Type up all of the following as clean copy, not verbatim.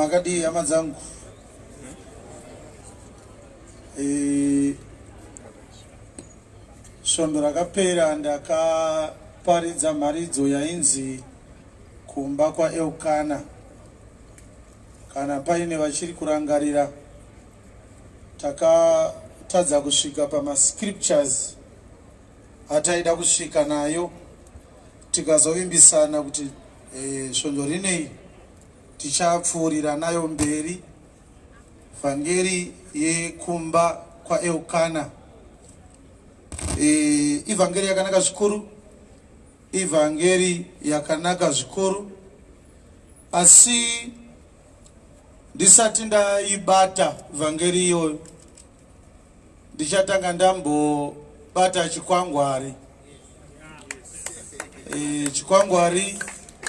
Makadii hama dzangu? E, svondo rakapera ndakaparidza mharidzo yainzi kumba kwaElkana. Kana paine vachiri kurangarira, takatadza kusvika pamascriptures ataida kusvika nayo, tikazovimbisana kuti e, svondo rinei tichapfuurira nayo mberi vhangeri yekumba kwaElkana. E, ivhangeri yakanaka zvikuru, ivhangeri yakanaka zvikuru, asi ndisati ndaibata vhangeri iyoyo ndichatanga ndambobata chikwangwari. E, chikwangwari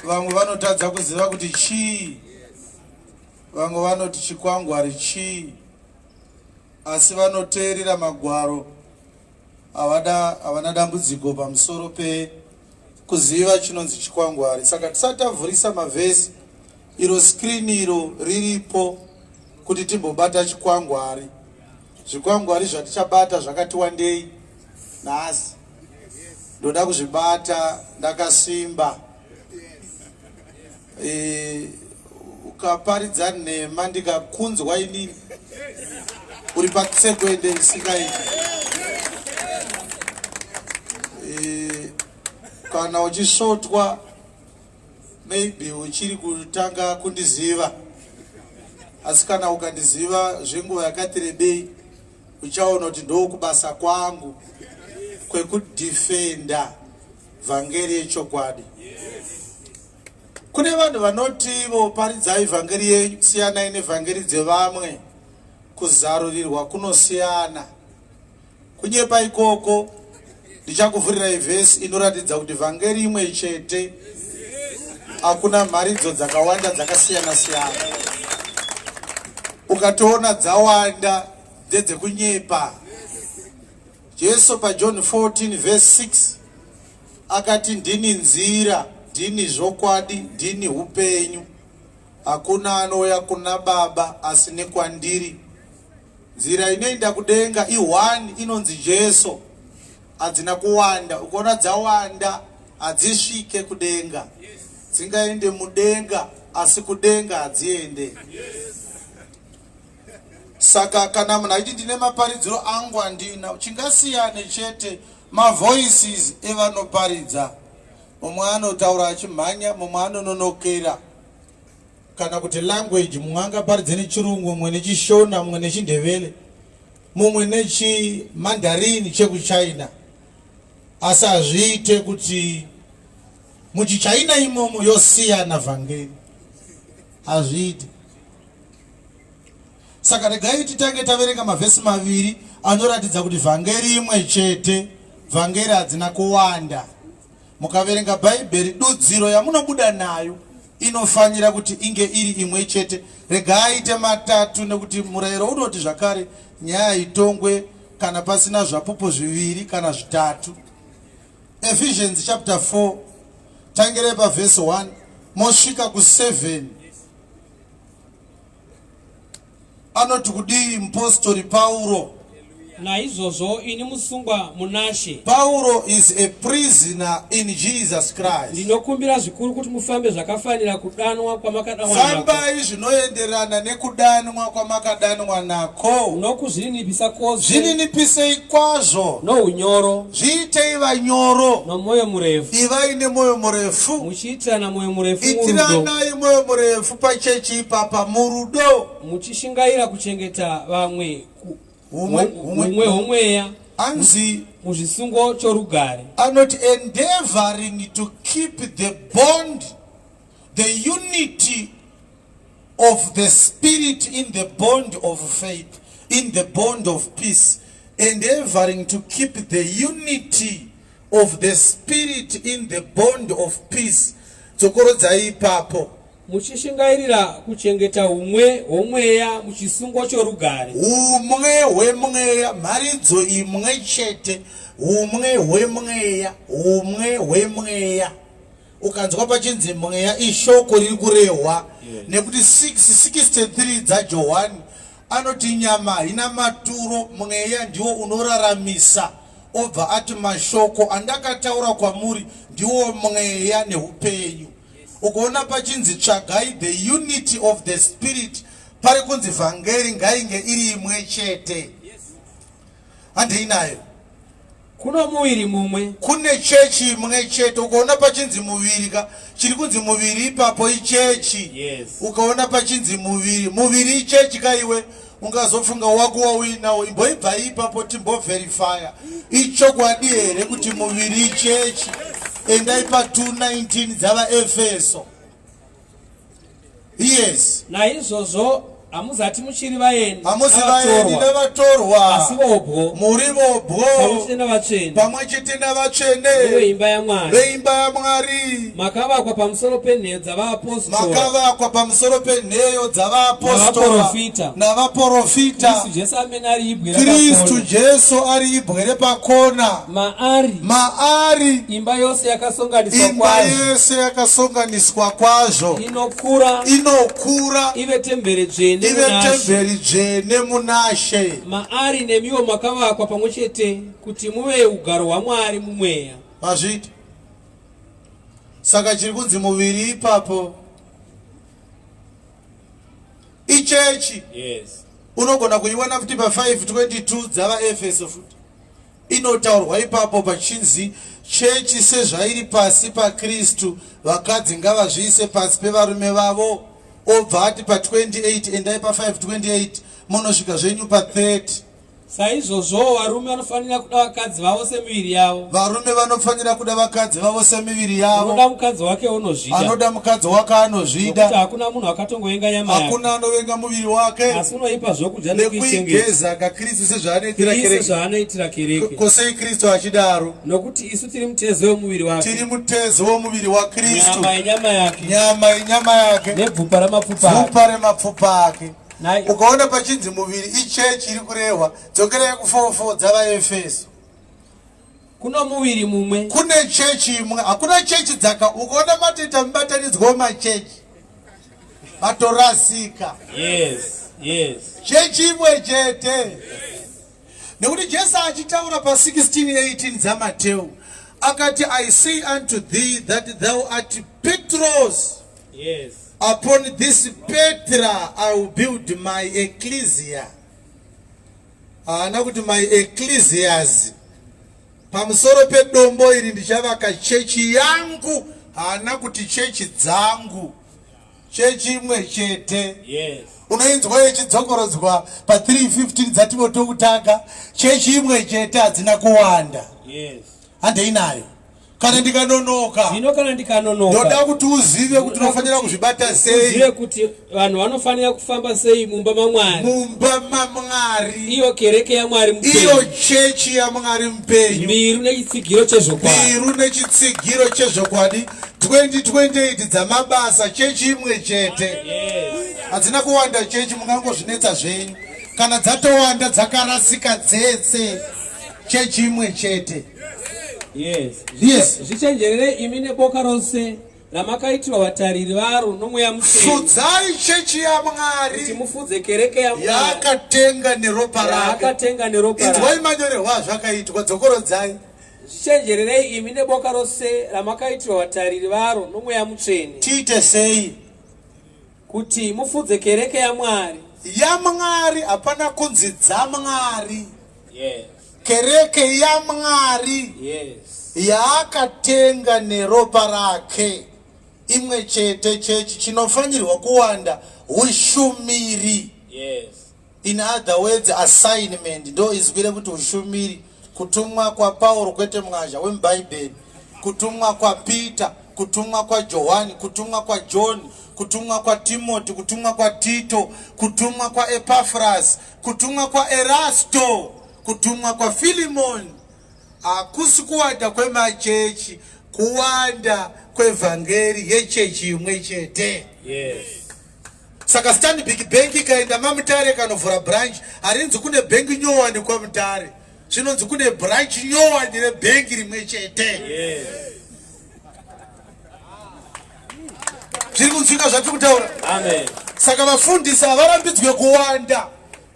vamwe vanotadza kuziva kuti chii, vamwe vanoti chikwangwari chii, asi vanoteerera magwaro havada havana dambudziko pamusoro pekuziva chinonzi chikwangwari. Saka tisati tavhurisa mavhesi, iro screen iro riripo kuti timbobata chikwangwari. Zvikwangwari zvatichabata zvakati wandei nhasi, ndoda kuzvibata ndakasimba. E, ukaparidza nhema ndikakunzwa inini uri patsekwende isingaiti. E, kana uchisvotwa maybe uchiri kutanga kundiziva, asi kana ukandiziva zvenguva yakati rebei uchaona kuti ndokubasa kwangu kwekudhifenda vhangeri yechokwadi. Kune vanhu vanoti ivo paridzai vhangeri yenyu, siyanai nevhangeri dzevamwe. Kuzarurirwa kunosiyana. Kunyepa ikoko. Ndichakuvhurirai vhesi inoratidza kuti vhangeri imwe chete, hakuna mharidzo dzakawanda dzakasiyana siyana. Ukatoona dzawanda ndedzekunyepa. Jesu paJohn 14 verse 6 akati, ndini nzira, ndini zvokwadi, ndini upenyu, hakuna anouya kuna Baba asi nekwandiri. Nzira inoenda kudenga i1 inonzi Jesu. Hadzina kuwanda, ukaona dzawanda hadzisvike kudenga. Dzingaende mudenga asi kudenga hadziende. Saka kana munhu achiti ndine maparidziro angu handina, chingasiyane chete mavoices evanoparidza. Mumwe anotaura achimhanya, mumwe anononokera, kana kuti language, mumwe angaparidze nechirungu, mumwe nechishona, mumwe nechindevele, mumwe nechimandarini chekuchina, asi hazviite kuti muchichina imomo yosiyana vhangeri, hazviite. Saka regai titange taverenga mavhesi maviri anoratidza kuti vhangeri imwe chete, vhangeri hadzina kuwanda. Mukaverenga Bhaibheri, dudziro yamunobuda nayo inofanira kuti inge iri imwe chete. Regai aite matatu, nekuti murayiro unoti zvakare nyaya itongwe kana pasina zvapupu zviviri kana zvitatu. Ephesians chapter 4, tangirei pavhesi 1 mosvika ku7. Anoti kudii mupostori Pauro? Naizvozvo ini musungwa munaShe. Pauro is a prisoner in Jesus Christ. Ndinokumbira zvikuru kuti mufambe zvakafanira kudanwa kwamakadanwa nako. Fambai zvinoenderana nekudanwa kwamakadanwa nako. Nokuzvininipisa kwose. Zvininipisei kwazvo. Nounyoro. Zviitei vanyoro. Nomwoyo murefu. Ivai nemwoyo murefu. Muchiitirana mwoyo murefu murudo. Itiranai mwoyo murefu pachechi ipapa murudo. Muchishingaira kuchengeta vamwe humwe hwomweya. Anzi muzvisungo chorugare. Anoti endeavoring to keep the bond, the unity of the spirit in the bond of faith, in the bond of peace. Endeavoring to keep the unity of the spirit in the bond of peace. Dzokorodzai ipapo. Muchishingairira kuchengeta humwe hwomweya muchisungo chorugare. Humwe hwemweya, mharidzo imwe chete, humwe hwemweya, humwe hwemweya. Ukanzwa pachinzi mweya ishoko riri kurehwa nekuti 663 dzaJohani anoti nyama haina maturo, mweya ndiwo unoraramisa. Obva ati mashoko andakataura kwamuri ndiwo mweya neupenyu. Ukaona pachinzi tsvagai the unity of the spirit, pari kunzi vhangeri ngainge iri imwe chete. Handei nayo. Kuno muviri mumwe. Kune chechi imwe chete. Ukaona pachinzi muviri ka, chiri kunzi muviri ipapo ichechi. Yes. Ukaona pachinzi muviri, muviri ichechi ka iwe ungazofunga wako wauinawo. Imboibvai ipapo timbovherifaya. Ichokwadi here kuti muviri ichechi? Endai pa 2:19 dzavaEfeso. Yes. Naizvozvo hamuzati muchiri vaeni Hamusi vaeni navatorwa, asi vobwo, muri vobwo pamwe chete navatsvene, pamwe chete navatsvene, veimba yaMwari, veimba yaMwari, makavakwa pamusoro penheyo dzavaapostora, makavakwa pamusoro penheyo dzavaapostora navaprofita, Kristu Jesu amene ari ibwe Kristu Jesu ari ibwe repakona, maari, maari imba yose yakasonganiswa imba kwazvo, yese yakasonganiswa kwazvo, inokura, inokura ive temberi dzvene ive munaShe. Temberi dzvene munaShe. Maari nemiwo makavakwa pamwe chete kuti muve ugaro hwaMwari mumweya. Mazviti. Saka chiri kunzi muviri ipapo ichechi. Unogona kuiwana futi pa522 dzavaEfeso futi inotaurwa ipapo pachinzi chechi sezvairi pasi paKristu, vakadzi ngavazviise pasi pevarume vavo. Obva ati pa28, endai pa528 munosvika zvenyu pa30. Saizvozvowo varume vanofanira kuda vakadzi vavo semiviri yavo. Varume vanofanira kuda vakadzi vavo semiviri yavo. Unoda mukadzi wake unozvida. Anoda mukadzi wake anozvida. Nokuti hakuna munhu akatongovenga nyama yake. Hakuna anovenga muviri wake. Asi unoipa zvokudya nekuichengeta. Nekuigeza kaKristu sezvaanoitira Kristu kereke. zvaanoitira kereke. Kosei Kristu achidaro? Nokuti isu tiri mutezo wemuviri wake. Tiri mutezo womuviri waKristu. Nyama yenyama yake. Nyama yenyama yake. Nebvupa ramapfupa ake. Bvupa remapfupa ake. Nai- Ukaona pachinzi muviri ichechi iri kurehwa, dzokerai ku44 dzavaEfeso. Kuno muviri mumwe. Kune chechi imwe, hakuna chechi dzaka. Ukaona matoita mubatanidzwa wemachechi, matorasika. Chechi imwe chete. Nekuti Jesu achitaura pa16:18 dzaMateu akati, "I say unto thee that thou art Petros, upon this Petra I will build my ecclesia." Haana kuti my ecclesias. Pamusoro pedombo iri ndichavaka chechi yangu. Haana kuti chechi dzangu. Chechi imwe chete. Unoinzwa ichidzokorodzwa pa315 dzaTimoto kutanga. Chechi imwe chete, hadzina kuwanda. Handei nayo. Kana ndikanonoka, Zvino kana ndikanonoka, ndoda kuti uzive kuti unofanira kuzvibata sei uzive kuti vanhu vanofanira kufamba sei mumba maMwari, mumba maMwari, iyo kereke yaMwari iyo mupenyu, chechi yaMwari mupenyu, mbiru nechitsigiro chezvokwadi. Mbiru nechitsigiro chezvokwadi. 2028 dzamabasa, chechi imwe chete. Hadzina kuwanda chechi, mungangozvinetsa zvenyu. Kana dzatowanda dzakarasika dzese. Chechi imwe chete. Yes. Zvichenjererei imi neboka rose ramakaitirwa vatariri varo noMweya Mutsvene, Fudzai chechi kuti yaMwari mufudze kereke yaMwari yaakatenga neropa rake. Yaakatenga neropa Inzwai rake. manyorerwo azvakaitwa, dzokorodzai. Zvichenjererei imi neboka rose ramakaitirwa vatariri varo noMweya Mutsvene, Tiite sei? Kuti mufudze kereke yaMwari. YaMwari, hapana kunzi dzaMwari. Kereke yaMwari yaakatenga neropa rake, imwe chete chechi. Chinofanirwa kuwanda ushumiri. In other words, assignment. Ndo izwi rekuti ushumiri. Kutumwa kwaPauro, kwete mwazha wemubhaibheri, kutumwa kwaPeter, kutumwa kwaJohani, kutumwa kwaJohn, kutumwa kwaTimoti, kutumwa kwaTito, kutumwa kwaEpafras, kutumwa kwaErasto, kutumwa kwaFilimoni. Hakusi kuwanda kwemachechi, kuwanda kwevhangeri yechechi imwe chete. Saka Stanbic Bank ikaenda maMutare kanovhura branch, harinzi kune bhengi nyowani kwaMutare, zvinonzi kune branch nyowani rebhengi rimwe chete. kunzwika zvatiri kutaura? Amen. Saka vafundisi havarambidzwe kuwanda.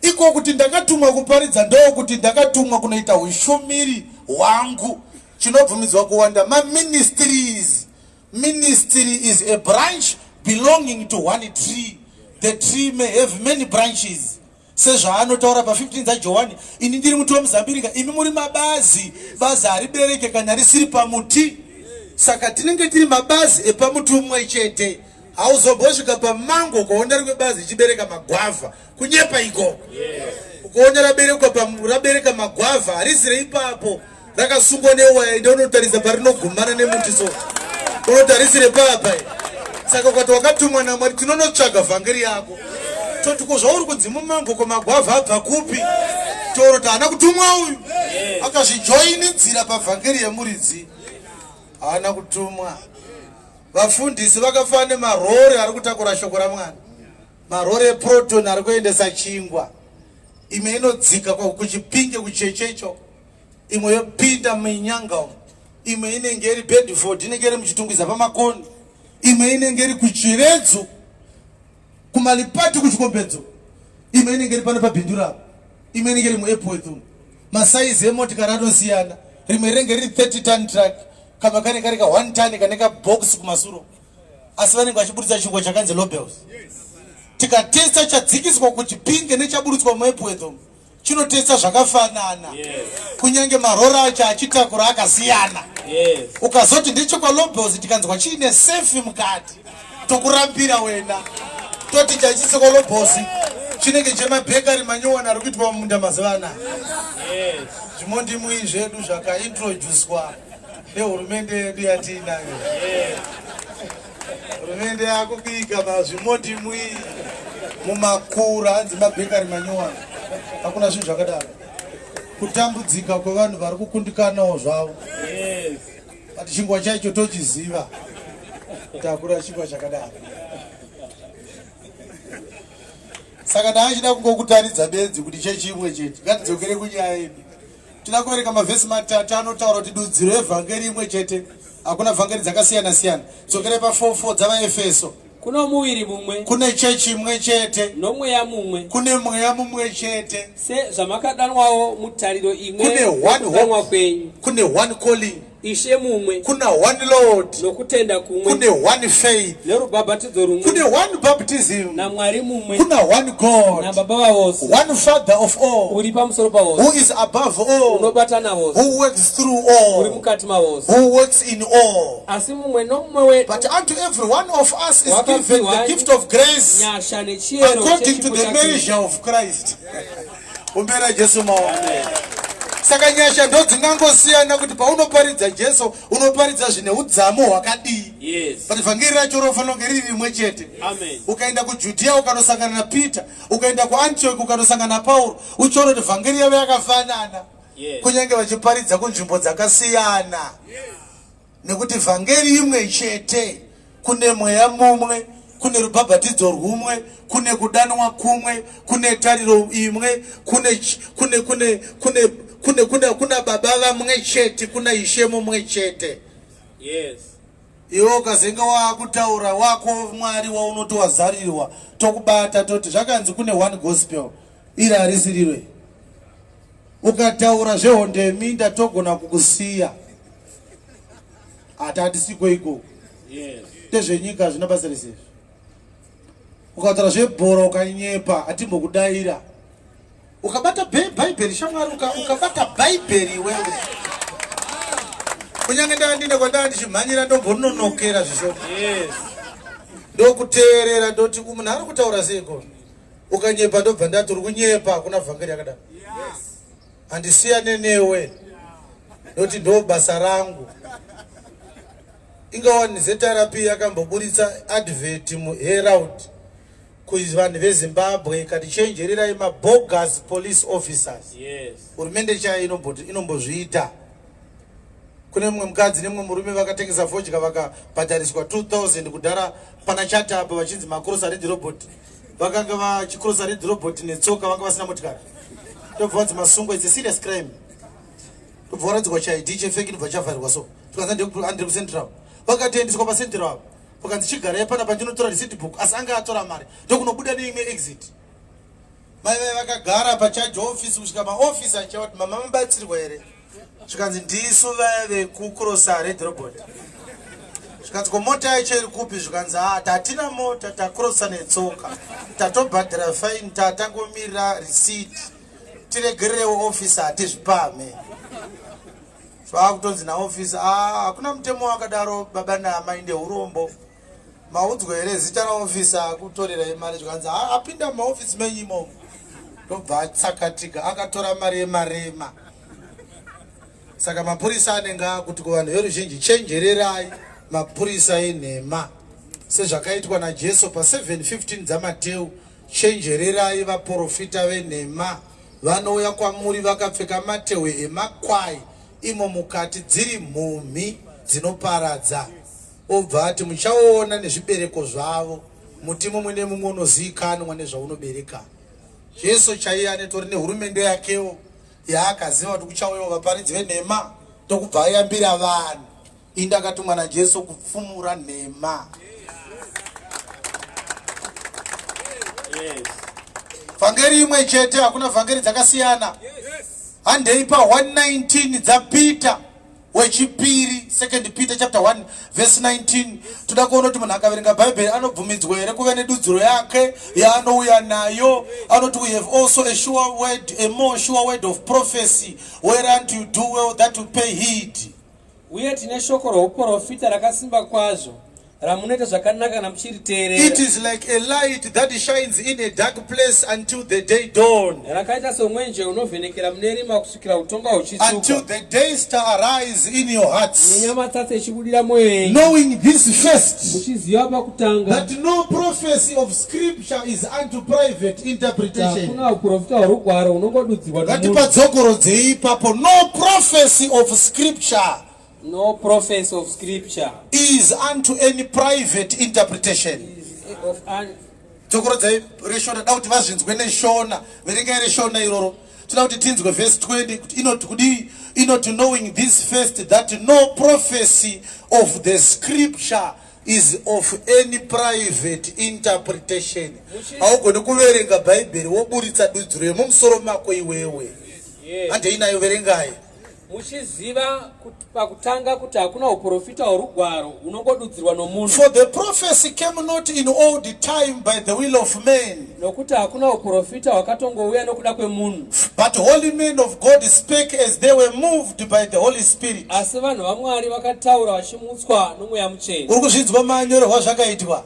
Iko kuti ndakatumwa kuparidza ndokuti ndakatumwa kunoita ushumiri hwangu. Chinobvumidzwa kuwanda maministries. Ministry is a branch belonging to one tree. The tree may have many branches. Sezvaanotaura pa15 dzaJohani, ini ndiri muti wemuzambiringa, imi muri mabazi. Bazi haribereke kana risiri pamuti. Saka tinenge tiri mabazi epamuti umwe chete. Hauzombosvika pamango ukaona rimwe bazi ichibereka magwavha. Kunyepa ikoko. Ukaona raberekwa rabereka magwavha, harisi reipapo. Rakasungwa newaya, enda unotarisa parinogumana nemuti so. Unotarisire papa. Saka ukati wakatumwa naMwari, tinonotsvaga vhangeri yako. Toti ko zvauri kunzi mumango, ko magwavha abva kupi? Toroti haana kutumwa uyu. Akazvijoinidzira pavhangeri yemuridzi. Haana kutumwa. Vafundisi vakafanana nemarori ari kutakura shoko raMwari. Marori eProton ari kuendesa chingwa. Imwe inodzika kuChipinge kuchechecho, imwe yopinda muInyanga umu, imwe inenge iri Bedford, inenge iri muChitungwiza paMakoni, imwe inenge iri kuChiredzo kuMalipati kuChikombedzo, imwe inenge iri pano paBindura, imwe inenge iri muEpworth umu. Masaizi emotikari anosiyana, rimwe rinenge riri 30 ton truck, kamwe kane kari ka 1 ton kane kabox kumasuro, asi vanenge vachiburitsa chingwa chakanzi Lobels. Tikatesta chadzikiswa kuChipinge nechaburitswa muEpworth umu, chinotesta zvakafanana, kunyange marori acho achitakura akasiyana. Ukazoti ndechekwaLobels, tikanzwa chiine sefi mukati, tokurambira wena. Toti chachisi kwaLobels chinenge chemabhekari manyowani ari kuitwa mumunda mazuva anaya. Zvimondimwi zvedu zvakaintroducwa nehurumende yedu yatiinayo. Hurumende yakubika mazvimondimwi mumakura, hanzi mabhekari manyowani. Hakuna zvinhu zvakadaro. Kutambudzika kwevanhu vari kukundikanawo zvavo, but chingwa chaicho tochiziva kuti hakuna chingwa chakadaro. Saka ndaachida kungokutaridza bedzi kuti chechimwe chete. Ngatidzokere kunyaya yedu. Tinoda kuverenga mavhesi matatu anotaura kuti dudziro yevhangeri imwe chete, hakuna vhangeri dzakasiyana siyana. Dzokere pa44 dzavaEfeso. Kuno muviri mumwe. Kune chechi imwe chete. Nomweya mumwe. Kune mweya mumwe chete. Sezvamakadanwawo mutariro imwe Kune one yokudanwa hope. kwenyu. Kune one calling. Ishe mumwe. Kuna one Lord. Nokutenda kumwe. Kune one faith. Nerubhabhatidzo rumwe. Kune one baptism. NaMwari mumwe. Kuna one God. NaBaba vavose. One Father of all. Uri pamusoro pavose. Who is above all. Unobata navose. Who works through all. Uri mukati mavose. Who works in all. Asi mumwe nomumwe wedu But unto every one of us is given the gift of grace nyasha nechiyero according to the measure of Christ. Umbera Jesu maoko. Saka nyasha ndo dzingangosiyana kuti paunoparidza Jesu unoparidza zvine udzamu hwakadii. But vhangeri racho rofanira kunge riri rimwe chete. Amen. Ukaenda kuJudhea ukanosangana naPeter, ukaenda kuAntioch ukanosangana naPauro, uchiona kuti vhangeri yavo yakafanana. Kunyange vachiparidza kunzvimbo dzakasiyana. Nekuti vhangeri imwe chete, kune mweya mumwe, kune rubhabhatidzo rumwe, kune kudanwa kumwe, kune tariro imwe, kune kune kune kune kune kuna kuna Baba vamwe chete, kuna Ishe mumwe chete. Iwe ukazenge waakutaura wako Mwari waunoti wazarirwa, tokubata, toti zvakanzi kune one gospel, iri harisi rirwe. Ukataura zvehondo yeminda, togona kukusiya, hati hatisiko ikoko. Ndezvenyika, hazvina basa rese izvi. Ukataura zvebhora ukanyepa, hatimbokudaira. Ukabata Bhaibheri, shamwari, ukabata Bhaibheri iwewe, kunyange ndaa ndine kwandaa ndichimhanyira, ndombononokera zvishoma, ndokuteerera, ndoti munhu ari kutaura seiko. Ukanyepa, ndobva ndati uri kunyepa, hakuna vhangeri yakadaro, handisiyane newe, ndoti ndo basa rangu. Ingawani ZRP yakamboburitsa advert muHerald kuvanhu veZimbabwe, ikati chenjererai mabogus police officers. Hurumende chaiyo inombozviita. Kune mumwe mukadzi nemumwe murume vakatengesa fodya, vakabhadhariswa 2000 kudhara pana Chatapa, vachinzi macrossa red robot. Vakanga vachicrossa red robot netsoka, vanga vasina motikari. Ndobva vanzi masungwa, it's a serious crime. Ndobva varadzikwa chaID chefake, ndobva chavharirwa. So tikanzi andiri kuCentral, vakatoendeswa paCentral apo. Ukanzi chigarai panapa ndinotora receipt book, asi anga atora mari ndokunobuda neimwe exit. Mai vai vakagara pacharge office kusvika maoffice achiva kuti mama mabatsirwa here, zvikanzi ndisu vaya vekucrossa red robot. Zvikanzi ko mota yacho iri kupi? Zvikanzi ha, tatina mota, tacrossa netsoka, tatobhadhara fine, tatangomirira receipt, tiregererewo office, hatizvipamhe. Zvakutonzi naoffice, a hakuna mutemo wakadaro baba naamai, ndeurombo. Maudzwa here zita raofisa akutorerai mari? Zvikanzi apinda mumaofisi menyu imomo, ndobva atsakatika akatora mari yemarema. Saka mapurisa anenge akuti kuvanhu veruzhinji, chenjererai mapurisa enhema, sezvakaitwa naJesu pa7:15 dzaMateu: chenjererai vaprofita venhema, vanouya kwamuri vakapfeka matehwe emakwai, imo mukati dziri mhumhi dzinoparadza. Obva ati muchaona nezvibereko zvavo, muti mumwe nemumwe unozivikanwa nezvaunobereka. Jesu chaiye anetori nehurumende yakewo yaakaziva kuti kuchauyawo vaparidzi venhema, ndokubva ayambira vanhu. Ini ndakatumwa naJesu kupfumura nhema. Vhangeri imwe chete, hakuna vhangeri dzakasiyana. Handei pa119 dzaPeter wechipiri, Second Peter chapter 1 verse 19. Toda kuona kuti munhu akaverenga Bhaibheri anobvumidzwa here kuve nedudziro yake yaanouya nayo. Anoti, "We have also a sure word, a more sure word of prophecy, whereunto you do well that you pay heed." Uye tine shoko rouprofita rakasimba kwazvo, ramunoita zvakanaka kana muchiriteerera. It is like a light that shines in a dark place until the day dawn, Rakaita somwenje unovhenekera mune rima kusvikira utonga until huchitsuka, the day star arise in your hearts. Nenyamatsatsa ichibudira mwoyo yenyu. Knowing this first, Muchiziva pakutanga, that no prophecy of scripture is unto private interpretation. Hakuna uprofita hworugwaro hunongodudzirwa nomunhu. Ngatipadzokoredzei ipapo: no prophecy of scripture No prophecy of scripture is unto any private interpretation. Is of an Dzokorodzai reshona, da kuti vazvinzwe neshona. Verengai reshona iroro, toda kuti tinzwe verse 20 kuti inoti kudii. Inoti, "Knowing this first, that no prophecy of the scripture is of any private interpretation." Haugoni kuverenga Bhaibheri woburitsa dudziro yemumusoro mako iwewe. Handei nayo, verengai. Muchiziva pakutanga kuti hakuna uprofita hworugwaro hunongodudzirwa nomunhu. For the prophecy came not in old time by the will of man, Nokuti hakuna uprofita hwakatongouya nokuda kwemunhu, but holy men of God spake as they were moved by the Holy Spirit. Asi vanhu vaMwari vakataura vachimutswa noMweya Mutsvene. Uri kuzvinzwa manyorerwa zvakaitwa?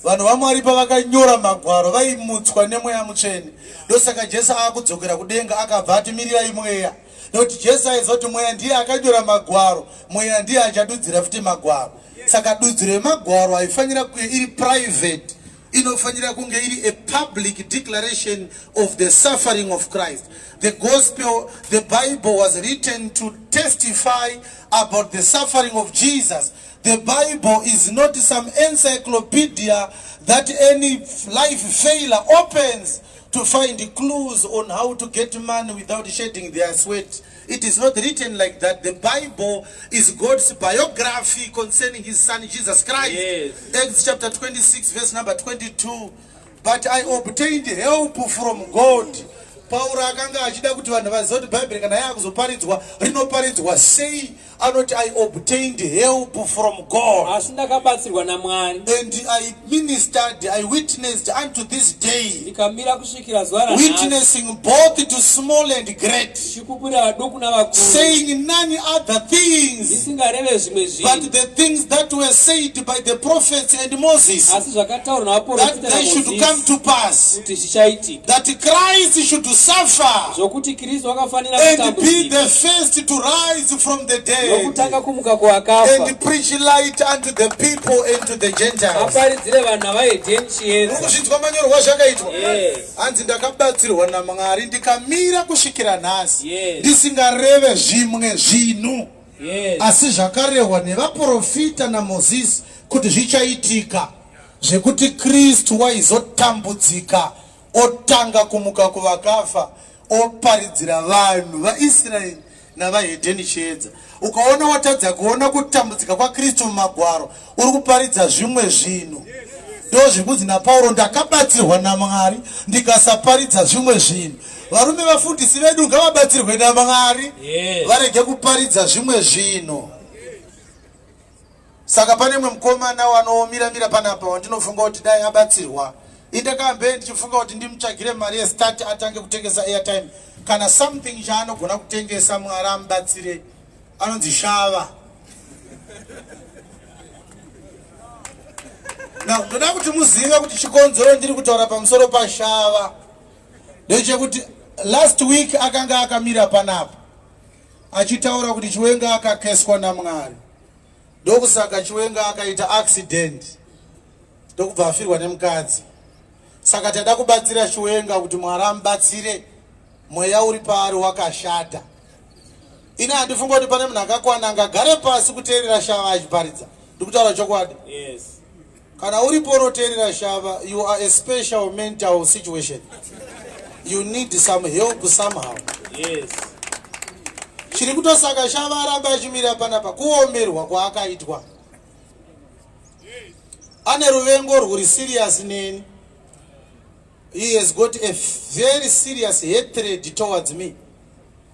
Vanhu vaMwari pavakanyora magwaro vaimutswa neMweya Mutsvene. Ndosaka Jesu akudzokera kudenga akabva ati, "Mirirai Mweya," nekuti Jesu aiziva kuti Mweya ndiye akanyora magwaro, Mweya ndiye achadudzira futi magwaro. Saka dudziro yemagwaro haifanira kunge iri private, inofanira kunge iri a public declaration of the suffering of Christ. The gospel, the Bible was written to testify about the suffering of Jesus. The Bible is not some encyclopedia that any life failure opens to find clues on how to get money without shedding their sweat. It is not written like that. The Bible is God's biography concerning his son Jesus Christ. Acts chapter 26, verse number 22. "But I obtained help from God." Pauro akanga achida kuti vanhu vazive kuti Bhaibheri kana yaakuzoparidzwa rinoparidzwa sei. Anoti, "I obtained help from God." Asi ndakabatsirwa naMwari. "And I ministered, I witnessed unto this day," Ndikamira kusvikira zuva ranhasi, "witnessing both to small and great," ndichipupurira vaduku navakuru, "saying none other things ndisingareve zvimwe zvinhu, but the things that were said by the prophets and Moses, asi zvakataurwa that navaprofita they should come naMozisi, to pass, kuti zvichaitika, that Christ should suffer zvokuti Kristu akafanira and be kutambudzika, the first to rise from the dead nokutanga kumuka kuvakafa, and preach light unto the people and to the Gentiles." Aparidzire vanhu navahedheni chiedza. Kuzvinzwa manyorwa zvakaitwa? Yes. Hanzi ndakabatsirwa naMwari ndikamira kusvikira nhasi, ndisingareve zvimwe zvinhu, asi zvakarehwa nevaprofita naMozisi kuti zvichaitika, zvekuti Kristu waizotambudzika, otanga kumuka kuvakafa, oparidzira vanhu vaIsraeri. navahedheni chiedza. Ukaona watadza kuona kutambudzika kwaKristu mumagwaro, uri kuparidza zvimwe zvinhu. Ndozviri kunzi naPauro, ndakabatsirwa naMwari ndikasaparidza zvimwe zvinhu. Varume vafundisi vedu ngavabatsirwe naMwari, varege kuparidza zvimwe zvinhu. Saka pane mumwe mukomana wanomira mira panapa wandinofunga kuti dai abatsirwa. Indakambe ndichifunga kuti ndimutsvagire mari yestart atange kutengesa airtime kana something chaanogona kutengesa Mwari amubatsire. Anonzi Shava. Now ndoda kuti muzive kuti chikonzero ndiri kutaura pamusoro paShava ndechekuti last week akanga akamira panapa achitaura kuti Chiwenga akakeswa naMwari. Ndokusaka Chiwenga akaita accident ndokubva afirwa nemukadzi. Saka tada kubatsira Chiwenga kuti Mwari amubatsire, mweya uri paari wakashata. Ini handifunga kuti pane munhu akakwana angagare pasi kuteerera Shava achiparidza. Ndikutaura chokwadi. Yes. Kana uripo unoteerera Shava, you are a special mental situation. You need some help somehow. Yes. Chiri kutosaka Shava aramba achimira panapa kuomerwa kwaakaitwa. Ane ruvengo rwuri serious neni. He has got a very serious hatred towards me.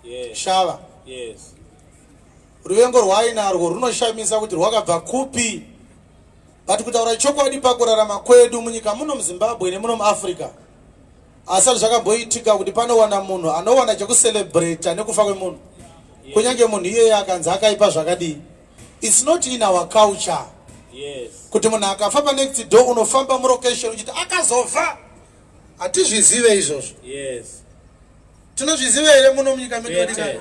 Yes. Shava. Yes. Ruvengo rwaainarwo runoshamisa kuti rwakabva kupi. But kutaura chokwadi pakurarama kwedu munyika muno muZimbabwe nemuno muAfrica asati zvakamboitika kuti panowana munhu anowana chekucelebrata nekufa kwemunhu. Yes. Kunyange munhu iyeye akanzi akaipa zvakadii. It's not in our culture. Yes. Kuti munhu akafa panext door unofamba mulocation uchiti akazofa. Hatizvizive izvozvo. Yes. Tinozviziva here muno munyika medu? Kwete.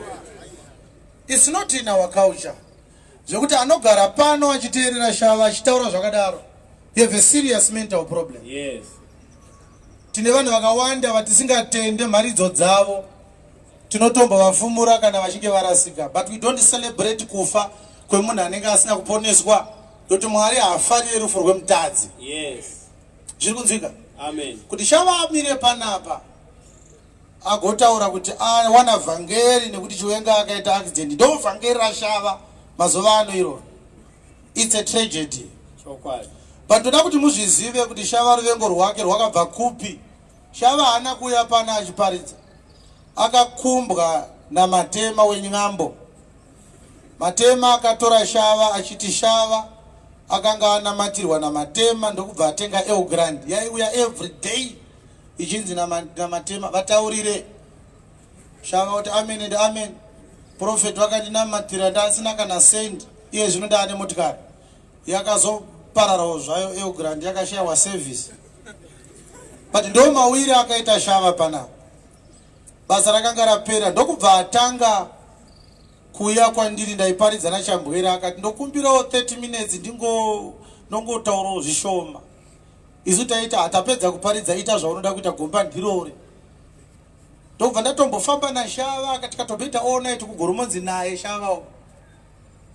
It's not in our culture. Zvekuti anogara pano achiteerera Shava achitaura zvakadaro. You have a serious mental problem. Yes. Tine vanhu vakawanda vatisingatende mharidzo dzavo. Tinotombovafumura kana vachinge varasika, but we don't celebrate kufa kwemunhu anenge asina kuponeswa. Ndokuti Mwari haafarire rufu rwemutadzi. Yes. Zviri kunzwika? Amen. Kuti Shava amire panapa agotaura kuti awana vhangeri nekuti Chiwenga akaita accident, ndo vhangeri raShava mazuva ano iroro. It's a tragedy. Chokwadi. But ndoda kuti muzvizive kuti Shava ruvengo rwake rwakabva kupi. Shava haana kuuya pano achiparidza. Akakumbwa naMatema weNyambo. Matema akatora Shava achiti Shava akanga anamatirwa naMatema ndokubva atenga Elgrand yaiuya every day ichinzi naMatema vataurire Shava kuti amen and amen. Prophet vakandinamatira ndasina kana cent, iye zvino ndaane motikari. Yakazopararawo zvayo Elgrand, yakashayiwa service. But ndo mawiri akaita Shava panapa. Basa rakanga rapera ndokubva atanga kuuya kwandiri. Ndaiparidza naChambwera, akati ndokumbirawo 30 minutes ndingotaurawo zvishoma. Isu taita hatapedza kuparidza, ita zvaunoda kuita, gomba ndirore. Ndokubva ndatombofamba naShava, akati katomboita all night kuGoromonzi naye Shava uko.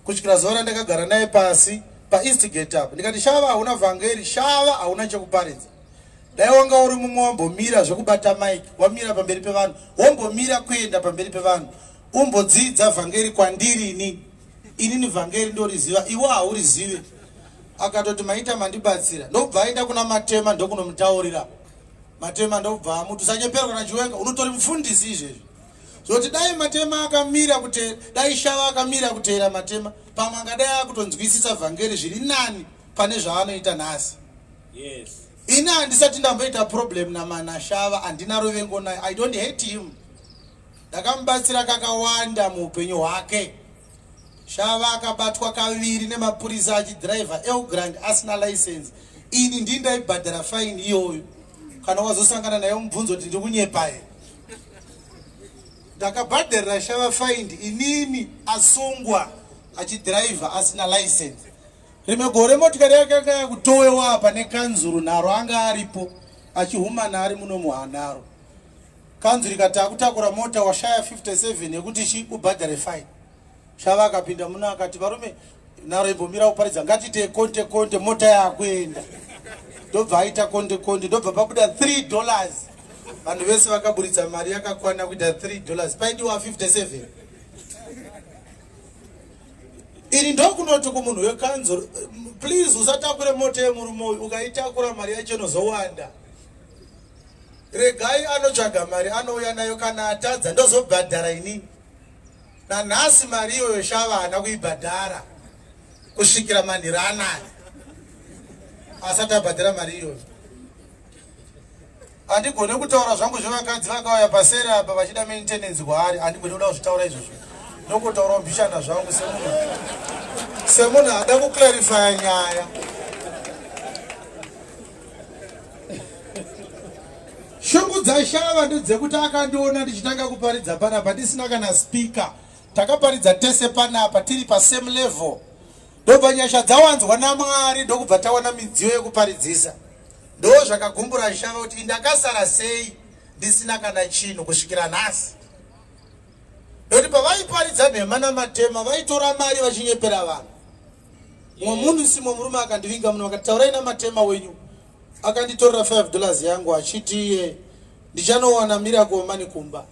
Kusvikira zuva randakagara naye pasi paEastgate apo, ndikati Shava hauna vhangeri, Shava hauna chekuparidza. Dai wanga uri mumwe wambomira zvekubata mic, wamira pamberi pevanhu, wombomira kuenda pamberi pevanhu, umbodzidza vhangeri kwandiri ini. Inini vhangeri ndoriziva, iwe haurizive. Akatoti maita mandibatsira. Ndokubva aenda kuna Matema ndokunomutaurira. Matema ndokubva amuti usanyeperwa naChiwenga, unotori mufundisi izvezvi. Zvoti dai Matema akamira kuteera, dai Shava akamira kuteera Matema, pamwe angadai akutonzwisisa vhangeri zviri nani pane zvaanoita nhasi. Yes. Ini handisati ndamboita problem naShava, handina ruvengo naye. I don't hate him. Ndakamubatsira kakawanda muupenyu hwake. Shava akabatwa kaviri nemapurisa achidriver Elgrand asina license. Ini ndini ndaibhadhara fine iyoyo. Kana wazosangana naye mubvunzo kuti ndiri kunyepa here. Ndakabhadharira Shava fine inini asungwa achidriver asina license. Rimwe gore motikari yake yakanga kutowewa apa nekanzuru, nharo anga aripo achihumana ari muno muhanharo. Kanzuru ikati akutakura mota washaya 57 yekuti chi ubhadhare fine. Shava akapinda muno akati varume nharo imbomira kuparidza, ngatiite konte konte mota yakuenda. Ndobva aita konte konte, ndobva pabuda $3. Vanhu vese vakaburitsa mari yakakwana kuita $3, paidiwa 57. Ini ndokunoti kumunhu wekanzuro, please usatakure mota yemurume uyu, ukaitakura mari yacho inozowanda. Regai anotsvaga mari anouya nayo, kana atadza ndozobhadhara inini. Nanhasi mari iyoyo Shava haana kuibhadhara kusvikira manhero anaya, asati abhadhara mari iyoyo. Handigone kutaura zvangu zvevakadzi vakauya paseri apa vachida maintenance kwaari, handigone kuda kuzvitaura izvozvo, ndokotaurawo mbishana zvangu semunhu semunhu ada kuclarifya nyaya. Shungu dzaShava ndedzekuti akandiona ndichitanga kuparidza panapa ndisina kana speaker. Takaparidza tese panapa tiri pasame level, ndobva nyasha dzawanzwa naMwari, ndokubva tawana midziyo yekuparidzisa. Ndo zvakagumbura Shava kuti ndakasara sei ndisina kana chinhu kusvikira nhasi. Ndokuti pavaiparidza nhema namatema vaitora mari vachinyepera vanhu. Mumwe munhu simwe murume akandivinga muno akati taurai namatema wenyu, akanditorera 5 dollars yangu achiti iye ndichanowana miracle money kumba.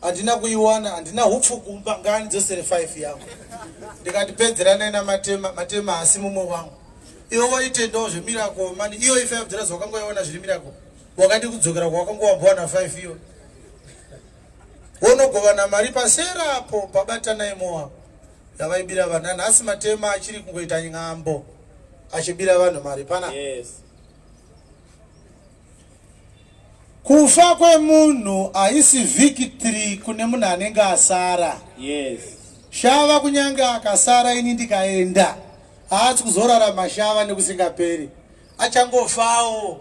Handina kuiwana, handina hupfu kumba, ngaandidzosere 5 yangu. Ndikati pedzeranai namatema, matema haasi mumwe wangu. Iwe waitendawo zvemiracle money, iyoyi 5 dollars wakangoiwana zviri miracle, wakadi kudzokera kwawakangowambowana 5 iyo wonogovana mari paserapo pabatanai moa yavaibira vanhu. Nanhasi matema achiri kungoita nyambo achibira vanhu mari pana. Yes. Kufa kwemunhu haisi victory kune munhu anenge asara. Yes. Shava kunyange akasara ini ndikaenda, haasi kuzorarama Shava nekusingaperi, achangofawo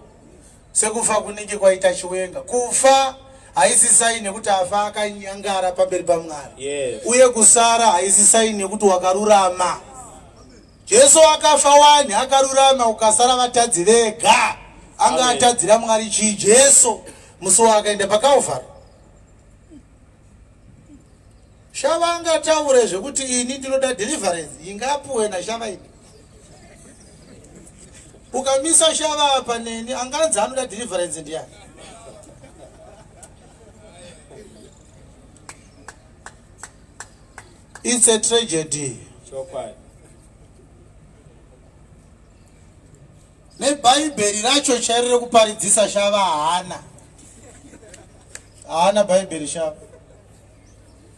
sekufa kunenge kwaita Chiwenga. Kufa haisi saini yekuti afa akanyangara pamberi paMwari. Yes. Uye kusara haisi saini yekuti wakarurama. Jesu akafa wani akarurama, ukasara vatadzi vega. Anga Amen. atadzira Mwari chii Jesu musi waakaenda paKalvari? Shava angataure zvekuti ini ndinoda deliverance, ingapuwe naShava ini. Ukamisa Shava apa neni, anganzi anoda deliverance ndiani? It's a tragedy. Chokwadi. Nebhaibheri racho chairo rekuparidzisa Shava haana. Haana bhaibheri Shava.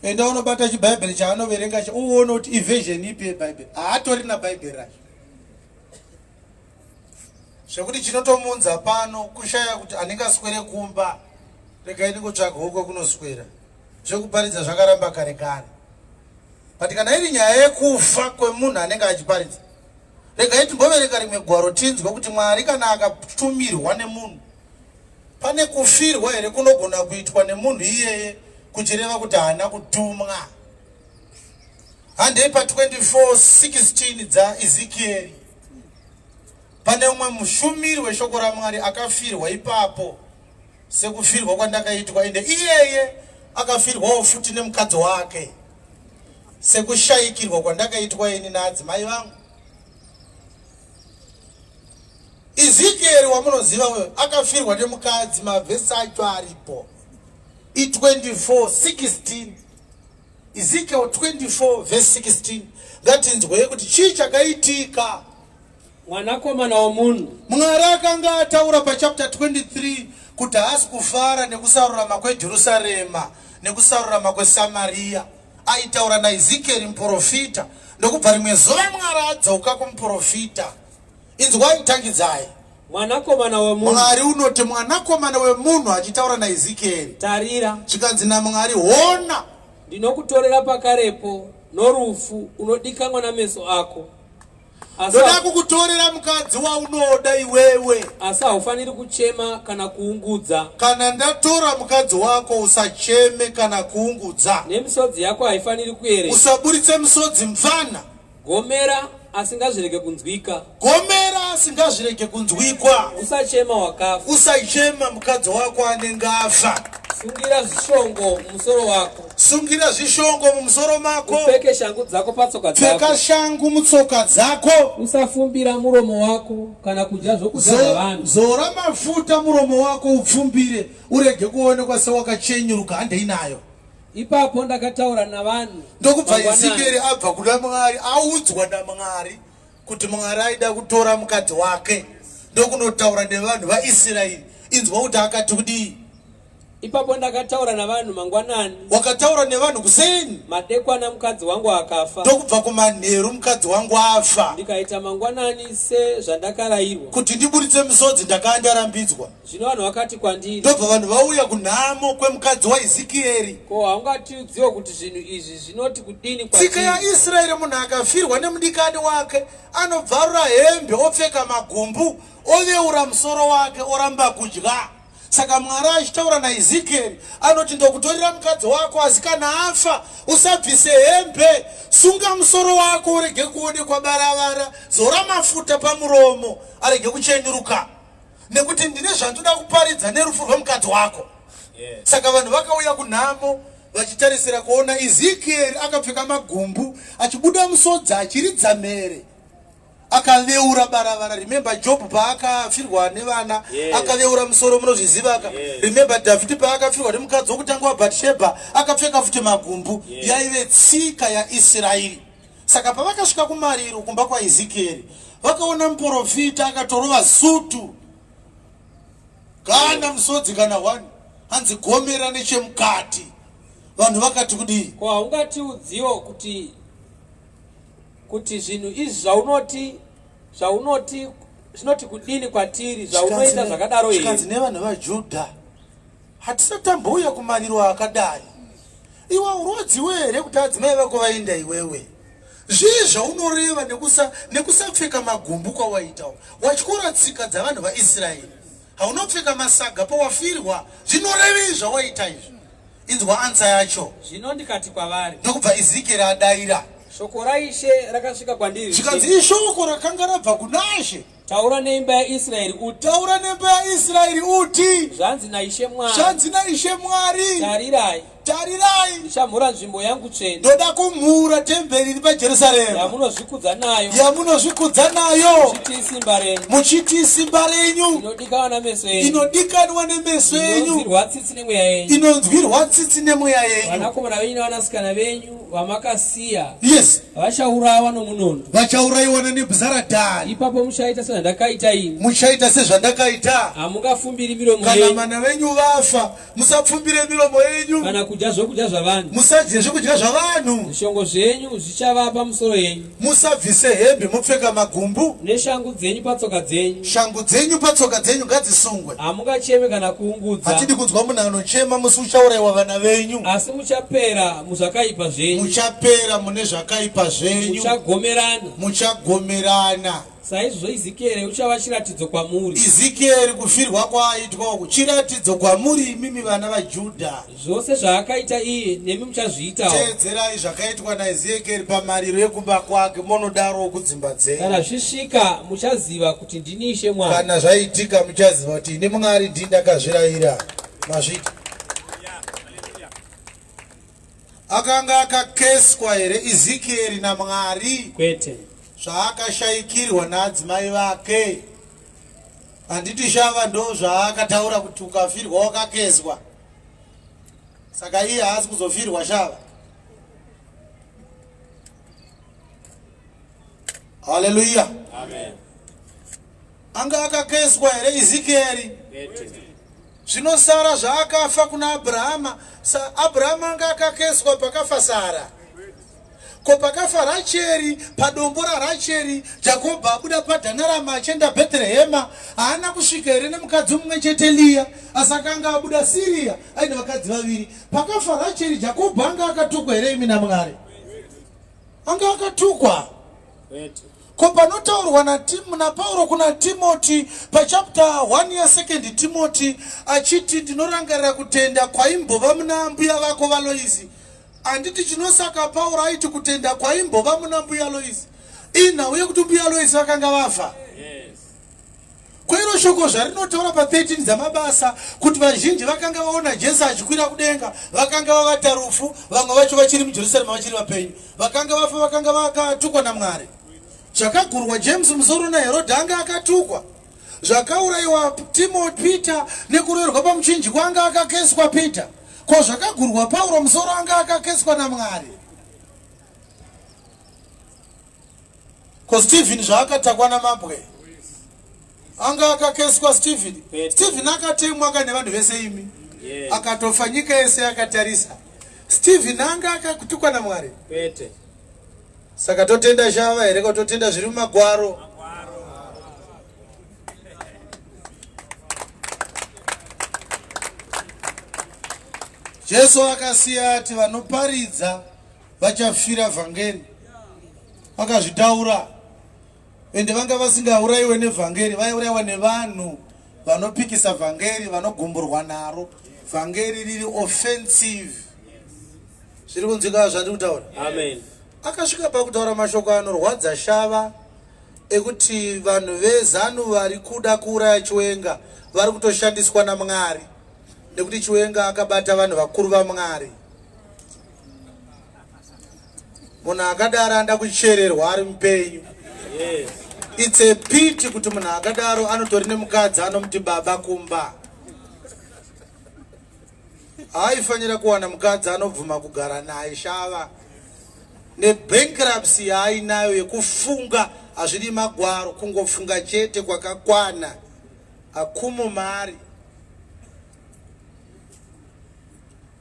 Enda unobata chibhaibheri chaanoverenga cha uone kuti iversion ipi yebhaibheri. Haatorina bhaibheri racho. Zvekuti chinotomunza pano kushaya kuti andingaswere kumba, regai ndingotsvaga uko kunoswera. Zvekuparidza zvakaramba kare kare. But kana iri nyaya yekufa kwemunhu anenge achiparidza, regai timboverenga rimwe gwaro tinzwe kuti Mwari kana akatumirwa nemunhu, pane kufirwa here kunogona kuitwa nemunhu iyeye kuchireva kuti haana kutumwa. Handei pa 24:16 dzaEzekieri. Pane umwe mushumiri weshoko raMwari akafirwa ipapo sekufirwa kwandakaitwa, ende iyeye akafirwawo futi nemukadzi wake sekushayikirwa kwandakaitwa ini naadzimai vangu. Ezekieri wamunoziva uyo akafirwa nemukadzi, mavhesi acho aripo i24:16. Ezekiel 24 verse 16. Ngatinzwei kuti chii chakaitika. Mwanakomana womunhu, Mwari akanga ataura pachapter 23 kuti haasi kufara nekusarurama kweJerusarema nekusarurama kweSamaria. Aitaura naEzekieri muprofita, ndokubva rimwe zuva Mwari adzoka kumuprofita. Inzwai, tangidzai. Mwanakomana womunhu, Mwari unoti mwanakomana wemunhu achitaura naEzekieri. Tarira, Chikanzi naMwari, hona, ndinokutorera pakarepo norufu unodikanwa nameso ako, asi ndoda kukutorera mukadzi waunoda iwewe. Asi haufaniri kuchema kana kuungudza. Kana ndatora mukadzi wako usacheme kana kuungudza. Nemisodzi yako haifaniri kuyerera. Usaburitse misodzi mfana. Gomera, asi ngazvirege kunzwika. Gomera, asi ngazvirege kunzwikwa. Usachema wakafa. Usachema mukadzi wako anenge afa. Sungira zvishongo mumusoro wako. Sungira zvishongo mumusoro mako. Upfeke shangu dzako patsoka Pfeka dzako. Shangu mutsoka dzako. Usafumbira muromo wako kana kudya zvokudya zvavanhu. Zora mafuta muromo wako upfumbire, urege kuonekwa sewakachenyuruka. Handei nayo. Ipapo ndakataura navanhu. Ndokubva Ezekieri abva kuna Mwari, audzwa naMwari kuti Mwari aida kutora mukadzi wake, ndokunotaura nevanhu vaIsraeri. Inzwa kuti akati kudii. Ipapo ndakataura navanhu mangwanani. Wakataura nevanhu kuseni. Madekwana mukadzi wangu akafa. Ndokubva kumanheru mukadzi wangu afa. Ndikaita mangwanani sezvandakarayirwa. Kuti ndiburitse misodzi ndakanga ndarambidzwa. Zvino vanhu vakati kwandiri. Ndobva vanhu vauya kunhamo kwemukadzi waEzekieri. Ko haungatiudziwo kuti zvinhu izvi zvinoti kudini kwatiri? Tsika yaIsraeri munhu akafirwa nemudikani wake anobvarura hembe opfeka magumbu oveura musoro wake oramba kudya. Saka Mwari achitaura naEzekieri anoti ndokutorera mukadzi wako asi kana afa usabvise hembe, sunga musoro wako urege kuonekwa baravara, zora mafuta pamuromo arege kuchenuruka nekuti ndine zvandoda kuparidza nerufu rwemukadzi wako. Saka vanhu vakauya kunhamo vachitarisira kuona Ezekieri akapfeka magumbu achibuda musodzi achiridza mhere akaveura baravara remember Job paakafirwa nevana yes. Akaveura musoro munozviziva ka yes. Remember Dhavhidhi paakafirwa nemukadzi wokutanga waBhatishebha akapfeka futi magumbu yes. Yaive tsika yaIsraeri. Saka pavakasvika kumariro kumba kwaEzekieri vakaona muprofita akatorova sutu kana musodzi kana one hanzi gomera nechemukati. Vanhu vakati kudii? Ko haungatiudziwo kuti kuti zvinhu izvi zvaunoti zvaunoti zvinoti kudini kwatiri zvaunoita zvakadaro here? Zvikanzi nevanhu vaJudha, hatisati tambouya kumariro akadai. Iwe urwadziwe here kuti adzimai vako vaenda iwewe? Zvii zvaunoreva nekusa nekusapfeka magumbu kwawaita? Watyora tsika dzavanhu vaIsraeri. Haunopfeka masaga pawafirwa. Zvinorevei zvawaita izvi? Inzwa ansa yacho. Zvino ndikati kwavari. Ndokubva Ezekieri adaira. Shoko raIshe rakasvika kwandiri. Zvikanzi ishoko rakanga rabva kunaShe. Taura neimba yaIsraeri uti. Taura neimba yaIsraeri uti. Zvanzi naIshe Mwari. Zvanzi naIshe Mwari. Tarirai. Tarirai. Ndichamhura nzvimbo yangu tsvene. Ndoda kumhura temberi iri paJerusarema. Yamunozvikudza nayo. Yamunozvikudza nayo. Muchiti isimba renyu. Muchiti isimba renyu. Inodikanwa nameso enyu. Inodikanwa nemeso enyu. Inonzwirwa tsitsi nemweya yenyu. Inonzwirwa tsitsi nemweya yenyu. Vanakomana venyu navanasikana venyu vamakasiya. Yes. Vachaurawa nomunondo. Vachaurayiwa naNebhuzaradhani. Ipapo muchaita sezvandakaita ini. Muchaita sezvandakaita. Hamungafumbiri miromo yenyu. Kana vana venyu vafa, musapfumbire miromo yenyu. Kana kudya zvokudya zvavanhu. Musadye zvokudya zvavanhu. Zvishongo zvenyu zvichava pamusoro yenyu. Musabvise hembe mopfeka magumbu. Neshangu dzenyu patsoka dzenyu. Shangu dzenyu patsoka dzenyu ngadzisungwe. Hamungachemi kana kuungudza. Hatidi kunzwa munhu anochema musi uchaurayiwa vana venyu. Asi muchapera muzvakaipa zvenyu. Muchapera mune zvakaipa zvenyu. Muchagomerana. Muchagomerana. Saizvozvo Ezekieri uchava chiratidzo kwamuri. Ezekieri kufirwa kwaaitwa uku chiratidzo kwamuri imimi vana vaJudha. Zvose zvaakaita iye nemi muchazviitawo. Teedzerai zvakaitwa naEzekieri pamariro ekumba kwake monodarowo kudzimba dzenyu. Kana zvisvika muchaziva kuti ndini Ishe Mwari. Kana zvaitika muchaziva kuti ini Mwari ndini ndakazvirayira. Mazvita. Akanga akakeswa here Ezekieri naMwari? Kwete. Zvaakashaikirwa naadzimai vake. Handiti Shava ndo zvaakataura kuti ukafirwa wakakezwa. Saka iye haasi kuzofirwa Shava. Haleluya. Amen. Anga akakeswa here Ezekieri? Zvino Sara zvaakafa kuna Abrahama, sa Abrahama anga akakeswa pakafa Sara. Ko pakafa Racheri, padombo raRacheri, Jakobho abuda Padhanarama achienda Bheterehema, haana kusvika here nemukadzi mumwe chete Liya, asi akanga abuda Siria aine vakadzi vaviri. Pakafa Racheri, Jakobho anga akatukwa here imi naMwari? Anga akatukwa. Ko panotaurwa naPauro kuna Timoti pachapter 1 yasecond Timoti achiti ndinorangarira kutenda kwaimbova muna ambuya vako vaLoisi. Handiti chinosaka Pauro aiti kutenda kwaimbova muna mbuya Loisi inhau yekuti mbuya Loisi vakanga vafa. Kwero shoko zvarinotaura pa13 dzamabasa kuti vazhinji vakanga vaona Jesu achikwira kudenga vakanga vavata rufu, vamwe vacho vachiri muJerusarema vachiri vapenyu, vakanga vafa vakanga vakatukwa naMwari. Zvakagurwa James musoro naHerodhi anga akatukwa. Zvakaurayiwa Timothy Peter nekuroverwa pamuchinjikwa anga akakeswa Peter. Ko zvakagurwa Pauro musoro anga akakeswa naMwari? Ko Stephen zvaakatakwa namabwe anga akakeswa Stephen? Stephen akatemwa ka nevanhu vese imi. Yes. Akatofa nyika yese yakatarisa. Stephen anga akatukwa naMwari? Kwete. Saka totenda Shava here ko totenda zviri mumagwaro? Jesu akasiya ati vanoparidza vachafira vhangeri. Akazvitaura. Ende vanga vasingaurayiwe nevhangeri, vaiurayiwa nevanhu vanopikisa vhangeri, vanogumburwa naro. Vhangeri riri offensive. Zviri kunzwika zvandiri kutaura? Amen. Akasvika pakutaura mashoko anorwadza Shava ekuti vanhu veZanu vari kuda kuuraya Chiwenga vari kutoshandiswa naMwari nekuti Chiwenga akabata vanhu vakuru vaMwari. Munhu akadaro anoda kuchererwa ari mupenyu. Yes. It's a pity kuti munhu akadaro anotori nemukadzi anomuti baba kumba. Haaifanira kuwana mukadzi anobvuma kugara naye Shava. Nebankruptcy yaainayo yekufunga hazvidi magwaro, kungofunga chete kwakakwana. Hakumu mari.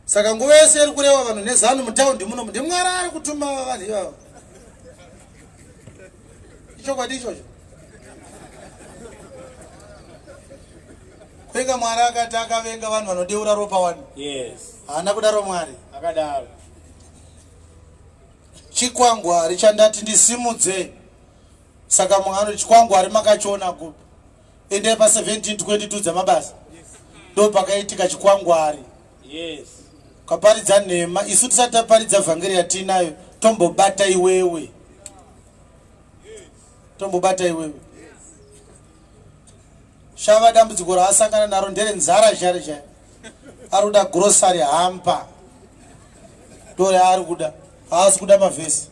Saka nguva yese iri kurewa vanhu neZanu mutaundi muno ndiMwari ari kutuma vanhu ivavo. Ichokwadi ichocho. Kwenga Mwari akati akavenga vanhu vanodeura ropa wani. Yes. Haana kudaro Mwari. Akadaro. Chikwangwari chandati ndisimudze. Saka Mwari chikwangwari makachiona kupi? Endai pa 1722 dzamabasa. Ndo pakaitika chikwangwari. Yes. Kaparidza nhema isu tisati taparidza vhangeri yatinayo tombobata iwewe. Tombobata iwewe. Shava dambudziko raasangana naro ndere nzara chare chare. Ari kuda grocery hamper. Ndo yaari kuda. Haasi kuda mavhesi.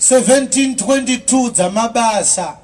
1722 dzamabasa.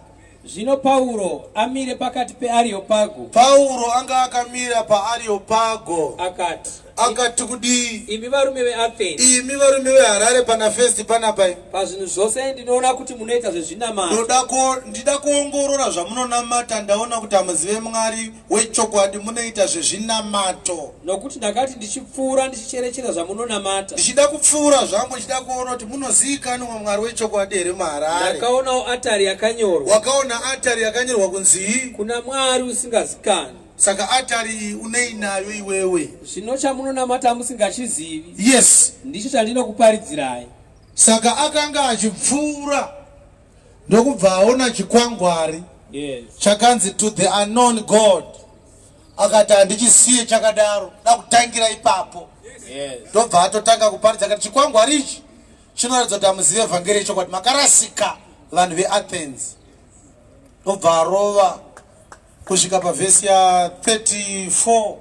Zvino Pauro amire pakati peAreopago. Pauro anga akamira paAreopago. Akati. Akati kudii? Imi varume veAthens. Imi varume veHarare pana first panapa. Pazvinhu zvose ndinoona kuti munoita zvezvinamato. Ndoda ko ndida kuongorora zvamunonamata ndaona kuti hamuzive Mwari wechokwadi munoita zvezvinamato. Nokuti ndakati ndichipfuura ndichicherechera zvamunonamata. Ndichida kupfuura zvangu ndichida kuona kuti munoziikanwa Mwari wechokwadi here muHarare. Ndakaonawo atari yakanyorwa. Wakaona atari yakanyorwa kunzii? Kuna Mwari usingazikanwi. Saka atari iyi unei nayo iwewe? Zvino chamunonamata musingachizivi. Yes. Ndicho chandinokuparidzirai. Saka akanga achipfuura ndokubva aona chikwangwari Yes. chakanzi to the unknown God. Akati handichisiye chakadaro, da kutangira ipapo. Yes. Ndobva atotanga kuparidza akati chikwangwari ichi chinoratidza kuti hamuzive vhangeri yechokwadi, makarasika vanhu veAthens. Ndobva arova kusvika pavhesi ya 34.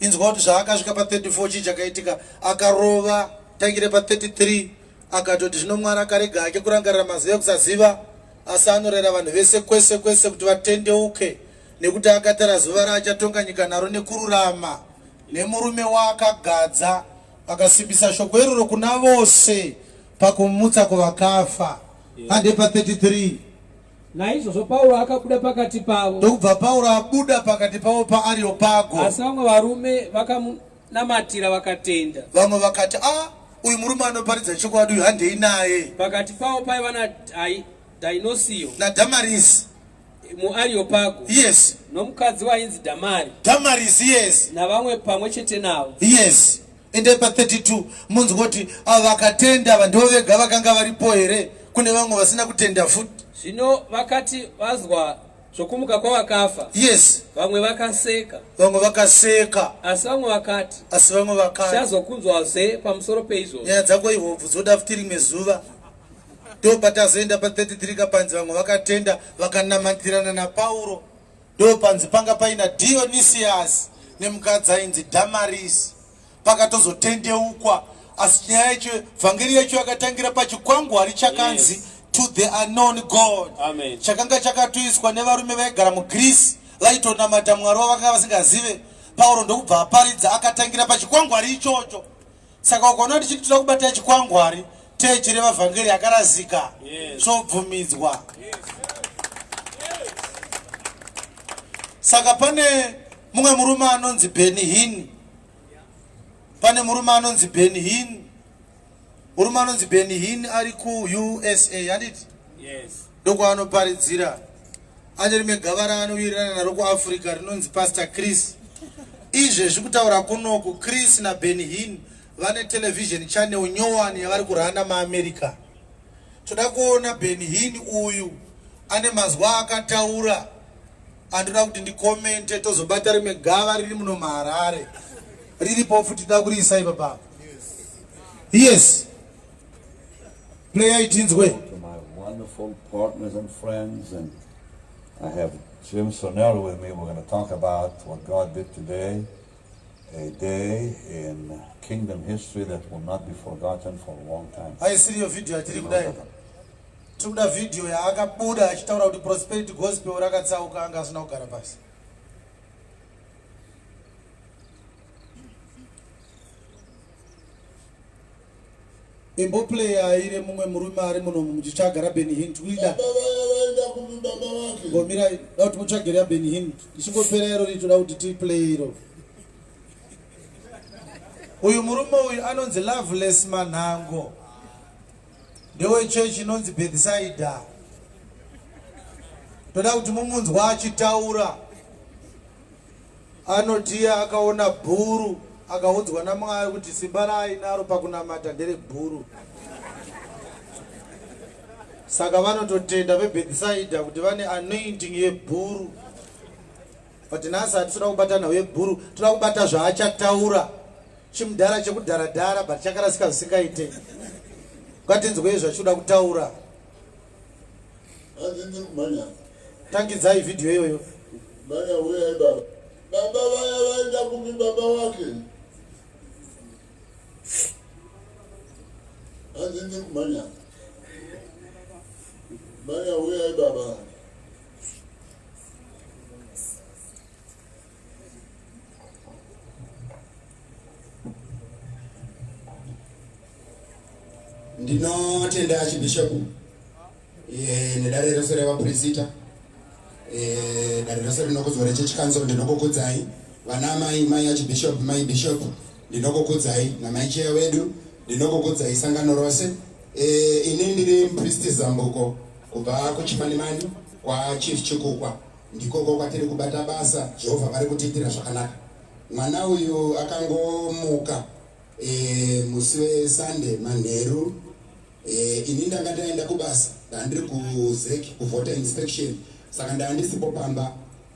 Inzwa kuti zvaakasvika pa 34 chii chakaitika. Akarova tangire pa 33 akatoti zvino Mwari akarega hake kurangarira mazuva ekusaziva, asi anorayira vanhu vese kwese kwese kuti vatendeuke, nekuti akatara zuva raachatonga nyika naro nekururama, nemurume waakagadza, akasimbisa shoko iroro kuna vose pakumutsa kuvakafa. Hande pa 33. Naizvozvo Pauro akabuda pakati pavo. Ndokubva Pauro abuda pakati pavo paAreopago. Asi vamwe varume vakamunamatira vakatenda. Vamwe vakati, A, uyu murume anoparidza chokwadi uyu, handei naye. Pakati pavo paiva naDhainosio. NaDhamarisi. MuAreopago. Yes. Nomukadzi wainzi Dhamari. Dhamarisi, yes. Navamwe pamwe chete navo. Yes. Endai pa 32 munzwe kuti ava vakatenda ava ndivo vega vakanga varipo here? Kune vamwe vasina kutenda futi. Zvino vakati vazwa zvokumuka kwavakafa, Yes. vamwe vakaseka. Vamwe vakaseka. Asi vamwe vakati, Asi vamwe vakati, Tichazokunzwazve pamusoro peizvozvo. Nyaya dzako ihobvu dzoda futi rimwe zuva. Ndopatazoenda pa 33 kapanzi vamwe vakatenda vakanamatirana naPauro. Ndopanzi panga paina Dionisiasi nemukadzi ainzi Damarisi. Pakatozotendeukwa asi nyaya yacho vhangeri yacho yakatangira pachikwangwari chakanzi Yes. to the unknown God. Amen. Chakanga chakatoiswa nevarume vaigara muGreece vaitonamata Mwari wavakanga vasingazive. Pauro ndokubva aparidza akatangira pachikwangwari ichocho. Saka ukaona kuti chiti toda kubata chikwangwari techireva vhangeri yakarazika zvobvumidzwa. Yes. Saka pane mumwe murume anonzi Benny Hinn. Pane murume anonzi Benny Hinn. Murume anonzi Benny Hinn ari kuUSA, handiti? Yes. Ndokwaanoparidzira. Ane rimwe gava raanowirirana naro kuAfrica rinonzi Pastor Chris. Izvezvi kutaura kunoku Chris naBenny Hinn vane television channel nyowani yavari kurana maAmerica. Toda kuona Benny Hinn uyu ane mazwi aakataura andoda kuti ndikomente tozobata rimwe gava riri muno muHarare riripo futi toda kuriisa ipapa. Yes. Playai tinzwe. To my wonderful partners and friends, and I have Jim Sonell with me. We're going to talk about what God did today, a day in kingdom history that will not be forgotten for a long time. Haisiriyo vhidhiyo yatiri kudai. Tiri kuda vhidhiyo yaakabuda achitaura kuti prosperity gospel rakatsauka anga asina kugara pasi. Imboplayai remumwe murume ari munomu muchitsvaga raBenny Hinn tikuida. Baba vaya vaenda kupi baba vake? Ngomirai da kuti mutsvage raBenny Hinn. Ichingopera iro ritoda kuti tiplay iro. Uyu murume uyu anonzi Loveless Manhango. Ndewechechi inonzi Bethsaida. Toda kuti mumunzwa achitaura. Anoti iye akaona bhuru akaudzwa naMwari kuti simba raainaro pakunamata ndere bhuru. Saka vanototenda veBethsaida kuti vane anointing yebhuru. But nhasi hatisi kubata nhau yebhuru, toda kubata zvaachataura. Chimudhara chekudharadhara but chakarasika zvisingaite. Ngatinzwei zvachoda kutaura. Hanzi ndiri kumhanya. Tangidzai vhidhiyo iyoyo. Mhanya huyai baba. Baba vaya vaenda kupi baba wake? Hanzi ndiri kumhanya. Mhanya huyai baba. Ndinotenda Archbishop eh, nedare rose revapurisita eh, dare rose rinokudzwa rechechi council ndinokukudzai vana amai mai Archbishop mai Bishop ndinokukudzai namai cheya wedu ndinokukudzai sangano rose eh, ini ndiri mupristi Zambuko kubva kuChimanimani kwaChief Chikukwa. Ndikoko kwatiri kubata basa, Jehovha vari kutiitira zvakanaka. Mwana uyu akangomuka e, musi weSunday manheru e, ini ndanga ndaenda kubasa, ndandiri kuZEC kuvoter inspection, saka ndandisipo pamba.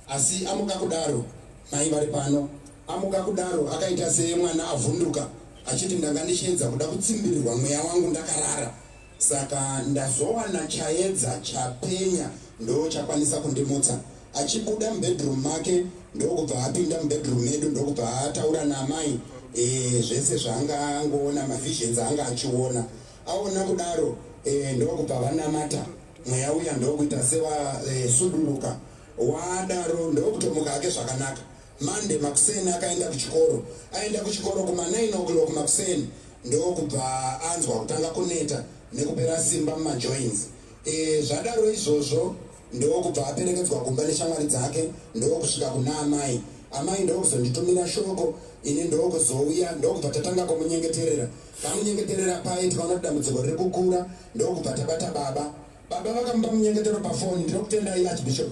Asi amuka kudaro, mai vari pano, amuka kudaro akaita semwana avhunduka achiti ndanga ndichiedza kuda kutsimbirirwa mweya wangu ndakarara. Saka ndazowana chaedza chapenya ndochakwanisa kundimutsa. Achibuda mubedroom make ndokubva apinda mubedroom medu ndokubva ataura naamai e, zvese zvaanga angoona mavisions aanga achiona. Aona kudaro e, ndokubva vanamata mweya uya ndokuita sewasuduruka e, wadaro ndokutomuka hake zvakanaka. Monday makuseni akaenda kuchikoro. Aenda kuchikoro kuma 9 o'clock makuseni ndokubva anzwa kutanga kuneta nekupera simba mumajoins. E, zvadaro izvozvo ndokubva aperekedzwa kumba neshamwari dzake ndokusvika kuna amai. Amai ndokuzonditumira shoko ini ndokuzouya ndokubva tatanga kumunyengeterera. Tamunyengeterera paye tikaona kuti dambudziko riri kukura ndokubva tabata baba. Baba vakamupa munyengetero pafoni. Ndinokutendai Archbishop.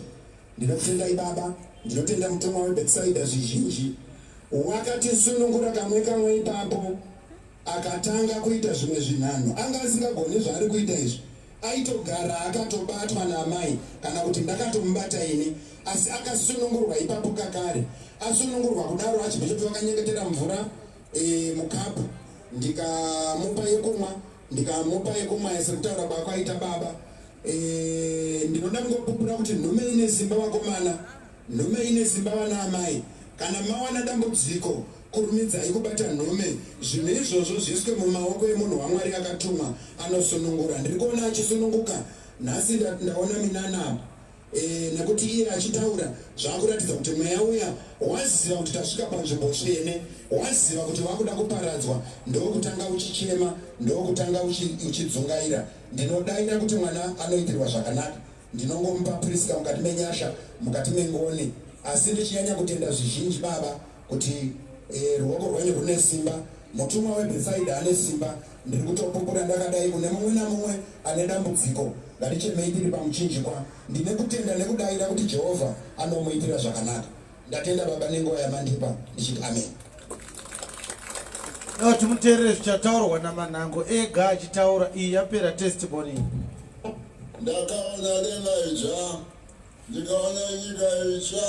Ndinokutendai Baba, ndinotenda mutumwa weBethsaida zvizhinji. Wakatisunungura kamwe kamwe ipapo akatanga kuita zvimwe zvinhanho. Anga asingagoni zvaari kuita izvi. Aitogara akatobatwa naamai kana kuti ndakatomubata ini. Asi akasunungurwa ipapo kakare. Asunungurwa kudaro Archbishop vakanyengetera mvura e, mukapu ndikamupa yekumwa ndikamupa yekumwa sekutaura kwakwaita baba. Eh, ndinoda kungopupura kuti nhume ine simba vakomana, nhume ine simba vana amai. Kana mawana dambudziko, Kurumidzai kubata nhume, zvinhu izvozvo zviiswe mumaoko emunhu waMwari akatumwa anosunungura. Ndiri kuona achisununguka nhasi, ndaona minana apa. E, nekuti iye achitaura zvakuratidza kuti mweya uya waziva kuti tasvika panzvimbo tsvene, waziva kuti wakuda kuparadzwa, ndokutanga uchichema, ndokutanga uchidzungaira. Ndinodaira kuti mwana anoitirwa zvakanaka. Ndinongomupa Prisca mukati menyasha, mukati mengoni, asi ndichinyanya kutenda zvizhinji baba kuti e, ruoko rwenyu rune simba, mutumwa weBhetsaida ane simba. Ndiri kutopupura ndakadai kune mumwe namumwe ane dambudziko, ngatichemei tiri pamuchinjikwa. Ndine kutenda nekudaira kuti Jehovha anomuitira zvakanaka. Ndatenda baba nenguva yamandipa ndichiti amen. Dai timuteerere zvichataurwa naManhango ega achitaura iyi yapera testimony. Ndakaona denga idzva, ndikaona nyika itsva,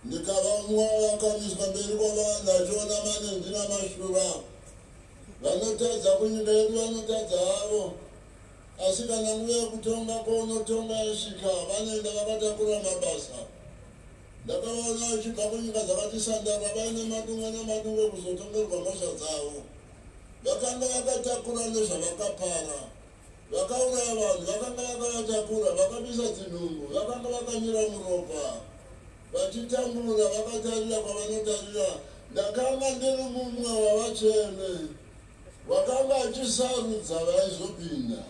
ndikava mumwe wakamiswa mberi kwavanhu achiona manenji namashura. Vanotadza kunyika yedu vanotadza havo, asi kana nguva yekutonga kwaunotonga yasvika, vanoenda vakatakura mabasa. Ndakavaona vachibva kunyika dzakati sandara vaine madungwe namadungwe kuzotongerwa mhosva dzavo. Vakanga vakatakura nezvavakapara. Vakauraya vanhu vakanga vakavatakura, vakabisa dzinhumbu, vakanga vakanyura muropa, vachitambura vakatarira kwavanotarira. Ndakanga ndiri mumwe wavatsvene wakanga achisarudza vaizopinda.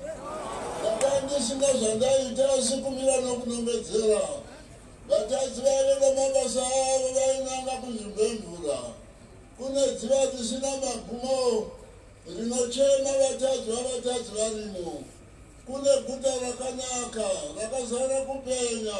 Ndakanga ndisina zvandaiita asi kumira nokunongedzera. Vatadzi vaive namabasa avo vainanga kunzvimbo yemvura. Kune dziva risina magumo rinochema vatadzi vavatadzi varimo. Kune guta rakanaka rakazara kupenya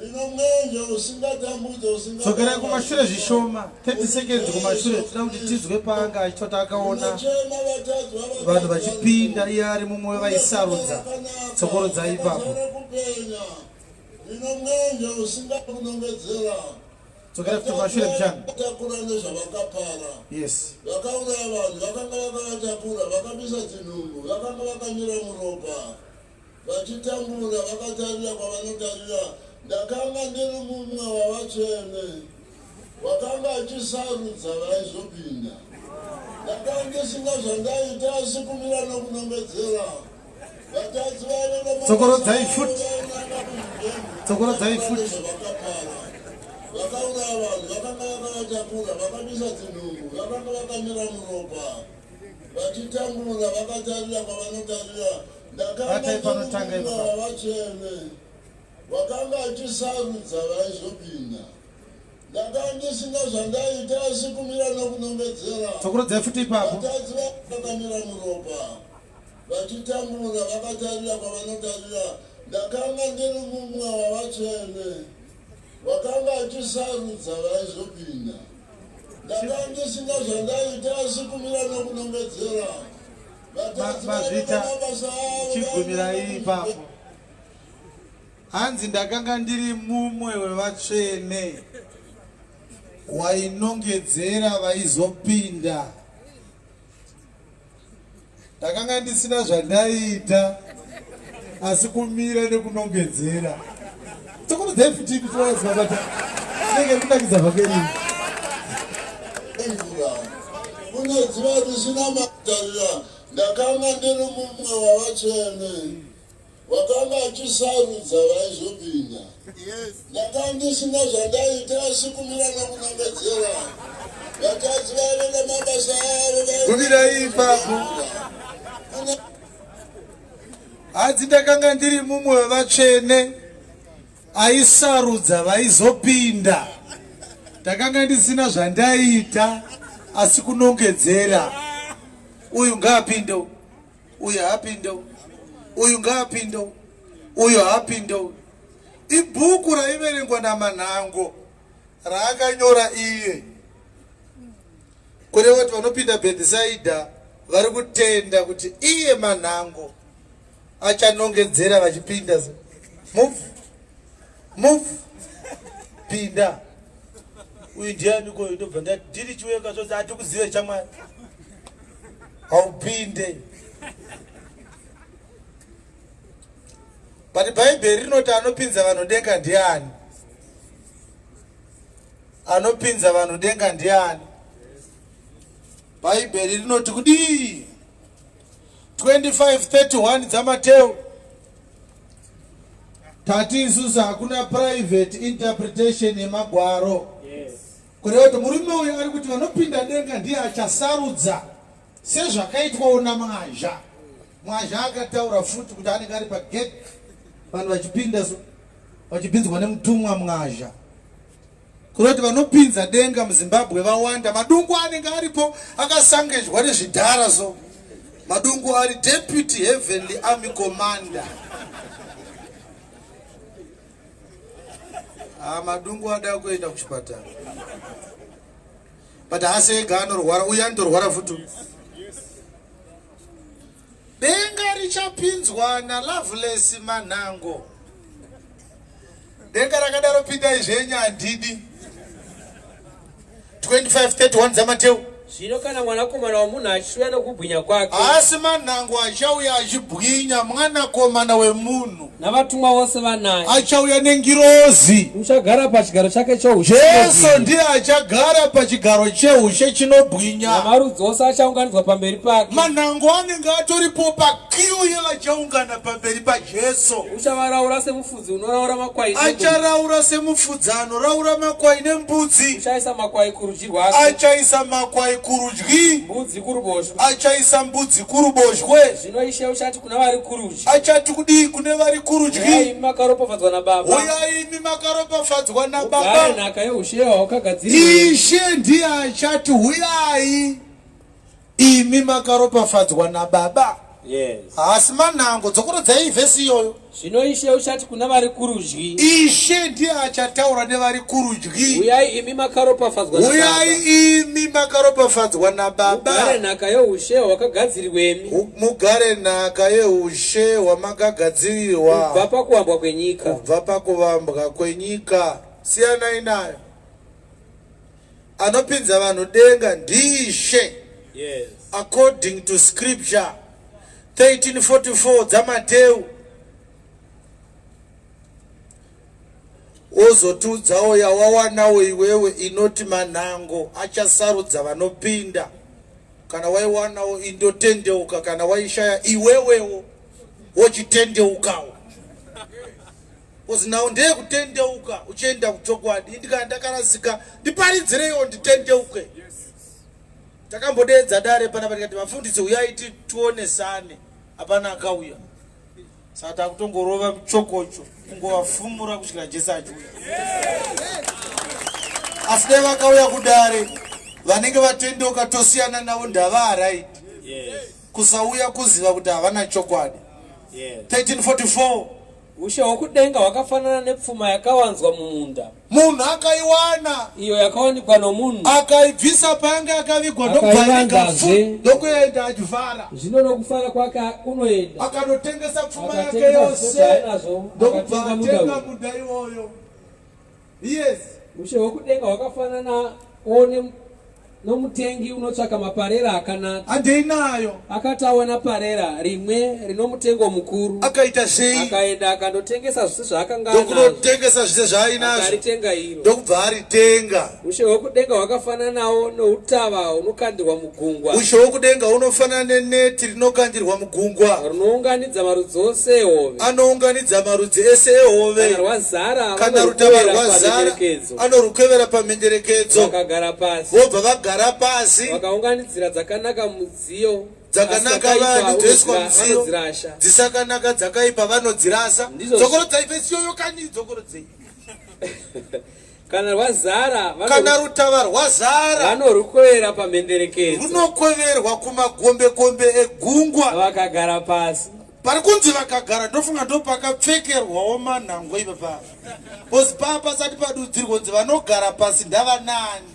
rino mwenje usingatambudze usinga Dzokerai kumashure zvishoma, 30 seconds kumashure, tinoda kuti tizwe paanga achitoti akaona rinochema vatadzi vavatadzi vanhu vachipinda varimo. iye ari mumwe Kune guta wevaisarudza. rakanaka Tsokorodzai ipapo. rakazara kupenya rino mwenje usingakunongedzera. Dzokera futi kumashure mshana. Takura nezvavakapara. Yes. Vakauraya vanhu vakanga vakavatakura, vakabisa dzinhumbu, vakanga vakanyura muropa, vachitambura vakatarira kwavanotarira. Ndakanga ndiri mumwe wavatsvene wakanga achisarudza vaizopinda. Ndakanga ndisina zvandaiita asi kumira nokunongedzera. Vatadzi vaive namabasa Tsokorodzai avo futi. vainanga kunzvimbo Tsokorodzai futi. nezvavakapara. Vakauraya vanhu vakanga vakavatakura, vakabisa dzinhumbu, vakanga vakanyura muropa, vachitambura vakatarira kwavanotarira. Ndakanga Batai ndiri panotanga mumwe ipapo. wavatsvene wakanga achisarudza vaizopinda. Ndakanga ndisina zvandaiita asi kumira nokunongedzera. Tsokorodzai futi ipapo. Vatadzi vakanyura muropa, vachitambura vakatarira kwavanotarira. Ndakanga ndiri mumwe wavatsvene wakanga achisarudza vaizopinda. Ndakanga ndisina zvandaiita asi kumira nokunongedzera. Vatadzi vaive Mazvita. namabasa avo Chigumirai vainanga ipapo. Hanzi ndakanga ndiri mumwe wevatsvene wainongedzera vaizopinda. Ndakanga ndisina zvandaiita asi kumira nekunongedzera. Tsokorodzai futi kuti vazivabata. Tinenge kunakidza vhangeri. mvura. Kune dziva risina matarira. Ndakanga ndiri mumwe wavatsvene wakanga achisarudza vaizopinda. Ndakanga ndisina zvandaiita asi kumira nokunongedzera. Vatadzi vaive namabasa avo Gumirai ipapo. Kune Hanzi ndakanga ndiri mumwe wevatsvene aisarudza vaizopinda. Ndakanga ndisina zvandaiita asi kunongedzera. Uyu ngaapinde, uyu haapinde, uyu ngaapinde, uyu haapinde. Ibhuku raiverengwa naManhango raakanyora iye. Kureva kuti vanopinda Bhethisaidha vari kutenda kuti iye Manhango achanongedzera vachipinda. Move, move, pinda. Uyu ndiani ko? Ndobva ndati ndiri Chiwenga zvose hatikuzive chamwari. Haupinde. But Bhaibheri rinoti anopinza vanhu denga ndiani? Anopinza vanhu denga ndiani? Bhaibheri rinoti kudii? 25:31 dzaMateu. Tati isusu hakuna private interpretation yemagwaro. Kureva kuti murume uyu ari kuti vanopinda denga ndiye achasarudza sezvakaitwawo naMwazha. Mwazha akataura futi kuti anenge ari pagate vanhu vachipinda so vachipinzwa nemutumwa Mwazha. Kureva kuti vanopinza denga muZimbabwe vawanda. Madungu anenge aripo akasangejwa nezvidhara so. Madungu ari deputy heavenly army commander. Ah, Madungu ada kuenda kuchipatara. But haasi ega anorwara, uyu anotorwara futi. Denga richapinzwa naLoveless Manhango. Denga rakadaro pindai zvenyu handidi. 25:31 dzaMateu. Zvino kana mwanakomana womunhu achiuya nokubwinya kwake. Haasi Manhango achauya achibwinya, mwanakomana wemunhu. Navatumwa vose vanaye. Achauya nengirozi. Uchagara pachigaro chake choushe. Jesu ndiye achagara pachigaro cheushe chinobwinya. Namarudzi ose achaunganidzwa pamberi pake. Manhango anenge atoripo pakiu yevachaungana pamberi paJesu. Uchavaraura semufudzi unoraura makwai. Acharaura semufudzi anoraura makwai nembudzi. Uchaisa makwai kurudyi rwake. Achaisa makwai kurudyi. Mbudzi kuruboshwe. Achaisa mbudzi kuruboshwe. Zvino Ishe uchati kuna vari kurudyi. Achati kudii kune vari kurudyi? Uyai imi makaropafadzwa nababa. Uyai imi makaropafadzwa nababa. Mugare nhaka yeushe hwakagadzirirwa. Ishe ndiye achati huyai imi makaropafadzwa nababa. Yes. Haasi manhango dzokorodzai vhesi iyoyo. Zvino Ishe uchati kuna vari kurudyi. Ishe ndiye achataura nevari kurudyi. Uyai imi makaropafadzwa nababa. Uyai imi makaropafadzwa nababa. Mugare nhaka yeushe hwakagadzirirwemi. Mugare nhaka yeushe hwamakagadzirirwa. Kubva pakuvambwa kwenyika. Kubva pakuvambwa kwenyika. Siyanai nayo. Anopinza vanhu denga ndiIshe. Yes. According to scripture 1344 dzaMateu. Wozotiudzawo yawawanawo iwewe inoti manhango achasarudza vanopinda. Kana waiwanawo indotendeuka, kana waishaya iwewewo wochitendeukawo. Because now ndeyekutendeuka uchienda kuchokwadi. Indikana ndakarasika ndiparidzireiwo nditendeuke. Takambodeedza dare panapa tikati vafundisi huyai tionesane, hapana akauya. Saka takutongorova muchokocho kungovafumura kusvikira Jesu achiuya. Asi dai vakauya kudare vanenge vatendeuka tosiyana navo ndava right. Kusauya kuziva kuti havana chokwadi. 1344 Ushe hwokudenga hwakafanana nepfuma yakawanzwa mumunda. Munhu akaiwana. Iyo yakawanikwa nomunhu. Akaibvisa payange yakavigwa ndokubva ndokuenda achifara. Zvino nokufara kwake unoenda. Akanotengesa pfuma yake yose ndokubva atenga munda iwoyo. Yes. Ushe hwokudenga hwakafanana nomutengi unotsvaka maparera akanaka. Handei nayo. Akati awana parera rimwe rinomutengo mukuru. Akaita sei? Akaenda akandotengesa zvose zvaakanga anazvo. Ndokunotengesa zvose zvaainazvo. Akaritenga iro. Ndokubva aritenga. Ushe hwokudenga hwakafananawo noutava hunokandirwa mugungwa. Ushe hwokudenga hunofanana neneti rinokandirwa mugungwa. Rinounganidza marudzi ose ehove. Anounganidza marudzi ese ehove. Kana rwazara, kana rutava rwazara, anorukwevera pamhenderekedzo. Vakagara pasi. Vobva vagara pasi. Vakaunganidzira dzakanaka mudziyo. Dzakanaka vanhu dzoiswa mudziyo. Dzisakanaka dzakaipa vanodzirasa. Dzokorodzai vhesi iyoyo kani dzokorodzei. Kana rwazara, kana rutava rwazara, vanorukwevera pamhenderekedzo, runokweverwa kumagombekombe egungwa. Vakagara pasi. Pari kunzi vakagara, ndofunga ndopakapfekerwawo manhango ipapa, bcause paa pasati padudzirwa kunzi vanogara pasi ndavanani.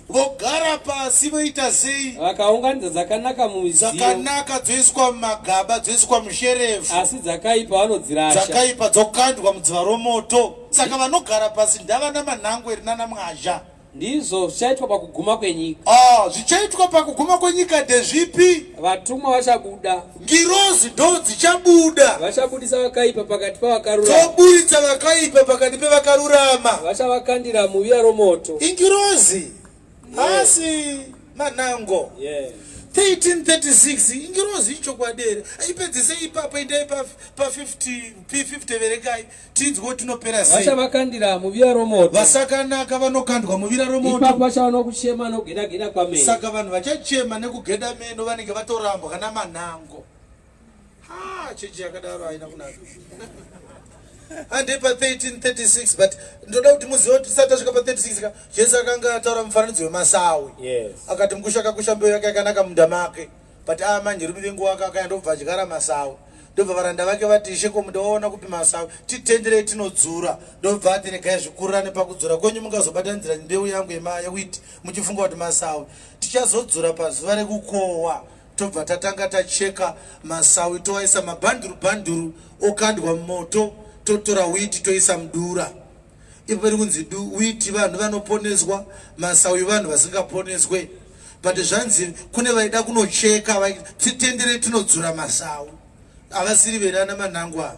Vogara pasi voita sei? Vakaunganidza dzakanaka mumidziyo. Dzakanaka dzoiswa mumagaba, dzoiswa musherefu. Asi dzakaipa vanodzirasha. Dzakaipa dzokandwa mudziva romoto. Saka vanogara pasi ndavana Manhangweri nana Mwazha. Ndizvo zvichaitwa pakuguma kwenyika. Ah, zvichaitwa pakuguma kwenyika ndezvipi? Vatumwa vachabuda. Ngirozi ndo dzichabuda. Vachabudisa vakaipa pakati pavakarurama. Toburitsa vakaipa pakati pevakarurama. Vachavakandira muvira romoto. Ingirozi. Asi manango. Yes. 1336 ingirozi ichokwadi here? Ipedzise ipapo endai pa, pa 50 P50 verengai tinzwe kuti tinopera sei. Vachavakandira muvira romoto. Vasakanaka vanokandwa muvira romoto. Ipapo vachava nokuchema nokugeda-geda kwameno. Saka vanhu vachachema nekugeda meno vanenge vatorambwa kana manhango. Ha, chechi yakadaro haina kunaka. Hande pa 1336 but ndoda kuti muzive kuti tisati tasvika pa 36 ka Jesu akanga ataura mufananidzo wemasawi. Yes. Akati mukusha akakusha mbeu yake yakanaka munda make. But aa manje rume venguva wake akaya ndobva adyara masawi. Ndobva varanda vake vati ishe ko munda waona kupi masawi titenderei tinodzura. Ndobva ati regai zvikurirane pakudzura kwenyu mungazobatanidzira mbeu yangu yewheat muchifunga kuti masawi. Tichazodzura pazuva rekukohwa tobva tatanga tacheka masawi toaisa mabhanduru bhanduru okandwa mumoto totora wheat toisa mudura. Ipo pari kunzi witi vanhu vanoponeswa, masawi vanhu vasingaponeswe. But zvanzi kune vaida kunocheka, titendere tinodzura masawi. Havasiri verana manangu ava.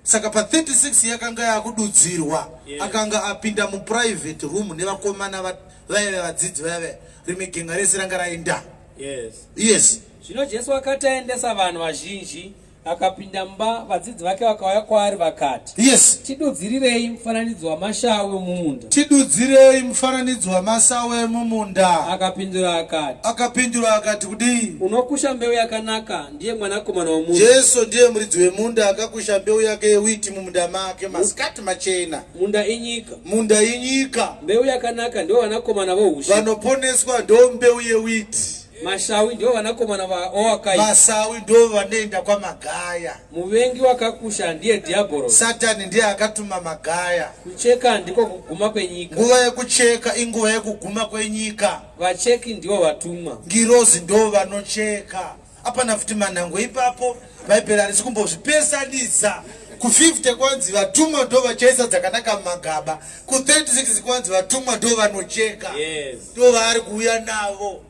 Saka pa 36 yakanga yakududzirwa, Yes. akanga apinda muprivate room nevakomana vaive vadzidzi vaive rimwe genga rese ranga raenda. Yes. Yes. Zvino Jesu akati aendesa vanhu vazhinji, Akapinda mumba, vadzidzi vake vakauya kwaari vakati, Yes. Tidudzirirei mufananidzo wamashawi omumunda. Tidudzirei mufananidzo wamasawi emumunda. Akapindura akati, Akapindura akati kudii? Unokusha mbeu yakanaka ndiye Mwanakomana womunhu. Jesu ndiye muridzi wemunda akakusha mbeu yake yewiti mumunda make masikati machena. Munda inyika. Munda inyika. Mbeu yakanaka ndivo vanakomana voushe. Vanoponeswa ndo mbeu yewiti. Mashawi ndivo vanakomana vaowakaipa. Masawi ndo vanoenda kwamagaya. Muvengi wakakusha ndiye dhiabhorosi. Satani ndiye akatuma magaya. Kucheka ndiko kuguma kwenyika. Nguva yekucheka inguva yekuguma kwenyika. Vacheki ndivo vatumwa. Ngirozi ndo vanocheka. Apana futi manhango ipapo. Bhaibheri harisi kumbozvipesanisa. Ku50 kwanzi vatumwa ndo vachaisa dzakanaka mumagaba. Ku36 kwanzi vatumwa ndo vanocheka. Yes. Ndo vaari kuuya navo.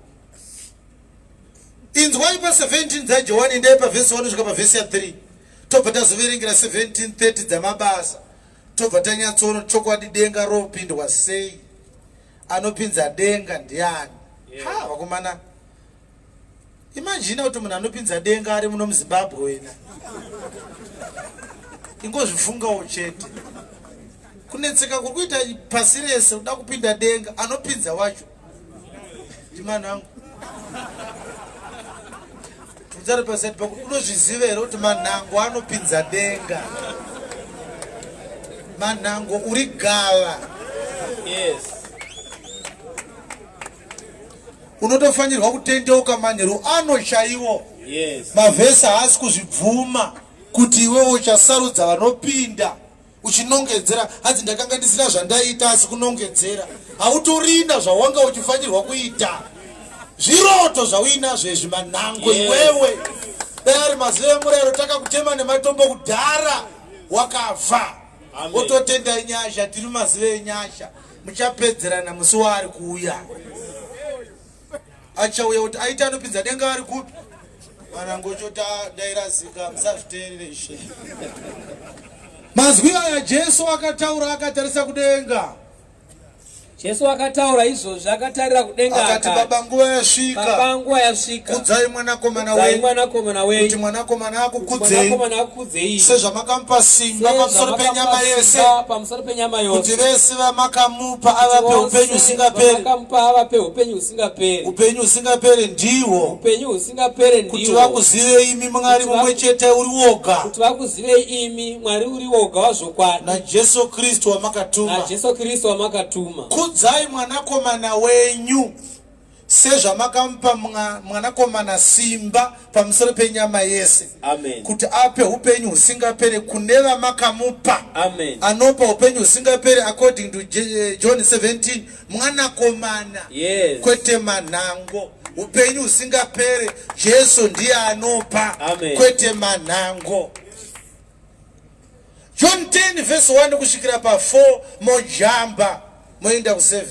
Inzwai pa 17 dzaJohani endai pavhesi 1 kusvika pavhesi ya 3 tobva tazoverengera 1730 dzamabasa tobva tanyatsoona chokwadi denga ropindwa sei anopinza denga ndiani Yeah. ha vakomana imajina kuti munhu anopinza denga ari muno muzimbabwe wena ingozvifungawo chete kunetseka kuri kuita pasi rese kuda kupinda denga anopinza wacho ndimanhangu tudzari pasati pakuti unozviziva here kuti manhango anopinza denga manhango uri gava Yes. unotofanirwa kutendeuka manheru ano chaiwo Yes. mavhesi haasi kuzvibvuma kuti iwewe uchasarudza vanopinda uchinongedzera hanzi ndakanga ndisina zvandaiita asi kunongedzera hautorina zvawanga uchifanirwa kuita zviroto zvauinazvo izvi manhango Yes. iwewe dai ari mazuva emurayiro takakutema nematombo kudhara wakafa Amen. wototenda inyasha tiri mazuva enyasha muchapedzerana musi waari kuuya achauya kuti aita anopinza denga ari kupi varangochota ndairazika musazviteerere ishe mazwi aya jesu akataura akatarisa kudenga Jesu akataura izvozvi akatarira kudenga akati baba nguva yasvika Baba nguva yasvika kudzai mwanakomana kudzai wenyu mwanakomana kuti wenyu mwanakomana akukudzei mwanakomana akukudzei sezvamakamupa simba pamusoro penyama yese pamusoro penyama kuti yose vese vamakamupa avape upenyu husingaperi vamakamupa avape upenyu husingaperi upenyu husingaperi ndihwo upenyu husingaperi kuti ndihwo vakuzivei imi mwari Kuti mumwe chete uri woga kuti vakuzivei imi mwari uri woga wazvokwadi najesu kristu wamakatuma najesu kristu wamakatuma kudzai mwanakomana wenyu sezvamakamupa mwanakomana simba pamusoro penyama yese Amen. kuti ape upenyu husingaperi kune vamakamupa Amen. anopa upenyu husingaperi according to John 17 mwanakomana Yes. kwete manhango upenyu husingaperi Jesu ndiye anopa Amen. kwete manhango John 10 verse 1 kusvikira pa 4 mojamba moenda ku 7.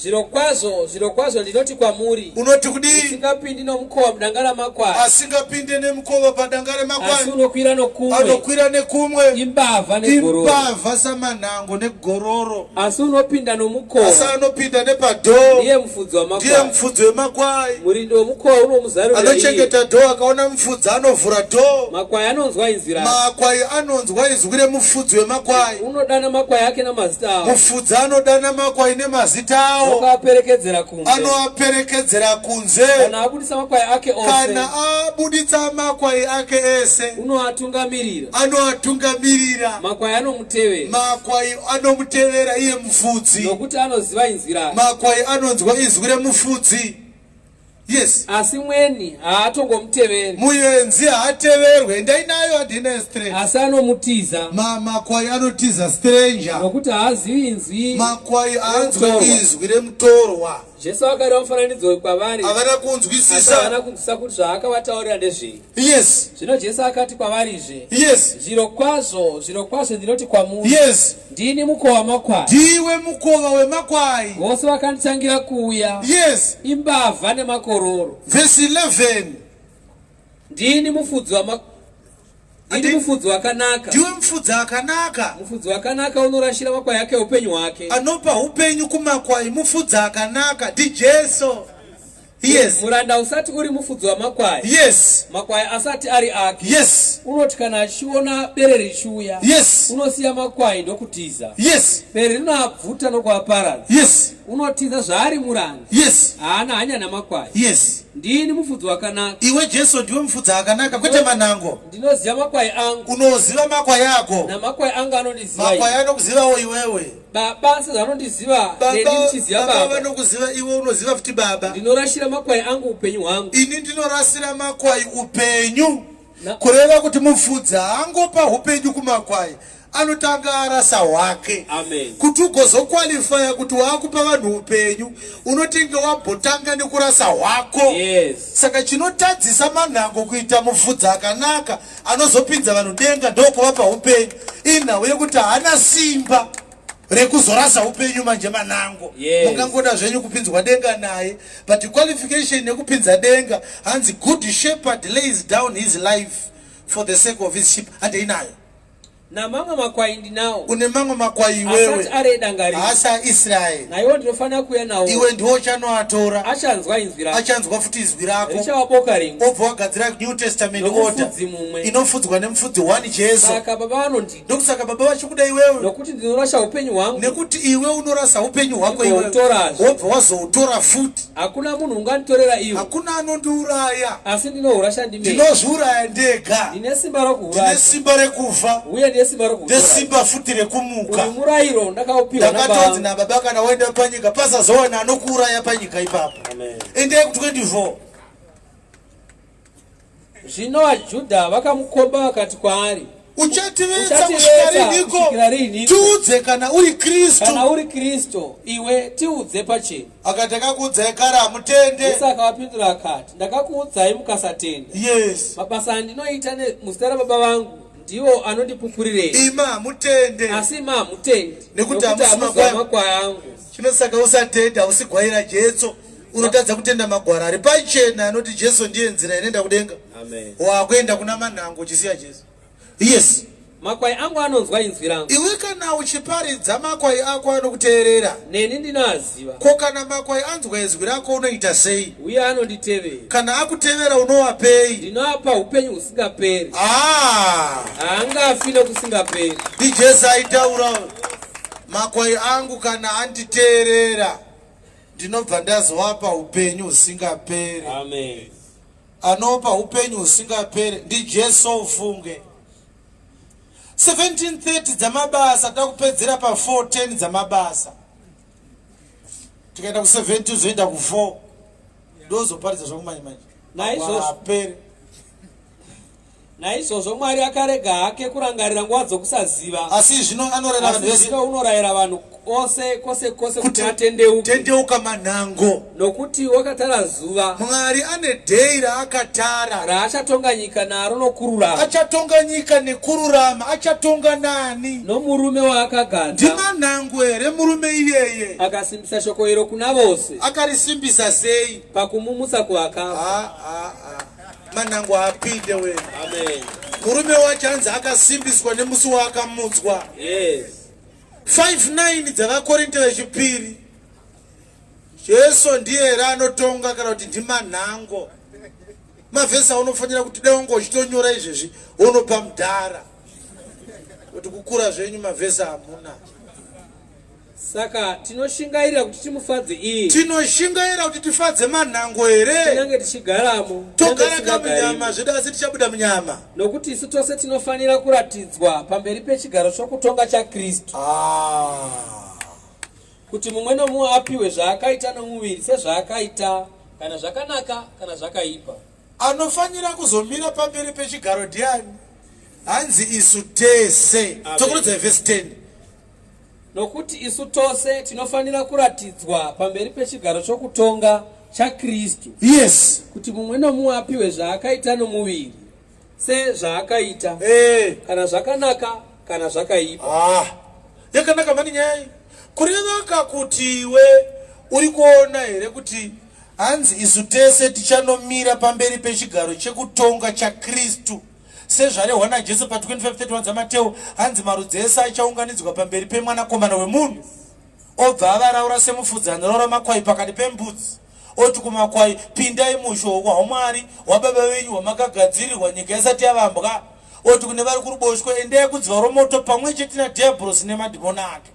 Zvirokwazvo, zvirokwazvo ndinoti kwamuri, Unoti kudii? Usingapindi nomukova mudanga ramakwai, Asingapinde nemukova padanga asi remakwai, unokwira nokumwe, anokwira nekumwe, imbavha negororo. Imbavha samanhango negororo. Asi unopinda Asi nomukova anopinda nepadhoo ndiye mufudzi ndiye wamakwai. mufudzi wemakwai. Murindi womukova unomuzarurira iye. Anochengeta dhoo, akaona mufudzi anovhura dhoo. Makwai anonzwa inzwi rake. Makwai anonzwa izwi remufudzi wemakwai. Unodana makwai ake namazita awo. Mufudzi anodana makwai nemazita awo. Nokuaperekedzera kunze. Anoaperekedzera kunze. Kana abudisa makwai ake ose, Kana abuditsa makwai ake ese, unoatungamirira. Anoatungamirira. Makwai anomutevera, Makwai anomutevera iye mufudzi, nokuti anoziva inzwi rake. Makwai anonzwa izwi remufudzi, yes. Asi mweni haatongomuteveri, Muyenzi haateverwe. Endai nayo, handina straight. Asi anomutiza, Makwai anotiza stranger. Nokuti haazivi inzwi Makwai aanzwe remutorwa. Izwi remutorwa. Jesu akareva mufananidzo uyu kwavari, Havana asi havana kunzwisisa. kunzwisisa kuti zvaakavataurira ndezvei. Zvino Jesu akati kwavarizve, Zvirokwazvo, zvirokwazvo ndinoti kwamuri, ndini mukova wamakwai. Ndiwe mukova wemakwai. Vose vakanditangira kuuya imbavha nemakororo. Vhesi 11. Ndini mufudzi wama ndini mufudzi wakanaka. Ndiwe mufudzi akanaka. Mufudzi wakanaka unorashira makwai ake upenyu hwake. Anopa upenyu kumakwai, mufudzi akanaka ndiJesu, yes. Muranda usati uri mufudzi wamakwai, makwai asati ari ake, unoti kana achiona bere richiuya, unosiya makwai ndokutiza. Bere rinoabvuta nokuaparadza. Unotiza zvaari muranda, haana hanya namakwai. Ndini mufudzi wakanaka. Iwe Jesu ndiwe mufudzi akanaka, kwete manango. Ndinoziva makwai angu, Unoziva makwai ako, namakwai angu anondiziva. Makwai anokuzivawo iwewe. Baba sezvanondiziva neni Baba ndichiziva baba Baba. vanokuziva iwe, unoziva futi Baba. Ndinorashira makwai angu upenyu hwangu. Ini ndinorasira makwai upenyu. Kureva kuti mufudzi haangopa upenyu kumakwai, anotanga arasa hwake. Amen. Kuti ugozoqualifya kuti waakupa vanhu upenyu, unotinge wambotanga nekurasa hwako. Saka chinotadzisa manhango kuita mufudzi akanaka anozopinza vanhu denga ndokuvapa upenyu inhau yekuti haana simba rekuzorasa upenyu. Manje manango, mungangoda zvenyu kupinzwa denga naye, but qualification yekupinza denga hanzi good shepherd lays down his life for the sake of his sheep. Handeinayo. Namamwe makwai ndinawo, Une mamwe makwai asati iwewe, ari edanga rino. Haasi aIsraeri. Naiwo ndinofanira kuuya nawo. Iwe ndiwo uchanoatora. Achanzwa inzwi rako. Achanzwa futi izwi rako. Richava boka rimwe, Obva wagadzira New Testament order nomufudzi mumwe. inofudzwa nemufudzi 1, Jesu. Saka Baba vanondida, Ndokusaka Baba vachikuda iwewe, nokuti ndinorasha upenyu hwangu, nekuti iwe unorasa upenyu hwako iwewe, Ndigoutorazve. wobva wazoutora futi. Hakuna munhu unganditorera iwo, Hakuna anondiuraya, asi ndinohurasha ndimene. Ndinozviuraya ndega. Ndine simba Ndine rokuhurasha, simba rekufa, uye ndine simba rokuhutora. nesimba futi rekumuka. Uyu murayiro ndakaupiwa Ndakatonzi naBaba. nababa, kana waenda panyika pasazowana anokuuraya panyika ipapo. Amen. Endei ku24. Zvino vaJudha vakamukomba vakati kwaari, Uchativetsa kusvika Uchativetsa riniko? kusvikira riniko? Tiudze kana uri Kristu. Kana uri Kristu, iwe tiudze pachena. Akati, akakuudzai kare, hamutende. Jesu akavapindura akati, ndakakuudzai mukasatenda. Mabasa andinoita muzita rababa vangu ndiwo anondipupurirei. Ima hamutende. Asi ima hamutendi, Nekuti hamusi hamuzi makwai. makwai angu. Chinosaka usatenda, hausi gwai raJesu. Unotadza kutenda magwara ari pachena anoti Jesu ndiye nzira inoenda kudenga. Amen. Wakuenda kuna manhango uchisiya Jesu, yes. Makwai angu anonzwa inzwi rangu. Iwe kana uchiparidza, makwai ako anokuteerera. Neni ndinoaziva. Ko kana makwai anzwa izwi rako, unoita sei? Uye anonditevera. Kana akutevera, unowapei? Ndinoapa upenyu husingaperi. Ah! Haangafi nokusingaperi. NdiJesu aitaura. Makwai angu kana anditeerera, ndinobva ndazovapa upenyu husingaperi. Amen. Anopa upenyu husingaperi ndiJesu, ufunge. 1730 dzamabasa, takupedzera pa410 dzamabasa. Tikaenda ku17, zoenda ku4, ndozoparidza zvakumanje manje. Apere. Naizvozvo Mwari akarega hake kurangarira nguva dzokusaziva. Asi zvino anorayira vanhu Asi vese zvino unorayira vanhu ose kwose kwose kuti atendeuke. Tendeuka manhango. Nokuti wakatara zuva. Mwari ane dheyi raakatara. Raachatonga nyika naro nokururama. Achatonga nyika nekururama. Achatonga nani? Nomurume waakagadza. Ndimanhango here murume iyeye? Akasimbisa shoko iro kuna vose. Akarisimbisa sei? Pakumumutsa kuvakafa. Ha, ha, ha. Manhango haapinde wena. Amen. Murume wacho anzi akasimbiswa nemusi waakamutswa. Yes. 5:9 dzavaKorinte vechipiri. Jesu ndiye here anotonga kana kuti ndimanhango? Mavhesi aunofanira kuti dai wanga uchitonyora izvezvi wonopa mudhara kuti kukura zvenyu mavhesi hamuna. Saka tinoshingairira kuti timufadze iye. Tinoshingaira kuti tifadze manhango here? Kunyange tichigaramo. Togara kamunyama zvedu asi tichabuda munyama. Nokuti isu tose tinofanira kuratidzwa pamberi pechigaro chokutonga chaKristu. Ah. Kuti mumwe nomumwe apiwe zvaakaita nomuviri sezvaakaita, kana zvakanaka kana zvakaipa. Anofanira kuzomira pamberi pechigaro ndiani? Hanzi isu tese. Tsokoredzai vhesi 10. Nokuti isu tose tinofanira kuratidzwa pamberi pechigaro chokutonga chaKristu. Yes. Kuti mumwe nomumwe apiwe zvaakaita nomuviri sezvaakaita. Hey. Eh. Kana zvakanaka kana zvakaipa. Ah. Yakanaka mani nyaya iyi. Kurevaka kuti iwe uri kuona here kuti hanzi isu tese tichanomira pamberi pechigaro chekutonga chaKristu. Sezvarehwa naJesu pa 25:31 dzaMateo, hanzi marudzi ese achaunganidzwa pamberi pemwanakomana wemunhu, obva avaraura semufudzi anoraura makwai pakati pembudzi, oti kumakwai, Pindai muushe hwaMwari hwaBaba venyu hwamakagadzirirwa nyika isati yavambwa, oti kune vari kuruboshwe, Endai kudziva romoto pamwe chete nadhiabhorosi nemadhimoni ake.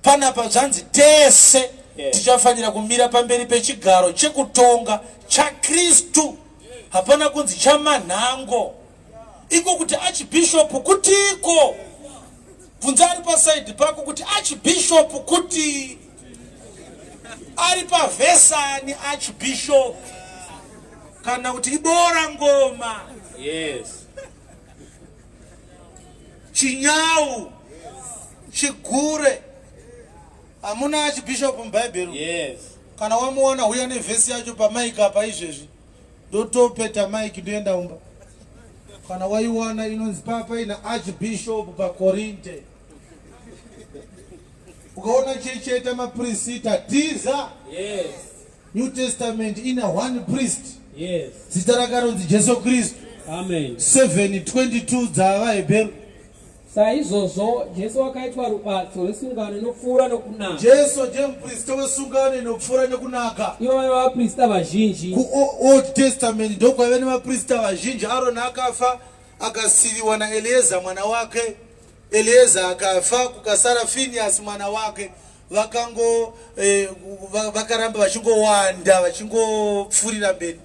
Panapa zvanzi tese tichafanira kumira pamberi pechigaro chekutonga chaKristu. Hapana kunzi chamanhango. Iko kuti archbishop kutiko? Bvunza ari pasaidi pako kuti archbishop kuti ari pavhesani archbishop kana kuti ibora ngoma. Yes. Chinyau chigure hamuna archbishop mubhaibheri. Yes. Kana wamuwana huya nevhesi yacho pamaiki apa izvezvi ndotopeta maiki ndoenda umba. Kana waiwana inonzi papa ina archbishop paKorinte. Ukaona chechi yaita maprisita tiza. Yes. New Testament ina one priest. Yes. Zita rakaronzi Jesu Kristu. Amen. 7:22 dzavaHebheru. Saizvozvo Jesu wakaitwa rubatso rwesungano inopfuura nokunaka. Jesu ndiye muprista wesungano inopfuura nekunaka. Ivo vaiva vaprista vazhinji. KuOld Testament ndokwaiva nevaprista vazhinji. Aroni akafa akasiviwa naElieza mwana wake. Elieza akafa kukasara Finiasi mwana wake. Vakango eh, vakaramba vachingowanda vachingopfurira mberi.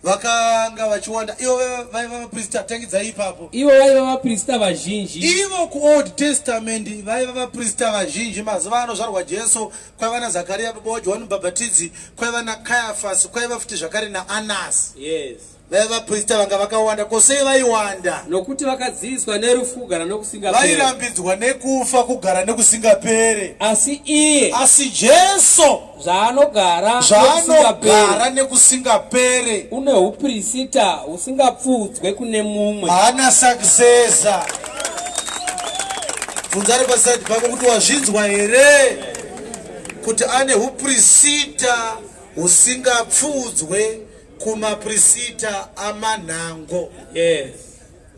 Vakanga vachiwanda ivo vaiva vaprista. Tangidzai ipapo. Ivo vaiva vaprista vazhinji. Ivo kuOld Testament vaiva vaprista vazhinji. Mazuva anozvarwa Jesu kwaiva naZakaria baba waJohani Mubhabhatidzi, kwaiva naKayafasi, kwaiva futi zvakare naAnasi. Yes. Vaiva vaprista vanga vakawanda. Ko sei vaiwanda? Nokuti vakadziviswa nerufu kugara nokusingapere. Vairambidzwa nekufa kugara nekusingapere. Asi iye. Asi Jesu. Zvaanogara Zvaanogara nekusingapere. Une hupirisita husingapfuudzwe kune mumwe. Haana successor. Bvunza ari paside pako kuti wazvinzwa here kuti ane hupirisita husingapfuudzwe kumaprisita amanhango. Yes.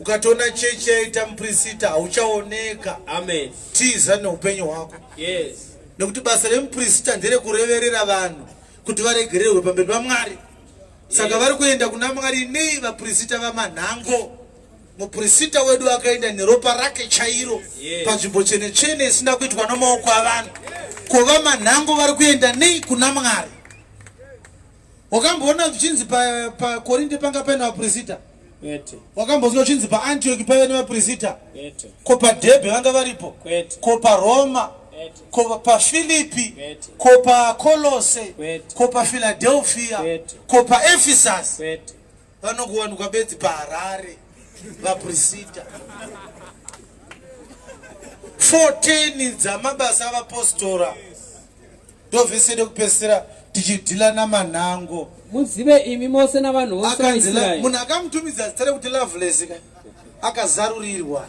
Ukatoona chechi yaita muprisita hauchaoneka. Amen. Tiza neupenyu hwako. Yes. Nekuti basa remuprisita nderekureverera vanhu kuti varegererwe pamberi paMwari. Saka Yes. vari kuenda kuna Mwari nei vaprisita vamanhango? Muprisita wedu akaenda neropa rake chairo Yes. panzvimbo tsvene tsvene isina kuitwa nomaoko avanhu. Ko vamanhango vari kuenda nei kuna Mwari? Wakamboona zvichinzi paKorinte pa panga paine vaprisita? Kwete. Wakambonzwa zvichinzi paAntioki paive nevapirisita? Kwete. Ko paDhebhe vanga varipo? Kwete. Ko paRoma? Kwete. Ko paFilipi? Kwete. Ko paKolose? Kwete. Ko paFiladelfia? Kwete. Ko paEfisasi? Kwete. Vanongowanikwa bedzi paHarare vapirisita. 14 dzamabasa avapostora ndovhesi yedu yekupedzisira tichidhila namanhango. Muzive imi mose navanhu vose Akanzi la- vaIsraeri. munhu akamutumidza zita rekuti Loveless ka akazarurirwa.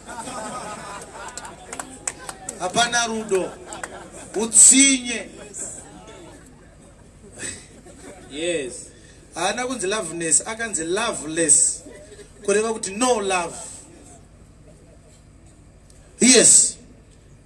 Hapana rudo, utsinye. Yes. Haana kunzi loveness, akanzi loveless, kureva kuti no love. Yes.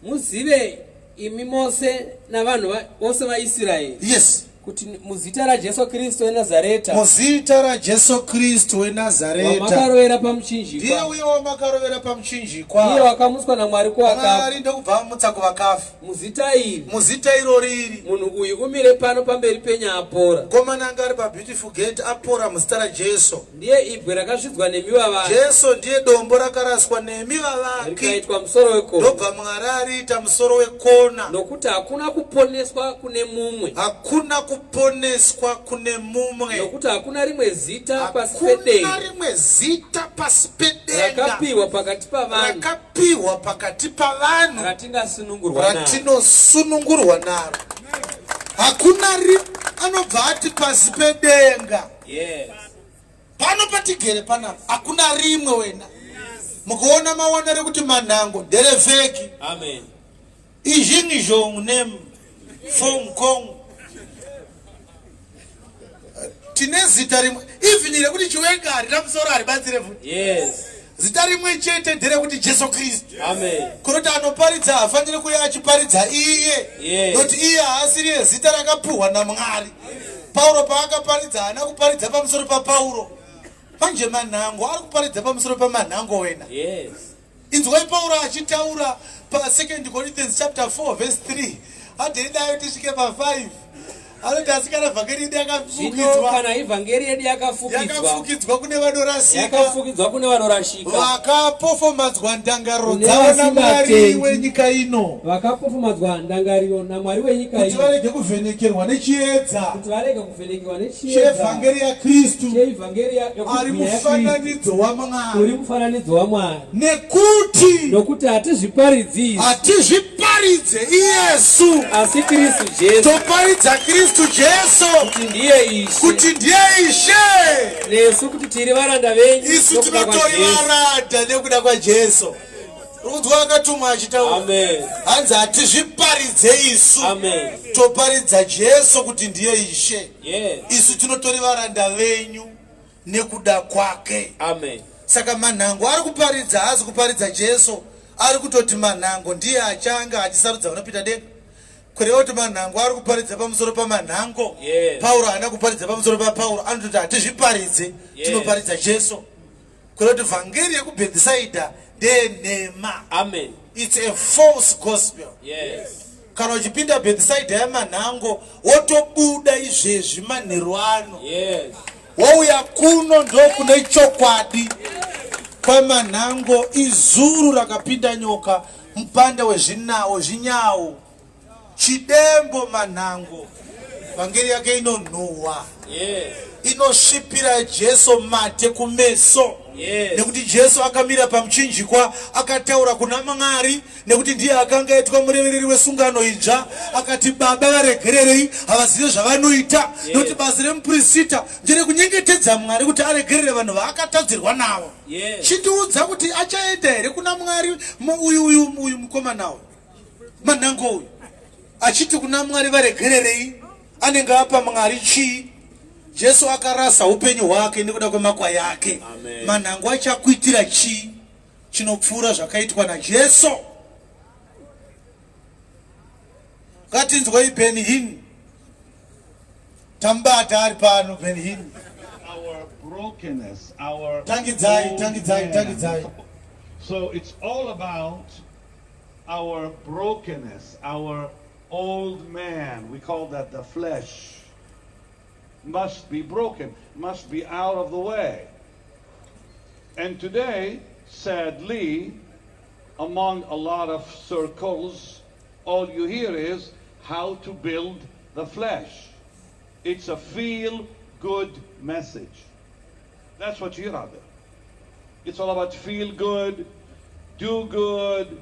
Muzive imi mose navanhu vose vaIsraeri. Yes. Kuti muzita raJesu Kristu weNazareta. Muzita raJesu Kristu weNazareta. Wamakarovera pamuchinjikwa. Ndiye uye wamakarovera pamuchinjikwa. Iye wakamutswa naMwari kuvakafa. Mwari ndokubva amutsa kuvakafa. Muzita iri. Muzita irori iri. Munhu uyu umire pano pamberi penyu apora. Mukomana anga ari paBeautiful Gate apora muzita raJesu. Ndiye ibwe rakasvidzwa nemi vavaki. Jesu ndiye dombo rakaraswa nemi vavaki. Rikaitwa musoro wekona. Ndobva Mwari ariita musoro wekona. Nokuti hakuna kuponeswa kune mumwe. Hakuna kuponeswa kune mumwe. Nokuti hakuna rimwe zita pasi pedenga. Hakuna rimwe zita pasi pedenga. Rakapiwa pakati pavanhu. Rakapiwa pakati pavanhu. Ratingasunungurwa naro. Ratinosunungurwa naro. Hakuna ri anobva ati pasi pedenga. Yes. Pano patigere panapa hakuna rimwe wena. Mukuona mawana rekuti manhango nderevheki. Amen. Izhingizhong nem Fong Kong. Tine zita rimwe even rekuti Chiwenga harina musoro haribatsire futi. Yes. Zita rimwe chete nderekuti Jesu Kristu. Amen. Kunoti anoparidza haafaniri kuya achiparidza iye. Yes. Noti iye haasiriye zita rakapuhwa naMwari. Pauro paakaparidza haana kuparidza pamusoro paPauro. Manje manhango ari kuparidza pamusoro pamanhango wena. Yes. Inzwai Pauro achitaura pa 2 Corinthians chapter 4 verse 3. Hadei tisvike pa 5. Anoti asi kana vhangeri yedu Zvino yakafukidzwa, kana ivhangeri yedu yakafukidzwa, yakafukidzwa kune vanorasika, yakafukidzwa kune vanorashika, vakapofomadzwa ndangariro Kune dzavo naMwari vasingatendi. wenyika ino, vakapofomadzwa ndangariro naMwari wenyika kuti ino, varege kuvhenekerwa nechiedza kuti varege kuvhenekerwa nechiedza chevhangeri yaKristu, cheivhangeri ari yokubwinya yaKristu, mufananidzo waMwari. uri mufananidzo waMwari. Nekuti Nokuti hatizviparidzi isu, hatizviparidze iyesu, asi Kristu Jesu, toparidza Kristu Jesu kuti ndiye Ishe, kuti ndiye Ishe, nesu kuti tiri varanda venyu isu nokuda tinotori kwaJesu. varanda nekuda kwaJesu. Rudzwa akatumwa achitaura. Amen. Hanzi hatizviparidze isu, Amen. toparidza Jesu kuti ndiye Ishe. Yes. Isu tinotori varanda venyu nekuda kwake. Amen. Saka manhango ari kuparidza haasi kuparidza Jesu, ari kutoti manhango ndiye achanga achisarudza vanopinda denga. Kureva kuti manhango ari kuparidza pamusoro pamanhango. Yes. Pauro haana kuparidza pamusoro paPauro, anototi hatizviparidze, Yes. tinoparidza Jesu. Kureva kuti vhangeri yekuBhethisaidha ndenhema. Amen. It's a false gospel. Yes. Kana uchipinda Bhethisaidha yamanhango wotobuda izvezvi manheru ano. Yes. Wouya kuno ndokune chokwadi. Kwamanhango izuru rakapinda nyoka, mupanda wezvinawo zvinyawo, chidembo manhango. Vhangeri yake inonhuhwa. Yes. Inosvipira Jesu mate kumeso. Yes. Nekuti Jesu akamira pamuchinjikwa akataura kuna Mwari, nekuti ndiye akanga aitwa murevereri wesungano idzva. Akati, Baba varegererei, havazive zvavanoita. Yes. Nekuti basa remuprista nderekunyengetedza Mwari kuti aregerere vanhu vaakatadzirwa navo. Yes. Chindiudza kuti achaenda here kuna Mwari uyu uyu uyu mukomana uyu manhango uyu achiti kuna Mwari varegererei, anenge apa Mwari chii? Jesu akarasa upenyu hwake nekuda kwemakwai ake. Amen. Manhango achakuitira chii chinopfuura zvakaitwa naJesu? Ngatinzwei Benny Hinn. Tambata ari pano Benny Hinn. Our brokenness, our Tangidzai, old tangidzai, man. tangidzai. So it's all about our brokenness, our old man. We call that the flesh. Must be broken, must be out of the way. And today, sadly, among a lot of circles, all you hear is how to build the flesh. It's a feel-good message. That's what you hear out there. It's all about feel good, do good,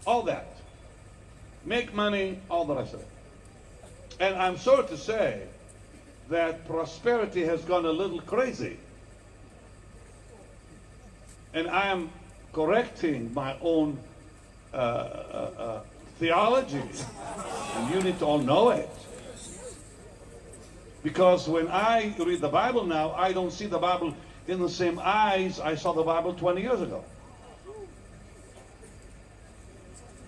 all that. Make money, all the rest of it. And I'm sorry to say that prosperity has gone a little crazy. And I am correcting my own theology. And you need to all know it. Because when I read the Bible now, I don't see the Bible in the same eyes I saw the Bible 20 years ago.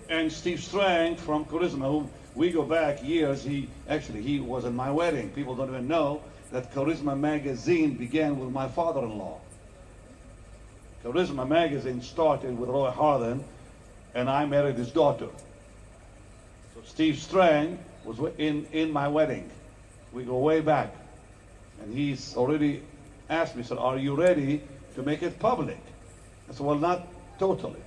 And Steve Strang from Charisma, who we go back years, he was in my wedding. People don't even know that Charisma Magazine began with my father-in-law. Charisma Magazine started with Roy Harden, and I married his daughter. So Steve Strang was in my wedding. We go way back. And he's already asked me, said, are you ready to make it public? I said, well, not totally.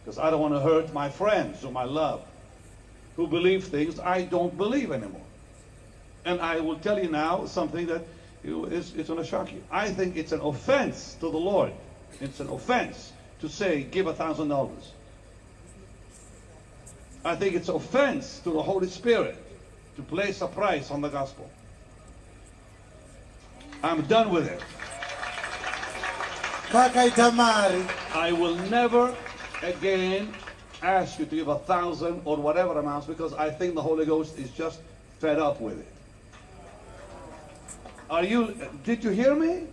Because I don't want to hurt my friends whom I love, who believe things I don't believe anymore. And I will tell you now something that it's going to shock you. I think it's an offense to the Lord. It's an offense to say, give $1,000. I think it's offense to the Holy Spirit to place a price on the gospel. I'm done with it. Kakaita mari. I will never again ask you to give 1,000 or whatever amounts, because I think the Holy Ghost is just fed up with it. Did you hear me?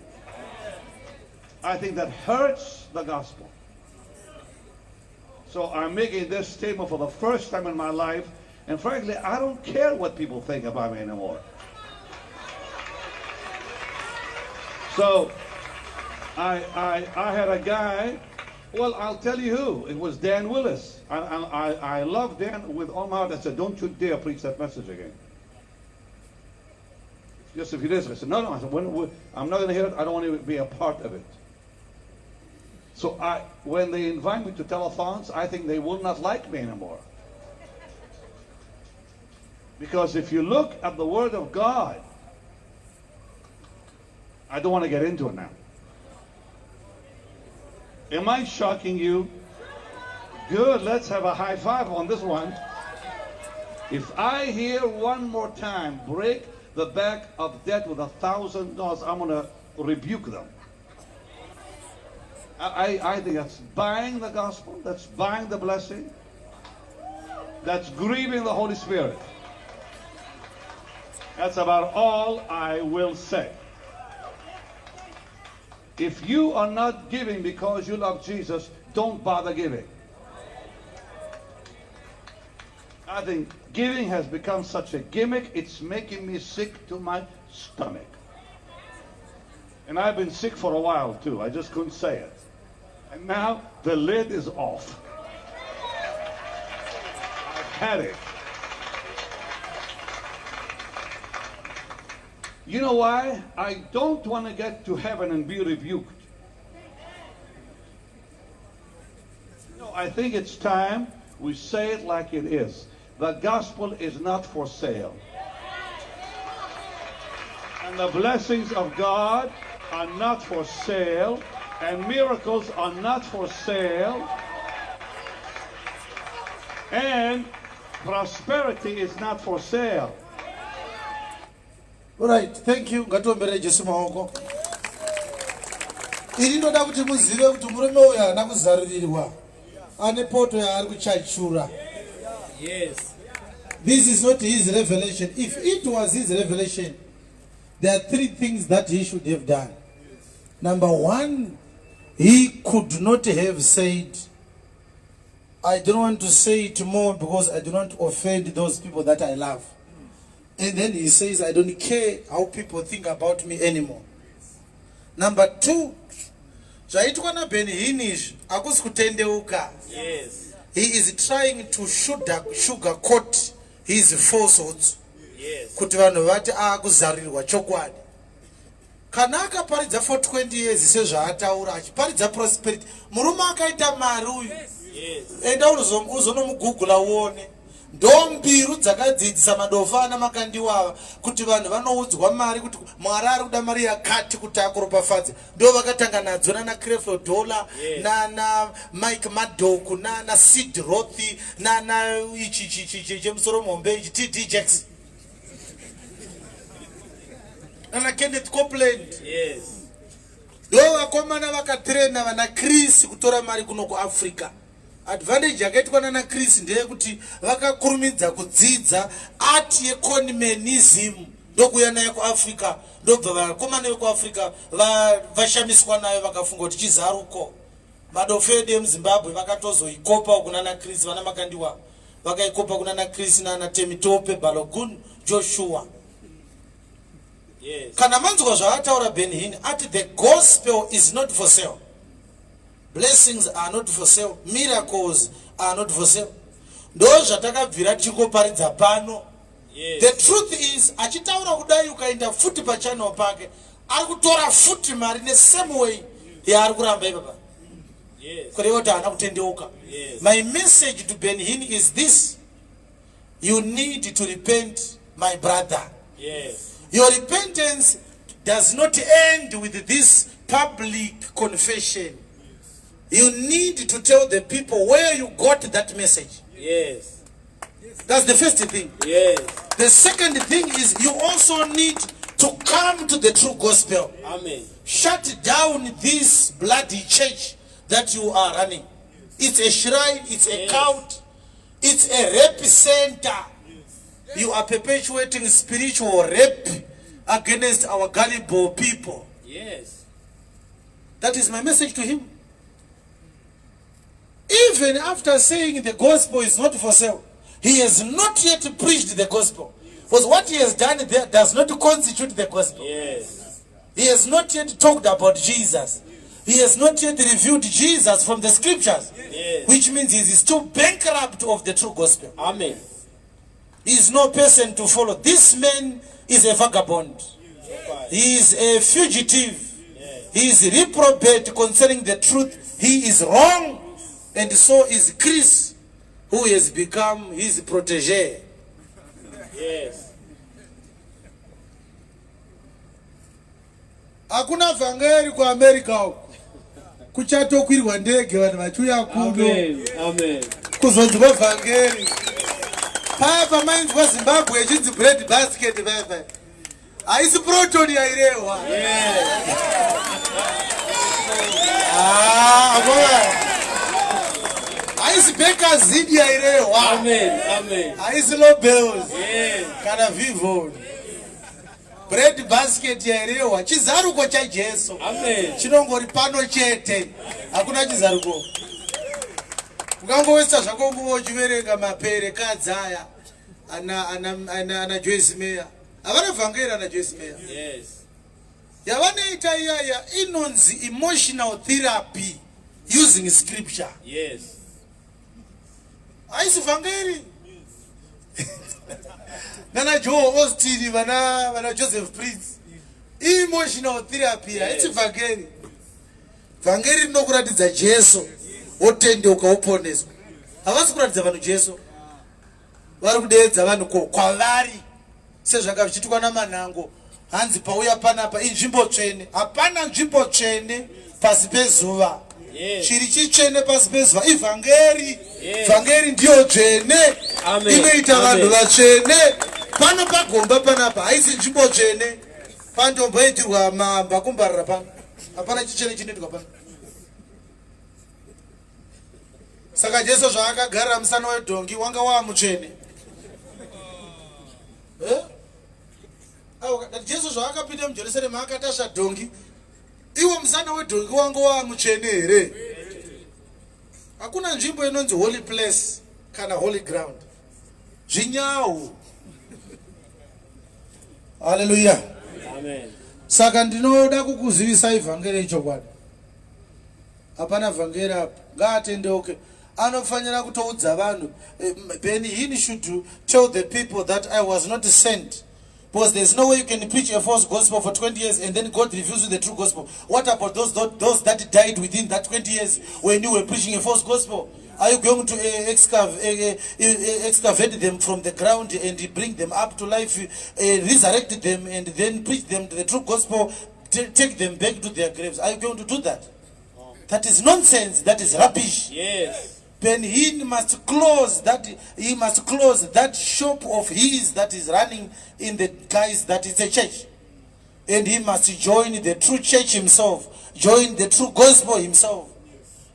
I think that hurts the gospel. So I'm making this statement for the first time in my life, and frankly, I don't care what people think about me anymore. So I had a guy, well, I'll tell you who. It was Dan Willis. I love Dan with all my heart. I said, don't you dare preach that message again. Just a few days ago. I said, no, no. I said, I'm not going to hear it. I don't want to be a part of it. So when they invite me to telethons, I think they will not like me anymore. Because if you look at the Word of God, I don't want to get into it now. Am I shocking you? Good, let's have a high five on this one. If I hear one more time, break the back of debt with $1,000, I'm going to rebuke them. I think that's buying the gospel, that's buying the blessing, that's grieving the Holy Spirit. That's about all I will say. If you are not giving because you love Jesus, don't bother giving. I think giving has become such a gimmick, it's making me sick to my stomach. And I've been sick for a while too, I just couldn't say it. And now the lid is off. I've had it. You know why? I don't want to get to heaven and be rebuked. No, I think it's time we say it like it is. The gospel is not for sale. And the blessings of God are not for sale. And miracles are not for sale. And prosperity is not for sale. All right, thank you. Ngatiomberere Jesu maoko. Ini ndoda kuti muzive kuti murume uyu haana kuzarurirwa. Ane poto yaari kuchachura. Yes. This is not his revelation. If it was his revelation, there are three things that he should have done. Number one, he could not have said, I don't want to say it more because I do not offend those people that I love. And then he says, I don't care how people think about me anymore. Number two, zvaitwa naBenny Hinn izvi hakusi kutendeuka. Yes. He is trying to sugarcoat his falsehoods. Yes. Kuti vanhu vati aakuzarurirwa chokwadi. Kana akaparidza for 20 years sezvaataura achiparidza prosperity, murume akaita mari uyu. Yes. Enda uzonomugugula uone. Ndo mbiru dzakadzidzisa madofo ana Makandiwa ava kuti vanhu vanoudzwa mari kuti Mwari ari kuda mari yakati kuti akuropafadze. Ndo vakatanga nadzo nana Creflo Dollar, Yes. nana Mike Murdock, nana Sid Roth, nana ichi chi chi chi chemusoro muhombe ichi TD Jakes. Nana Kenneth Copeland. Yes. Ndo vakomana vakatraina vana Chris kutora mari kuno kuAfrica. Advantage yakaitwa nana Chris ndeyekuti vakakurumidza kudzidza art yeconmanism ndokuuya nayo kuAfrica, ndobva vakomana vekuAfrica vashamiswa nayo vakafunga kuti chizaruko. Madofo edu emuZimbabwe vakatozoikopa kunana Chris, vana Makandiwa vakaikopa kunana Chris nana Temitope Balogun Joshua. Yes. Kana manzwa zvaataura Benny Hinn, ati the gospel is not for sale. Blessings are not for sale. Miracles are not for sale. Ndo zvatakabvira tichingoparidza pano. Yes. The truth is, achitaura kudai ukaenda futi pachannel pake, ari kutora futi mari nesame way yaari kuramba ipapa. Yes. Kureva kuti haana kutendeuka. Yes. My message to Benny Hinn is this: you need to repent, my brother. Yes. Your repentance does not end with this public confession. You need to tell the people where you got that message. Yes. That's the first thing. Yes. The second thing is you also need to come to the true gospel. Amen. Shut down this bloody church that you are running. It's a shrine, it's a Yes. cult, it's a rape center. You are perpetuating spiritual rape against our gullible people. Yes. That is my message to him. Even after saying the gospel is not for sale, he has not yet preached the gospel. Because what he has done there does not constitute the gospel. Yes. He has not yet talked about Jesus. He has not yet reviewed Jesus from the scriptures. Yes. Which means he is still bankrupt of the true gospel. Amen. He is no person to follow. This man is a vagabond. He is a fugitive. He is reprobate concerning the truth. He is wrong. And so is Chris, who has become his protege. Yes. Hakuna vhangeri kuAmerica uku. Kuchatokwirwa ndege vanhu vachiuya kuno. Amen. Amen. Kuzonzwa vhangeri. Paya pamainzwa Zimbabwe ichinzi bread basket paya paya. Haisi Proton yairehwa. Ah, akona. Haisi Bakerzin yairehwa. Amen. Amen. Haisi Lobels. Yes. Kana Vivon. Bread basket yairehwa. Chizaruko chaJesu. Amen. Chinongori pano chete. Hakuna chizaruko. Ukangowesa zvako nguva uchiverenga mapere kadzi aya ana Joyce Meyer. Havana vhangeri ana Joyce Meyer. Yes. Yavanoita iyaya inonzi emotional therapy using scripture. Yes. Haisi vhangeri. Nana Joel Osteen vana Joseph Prince. Emotional therapy haisi vhangeri. Vhangeri rinokuratidza Jesu wotendeuka woponeswa. Havasi kuratidza vanhu Jesu. Vari kudeedza vanhu kwavari sezvanga zvichiitwa naManhango. Hanzi pauya panapa inzvimbo tsvene. Hapana nzvimbo tsvene pasi pezuva. Yes. Chiri chitsvene pasi pezuva ivhangeri. Yes. Vhangeri ndiyo tsvene. Amen. Inoita vanhu Amen. vatsvene. Pano pagomba panapa haisi nzvimbo tsvene. Pandomboitirwa mambakumbarara pano. Hapana chitsvene chinoitwa pano. Saka Jesu zvaakagara musana wedhongi wanga waamutsvene. Awa, Jesu zvaakapinda muJerusarema akatasva dhongi, iwo musana wedhongi wanga waamutsvene here? Hakuna nzvimbo inonzi holy place kana holy ground. Zvinyawu. Hallelujah. Amen. Saka ndinoda kukuzivisai vhangeri yechokwadi. Hapana vhangeri apa. Ngaatendeuke. Anofanira kutoudza vanhu. Benny Hinn should tell the people that I was not sent. Because there's no way you can preach a false gospel for 20 years and then God reveals you the true gospel. What about those that died within that 20 years when you were preaching a false gospel? Are you going to excavate them from the ground and bring them up to life, resurrect them and then preach them to the true gospel, take them back to their graves? Are you going to do that? That is nonsense. That is rubbish. Then he must close that, he must close that shop of his that is running in the guise that is a church. And he must join the true church himself, join the true gospel himself,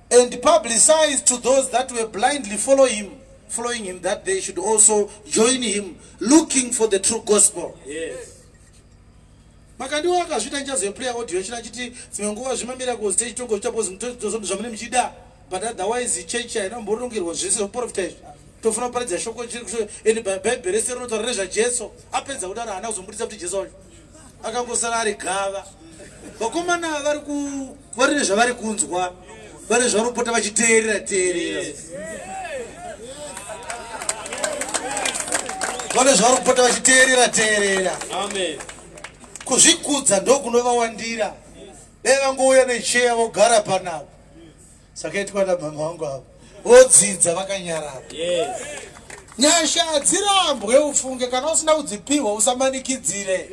and publicize to those that were blindly following him, that they should also join him, looking for the true gospel. Makandiwa akazviita ndichazoplaya audio yacho achiti dzimwe nguva zvemamiracles techitongo zvichapozi zvamune muchida, but otherwise church haina kumborongerwa zvese zvoprofita izvi. Tofanira kuparidza shoko and Bhaibheri rese rinotaura rezvaJesu. Apedza kudaro haana kuzombudisa kuti Jesu wacho akangosara ari gava. Vakomana vari nezvavari kunzwa, vane zvavari kupota vachiteerera teerera, vane zvavari kupota vachiteerera teerera. Amen. Kuzvikudza ndokunovawandira. Dai vangouya necheya vogara panapa sakaitwa namama vangu avo, vodzidza vakanyarara. Nyasha hadzirambwe, ufunge. Kana usina kudzipiwa, usamanikidzire,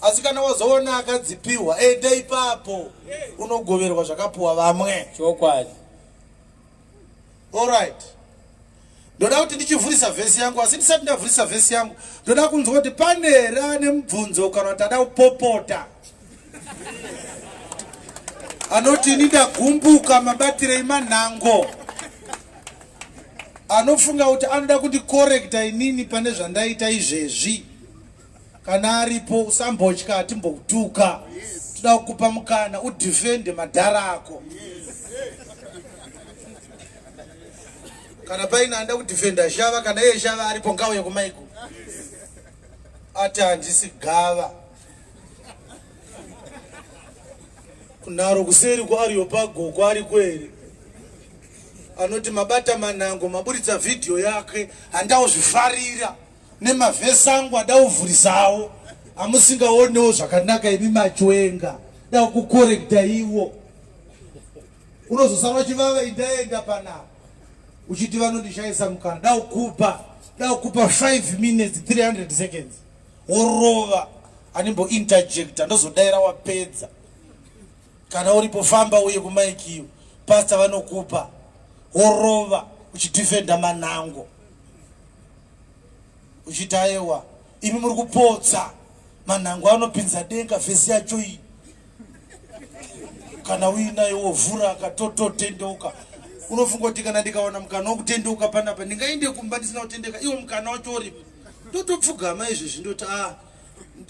asi kana wazoona akadzipiwa, ende ipapo unogoverwa zvakapiwa vamwe. Chokwadi. Alright, ndoda kuti ndichivhurisa vhesi yangu, asi ndisati ndavhurisa vhesi yangu, ndoda kunzwa kuti pane here ane mubvunzo kana kuti ada kupopota, anoti ini ndagumbuka mabatirei manhango, anofunga kuti anoda kundikorekta inini pane zvandaita izvezvi. Kana aripo, usambotya, hatimbokutuka. Toda kukupa mukana udefende madhara ako. Kana paine anoda kudefenda Shava, kana iye Shava aripo, ngauye kumaiko ati handisi gava. Kunharo kuseri kwaAreopago kwari kweri, anoti mabata manhango, maburitsa vhidhiyo yake, handauzvifarira nemavhesi angu adauvhurisawo amusingaonewo zvakanaka imi machwenga, da kukorekta iwo. Unozosara uchivava, indaenda panapa uchiti vanondishayisa mukana. Da kukupa 5 minutes 300 seconds, worova animbointerjecta, ndozodayira wapedza. Kana uripo, famba uye kumaikiyo, pastor vanokupa, worova uchidefenda manhango uchiti aiwa, imi muri kupotsa, manhango anopinza denga, vhesi yacho iyi. Kana uinayo, wovhura akatototendeuka. Unofunga kuti kana ndikawana mukana wokutendeuka panapa, ndingainde kumba ndisina kutendeka? Iwo mukana wacho uripo, ndotopfugama izvezvi, ndoti a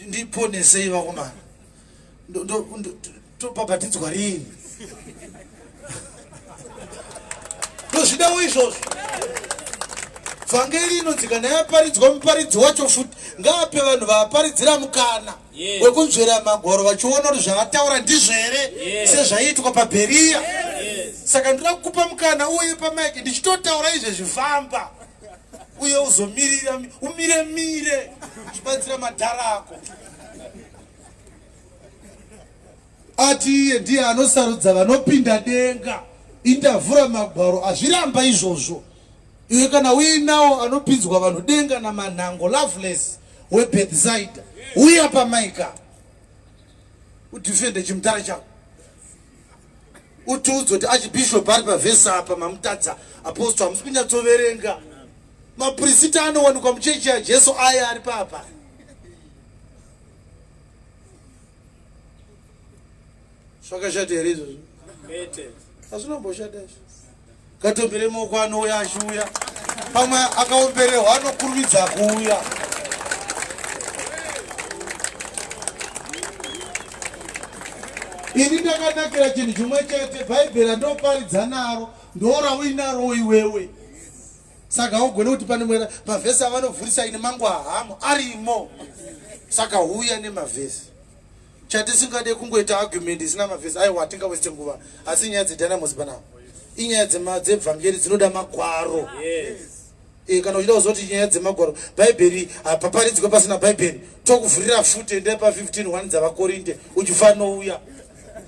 ndiponesei vakomana, tobhabhatidzwa rini? Ndozvidawo izvozvo. Vhangeri inonzi kana yaparidzwa, muparidzi wacho futi ngaape vanhu vaaparidzira mukana wekunzvera magwaro vachiona kuti zvaataura ndizvo here, sezvaiitwa paBheriya. Saka ndoda kukupa mukana uye pamaiki ndichitotaura izvezvi, famba uye uzomirira, umire mire uchibatsira madhara ako. Ati iye ndiye anosarudza vanopinda denga, indavhura magwaro azviramba izvozvo. Iwe kana uinawo anopinzwa vanhu denga namanhango Loveless weBethsaida, uya pamaika udefende chimutare chako, utiudze kuti archbishop ari pavhesi apa mamutadza, apostle hamusi kunyatsoverenga, mapurisita anowanikwa muchechi yaJesu aya ari papa. Zvakashata here izvozvo? Kwete. Hazvinomboshata izvo. Ngatombere maoko anouya achiuya. Pamwe akaombererwa anokurumidza kuuya. Ini ndakanakira chinhu chimwe chete, Bhaibheri randoparidza naro ndorauinaro iwewe, saka haugone kuti pane mwera mavhesi avanovhurisa, ini mangu hahamo arimo. Saka huya nemavhesi. Chatisingade kungoita argument isina mavhesi. Aiwa, hatingaweste nguva, asi nyaya dzeDynamos panapa inyaya dzevhangeri dzinoda magwaro. Kana uchida kuzoti nyaya dzemagwaro, Bhaibheri hapaparidzwe pasina Bhaibheri, tokuvhurira futi. Endai pa15 1 dzavaKorinte, uchifanouya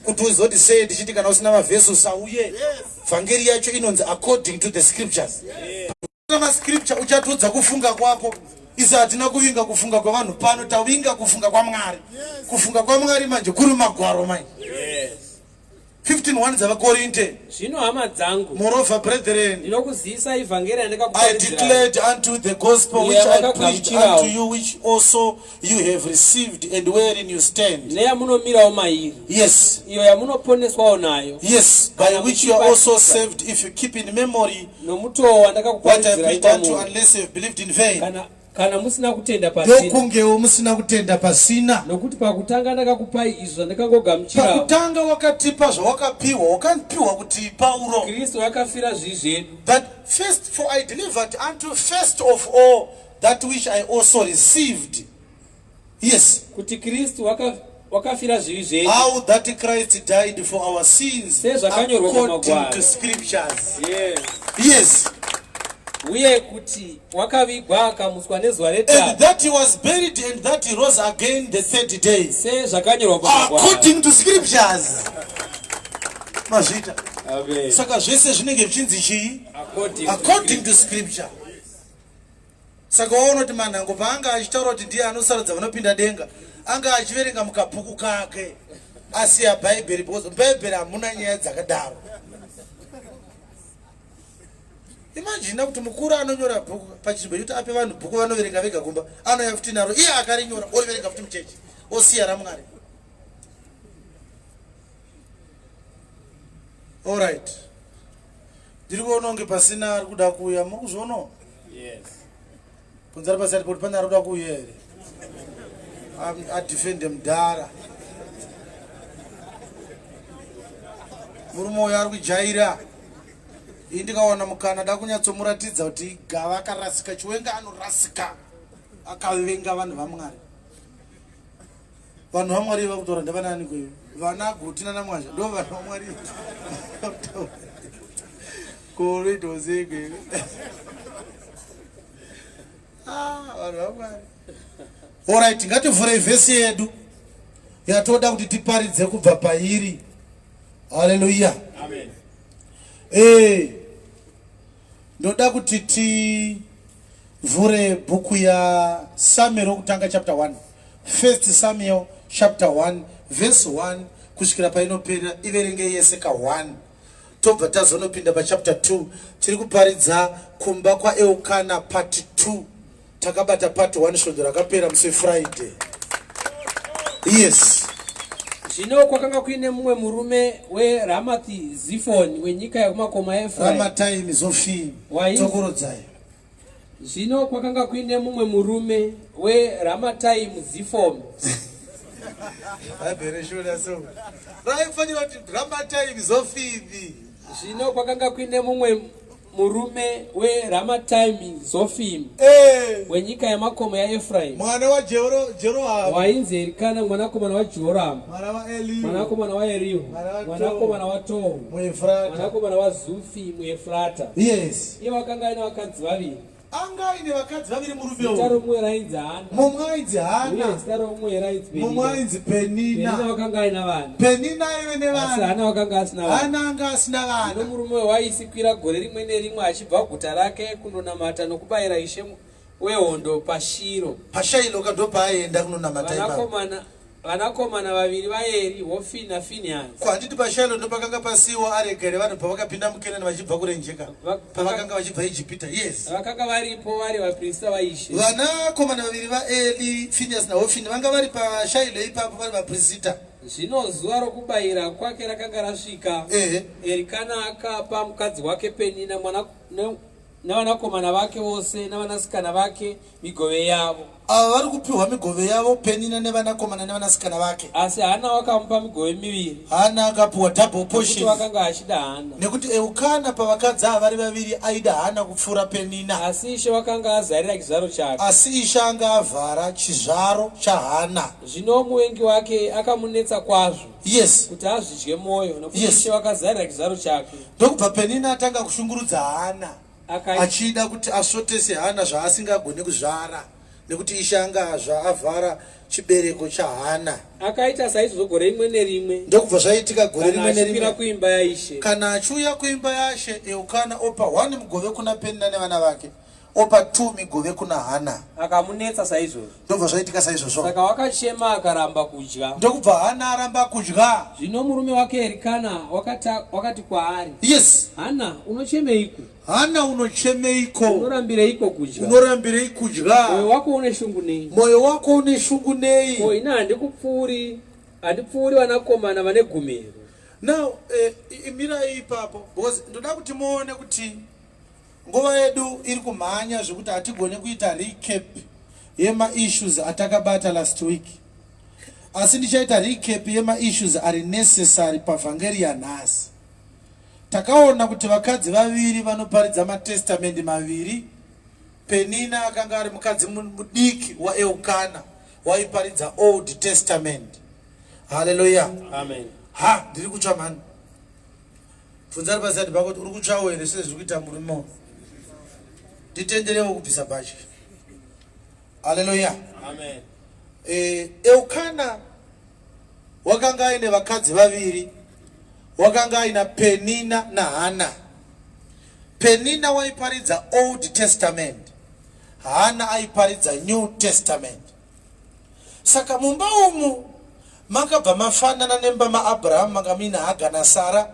kuti uzoti sei ndichiti kana usina mavhesi usauye. Vhangeri yacho inonzi according to the scriptures. Mascripture uchatudza kufunga kwako. Isu hatina kuvinga kufunga kwevanhu pano, tavinga kufunga kwaMwari. Kufunga kwaMwari manje kuri mumagwaro manje. 15:1 dzavaKorinte. Zvino hama dzangu, Moreover, brethren, ndinokuzivisai vhangeri I yandakakuparidzirai, declared unto the gospel which I preached Yavakagamuchirawo. unto you, which also you have received and wherein you stand. Neyamunomirawo mairi, Yes. iyo yamunoponeswawo nayo, Yes, by Kana which you are also muchibatiswa saved if you keep in memory nomutoo what I wandakakuparidzirai preached unto, kwamuri, unless you have believed in vain. kana musina kutenda pasina. Ndokungewo musina kutenda pasina. Nokuti pakutanga ndakakupai izvo zvandakangogamuchirawo, Pakutanga wakatipa zvawakapiwa, wakapiwa kuti Pauro. Kristu akafira zvivi zvedu, That first, for I delivered unto first of all that which I also received. Yes. Kuti Kristu wakafira zvivi zvedu, How that Christ died for our sins sezvakanyorwa according mumagwaro. To scriptures. Yes. Yes. Uye kuti wakavigwa akamutswa nezuva And retatu, that he was buried and that he rose again the third day. Sezvakanyorwa pamagwaro. According to scriptures. Mazvita. Amen. Saka zvese zvinenge zvichinzi chii? According to According to scripture. Saka waona kuti Manhango paanga achitaura kuti ndiye anosarudza vanopinda denga, anga achiverenga mukabhuku kake asiya Bhaibheri, because muBhaibheri hamuna nyaya dzakadaro. Imagine kuti mukuru anonyora bhuku, pachinzvimbo chekuti ape vanhu bhuku vanoverenga vega kumba, anouya futi naro iye akarinyora, oriverenga futi muchechi, osiya raMwari. Allright, ndiri kuona kunge pasina ari kuda kuuya. Muri kuzvionawo? Yes. Kunzari pasati kuti pane ari kuda kuuya here adefende mudhara? Murume uyo ari kujaira. Ii, ndikawana mukana da kunyatsomuratidza kuti gava akarasika. Chiwenga anorasika, akavenga vanhu vaMwari. Vanhu vaMwari vakutora ndavanani kweyo? Vana Guti nanaMwazha ndo vanhu vaMwari. Koroitosei? Vanhu vaMwari. Alright, ngativhurei vhesi yedu yatoda kuti tiparidze kubva pairi. Haleluya. Amen. Ndoda kuti tivhure bhuku yaSamuel wokutanga, chapter 1. First Samuel chapter 1 verse 1 kusvikira painoperera. Iverenge yese ka1, tobva tazonopinda pachapter 2. Tiri kuparidza kumba kwaEukana part 2. Takabata part 1 svondo rakapera musi weFriday. Yes. Zvino kwakanga kuine mumwe murume weRamathi Zifoni, wenyika yekumakomo aEfraimi. Ramataimi Zofimi. Dzokorodzai. Zvino kwakanga kuine mumwe murume weRamataimu Zifoni. Bhaibheri shona so raifanira kuti Ramataimi Zofimi. Zvino kwakanga kuine mumwe murume weRamataimi Zofimi, wenyika yamakomo yaEfraimi, Mwana waJerohamu. Wainzi Erikana, mwanakomana waJehoramu, Mwana waElihu. Mwanakomana waErihu, Mwana waTohu. Mwanakomana waTohu, muEfrata. Mwanakomana waZufi muEfrata. Iye wakanga aine vakadzi vaviri. Anga aine vakadzi vaviri murume Zita uyu. romumwe rainzi Hana, Mumwe ainzi uye Hana, zita romumwe rainzi mumwe Penina. ainzi Penina Penina. wakanga aina vana, Penina aive asi nevana. Hana wakanga asina vana. Hana anga asina Zvino vana. murume waisikwira gore rimwe nerimwe achibva guta rake kundonamata nokubayira Ishe wehondo paShiro. PaShailoka ndopaaienda kunonamata ipapo. Vanakomana vaviri vaEri, Hofini naFinehasi, Ko handiti paShailo ndopakanga pasiwa areka here vanhu pavakapinda muKenani vachibva kurenjeka, pavakanga vachibva Ijipita? Yes. Vakanga varipo vari vaprista vaIshe. Vanakomana vaviri vaEli, Finiasi naHofini, vanga vari paShailo ipapo vari vaprisita. Zvino zuva rokubayira kwake rakanga rasvika. Erikana akapa mukadzi wake Penina navanakomana vake vose navanasikana vake migove yavo. Ava vari kupiwa migove yavo, Penina nevanakomana nevanasikana vake. Asi Hana wakamupa migove miviri, Hana akapiwa double nokuti portion. wakanga achida Hana. Nekuti Eukana pavakadzi ava vari vaviri aida Hana kupfuura Penina. Asi Ishe wakanga azarira chizvaro chake. Asi Ishe anga avhara chizvaro chaHana. Zvino muvengi wake akamunetsa kwazvo kuti azvidye mwoyo, nokuti Ishe wakazarira chizvaro chake. Ndokubva Penina atanga kushungurudza Hana, achida kuti asvotese Hana zvaasingagoni kuzvara, nekuti Ishe anga avhara. chibereko chaHana. Akaita saizvozvo gore rimwe nerimwe. Ndokubva zvaitika gore Kana rimwe achikwira nerimwe. kuimba yaIshe. Kana achiuya kuimba yaShe, Elkana opa 1 mugove kuna Penina nevana vake, opa 2 migove kuna Hana. Akamunetsa saizvozvo. Ndobva zvaitika saizvozvo. Saka wakachema akaramba kudya. Ndokubva Hana aramba kudya. Zvino murume wake Erikana wakata, wakati kwaari, Yes. Hana, unochemeiko? Hana unochemeiko? Unorambireiko kudya? Unorambirei kudya? Moyo wako une shungu nei? Moyo wako une shungu nei? Ko ini handikupfuuri, handipfuuri vanakomana vane gumi here? Now, eh, imirai ipapo because ndoda kuti muone kuti nguva yedu iri kumhanya zvekuti hatigone kuita recap yemaissues atakabata last week. Asi ndichaita recap yemaissues ari necessary pavhangeri yanhasi. Takaona kuti vakadzi vaviri vanoparidza matestamendi maviri. Penina akanga ari mukadzi mudiki waEukana waiparidza Old Testament. Haleluya. Amen. Ha, ndiri kutsva mhani. Bvunza ari paside pako kuti uri kutsvawo here sezviri kuita murume uyu. Nditenderewo kubvisa bhachi. Haleluya. Amen. Eh, Eukana wakanga aine vakadzi vaviri, wakanga aina Penina naHana. Penina waiparidza Old Testament, Hana aiparidza New Testament. Saka mumba umu makabva mafanana nemba maAbraham manga muina Haga naSara.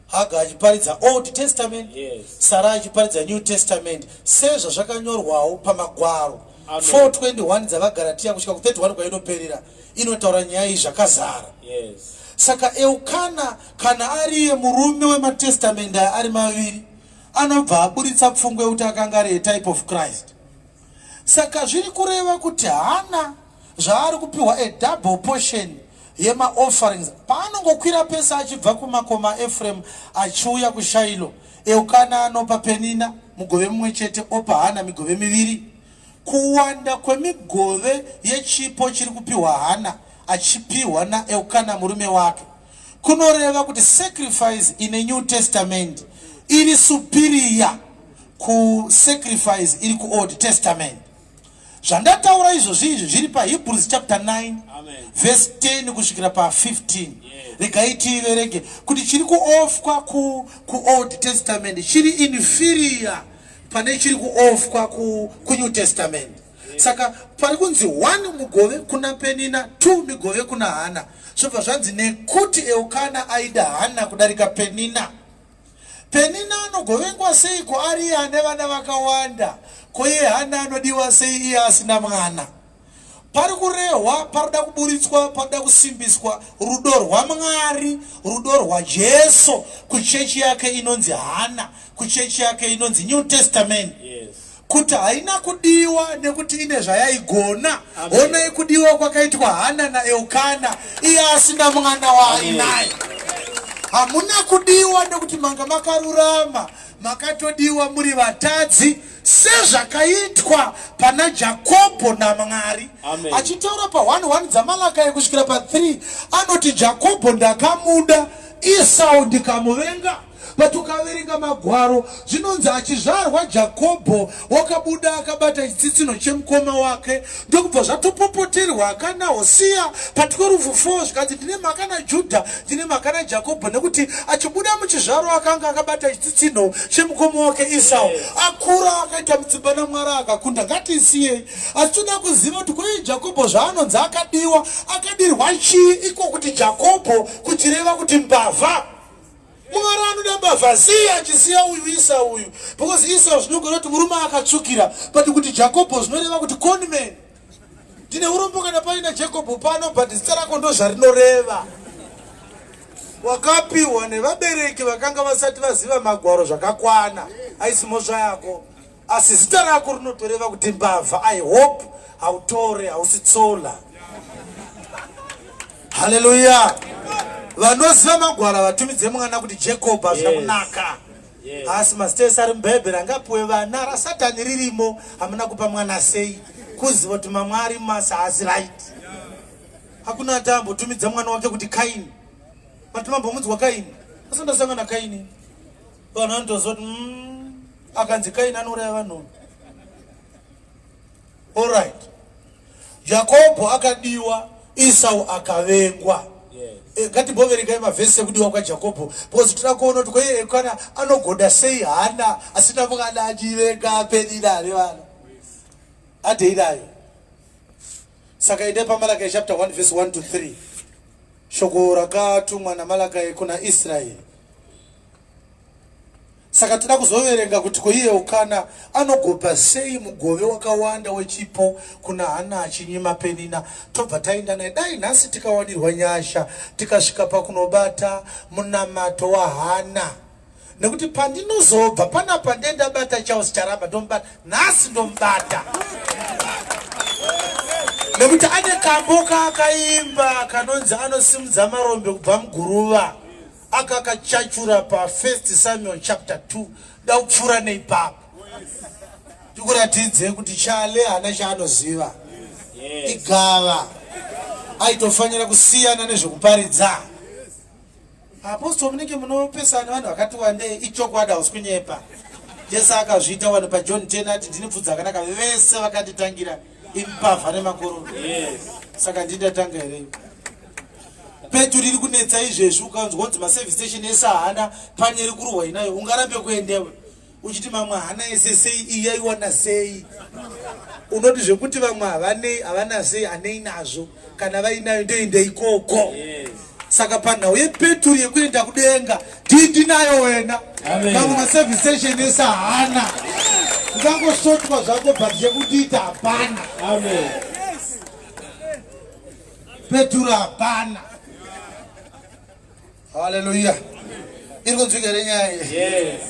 Haga achiparidza Old Testament, Sara achiparidza New Testament sezvazvakanyorwawo pamagwaro 4:21 dzavaGaratia kusvika ku31 kwainoperera inotaura nyaya iyi zvakazara. Saka Elkana kana ariye murume wematestament aya ari maviri anobva aburitsa pfungwa yekuti akanga ari a type of Christ. Saka zviri kureva kuti Hana zvaari kupiwa a double portion yemaofferings paanongokwira pese achibva kumakomo aEfremu achiuya kuShailo, Elkana anopa Penina mugove mumwe chete opa Hana migove miviri. Kuwanda kwemigove yechipo chiri kupiwa Hana achipiwa naElkana murume wake kunoreva kuti sacrifice ine New Testament iri superior kusacrifice iri kuOld Testament. Zvandataura izvozvi izvi zviri paHebrews chapter 9 verse 10 kusvikira pa15. Regai tiiverenge kuti chiri kuofwa kuOld Testament chiri inferior pane chiri kuofwa kuNew Testament. Saka pari kunzi 1 mugove kuna Penina, 2 migove kuna Hana. Zvobva zvanzi nekuti Elkana aida Hana kudarika Penina. Penina anogovengwa seiko ari iye ane vana vakawanda? Ko iye Hana anodiwa sei iye asina mwana? Pari kurehwa, parikuda kuburitswa, parikuda kusimbiswa rudo rwaMwari, rudo rwaJesu kuchechi yake inonzi Hana, kuchechi yake inonzi New Testament. Kuti haina kudiwa nekuti ine zvayaigona. Honai kudiwa kwakaitwa Hana naElkana iye asina mwana waainaye. Hamuna kudiwa nekuti manga makarurama, makatodiwa muri vatadzi sezvakaitwa pana Jakobho naMwari. Achitaura pa 1 1 dzaMalakai kusvikira pa 3 anoti Jakobho ndakamuda, Esau ndikamuvenga. But ukaverenga magwaro zvinonzi achizvarwa Jakobho wakabuda akabata chitsitsinho chemukoma wake ndokubva zvatopopoterwa akana Hosiya pa 12:4 zvikanzi ndine mhaka naJudha ndine mhaka naJakobho nekuti achibuda muchizvaro akanga akabata chitsitsinho chemukoma wake Esau. Akura akaita mutsimba naMwari akakunda. Ngatisiyei asi toda kuziva kuti koiye Jakobho zvaanonzi akadiwa akadirwa chii iko kuti Jakobho kuchireva kuti mbavha. Mwari anoda mbavha sei achisiya uyu Esau uyu because Esau zvinogona kuti murume akatsvukira but kuti Jakobho zvinoreva kuti conman. Ndine urombo kana paina Jacob pano but zita rako ndozvarinoreva. Wakapiwa nevabereki vakanga vasati vaziva magwaro zvakakwana haisi mhosva yako asi zita rako rinotoreva kuti mbavha. I hope hautore hausi tsola. Haleluya. Vanoziva magwara vatumidze mwana kuti Jacob hazvina kunaka. Asi mazita ese ari mubhaibheri angapiwe vana rasatani ririmo hamuna kupa mwana sei kuziva kuti mamwe ari masi haasi right. Hakuna ati ambotumidza mwana wake kuti Kaini. Mati mambomunzwa Kaini. Asi ndasangana Kaini. Vanhu vanotoziva kuti akanzi Kaini anouraya vanhu. All right. Jakobho akadiwa, Isau akavengwa. Eh, ngatimboverengai mavhesi ekudiwa kwaJakobho because toda kuona kuti kweye Elkana anogoda sei Hana asina mwana achivenga Penina ane vana. Adei nayo. Saka endai paMalakai chapter 1 verse 1 to 3. Shoko rakatumwa naMalakai kuna Israeri. Saka toda kuzoverenga kuti ko iye Elkana anogopa sei mugove wakawanda wechipo kuna Hana achinyima Penina. Tobva taenda naye. Dai nhasi tikawanirwa nyasha tikasvika pakunobata munamato waHana. Nekuti pandinozobva panapa ndiye ndabata Charles Charamba ndomubata nhasi ndomubata. Nekuti ane kambo kaakaimba kanonzi anosimudza marombe kubva muguruva. Aka kachachura pa 1 Samuel chapter 2 da kupfuura neipapo tikuratidze kuti Chale haana chaanoziva igava aitofanira kusiyana nezvekuparidza. Apostle munenge munopesana vanhu vakati wandei ichokwadi hausi kunyepa. Jesu akazviita wani paJohn 10 ati ndini pfudzi akanaka vese vakanditangira imbavha nemakororo. Saka ndindatanga here? Peturu iri kunetsa izvezvi ukanzwa kunzi maservice station ese haana pane iri kurohwa inayo ungarambe kuendewe uchiti mamwe haana ese sei iyi yaiwana sei unoti zvekuti vamwe havanei havana sei anei nazvo kana vainayo ndoenda ikoko yes. Saka panhau yepeturu yekuenda kudenga ndindinayo wena mamwe maservice station ese haana ungangosotwa zvako but chekutiita hapana. Amen. Peturu hapana. Haleluya. Iri kunzwika here nyaya iyi? Yes.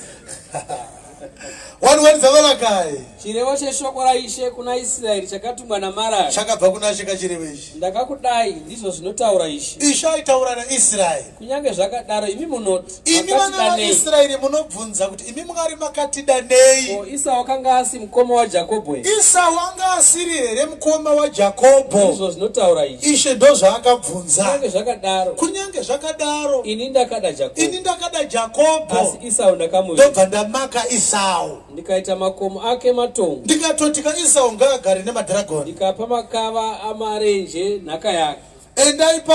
One word dzaValakai. Chirevo cheshoko raIshe kuna Israeri chakatumwa naMaraki. Chakabva kuna Ishe kachirevo ichi. Ndakakudai, ndizvo zvinotaura Ishe. Ishe aitaura naIsraeri. Kunyange zvakadaro, imi munoti, Imi vana vaIsraeri munobvunza kuti imi Mwari makatida nei? Ko Isau akanga asi mukoma waJakobho here? Isau anga asiri here mukoma waJakobho? Ndizvo zvinotaura Ishe. Ishe ndozvaakabvunza. Kunyange zvakadaro. Kunyange zvakadaro. Ini ndakada Jakobho. Ini ndakada Jakobho. Asi Isau ndakamuvenga. Ndobva ndamaka Isau. Ndikaita makomo ake matongo. Ndikatoti ka Isau ngaagare nemadragoni. Ndikapa makava amarenje nhaka yake. Endai pa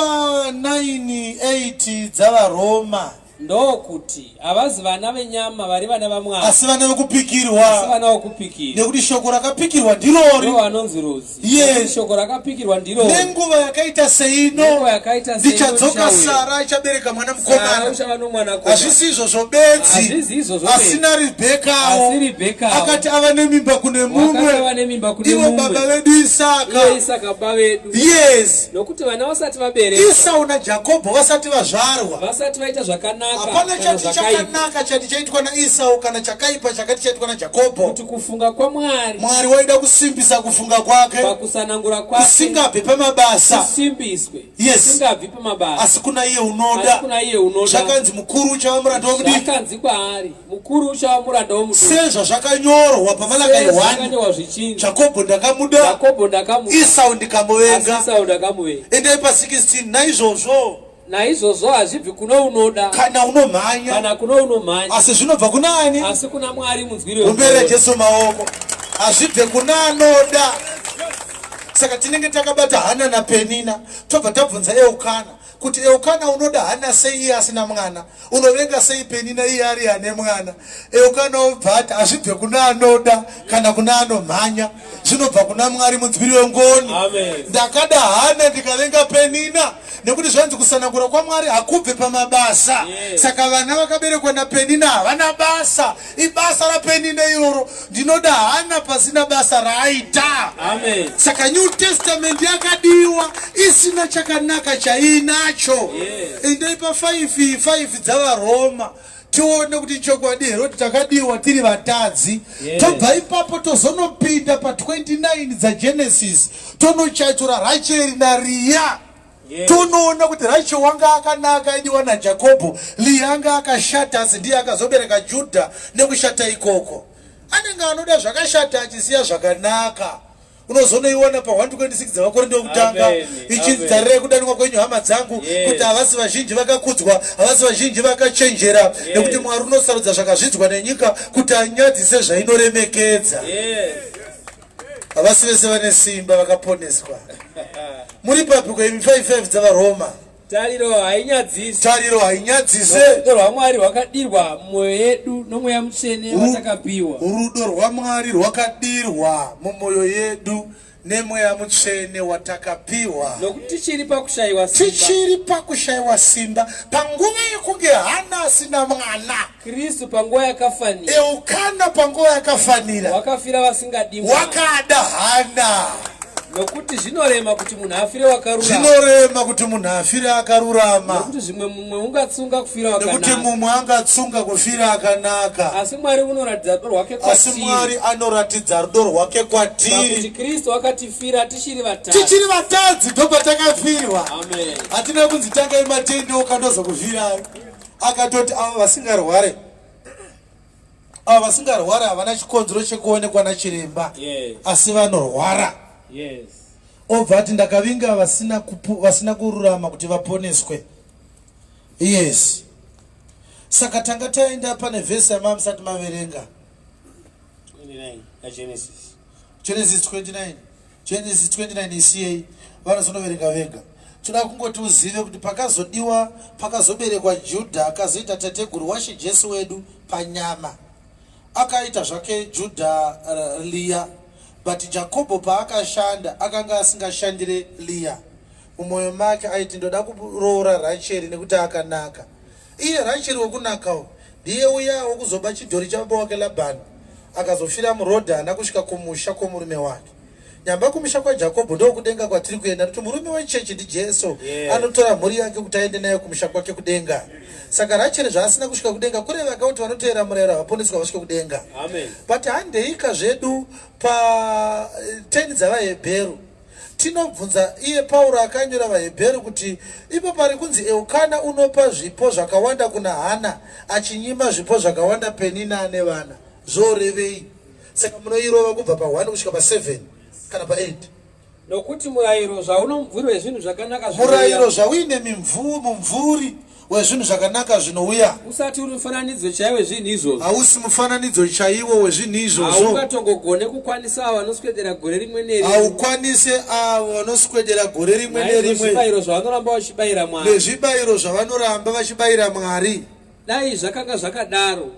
9 8 dzavaRoma. Ndokuti, Havazi vana venyama vari vana vaMwari. Asi vana vekupikirwa. Asi vana vokupikirwa. Nekuti shoko rakapikirwa ndirori. Ndo vanonzi rudzi. Yes. Shoko rakapikirwa ndirori. Nenguva yakaita seino. Nenguva yakaita seino. Ndichadzoka Sara achabereka mwana mukomana. Sara uchava nomwana komana. Hazvisi izvozvo bedzi. Hazvisi izvozvo bedzi. Asina Rebhekawo. Asi Rebhekawo. Akati ava nemimba kune mumwe. Wakati ava nemimba kune Ivo mumwe. baba vedu Isaka. Iye Isaka baba vedu. Yes. Nokuti vana vasati vaberekwa. Isau naJakobho vasati vazvarwa. Vasati vaita zvakanaka. Hapana chati chakanaka chati chaitwa naIsau kana chakaipa chakati chaitwa naJakobho. Kuti kufunga kwaMwari. Mwari waida kusimbisa kufunga kwake. Pakusanangura kwake. Kusingabvi pamabasa. Kusimbiswe. Yes. Kusingabvi pamabasa. Asi kuna iye unoda. Asi kuna iye unoda. Zvakanzi mukuru uchava muranda womudiki. Zvakanzi kwaari. Mukuru uchava muranda womuduku. Sezvazvakanyorwa paMalakai 1. Sezvakanyorwa zvichinzi. Jakobho ndakamuda. Jakobho ndakamuda. Isau ndikamuvenga. Asi Isau ndakamuvenga. Endai pa 16 naizvozvo. Naizvozvo hazvibvi kuno unoda. Kana unomhanya. Kana kuno unomhanya. Asi zvinobva kuna ani? Asi kuna Mwari munzwiri weMbere Jesu maoko. Hazvibve kuna anoda. Saka tinenge takabata Hana naPenina tobva tabvunza Eukana kuti Eukana unoda Hana sei iye asina mwana? Unovenga sei Penina iye ari ane mwana? Eukana obva ati hazvibve kuna anoda kana kuna anomhanya, zvinobva kuna Mwari munzwiri wengoni. Ndakada Hana ndikavenga Penina nekuti zvanzi kusanangura kwaMwari hakubve pamabasa. Saka vana vakaberekwa naPenina havana basa, ibasa raPenina iroro. Ndinoda Hana pasina basa raaita. Amen. Saka New Testament yakadiwa isina chakanaka chaiinacho. Yes. Endai pa 5 5 dzavaRoma tione kuti chokwadi here kuti takadiwa tiri vatadzi. Yes. Tobva ipapo tozonopinda pa 29 dzaGenesis tonochatura Racheri naRiya. Yes. Tonoona kuti Rachel wanga akanaka aidiwa naJakobho, Leah anga akashata asi ndiye akazobereka Judha nekushata ikoko. Anenge anoda zvakashata achisiya zvakanaka. Unozonoiona pa 126 dzavaKorinde wekutanga Amen. ichinzi Amen. tarirai kudanwa kwenyu hama dzangu Yes. kuti havasi vazhinji vakakudzwa, havasi vazhinji vakachenjera Yes. nekuti Mwari unosarudza zvakazvidzwa nenyika kuti anyadzise zvainoremekedza. Yes. Havasi vese vane simba vakaponeswa. Muri papi kweimi 55 dzavaroma? Tariro hainyadzisi. Tariro hainyadzise. Rudo rwaMwari rwakadirwa mumwoyo yedu noMweya Mutsvene watakapiwa. Rudo rwaMwari rwakadirwa mumwoyo yedu neMweya Mutsvene watakapiwa. Nokuti tichiri pakushayiwa simba. Tichiri pakushayiwa simba panguva yekunge Hana asina mwana. Kristu panguva yakafanira. Eukana panguva yakafanira. Wakafira vasingadi Mwari. Wakada Hana. Nokuti zvinorema kuti munhu afire wakarurama. Zvinorema kuti munhu afire akarurama. Nokuti zvimwe mumwe ungatsunga kufira wakanaka. Nekuti mumwe angatsunga kufira akanaka. Asi Mwari unoratidza rudo rwake kwatiri. Asi Mwari anoratidza rudo rwake kwatiri. Pakuti Kristu akatifira tichiri vatadzi. Tichiri vatadzi ndopatakafirwa. Amen. Hatina kunzi tangai matendeuka ndozokufirai. Akatoti avo vasingarware avo vasingarware havana chikonzero chekuonekwa nachiremba yes. Asi vanorwara. Yes. Obva ati ndakavinga vasina, vasina kururama kuti vaponeswe. Yes. Saka tanga taenda pane vhesi yamava musati maverenga. 29 yaGenesis. Genesis 29. Genesis 29 isiyei vanozonoverenga vega. Toda kungoti uzive kuti pakazodiwa pakazoberekwa Judha akazoita tateguru waShe Jesu wedu panyama. Akaita zvake Judha Leah but Jakobho paakashanda akanga asingashandire Leah. Mumoyo make aiti ndoda kuroora Racheri nekuti akanaka. Iye Racheri wekunaka uyu ndiye uya wekuzoba chidhori chababa wake Labhani akazofira muroad haana kusvika kumusha kwomurume wake. Nyamba kumusha kwaJakobho ndokudenga kwatiri kuenda nokuti murume wechechi ndiJesu Yes. anotora mhuri yake kuti aende nayo kumusha kwake kudenga. Saka Racheri zvaasina kusvika kudenga kureva ka kuti vanoteera murayiro havaponeswi havasvike kudenga. Amen. But handeika zvedu pa 10 dzavaHebheru. Tinobvunza iye Pauro akanyora vaHebheru kuti ipo pari kunzi Eukana unopa zvipo zvakawanda kuna Hana achinyima zvipo zvakawanda Penina ane vana. Zvorevei? Saka munoirova kubva pa 1 kusvika pa 7 kana pa 8. Nokuti murayiro zvauno mumvuri wezvinhu zvakanaka zvinouya. Murayiro zvauine mumvuri wezvinhu zvakanaka zvinouya. Usati uri mufananidzo chaiwo wezvinhu izvozvo. Hausi mufananidzo chaiwo wezvinhu izvozvo. Haungatongogone kukwanisa avo vanoswedera gore rimwe nerimwe. Haukwanise avo vanoswedera gore rimwe nerimwe. Nezvibayiro zvavanoramba vachibayira Mwari. Nezvibayiro zvavanoramba vachibayira Mwari. Dai zvakanga zvakadaro,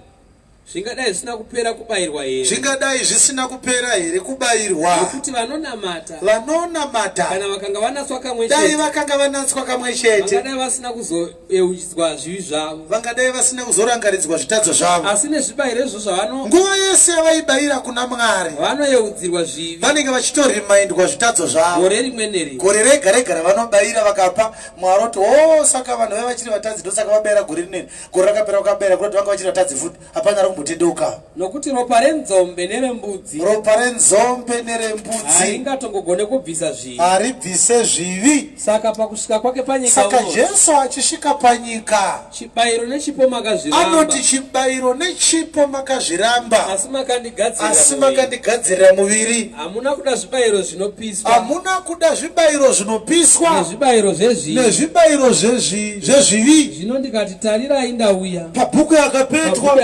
Zvingadai zvisina kupera kubayirwa here? Zvingadai zvisina kupera here kubayirwa? Nokuti vanonamata. Vanonamata. Kana vakanga vanatswa kamwe chete. Dai vakanga vanatswa kamwe chete. Vangadai vasina kuzoyeuchidzwa zvivi zvavo. Vangadai vasina kuzorangaridzwa zvitadzo zvavo. Asi nezvibayiro izvozvo zvavano. Nguva yese yavaibayira kuna Mwari. Vanoyeudzirwa zvivi. Vanenge vachitorimaindwa zvitadzo zvavo. Gore rimwe nerimwe. Gore rega rega ravanobayira vakapa Mwari oti, "Oh, saka vanhu vaiva vachiri vatadzi ndosaka vabayira gore rineri." Gore rakapera vakabera kuroti vanga vachiri vatadzi futi hapana ari kumbotendeuka. Nokuti ropa renzombe nerembudzi. Ropa renzombe nerembudzi. Haringatongogone kubvisa zvivi. Haribvise zvivi. Saka pakusvika kwake panyika. Saka Jesu achisvika panyika. Chibayiro nechipo makazviramba. Anoti chibayiro nechipo makazviramba. Asi makandigadzirira. Asi makandigadzirira muviri. Hamuna kuda zvibayiro zvinopiswa. Hamuna kuda zvibayiro zvinopiswa. Nezvibayiro zvezvivi. Nezvibayiro zvezvivi. Zvino ndikati, Tarirai, ndauya. Pabhuku yakapetwa,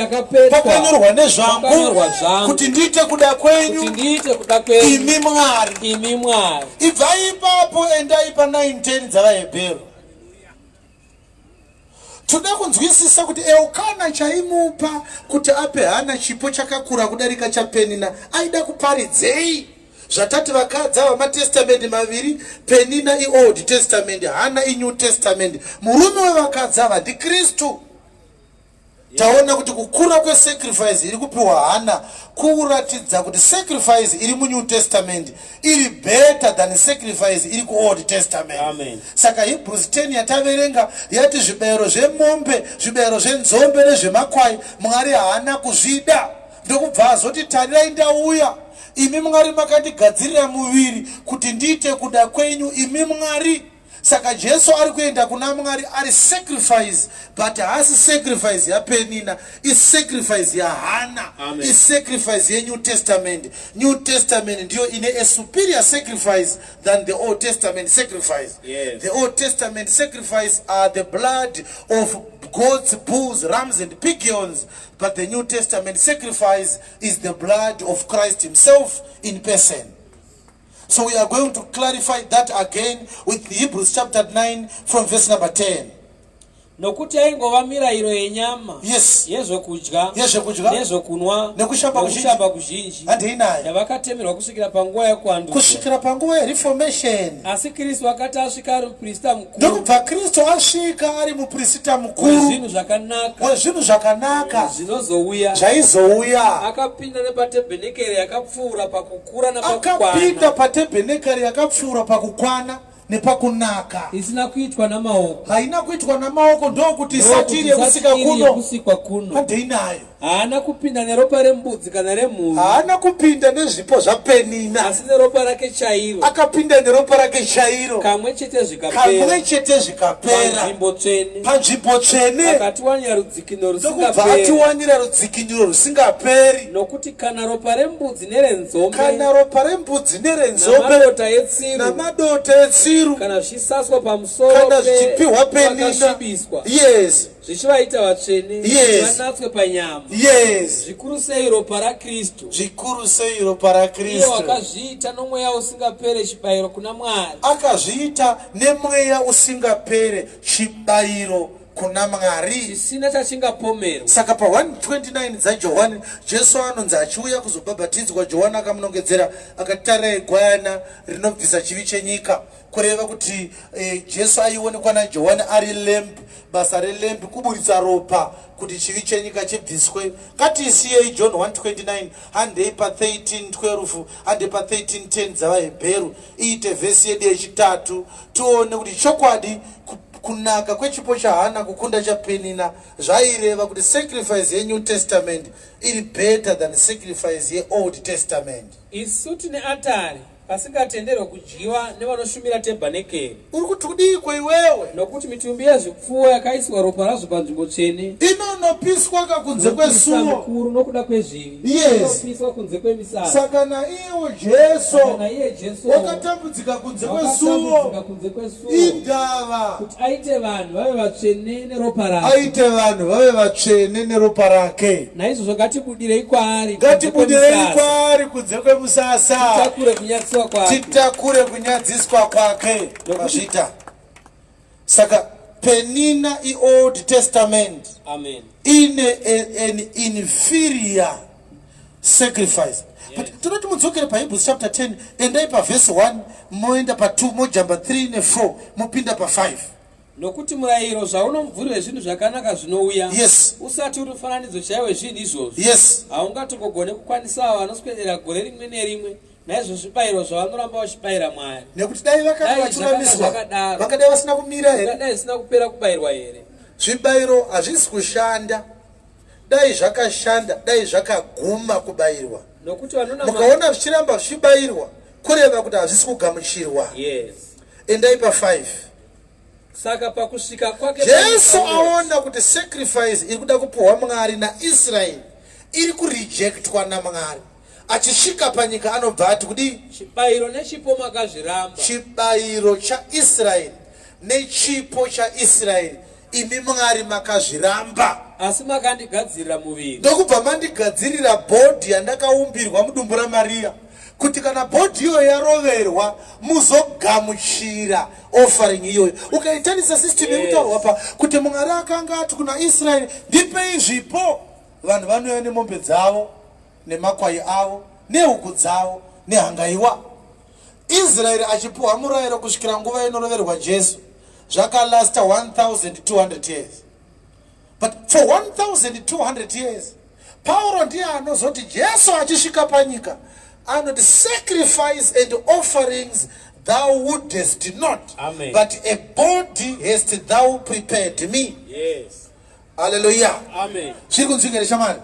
pakanyorwa nezvangu, kuti ndiite kuda kwenyu, kuti ndiite kuda kwenyu, imi Mwari, imi Mwari. Ibvai ipapo, endai pa 9:10 dzavaHebheru. Toda kunzwisisa kuti Elkana chaimupa kuti ape Hana chipo chakakura kudarika chaPenina aida kuparidzei? Zvatati vakadzi ava matestamendi maviri, Penina iOld Testament, Hana iNew Testament. Murume wevakadzi ava ndiKristu. Taona kuti kukura kwesacrifice iri kupiwa Hana kuratidza kuti sacrifice iri muNew Testament iri better than sacrifice iri kuOld Testament. Amen. Saka Hebrews 10 yataverenga yati zvibayiro zvemombe, zvibayiro zvenzombe nezvemakwai Mwari haana kuzvida. Ndokubva azoti tarirai ndauya imi Mwari makandigadzirira muviri kuti ndiite kuda kwenyu imi Mwari. Saka Jesu ari kuenda kuna Mwari ari sacrifice but haasi sacrifice yaPenina, isacrifice yaHana, isacrifice yeNew Testament. New Testament ndiyo ine a superior sacrifice than the Old Testament sacrifice. Yes. The Old Testament sacrifice are the blood of goats, bulls, rams and pigeons, but the New Testament sacrifice is the blood of Christ himself in person. So we are going to clarify that again with Hebrews chapter 9 from verse number 10. Nokuti yaingova mirayiro yenyama, Yes. yezvokudya, Yezvekudya. nezvokunwa, Nekushamba kuzhinji. nekushamba kuzhinji, Handei nayo. yavakatemerwa kusvikira panguva yekuandudzwa. Kusvikira panguva yereformation. Asi Kristu akati asvika ari muprista mukuru Ndokubva Kristu asvika ari muprista mukuru wezvinhu zvakanaka wezvinhu zvakanaka zvinozouya, zvaizouya, akapinda nepatebhenekeri yakapfuura pakukura akapinda napakukwana, patebhenekari yakapfuura pakukwana nepakunaka, isina kuitwa namaoko, haina kuitwa namaoko, ndokuti isati iri ndokuti yekusika isati iri kuno. yekusikwa kuno. Handei nayo. Haana kupinda neropa rembudzi kana remhuru, Haana kupinda nezvipo zvaPenina, asi neropa rake chairo, akapinda neropa rake chairo, kamwe chete kamwe zvikapera, chete zvikapera, panzvimbo tsvene, panzvimbo tsvene, akatiwanira rudzikinuro ndokubva rusingaperi. atiwanira rudzikinuro rusingaperi. Nokuti kana ropa rembudzi nerenzombe, Kana ropa rembudzi nerenzombe, namadota etsiru, namadota etsiru, kana zvichisaswa pamusoro kana zvichipiwa Penina, vakasvibiswa, yes, zvichivaita vatsvene, Yes. vanatswe panyama, yes, zvikuru sei ropa raKristu, zvikuru sei ropa iye raKristu, wakazviita nomweya usingapere chibayiro kuna Mwari, akazviita nemweya usingapere chibayiro kuna Mwari, chisina chachingapomerwa. Saka pa129 dzaJohani, Jesu anonzi achiuya kuzobhabhatidzwa, Johani akamunongedzera akati, "Tarirai gwayana rinobvisa chivi chenyika." Kureva kuti Jesu aionekwa naJohani ari lamb. Basa relamb kuburitsa ropa kuti chivi chenyika chibviswe. Ngatisiyei John 129, handei pa1312, handei pa1310 dzavaHebheru, iite vhesi yedu yechitatu, tione kuti chokwadi kunaka kwechipo chaHana kukunda chaPenina zvaireva kuti sacrifice yeNew Testament iri better than sacrifice yeOld Testament. Isu tine atari pasingatenderwe kudyiwa nevanoshumira tebhanekeri. Uri kuti kudiko iwewe? Nokuti mitumbi yezvipfuwo yakaiswa ropa razvo panzvimbo tsvene Inonopiswa kakunze nomuprista kwesuo mukuru nokuda kwezvivi, inopiswa kunze kwemisasa. Saka naiwo Jesu Kana iye Jesu wakatambudzika kunze wakatambudzika kwesuo, kunze kwesuo, indava kuti aite vanhu vave vatsvene neropa rake. Aite vanhu vave vatsvene neropa rake. Naizvozvo ngatibudirei kwaari kunze Ngatibudirei kwemisasa, kwaari kunze kwemusasa, titakure kunyadziswa kwake. Titakure kunyadziswa kwake. Mazvita. Saka Penina iOld Testament, Amen. ine an inferior sacrifice. But tinoti mudzokere paHebrews chapter 10, endai pavhesi 1, moenda pa2, mojamba 3 ne4, mopinda pa5. Nokuti murayiro zvauno mumvuri wezvinhu zvakanaka zvinouya, usati uri mufananidzo chaiwo wezvinhu izvozvo, haungatongogone kukwanisa avo vanoswedera gore rimwe nerimwe naizvo zvibayiro zvavanoramba vachibayira Mwari. Nekuti dai vakanga Dai vachiramiswa, zvakanga zvakadaro, vakadai vasina kumira here? Dai zvisina kupera kubayirwa here? Zvibayiro hazvisi kushanda. Dai zvakashanda, dai zvakaguma kubayirwa. Nokuti vanonamata Mukaona zvichiramba zvichibayirwa, kureva kuti hazvisi kugamuchirwa. Endai pa5. Saka pakusvika kwake Jesu panyika, aona kuti sacrifice iri kuda kupuhwa Mwari naIsraeri iri kurejectwa naMwari, achisvika panyika anobva ati kudii? Chibayiro nechipo makazviramba. Chibayiro chaIsraeri nechipo chaIsraeri, imi Mwari makazviramba, asi makandigadzirira muviri. Ndokubva mandigadzirira body yandakaumbirwa mudumbu raMariya, kuti kana body iyoyo yaroverwa, muzogamuchira offering iyoyo. Ukaitarisa system yekutaurwa pa kuti Mwari akanga ati kuna Israeri, "Ndipei zvipo," vanhu vanouya nemombe dzavo, nemakwai avo, nehuku dzavo, nehangaiwa. Israeri achipiwa murayiro kusvikira nguva inoroverwa Jesu, zvakalasta 1200 years. But for 1200 years, Pauro ndiye anozoti Jesu achisvika panyika anoti, "Sacrifice and offerings thou wouldest not, Amen. but a body hast thou prepared me." Haleluya. Amen. Zviri kunzwika here, shamwari?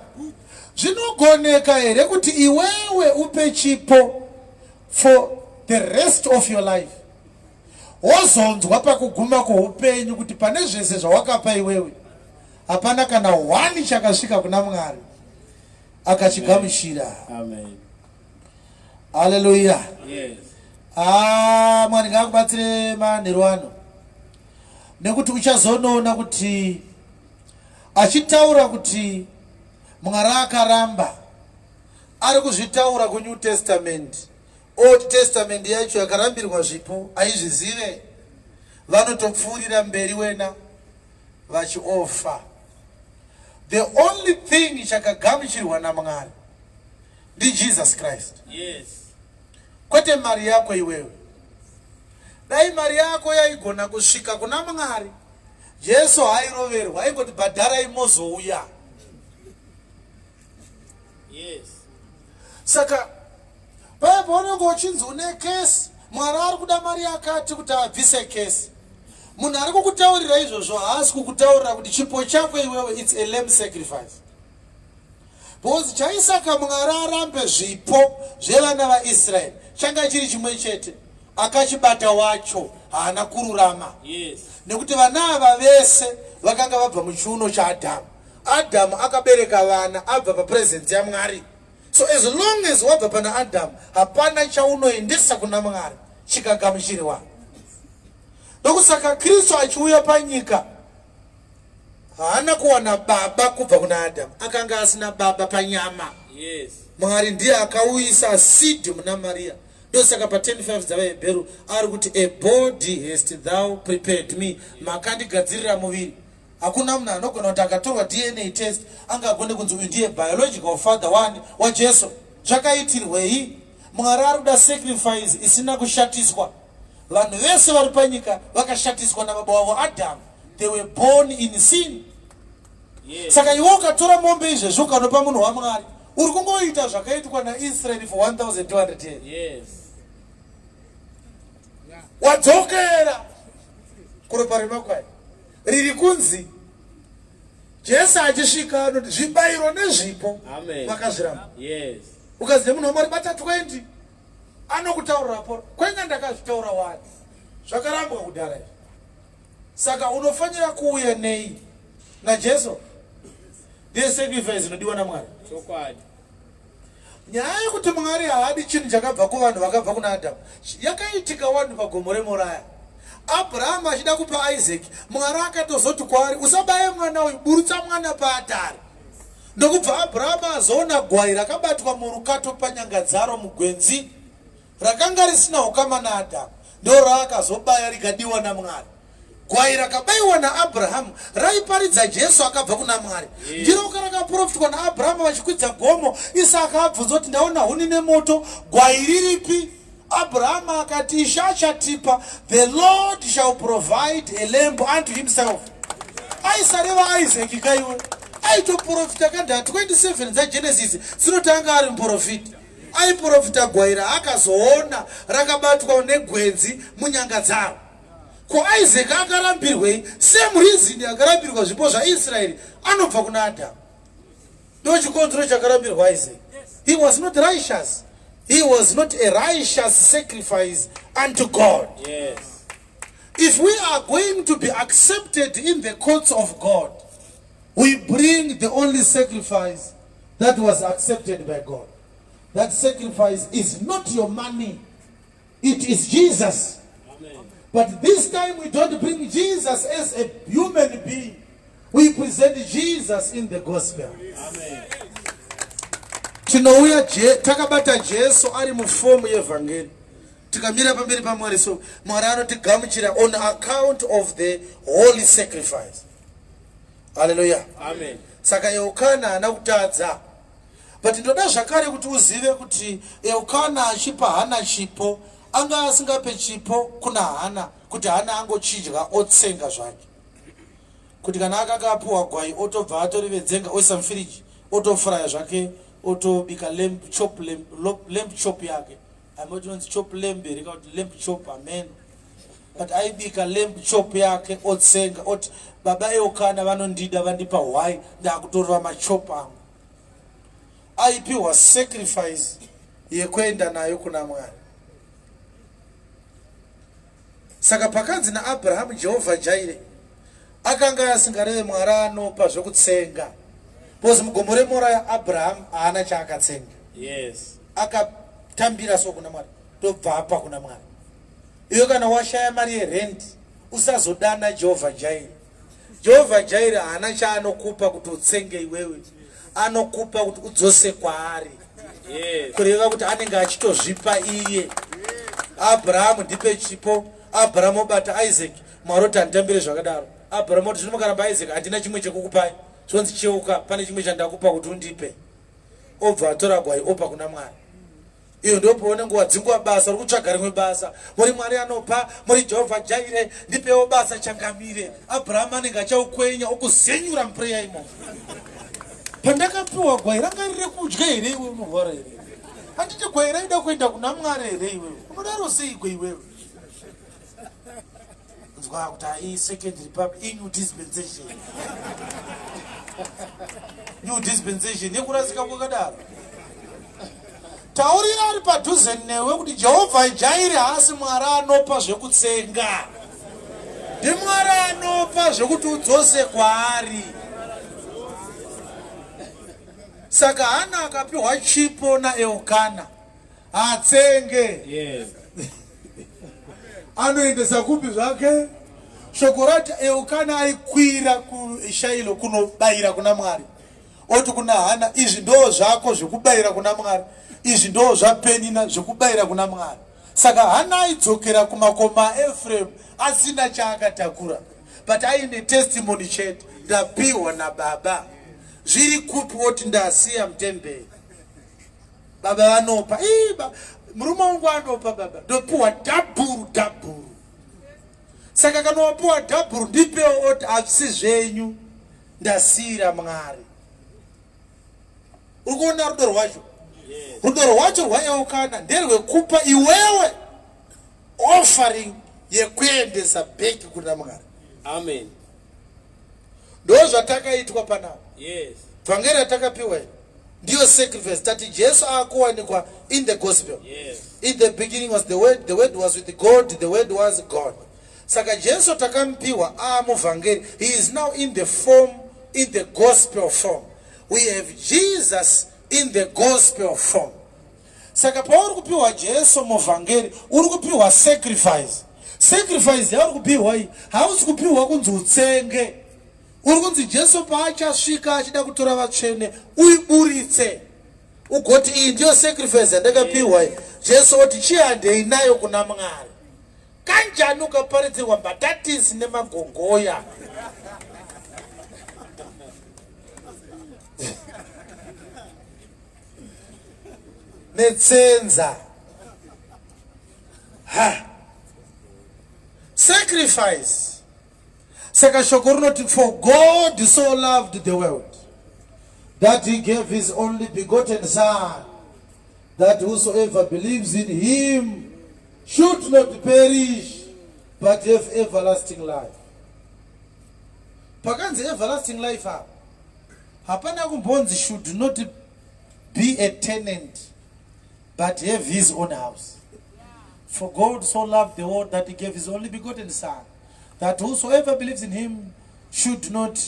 Zvinogoneka here kuti iwewe upe chipo for the rest of your life, wozonzwa pakuguma kweupenyu kuti pane zvese zvawakapa iwewe hapana kana one chakasvika kuna Mwari akachigamuchira? Amen. Haleluya. Yes. Ah, Mwari ngaakubatsire manheru ano, nekuti uchazonoona kuti achitaura kuti Mwari akaramba, ari kuzvitaura kuNew Testament. Old Testament yacho yakarambirwa zvipo haizvizive. Vanotopfuurira mberi wena vachiofa. The only thing chakagamuchirwa naMwari ndiJesus Christ. Yes. Kwete mari yako iwewe. Dai mari yako yaigona kusvika kuna Mwari, Jesu hairoverwa, aingoti bhadharai mozouya. Yes. Saka paya paunenge uchinzi une kesi, Mwari ari kuda mari yakati kuti abvise kesi. Munhu ari kukutaurira izvozvo haasi kukutaurira kuti chipo chako iwewe it's a lamb sacrifice. Because chaisaka Mwari arambe zvipo zvevana vaIsraeri changa chiri chimwe chete, akachibata wacho haana kururama. Yes. Nekuti vana ava vese vakanga vabva muchiuno chaAdhamu. Adhamu akabereka vana abva papresence yaMwari. So as long as wabva pana Adhamu, hapana chaunoendesa kuna Mwari chikagamuchirwa. Ndokusaka Kristu achiuya panyika haana kuwana baba kubva kuna Adhamu, akanga asina baba panyama. Yes. Mwari ndiye akauyisa seed muna Maria. Ndosaka pa 10:5 dzavaHebheru ari kuti a body hast thou prepared me, makandigadzirira muviri. Hakuna munhu anogona kuti akatorwa DNA test angagone kunzi uyu ndiye biological father wani waJesu. Zvakaitirwei? Mwari ari kuda sacrifice isina kushatiswa. Vanhu vese vari panyika vakashatiswa nababa wavo Adhamu. They were born in sin. Yes. Saka iwe ukatora mombe izvezvi ukanopa munhu waMwari, uri kungoita zvakaitwa naIsraeri for 1200 years. Yes. Wadzokera kuropa remakwai riri kunzi Jesu achisvika anoti zvibayiro nezvipo Amen. vakazviramba. Yes. Ukazi nemunhu waMwari bata 20 anokutaurira poro kwenga ndakazvitaura wani zvakarambwa kudhara izvi. Saka unofanira kuuya nei naJesu? Ndiye sacrifice inodiwa naMwari. Chokwadi. Nyaya yekuti Mwari haadi chinhu chakabva kuvanhu vakabva kuna Adhamu yakaitika wani pagomo reMoraya. Abrahamu achida kupa Isaac, Mwari akatozoti kwaari, usabaye mwana uyu, burutsa mwana paatari. Ndokubva Abrahamu azoona gwai rakabatwa murukato panyanga dzaro mugwenzi rakanga risina ukama naAdhamu, ndoraakazobaya rikadiwa naMwari. Gwai rakabaiwa naAbrahamu raiparidza Jesu akabva kuna Mwari. Ndiroka rakaprofitwa naAbrahamu vachikwidza gomo. Isaka abvunza kuti ndaona huni nemoto, gwai riripi? Abrahamu akati Ishe achatipa, the Lord shall provide a lamb unto himself. Aisareva Isaac kaiwe, aitoprofita kanda 27 dzaGenesis dzinotanga ari muprofita. Aiprofita gwai raakazoona rakabatwa negwenzi munyanga dzaro. Ko Isaac akarambirwei? Same reason yakarambirwa zvipo zvaIsraeri anobva kuna Adamu. Ndochikonzero chakarambirwa Isaac. He was not righteous. He was not a righteous sacrifice unto God. Yes. If we are going to be accepted in the courts of God, we bring the only sacrifice that was accepted by God. That sacrifice is not your money. It is Jesus. Amen. But this time we don't bring Jesus as a human being. We present Jesus in the gospel. Amen. Tinouya takabata Jesu ari mufomu yevhangeri. Tikamira pamberi paMwari, so Mwari anotigamuchira on account of the holy sacrifice. Hallelujah. Amen. Saka Elkana haana kutadza. But ndoda zvakare kuti uzive kuti Elkana achipa Hana chipo, anga asingape chipo kuna Hana kuti Hana angochidya otsenga zvake. Kuti kana akanga apuwa gwai otobva atorivedzenga oisa mufiriji otofraya zvake otobika lamb chop, lamb, lamb chop yake. Amoti inonzi chop lamb here kana kuti lamb chop, amen. But aibika lamb chop yake otsenga oti baba Elkana vanondida vandipa hwai ndakutorova machop angu. Aipiwa sacrifice yekuenda nayo kuna Mwari. Saka pakanzi naAbrahamu Jehovha Jaire, akanga asingareve Mwari anopa zvekutsenga. Because mugomo reMoraya Abrahamu haana chaakatsenga. Yes. Akatambira so kuna Mwari, ndobva apa kuna Mwari. Iwe kana washaya mari yerent, usazodana Jehovha Jaire. Jehovha Jaire haana chaanokupa kuti utsenge iwewe, anokupa kuti udzose kwaari. Kureva kuti anenge achitozvipa iye. Abrahamu ndipe chipo. Abrahamu obata Isaac. Mwari oti handitambire zvakadaro. Abrahamu oti zvino mukaramba Isaac handina chimwe chekukupai. Zvonzi cheuka pane chimwe chandakupa kuti undipe. Obva atora gwai opa kuna Mwari. Iyo ndopaunenge wadzingwa basa uri kutsvaga rimwe basa. Muri Mwari anopa, muri Jehovha Jaire, ndipewo basa changamire. Abrahamu anenge achaukwenya okuzenyura muprayer imomo. Pandakapiwa gwai ranga riri rekudya here iwe unorwara here? Handiti gwai raida kuenda kuna Mwari here iwewe? Unodaro seiko iwewe? Nzwa kuti ai second republic inew dispensation. New dispensation yekurasika kwakadaro. Taurira ari padhuze newe kuti Jehovha Jaire haasi Mwari anopa zvekutsenga. NdiMwari anopa zvekuti udzose kwaari. Saka Hana akapiwa chipo naElkana. Hatsenge. Yes. Anoendesa kupi zvake? Shoko rati Elkana aikwira kuShailo kunobayira kuna Mwari. Oti kuna Hana, izvi ndoo zvako zvekubayira kuna Mwari, izvi ndoo zvaPenina zvekubayira kuna Mwari. Saka Hana aidzokera kumakomo aEfremu asina chaakatakura, but aine testimony chete, ndapiwa nababa. Zviri kupi? Oti ndasiya mutemberi. Baba vanopa. Ii, murume wangu anopa baba, ndopiwa dhabhuru dhabhuru. Saka kana wapiwa dhabhuru ndipewo, oti hazvisi zvenyu, ndasiira Mwari. Uri kuona rudo rwacho? Rudo rwacho rwaElkana nderwekupa iwewe offering yekuendesa bheki kuna Mwari. Amen. Ndozvatakaitwa panapa. Yes. Vhangeri ratakapiwa iri ndiyo sacrifice. Tati Jesu akuwanikwa in the gospel. Yes. In the beginning was the word, the word was with God, the word was God. Saka Jesu takamupiwa aamuvhangeri. He is now in the form, in the gospel form. We have Jesus in the gospel form. Saka pauri kupiwa Jesu muvhangeri, uri kupiwa sacrifice. Sacrifice yauri kupiwa iyi, hausi kupiwa kunzi utsenge. Uri kunzi Jesu paachasvika achida kutora vatsvene, uiburitse. Ugoti iyi ndiyo sacrifice yandakapiwa iyi. Jesu oti chihandei nayo kuna Mwari. Kanjani ukaparidzirwa mbatatisi nemagogoya? Netsenza. Ha. Sacrifice. Saka shoko rinoti, for God so loved the world that he gave his only begotten son, that whosoever believes in him should not perish but have everlasting life. Pakanzi everlasting life apa hapana kumbonzi should not be a tenant but have his own house. For God so loved the world that he gave his only begotten son, that whosoever believes in him should not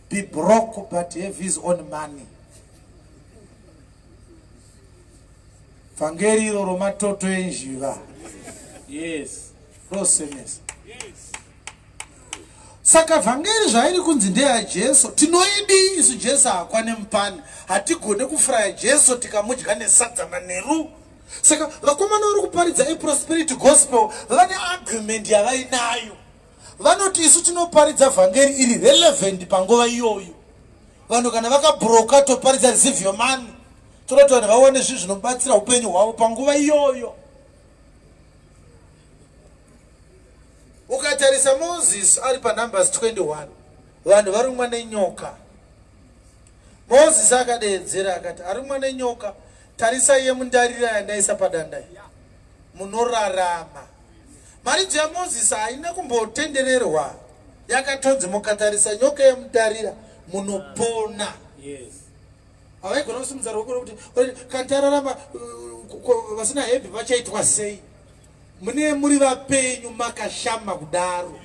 be broke but have his own money. Vhangeri iro romatoto enjiva. Yes. Rosemesa. Yes. Saka vhangeri zvairi kunzi ndeyaJesu, tinoidii isu? Jesu haakwane mupani, hatigone kufuraya Jesu tikamudya nesadza manheru. Saka vakomana vari kuparidza iprosperity gospel vane argument yavainayo. Vanoti isu tinoparidza vhangeri iri relevant panguva iyoyo. Vanhu kana vakabroka toparidza receive your money, toda kuti vanhu vaone zvinhu zvinobatsira upenyu hwavo panguva iyoyo. Ukatarisa Moses ari paNumbers 21, vanhu varumwa nenyoka. Moses akadeedzera akati, arumwa nenyoka, tarisai yemundarira yandaisa padanda iyi, munorarama. Mharidzo yaMoses haina kumbotendererwa, yakatonzi mukatarisa nyoka yemundarira munopona. Yes. Havaigona kusimudza ruoko rwekuti kana tararama vasina hembe vachaitwa sei? Mune muri vapenyu makashama kudaro.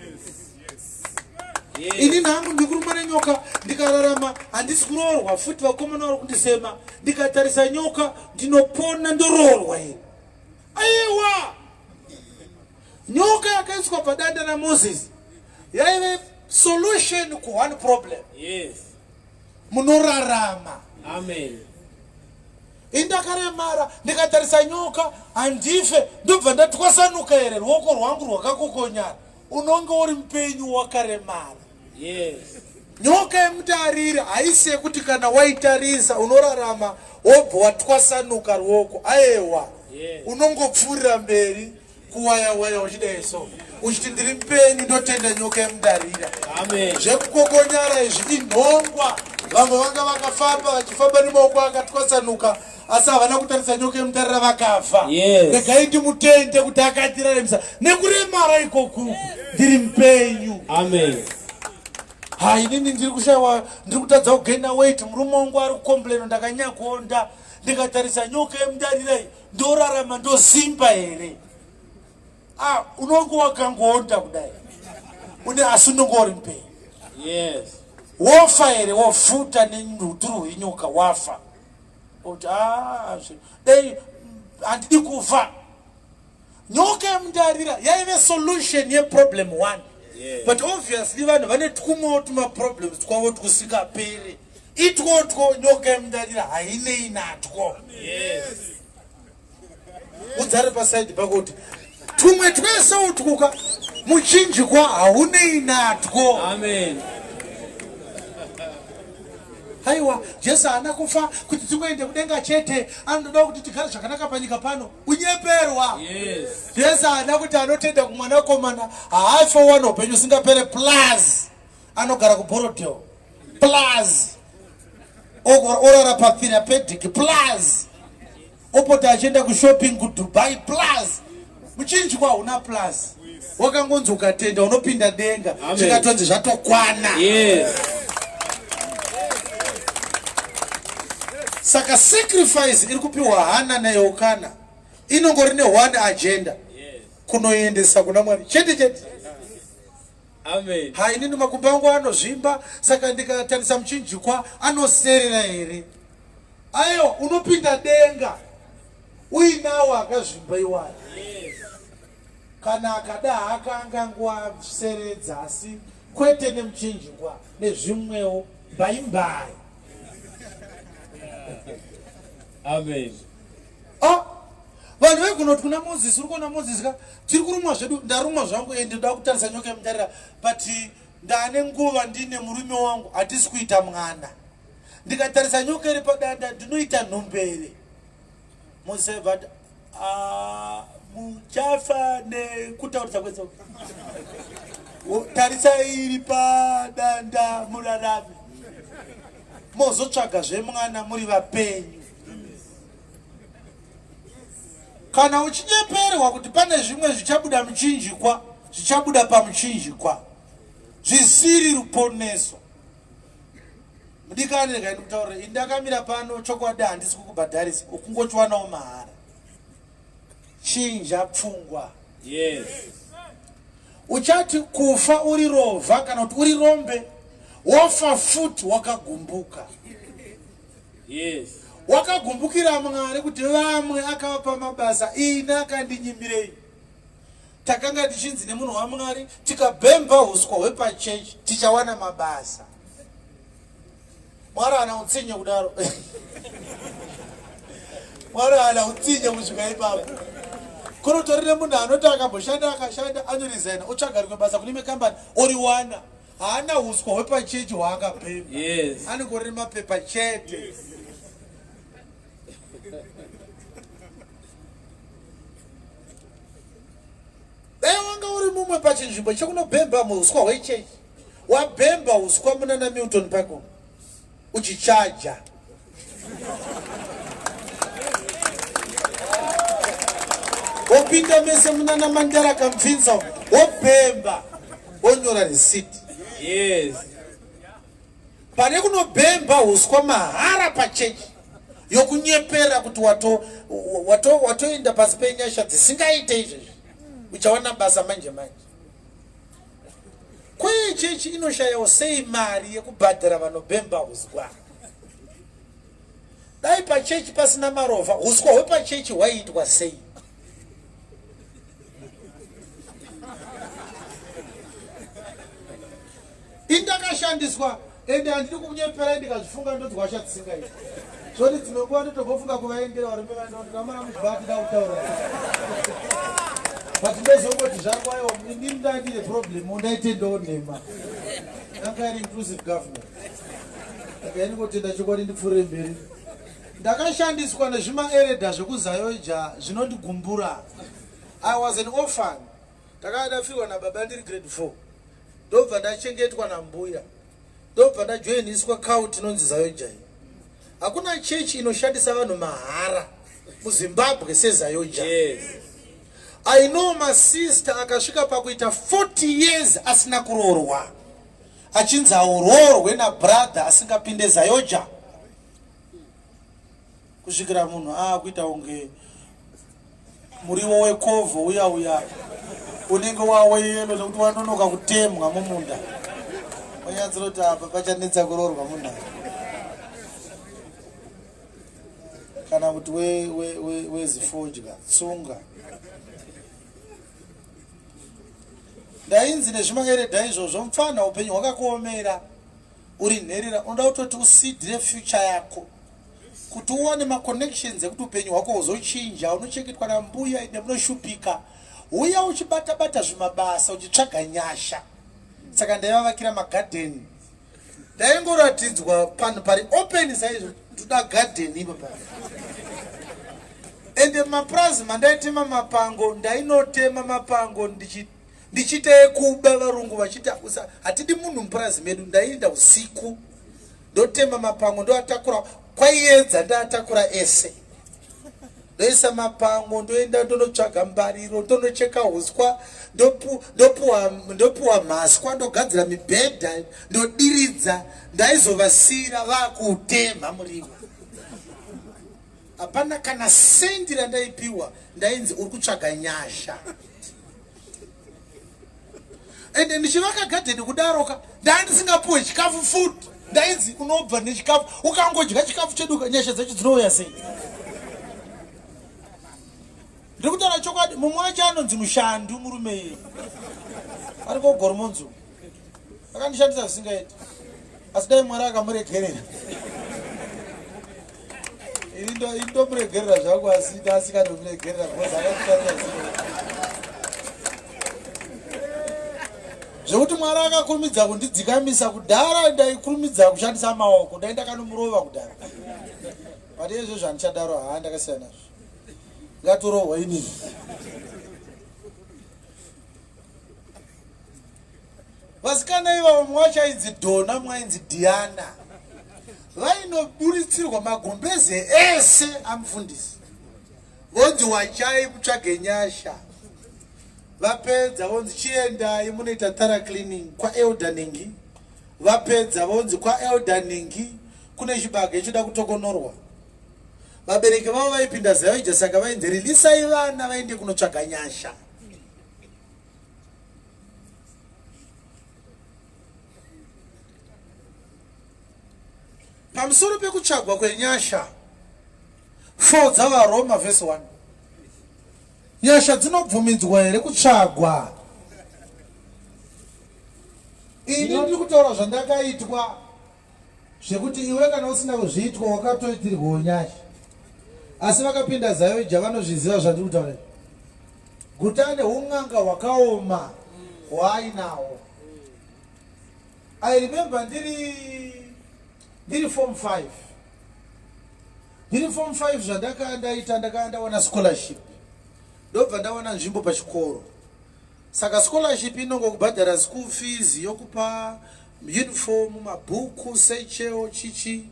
Ini nangu ndikurumwa nenyoka ndikararama, handisi kuroorwa futi, vakomana vari kundisema. Ndikatarisa nyoka ndinopona, ndoroorwa here? Aiwa, nyoka yakaiswa padanda naMoses yaive solution ku one problem. Yes. Munorarama. Amen. Indakaremara ndikatarisa nyoka handife ndobva ndatwasanuka here ruoko rwangu rwakakokonyara. Unonge uri mupenyu wakaremara. Yes. Nyoka yemutariri haisi yekuti kana waitarisa unorarama wobva watwasanuka ruoko. Aewa. Yes. Unongopfuurira mberi kuwaya waya uchidai so uchiti ndiri mupenyu ndotenda nyoka yemudarira. Amen. Zvekukokonyara izvi inhongwa. Vamwe vanga vakafamba vachifamba nemaoko akatwasanuka asi havana kutarisa nyoka yemutarira vakafa. Yes. Regai ndimutende kuti akatiraramisa nekuremara ikoku ndiri mupenyu. Amen. Ha, inini ndiri kushaiwa, ndiri kutadza kugaina weight, murume wangu ari kucomplaina ndakanyakuonda, ndikatarisa nyoka yemudarira iyi ndorarama ndosimba here? Ah, unonge wakangoonda kudai une asi unonge uri mupenyu. Yes. Wofa here? Wofuta neruturu rwenyoka wafa. Kuti ah, dai handidi kufa. Nyoka yemundarira yaive solution yeproblem 1. Yes. But obviously vanhu vane twumwewo tumaproblems twavo twusikaperi. Itwotwo nyoka yemundarira hainei natwo. Yes. Udzare pasaidi pako kuti tumwe twese utwuka muchinjikwa haunei natwo. Amen. Haiwa, Jesu haana kufa kuti tingoende kudenga chete, anoda kuti tigare zvakanaka panyika pano. Unyeperwa. Yes. Jesu haana kuti anotenda kumwanakomana haafe owana upenyu usingapere plus anogara kuBorrowdale plus orara patherapeutic plus opota achienda kushopping kuDubai plus muchinjikwa hauna plus. Wakangonzi ukatenda unopinda denga. Amen. Zvikatonzi zvatokwana. Yes. Saka sacrifice iri kupiwa Hana naElkana inongori ne one agenda. Yes. Kunoendesa kuna Mwari chete chete. Amen. Ha, inini makumbo angu anozvimba saka ndikatarisa muchinjikwa anoserera here? Aiwa, unopinda denga uinawo akazvimba iwayo. Yes. Kana akada hake angangoaseredza asi kwete nemuchinjikwa nezvimwewo mbaimbai. Amen. Ah, vanhu vekunoti kuna Moses, uri kuona Moses ka, tiri kurumwa zvedu, ndarumwa zvangu ende ndoda kutarisa nyoka yemutarira, but ndane nguva ndine murume wangu hatisi kuita mwana. Ndikatarisa nyoka iri padanda ndinoita nhombere. Moses but muchafa nekutaurisa kwese. Tarisa iri padanda murarame. Mozotsvaga zvemwana muri vapenyu. Kana uchinyeperwa kuti pane zvimwe zvichabuda muchinjikwa, zvichabuda pamuchinjikwa zvisiri ruponeso. Mudikani, regai ndikutaurire, ini ndakamira pano chokwadi handisi kukubhadharisa, ukungochiwanawo mahara. Chinja pfungwa. Yes. Uchati kufa uri rovha kana kuti uri rombe, wofa futi wakagumbuka. Yes. Wakagumbukira Mwari kuti vamwe akavapa mabasa, ini akandinyimirei. Takanga tichinzi nemunhu waMwari tikabhemba huswa hwepachechi tichawana mabasa. Mwari haana utsinye kudaro. Mwari haana utsinye kusvika ipapo. Kunotori nemunhu anoti akamboshanda akashanda anoresigna otsvaga rimwe basa kune imwe kambani oriwana. Haana huswa hwepachechi hwaakabhemba. Yes. Anongori mapepa chete. Yes. Dai wanga uri mumwe pachinzvimbo chekunobhemba muuswa hwechechi, wabhemba uswa munana Milton Park umu, uchichaja. Wopinda mese munana Mandara Kamfinsa umu, wobhemba, wonyora receipt. Yes. Pane kunobhemba uswa mahara pachechi yokunyepera kuti watoenda pasi penyasha dzisingaite izvezvi, uchawana basa manje manje. Kweye chechi inoshayawo sei mari yekubhadhara vanobhemba uswa? Dai pachechi pasina marovha, uswa hwepachechi hwaiitwa sei? Indakashandiswa ende handidi kunyeperai, ndikazvifunga ndonzwa hasha dzisingaiti. Zvoti dzimwe nguva ndotombofunga kuvaendera varume vaenda kuti ramara muchibva tida kutaura. But ndozongoti zvangu aiwa inini ndandine problem ndaitendawo nhema. Yanga iri inclusive government. Saka ini kutenda chokwadi ndipfuurire mberi. Ndakashandiswa nezvimaeredha zvekuZayoja zvinondigumbura. I was an orphan. Ndakanga ndafirwa nababa ndiri grade 4. Ndobva ndachengetwa nambuya. Ndobva ndajoiniswa cult inonzi Zayoja iyi. Hakuna chechi inoshandisa vanhu mahara muZimbabwe seZayoja. Yes. I know masister akasvika pakuita 40 years asina kuroorwa. Achinzi auroorwe nabrother asingapinde Zayoja. Kusvikira munhu aakuita kunge muriwo wekovho uya uya unenge waweyelo nekuti wanonoka kutemwa mumunda wanyatsiroti apa pachanetsa kuroorwa munhu kana kuti wezifodya we, we, tsunga ndainzi nezvimaeredha izvozvo mupfanha upenyu hwakakuomera uri nherera unoda kutoti usidhire future yako kuti uwane maconnections ekuti upenyu hwako huzochinja unochengetwa nambuya ende munoshupika uya uchibatabata zvimabasa uchitsvaga nyasha saka ndaivavakira magadheni ndaingoratidzwa panhu pari open saizvo toda gadheni ipapa ende mapurazi mandaitema mapango ndainotema mapango ndichiita ekuba varungu vachiti hatidi munhu mupurazi medu ndaienda usiku ndotema mapango ndoatakura kwaiedza ndaatakura ese ndoisa mapango ndoenda ndonotsvaga mbariro ndonocheka uswa ndopuwa mhaswa ndogadzira mibhedha ndodiridza ndaizovasiira vakutemha muriwo hapana kana sendi randaipiwa ndainzi uri kutsvaga nyasha ende ndichivaka gadheni kudaroka ndandisingapuwe chikafu futi ndainzi unobva nechikafu ukangodya chikafu chedu nyasha dzacho dzinouya sei ndiri kutaura chokwadi mumwe wacho anonzi mushandu murume iye ari kogoromonzo akandishandisa zvisingaiti asi dai mwari akamuregerera ini ndomuregerera zvangu asi asingandomuregerera because akandishandisa zvisingaiti zvekuti mwari akakurumidza kundidzikamisa kudhara ndaikurumidza kushandisa maoko ndai ndakanomurova kudhara but izvo zvandichadaro haa ndakasiyana zvo ngatorohwa inini vasikana ivavo mumwe wacho ainzi dhona mumwe ainzi diana vainoburitsirwa magumbeze ese amufundisi vonzi wachai kutsvage nyasha vapedza vonzi chiendai munoita thara cleaning kwaelder ningi vapedza vonzi kwaelder ningi kune chibage choda kutokonorwa vabereki vavo vaipinda zayoija saka vainzi rilisai vana vaende kunotsvaga nyasha pamusoro pekutsvagwa kwenyasha 4 dzavaroma vhesi 1 Nyasha dzinobvumidzwa here kutsvagwa? Ini ndiri kutaura zvandakaitwa zvekuti iwe kana usina kuzviitwa wakatoitirwawo nyasha. Asi vakapinda Zayoja vanozviziva zvandiri kutaura. Guta ane un'anga hwakaoma hwaainawo. I remember ndiri ndiri form 5 Ndiri form 5 zvandakanga ndaita ndakanga ndawana scholarship ndobva ndawana nzvimbo pachikoro saka scholarship inongokubhadhara school fees yokupa uniform mabhuku secheo chichi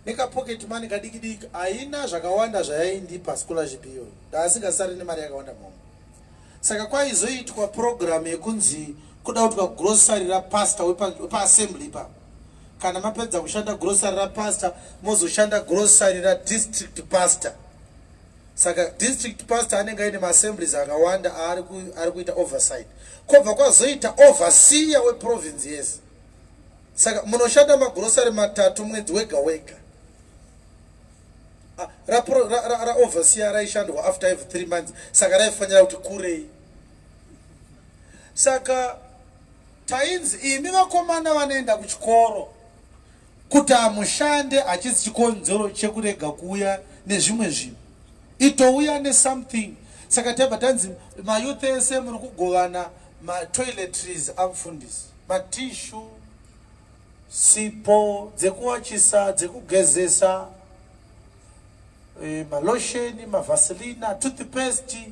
nekapocket money kadiki diki haina zvakawanda zvayaindipa scholarship iyoyo ndaasingasari nemari yakawanda momo saka kwaizoitwa program yekunzi kuda kutwa grocery rapastor wepaAssembly ipapo kana mapedza kushanda grocery rapastor mozoshanda grocery radistrict pastor saka district pastor anenge aine maassemblies akawanda aari kuita oversight kwobva kwazoita overseer weprovince yese saka munoshanda magrosary matatu mwedzi wega wega ah, raoverseer raishandwa after every three months saka raifanira kuti kurei saka Tainzi imi vakomana vanoenda kuchikoro Kuti hamushande hachisi chikonzero chekurega kuuya nezvimwe zvinhu. Itouya nesomething. Saka tabva tanzi mayouth ese muri kugovana matoiletries amufundisi, matishu, sipo dzekuwachisa, dzekugezesa, malosheni, mavaselina, toothpaste.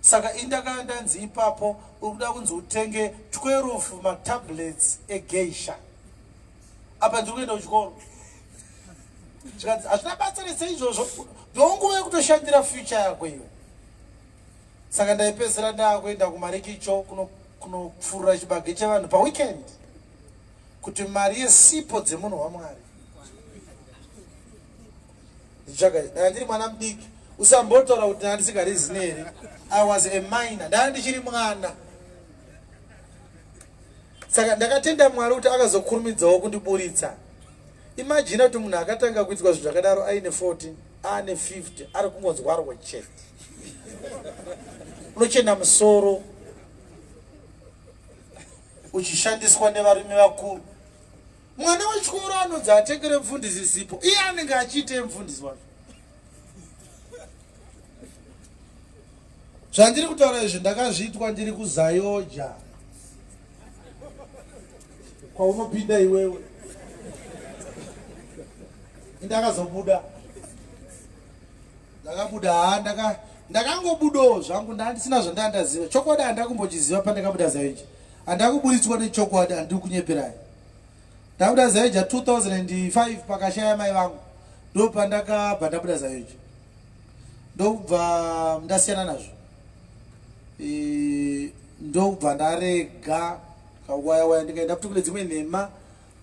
Saka indakanga ndanzi ipapo uri kuda kunzi utenge 12 matablets egeisha. Apa ndiri kuenda kuchikoro. Zvikanzi hazvina basa rese izvozvo, ndonguva yekutoshandira future yako iwe. Saka ndaipedzisira ndakuenda kumarikicho kunopfurura chibage chevanhu paweekend kuti mari yesipo dzemunhu waMwari ndichitsvaga. Ndanga ndiri mwana mudiki, usambotaura kuti ndanga ndisingarizine here. I was a minor, ndanga ndichiri mwana. Saka ndakatenda Mwari kuti akazokurumidzawo kundiburitsa. Imagine kuti munhu akatanga kuitwa zvinhu zvakadaro aine 14, aane 50, ari kungonzwarwo chete. Unochena musoro uchishandiswa nevarume vakuru. Mwana wechikoro anonzi atengere mufundisi sipo, iye anenge achiitei mufundisi wacho? Zvandiri kutaura izvi ndakazviitwa ndiri kuZayoja kwaunopinda iwewe. Ndakazobuda, ndakabuda, haa, ndakangobudawo zvangu, ndandisina zvandandaziva. Chokwadi handakumbochiziva pandakabuda ZAOGA, handakuburitswa nechokwadi, handiri kunyeperai. Ndabuda ZAOGA 2005 pakashaya mai vangu, ndopandakabva ndabuda ZAOGA, ndokubva ndasiyana nazvo, ndokubva ndarega kawaya waya, ndikaenda futi kune dzimwe nhema.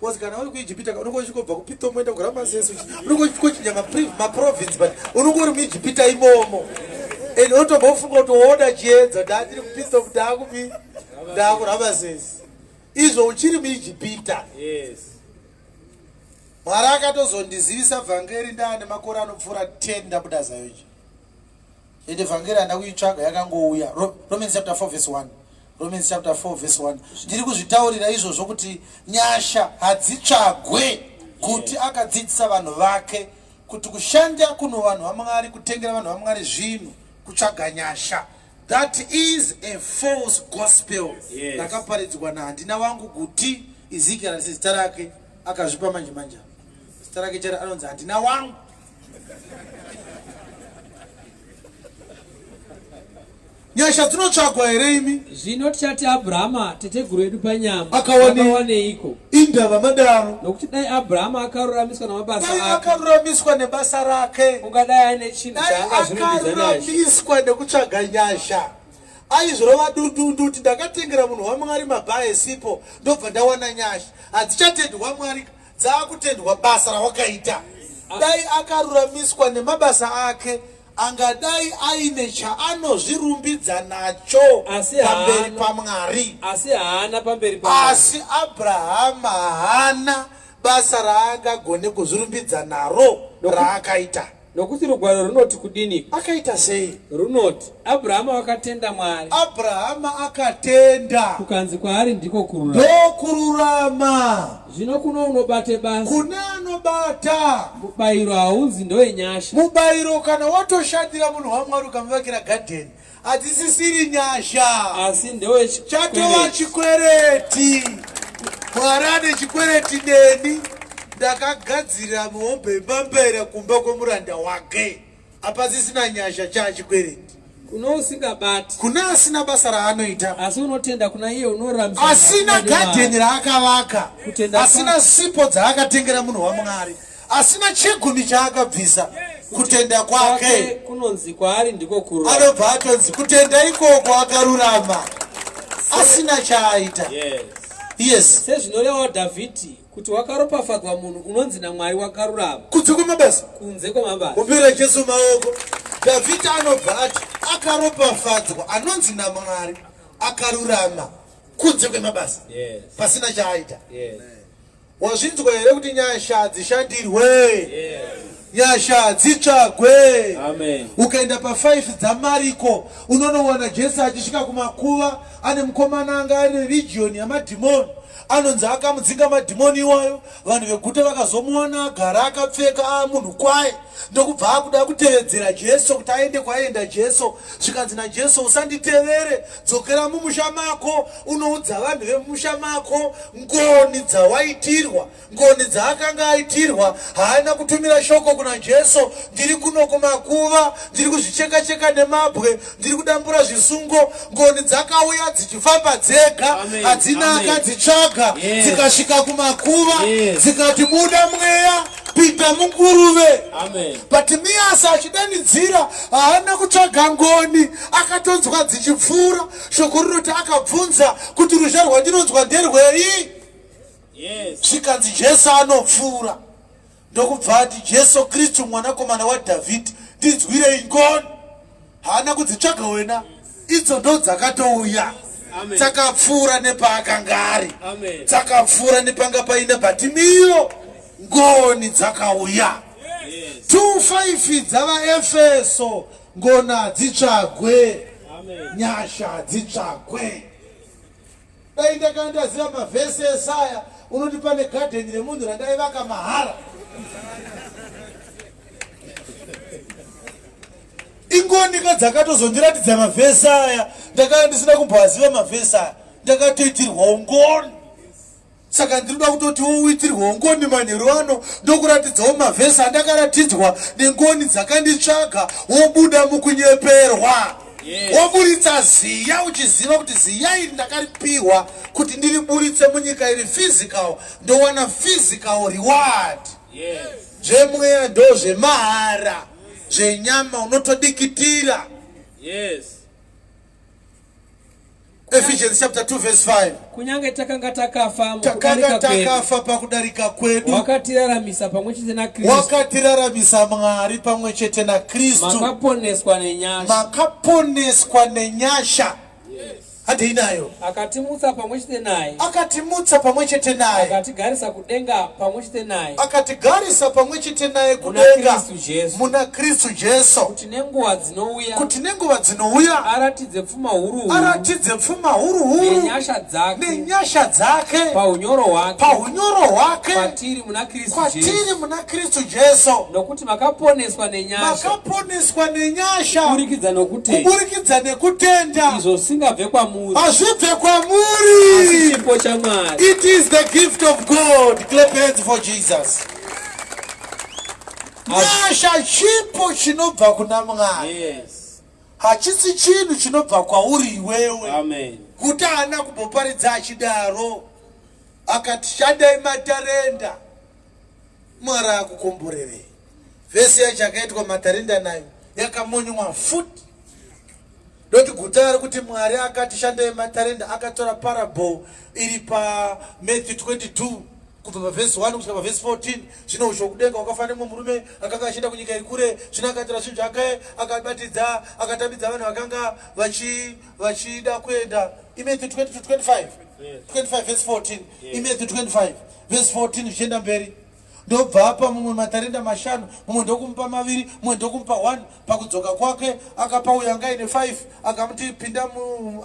Because kana uri kuIjipita unenge uchingobva kuPithom woenda kuRamasese, unenge uchingochinja maprovince, but unenge uri muIjipita imomo. And unotombofunga kuti woona chiedza, ndandiri kuPithom, ndaakupi, ndaakuRamasese, izvo uchiri muIjipita. Mwari akatozondizivisa vhangeri ndaane makore anopfuura 10 ndabuda ZAOGA. Ende vhangeri handa kuitsvaga, yakangouya. Romans chapter 4 verse 1. Romans chapter 4 verse 1. Ndiri kuzvitaurira izvozvo kuti nyasha hadzitsvagwe, kuti akadzidzisa vanhu vake kuti kushanda kuno vanhu vaMwari, kutengera vanhu vaMwari zvinhu, kutsvaga nyasha. That is a false gospel. Rakaparidzwa nahandina wangu kuti Ezekiel, handisi zita rake, akazvipa manje manje. Zita rake chero anonzi handina wangu. Nyasha dzinotsvagwa here imi? Zvino tichati Abrahama teteguru edu panyama akawaneiko? Indava madaro. Nokuti dai Abrahama akaruramiswa namabasa ake, akaruramiswa nebasa rake, ungadai aine chinhu chaangazvirumbidza nacho. Akaruramiswa nekutsvaga nyasha, aizvirova dundundu kuti ndakatengera munhu waMwari mabhaa esipo, ndobva ndawana nyasha. Hadzichatendwa Mwari, dzaakutendwa basa rawakaita. Dai akaruramiswa nemabasa ake, angadai aine chaanozvirumbidza nacho pamberi paMwari. Asi haana pamberi. Asi Abrahama haana basa raangagone kuzvirumbidza naro raakaita. Nokuti rugwaro runoti kudini? Akaita sei? Runoti, Abrahama wakatenda Mwari. Abrahama akatenda. Kukanzi kwaari ndiko kururama. Ndokururama. Zvino kuno unobate basa. Kune anobata. Mubayiro haunzi ndowenyasha. Mubayiro kana watoshandira munhu waMwari ukamuvakira gadheni, hadzisisiri nyasha. Asi ndewechikwereti. Chatova chikwereti. Mwari ane chikwereti neni. Ndakagadzirira muhombe yembambaira kumba kwemuranda wake. Hapasisina nyasha, chaachikwereti. Kuno usingabati. Kune asina basa raanoita. Asi unotenda kuna iye unoruramisira. Asina gadheni raakavaka. Asina sipo dzaakatengera munhu waMwari. Asina chegumi chaakabvisa. Kutenda kwake kunonzi kwaari ndiko kururama. Anobva atonzi kutenda ikoko akarurama asina chaaita. Yes. Sezvinorevawo Dhavhidhi kuti wakaropafadzwa munhu unonzi naMwari wakarurama. Kunze kwemabasa. Kunze kwemabasa. Kumbira Jesu maoko. Dhavhidhi anobva ati akaropafadzwa anonzi naMwari akarurama kunze kwemabasa. Yes. Pasina chaaita. Yes. Wazvinzwa here kuti nyasha hadzishandirwe? Yes. Nyasha hadzitsvagwe. Amen. Ukaenda pa5 dzaMariko unonowana Jesu achisvika kumakuva ane mukomana anga ane region yamadhimoni. Anonzi akamudzinga madhimoni iwayo. Vanhu veguta vakazomuwana agara akapfeka a munhu kwaye, ndokubva akuda kutevedzera Jesu kuti aende kwaienda Jesu. Zvikanzi naJesu, usanditevere, dzokera mumusha mako unoudza vanhu vemumusha mako ngoni dzawaitirwa. Ngoni dzaakanga aitirwa. Haana kutumira shoko kuna Jesu, ndiri kuno kumakuva, ndiri kuzvicheka-cheka nemabwe, ndiri kudambura zvisungo. Ngoni dzakauya dzichifamba dzega, hadzina akadzitsvaga, dzikasvika kumakuva, dzikati buda mweya, pinda munguruve. Bartimeus achidanidzira, haana kutsvaga ngoni, akatonzwa dzichipfuura. Shoko rinoti akabvunza kuti ruzha rwandinonzwa nderwei? Zvikanzi Jesu anopfuura, ndokubva ati, Jesu Kristu mwanakomana waDhavhidhi, ndinzwirei ngoni. Haana kudzitsvaga wena, idzo ndo dzakatouya, dzakapfuura nepaakanga ari, dzakapfuura nepanga paine Bhatimiyo, ngoni dzakauya. 2:5 dzavaEfeso, ngoni hadzitsvagwe, nyasha hadzitsvagwe. Dai ndakanga ndaziva mavhesi esaya unoti pane gadheni remunhu randaivaka mahara. Ingonika dzakatozondiratidza mavhesi aya, ndakanga ndisina kumboaziva mavhesi aya, ndakatoitirwawo ngoni. Saka ndinoda kutoti uitirwewo ngoni manheru ano, ndokuratidzawo mavhesi andakaratidzwa nengoni dzakanditsvaga, wobuda mukunyeperwa. Woburitsa ziya uchiziva kuti ziya iri ndakaripiwa kuti ndiriburitse munyika iri physical, ndowana physical reward. Zvemweya ndozvemahara, zvenyama unotodikitira. Yes. Ephesians chapter 2 verse 5. Kunyange takanga takafa Takanga mukudarika kwedu, takafa pakudarika kwedu, wakatiraramisa pamwe chete naKristu, wakatiraramisa Mwari pamwe chete naKristu, makaponeswa nenyasha. Makaponeswa nenyasha. Handei nayo. Akatimutsa pamwe chete naye, Akatimutsa pamwe chete naye, akatigarisa kudenga pamwe chete naye, akatigarisa pamwe chete naye muna kudenga Kristu Jesu, muna Kristu Jesu, kuti nenguva dzinouya kuti nenguva dzinouya aratidze pfuma huru huru aratidze pfuma huru huru nenyasha dzake nenyasha dzake paunyoro hwake paunyoro hwake kwatiri muna Kristu kwatiri Jesu. Muna Kristu Jesu. Nokuti makaponeswa nenyasha Makaponeswa nenyasha kuburikidza nokutenda, kuburikidza nekutenda, izvo zvisingabve kwamuri, hazvibve asi kwamuri. chipo chaMwari. It is the gift of God. Clap hands for Jesus. Nyasha chipo chinobva kuna Mwari, hachisi chinhu chinobva kwauri iwewe. Amen. Kuti haana kumboparidza achidaro, akati shandai matarenda, Mwari akukomborerei. Vhesi yacho akaitwa matarenda nayo yakamonywa futi. Ndoti guta ari kuti Mwari akati shandai matarenda, akatora parable iri paMatthew 22 kubva pavhesi 1 kusvika pavhesi 14. Zvino ushe hwokudenga hwakafanana nemumwe murume akanga achienda kunyika iri kure. Zvino akatora zvinhu zvake, akabatidza, akatambidza vanhu vakanga vachida kuenda. IMatthew 22 25 25 verse 14. IMatthew 25 verse 14 zvichienda mberi. Ndobva apa mumwe matarenda mashanu, mumwe ndokumupa maviri, mumwe ndokumupa 1. Pakudzoka kwake akapa uyo anga aine 5, akamuti pinda,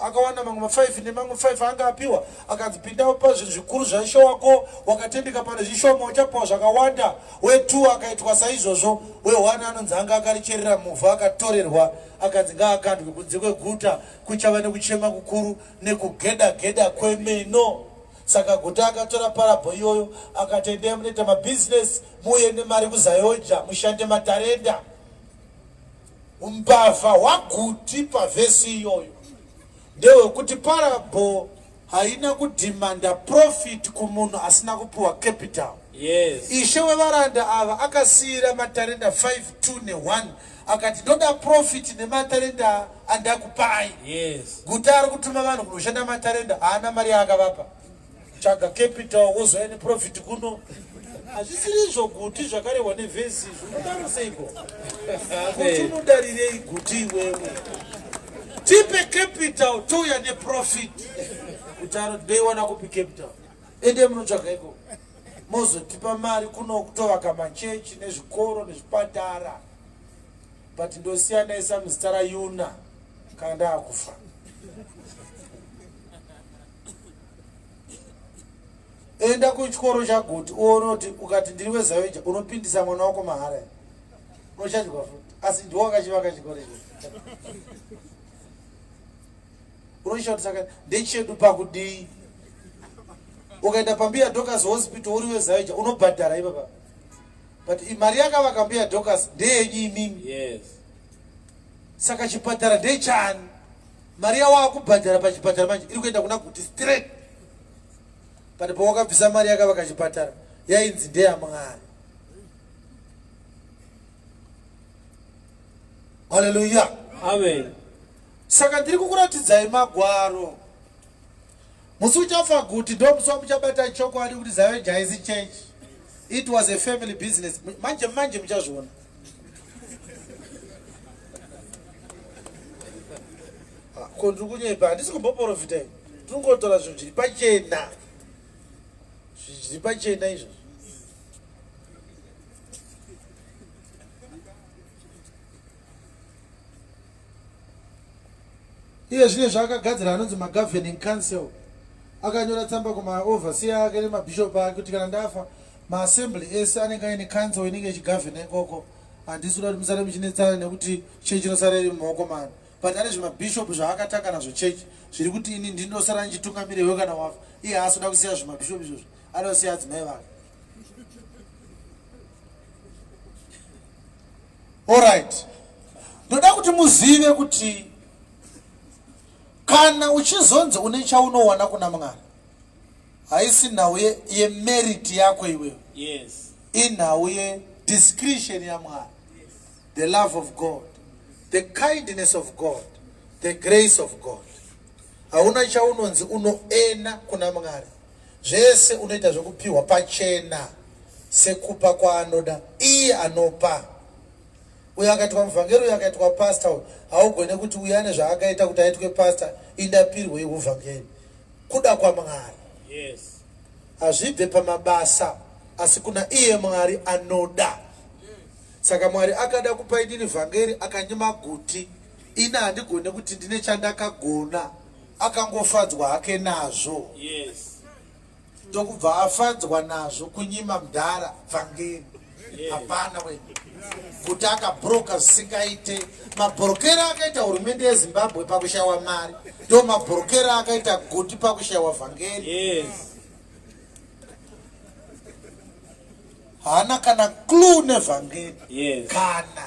akawana mamwe ma5 nemamwe 5 anga apiwa, akanzi pinda pazvinhu zvikuru zvaIshe wako, wakatendeka pane zvishoma uchapiwa zvakawanda. We2 akaitwa saizvozvo. We1 anonzi anga akaricherera muvhu, akatorerwa, akanzi ngaakandwe kunze kweguta, kuchava nekuchema kukuru nekugeda geda kwemeno. Saka guta akatora parable iyoyo akati endai munoita mabhizinesi, muuye nemari kuZAOGA, mushande matarenda. Umbavha hwaGuti pavhesi iyoyo ndehwekuti parable haina kudhimanda profit kumunhu asina kupiwa capital. Ishe wevaranda ava akasiyira matarenda 5, 2 ne1, akati ndoda profit nematarenda andakupai. Guta ari kutuma vanhu kunoshanda matarenda, haana mari yaakavapa. Tsvaga capital wozouya neprofit kuno. Hazvisiri izvo Guti zvakarehwa nevhesi izvo. Unodaro seiko? Guti unodarirei Guti iwewe? Tipe capital touya neprofit. Guti anoti ndoiwana kupi capital? Ende munotsvaga ikoko, mozotipa mari kuno kutovaka machechi nezvikoro nezvipatara, but ndosiya ndaisa muzita raYuna kana ndaakufa. Enda kuchikoro chaGuti uone kuti ukati ndiri weZaoja unopindisa mwana wako mahara here? Unochajwa futi asi ndiwo wakachivaka chikoro icho. Unoisha kuti saka ndechedu pakudii? Ukaenda pambuya Dorcas Hospital uri weZaoja unobhadhara ipapa. But mari yakavaka mbuya Dorcas ndeyenyu imimi. Yes. Saka chipatara ndechani? Mari yawakubhadhara pachipatara manje iri kuenda kuna Guti straight. But pawakabvisa mari yakavaka chipatara yainzi ndeyaMwari. Haleluya. Amen. Saka ndiri kukuratidzai magwaro. Musi uchafa Guti ndomusi wamuchabata chokwadi kuti Zaoja haisi church. It was a family business. Manje manje muchazviona. Ah, ko ndiri kunyepa handisi kumboporofita ini. Ndiri kungotaura zvinhu zviri pachena. Zvinhu zviri pachena izvozvo. Iye zvine zvaakagadzira anonzi magoverning council. Akanyora tsamba kumaoverseer ake nemabishop ake kuti kana ndafa maassembly ese anenge aine council inenge ichigovhena ikoko. Handisi kuda kuti musare muchinetsana nekuti chechi inosara iri mumaoko mani. But ane zvimabishop zvaakatanga nazvo chechi zviri kuti ini ndindosara ndichitungamira iwe kana wafa. Iye haasi kuda kusiya zvimabishop izvozvo, anoda kusiya adzimai vake. Alright. Ndoda kuti muzive kuti kana uchizonzi une chaunowana kuna Mwari, haisi nhau yemerit yako iwewe. Yes. Inhau yediscretion yaMwari. The love of God, the kindness of God, the grace of God. Hauna chaunonzi unoena kuna Mwari. Zvese unoita zvekupiwa pachena sekupa kwaanoda iye anopa. Uyo akaitwa muvhangeri uyo akaitwa pastor uyo haugone kuti uyo ane zvaakaita kuti aitwe pastor indapirwei huvhangeri. Kuda kwaMwari. Yes. Hazvibve pamabasa asi kuna iye Mwari anoda. Saka Mwari akada kupa inini vhangeri akanyima Guti. Ini handigone kuti ndine chandakagona. Akangofadzwa hake nazvo. Yes. Ndokubva afadzwa nazvo kunyima mdhara vhangeri. Hapana yes. We. Kuti akabroka zvisingaite. Mabrokero akaita hurumende yeZimbabwe pakushaiwa mari ndo mabrokero akaita Guti pakushaiwa vhangeri. Yes. Haana kana clue nevhangeri. Yes. Kana.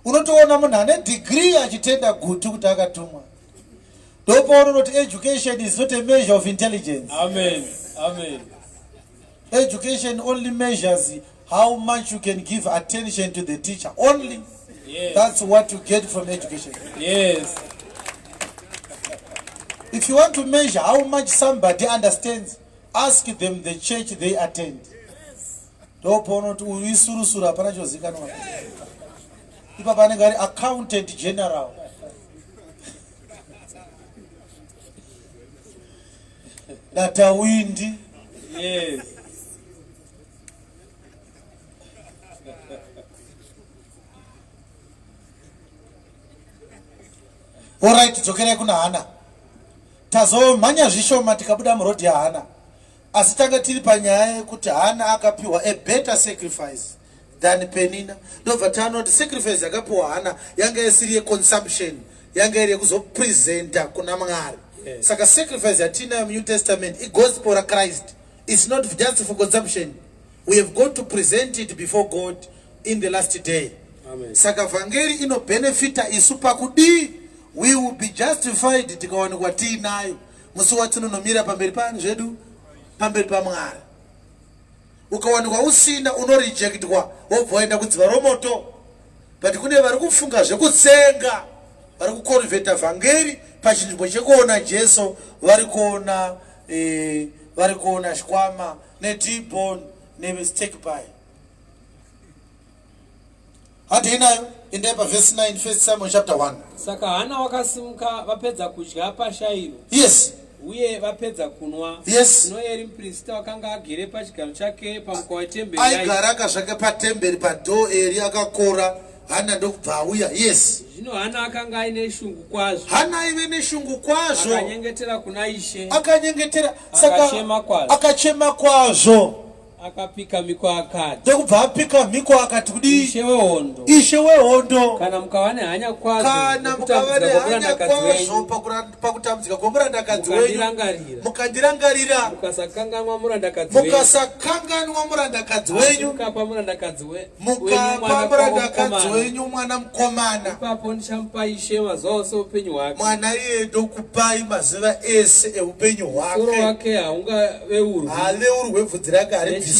Unotoona munhu ane degree achitenda Guti kuti akatumwa. Ndopaunonoti education is not a measure of intelligence. Amen. Amen. Education only measures how much you can give attention to the teacher. Only. Yes. That's what you get from education. Yes. If you want to measure how much somebody understands, ask them the church they attend. Ndopaunoti uyu isurusuru hapana chozikanwa. Ipapa anenge ari accountant general. Datawindi. Yes. Alright, dzokerai kuna Hana. Tazomhanya zvishoma tikabuda muroad yaHana. Asi tanga tiri panyaya yekuti Hana akapiwa a better sacrifice than Penina. Ndobva taona kuti sacrifice yakapiwa Hana yanga isiri yeconsumption, yanga iri yekuzopresenta kuna Mwari. Yes. Saka sacrifice yatinayo muNew Testament igospel raChrist. It's not just for consumption. We have got to present it before God in the last day. Amen. Saka vhangeri inobenefita isu pakudii? We will be justified tikawanikwa tiinayo musi watinonomira pamberi paani zvedu? Pamberi paMwari. Ukawanikwa usina unorejectwa wobva waenda kudziva romoto. But kune vari kufunga zvekutsenga, vari kuconverta vhangeri pachinzvimbo chekuona Jesu, vari kuona eh, vari kuona shikwama neT-bone nesteak pie. Handei nayo, endai pavhesi 9, 1 Samuel chapter 1. Saka Hana wakasimuka vapedza kudya paShairo. Yes. Uye vapedza kunwa. Yes. Zvino Eri muprista wakanga agere pachigaro chake pamukova wetemberi. Aigara ka zvake patemberi padhoo Eri akakora. Hana ndokubva auya. Yes. Zvino Hana akanga aine shungu kwazvo. Hana aive neshungu kwazvo. Akanyengetera kuna Ishe. Akanyengetera. Saka akachema kwazvo. Akachema kwazvo. Akapika mhiko akati. Ndokubva apika mhiko akati kudii? Ishe wehondo. Ishe wehondo. Kana mukava nehanya kwazvo. Kana mukava nehanya kwazvo pakutambudzika kwomurandakadzi wenyu. Mukandirangarira. Mukandirangarira. Mukasakanganwa murandakadzi wenyu. Mukasakanganwa murandakadzi wenyu. Mukapa murandakadzi wenyu. Mukapa murandakadzi wenyu mwana mukomana. Ipapo ndichamupa Ishe mazuva ose eupenyu hwake. Mwana iye ndokupai mazuva ese eupenyu hwake. Musoro wake haungaveurwi. Haaveurwe, bvudzi rake haribviswe.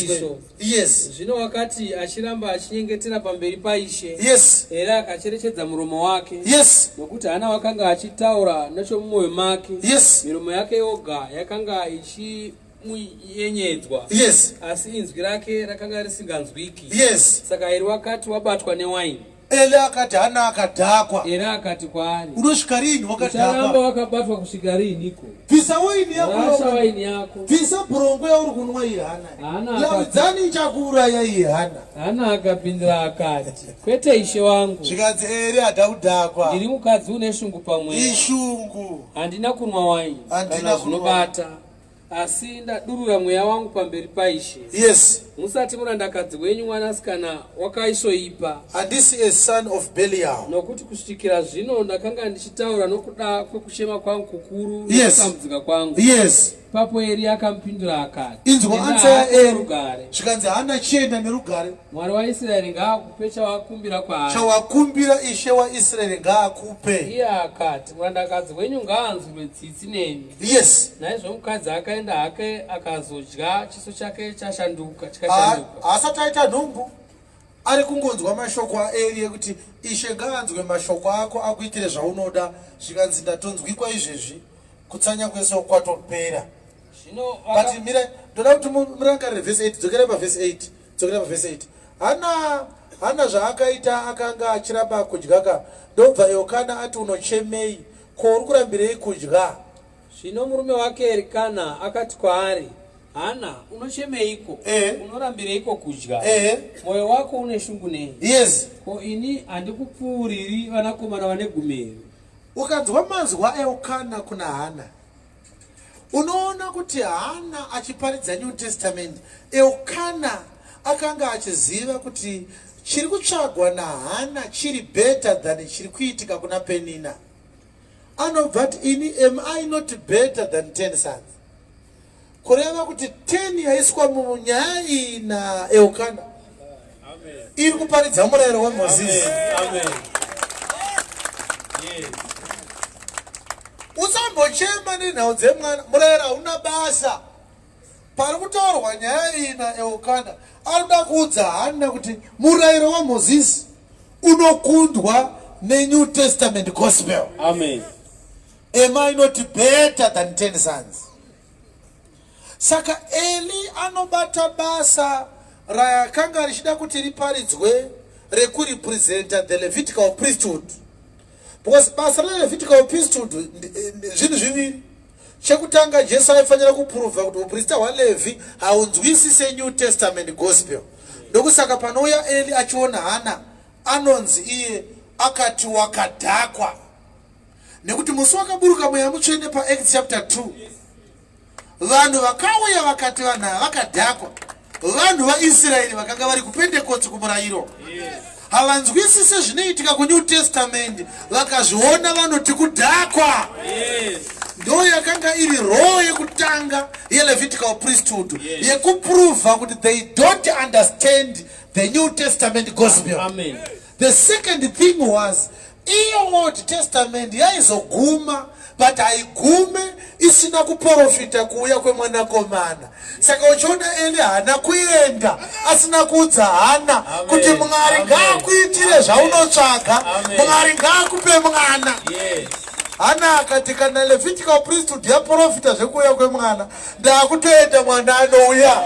Yes. Zvino wakati achiramba achinyengetera pamberi paIshe. Yes. Eri akacherechedza muromo wake. Yes. Nokuti Hana wakanga achitaura nechomumwoyo make. Yes. Miromo yake yoga yakanga ichimunyenyedzwa. Yes. Asi inzwi rake rakanga risinganzwiki. Yes. Saka Eri wakati wabatwa newaini. Eri akati Hana akadhakwa. Eri akati kwaari, Unosvika riini Ucharamba wakadhakwa? wakabatwa kusvika riiniko? Bvisa waini yako. Rasha waini yako. Bvisa bhurongo yauri kunwa iyi Hana. Hana akati- Yaudzani ichakuuraya iyi Hana. Hana akapindura akati, Kwete ishe wangu. Zvikanzi Eri hada kudhakwa. Ndiri mukadzi une shungu pamweya. Ishungu. Handina kunwa waini Handina kana kunwa. zvinobata, asi ndadurura mweya wangu pamberi paIshe. Yes. Musati murandakadzi wenyu mwanasikana wakaisvoipa. Handisi a son of Belial. Nokuti kusvikira zvino ndakanga ndichitaura nokuda kwekuchema kwangu kukuru Yes. nokutambudzika kwangu. Yes. Ipapo Eri akamupindura akati, Inzwa Enda answer hako yaEri. norugare. Zvikanzi Hana chienda nerugare. Mwari waIsraeri ngaakupe chawakumbira kwaari. Chawakumbira Ishe waIsraeri ngaakupe. Iye akati, Murandakadzi wenyu ngaanzwirwe tsitsi nemi. Yes. Naizvo mukadzi akaenda hake akazodya, chiso chake chashanduka, chikashanduka. Haasati aita nhumbu. Ari kungonzwa mashoko aEri ekuti Ishe ngaanzwe mashoko ako akuitire zvaunoda. Zvikanzi ndatonzwikwa izvezvi. Kutsanya kwese kwatopera. Zvino But mira, ndoda kuti murangarire verse 8. Dzokera pa verse 8. Dzokera pa verse 8. Hana Hana zvaakaita akanga achiramba kudya ka. Ndobva Elkana ati unochemei? Ko uri kurambirei kudya? Zvino murume wake Erikana akati kwaari, Hana, unochemeiko? Unorambireiko kudya? Mwoyo wako une shungu nei? Yes. Ko ini handikupfuuriri vanakomana vane gumi here? Ukanzwa manzwi aElkana kuna Hana, unoona kuti Hana achiparidza New Testament, Elkana akanga achiziva kuti chiri kutsvagwa naHana chiri better than chiri kuitika kuna Penina. Anobva ati ini am I not better than 10 sons? Kureva kuti 10 yaiswa munyaya iyi naElkana iri kuparidza murayiro waMozisi. Usambochema nenhau dzemwana, murayiro hauna basa. Pari kutaurwa nyaya iyi naElkana, ari kuda kuudza Hana kuti murayiro waMozisi unokundwa neNew Testament gospel. Amen. Am I not better than 10 sons? Saka Eli anobata basa rakanga richida kuti riparidzwe rekurepresenta the Levitical priesthood. Because basa reLevitical priesthood zvinhu zviviri. Chekutanga, Jesu aifanira kuprova kuti uprista hwaLevhi haunzwisise New Testament gospel. Ndokusaka panouya Eli achiona Hana, anonzi iye akati wakadhakwa. Nekuti musi wakaburuka Mweya Mutsvene paActs chapter 2, vanhu vakauya vakati vanhu ava vakadhakwa. Vanhu vaIsraeri vakanga vari kuPentekosti kumurayiro. Havanzwisise zvinoitika kuNew Testament, vakazviona vanoti kudhakwa. Ndo yakanga iri role yekutanga yeLevitical priesthood, yekuprova kuti they don't understand the New Testament gospel. Amen. The second thing was, iyo Old Testament yaizoguma, but haigume isina kuprofita kuuya kwemwanakomana. Saka uchiona Eli haana kuenda asina kuudza Hana kuti Mwari ngaakuitire zvaunotsvaga, Mwari ngaakupe mwana. Hana akati kana Levitical priesthood yaprofita zvekuuya kwemwana, ndakutoenda, mwana anouya.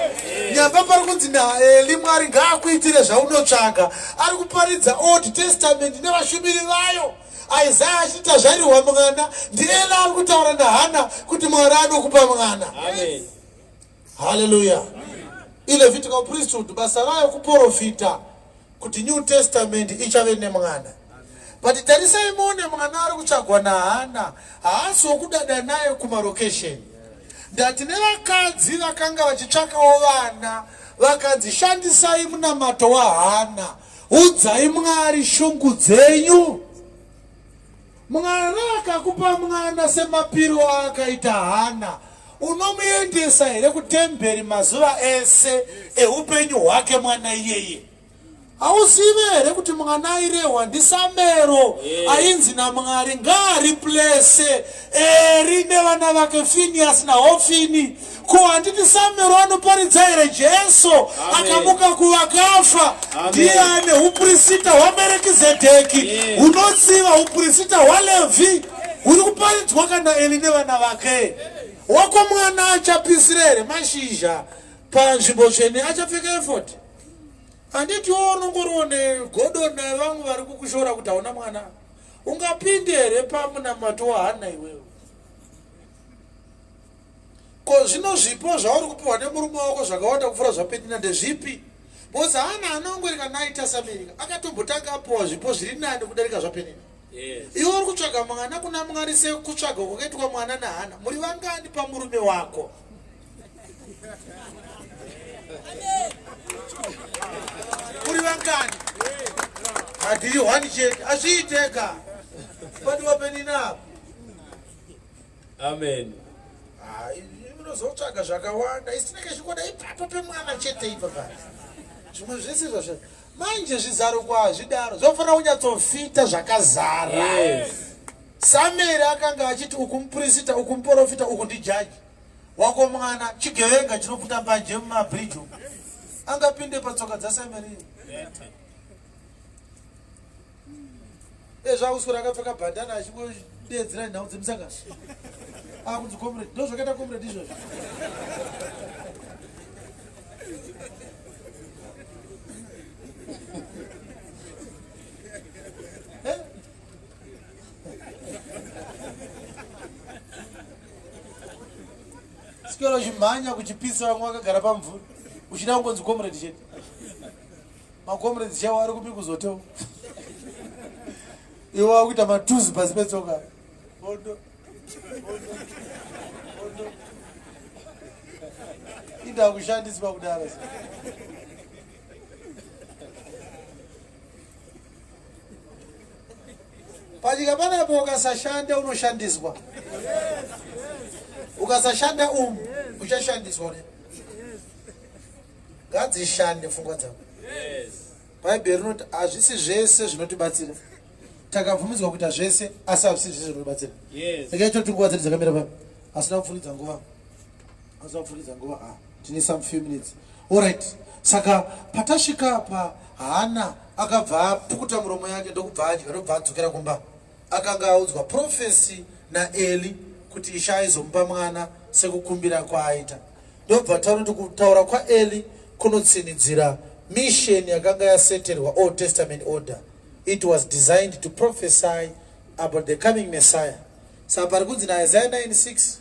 Nyamba pari kunzi naEli Mwari ngaakuitire zvaunotsvaga, ari kuparidza Old Testament nevashumiri vayo. Isaya achiita zvarirwa mwana, ndiEli ari kutaura naHana kuti Mwari anokupa mwana. Haleluya. ILevitical priesthood basa rayo kuprofita. kuti New Testament ichave nemwana. But tarisai muone mwana ari kutsvagwa naHana haasi wokudada naye kumarokesheni. Ndati nevakadzi vakanga vachitsvakawo vana vakanzi shandisai munamato waHana, udzai Mwari shungu dzenyu. Mwari akakupa mwana semapiro aakaita Hana, unomuendesa here kutemberi mazuva ese eupenyu hwake mwana iyeye? Hauzive here kuti mwana airehwa ndiSamero ainzi naMwari ngaariplese Eri nevana vake Finias naHofini? Ko handiti Samero anoparidza here Jesu akamuka kuvakafa? Ndiye ane upurisita hwaMerekizedheki hunotsiva upurisita hwaLevhi huri kuparidzwa kana Eli nevana vake. Wako mwana achapisira here mashizha panzvimbo tsvene achapfeka efodi? Handiti iwe unongoriwo negodo nevamwe vari kukushora kuti hauna mwana? Ungapinde here pamunamato waHana iwewe? Ko zvino zvipo zvauri kupiwa nemurume wako zvakawanda kupfuura zvaPenina ndezvipi? Because Hana anongoreka naita saMerika akatombotanga apiwa zvipo zviri nani kudarika zvaPenina. Yes. Iwe uri kutsvaga mwana kuna Mwari sekutsvaga kwakaitwa mwana naHana. Muri vangani pamurume wako? Muri vangani? Hatiri one chete, azviiteka. Padiwa Penina apa. Amen. Ah, munozotsvaga zvakawanda isi tinenge chingoda ipapo pemwana chete ipapa zvimwe zvese zvazvo manje zvizaruko hazvidaro zvofanira kunyatsofita zvakazara. Yes. Samueri akanga achiti uku mupurisita uku muporofita uku ndijaji wako mwana chigevenga chinoputa mbanje mumabridge umu angapinde patsoka dzaSamueri Ezvakuswera akapfeka bandana achingodeedzera nhau dzemusangano. Akunzi comrade. Ndozvakaita comrade izvozvo. Eh? Sikero uchimhanya kuchipisa vamwe vakagara pamvura uchida kungonzi comrade chete. Macomrades chaiwo ari kupi kuzotewo iwo wakuita matuzi pasi petsoka bondo bondo bondo inda kushandiswa kudaro panyika panapo ukasashanda unoshandiswa ukasashanda umu uchashandiswa ne ngadzishande pfungwa dzako. Bhaibheri rinoti hazvisi zvese zvinotibatsira. Takabvumidzwa kuita zvese asi hazvisi zvese zvinotibatsira. Regai toti nguva dzedu dzakamira pa asina kupfurikidza nguva. Asina kupfurikidza nguva. Ah, tine some few minutes. All right. Saka patasvika apa Hana akabva apukuta muromo yake ndokubva adya ndokubva adzokera kumba. Akanga audzwa prophecy naEli kuti Ishe aizomupa mwana sekukumbira kwaaita. Ndobva taona kuti kutaura kwaEli kunotsinidzira mission yakanga yaseterwa Old Testament order. It was designed to prophesy about the coming Messiah. Saka pari kunzi naIsaiah 9:6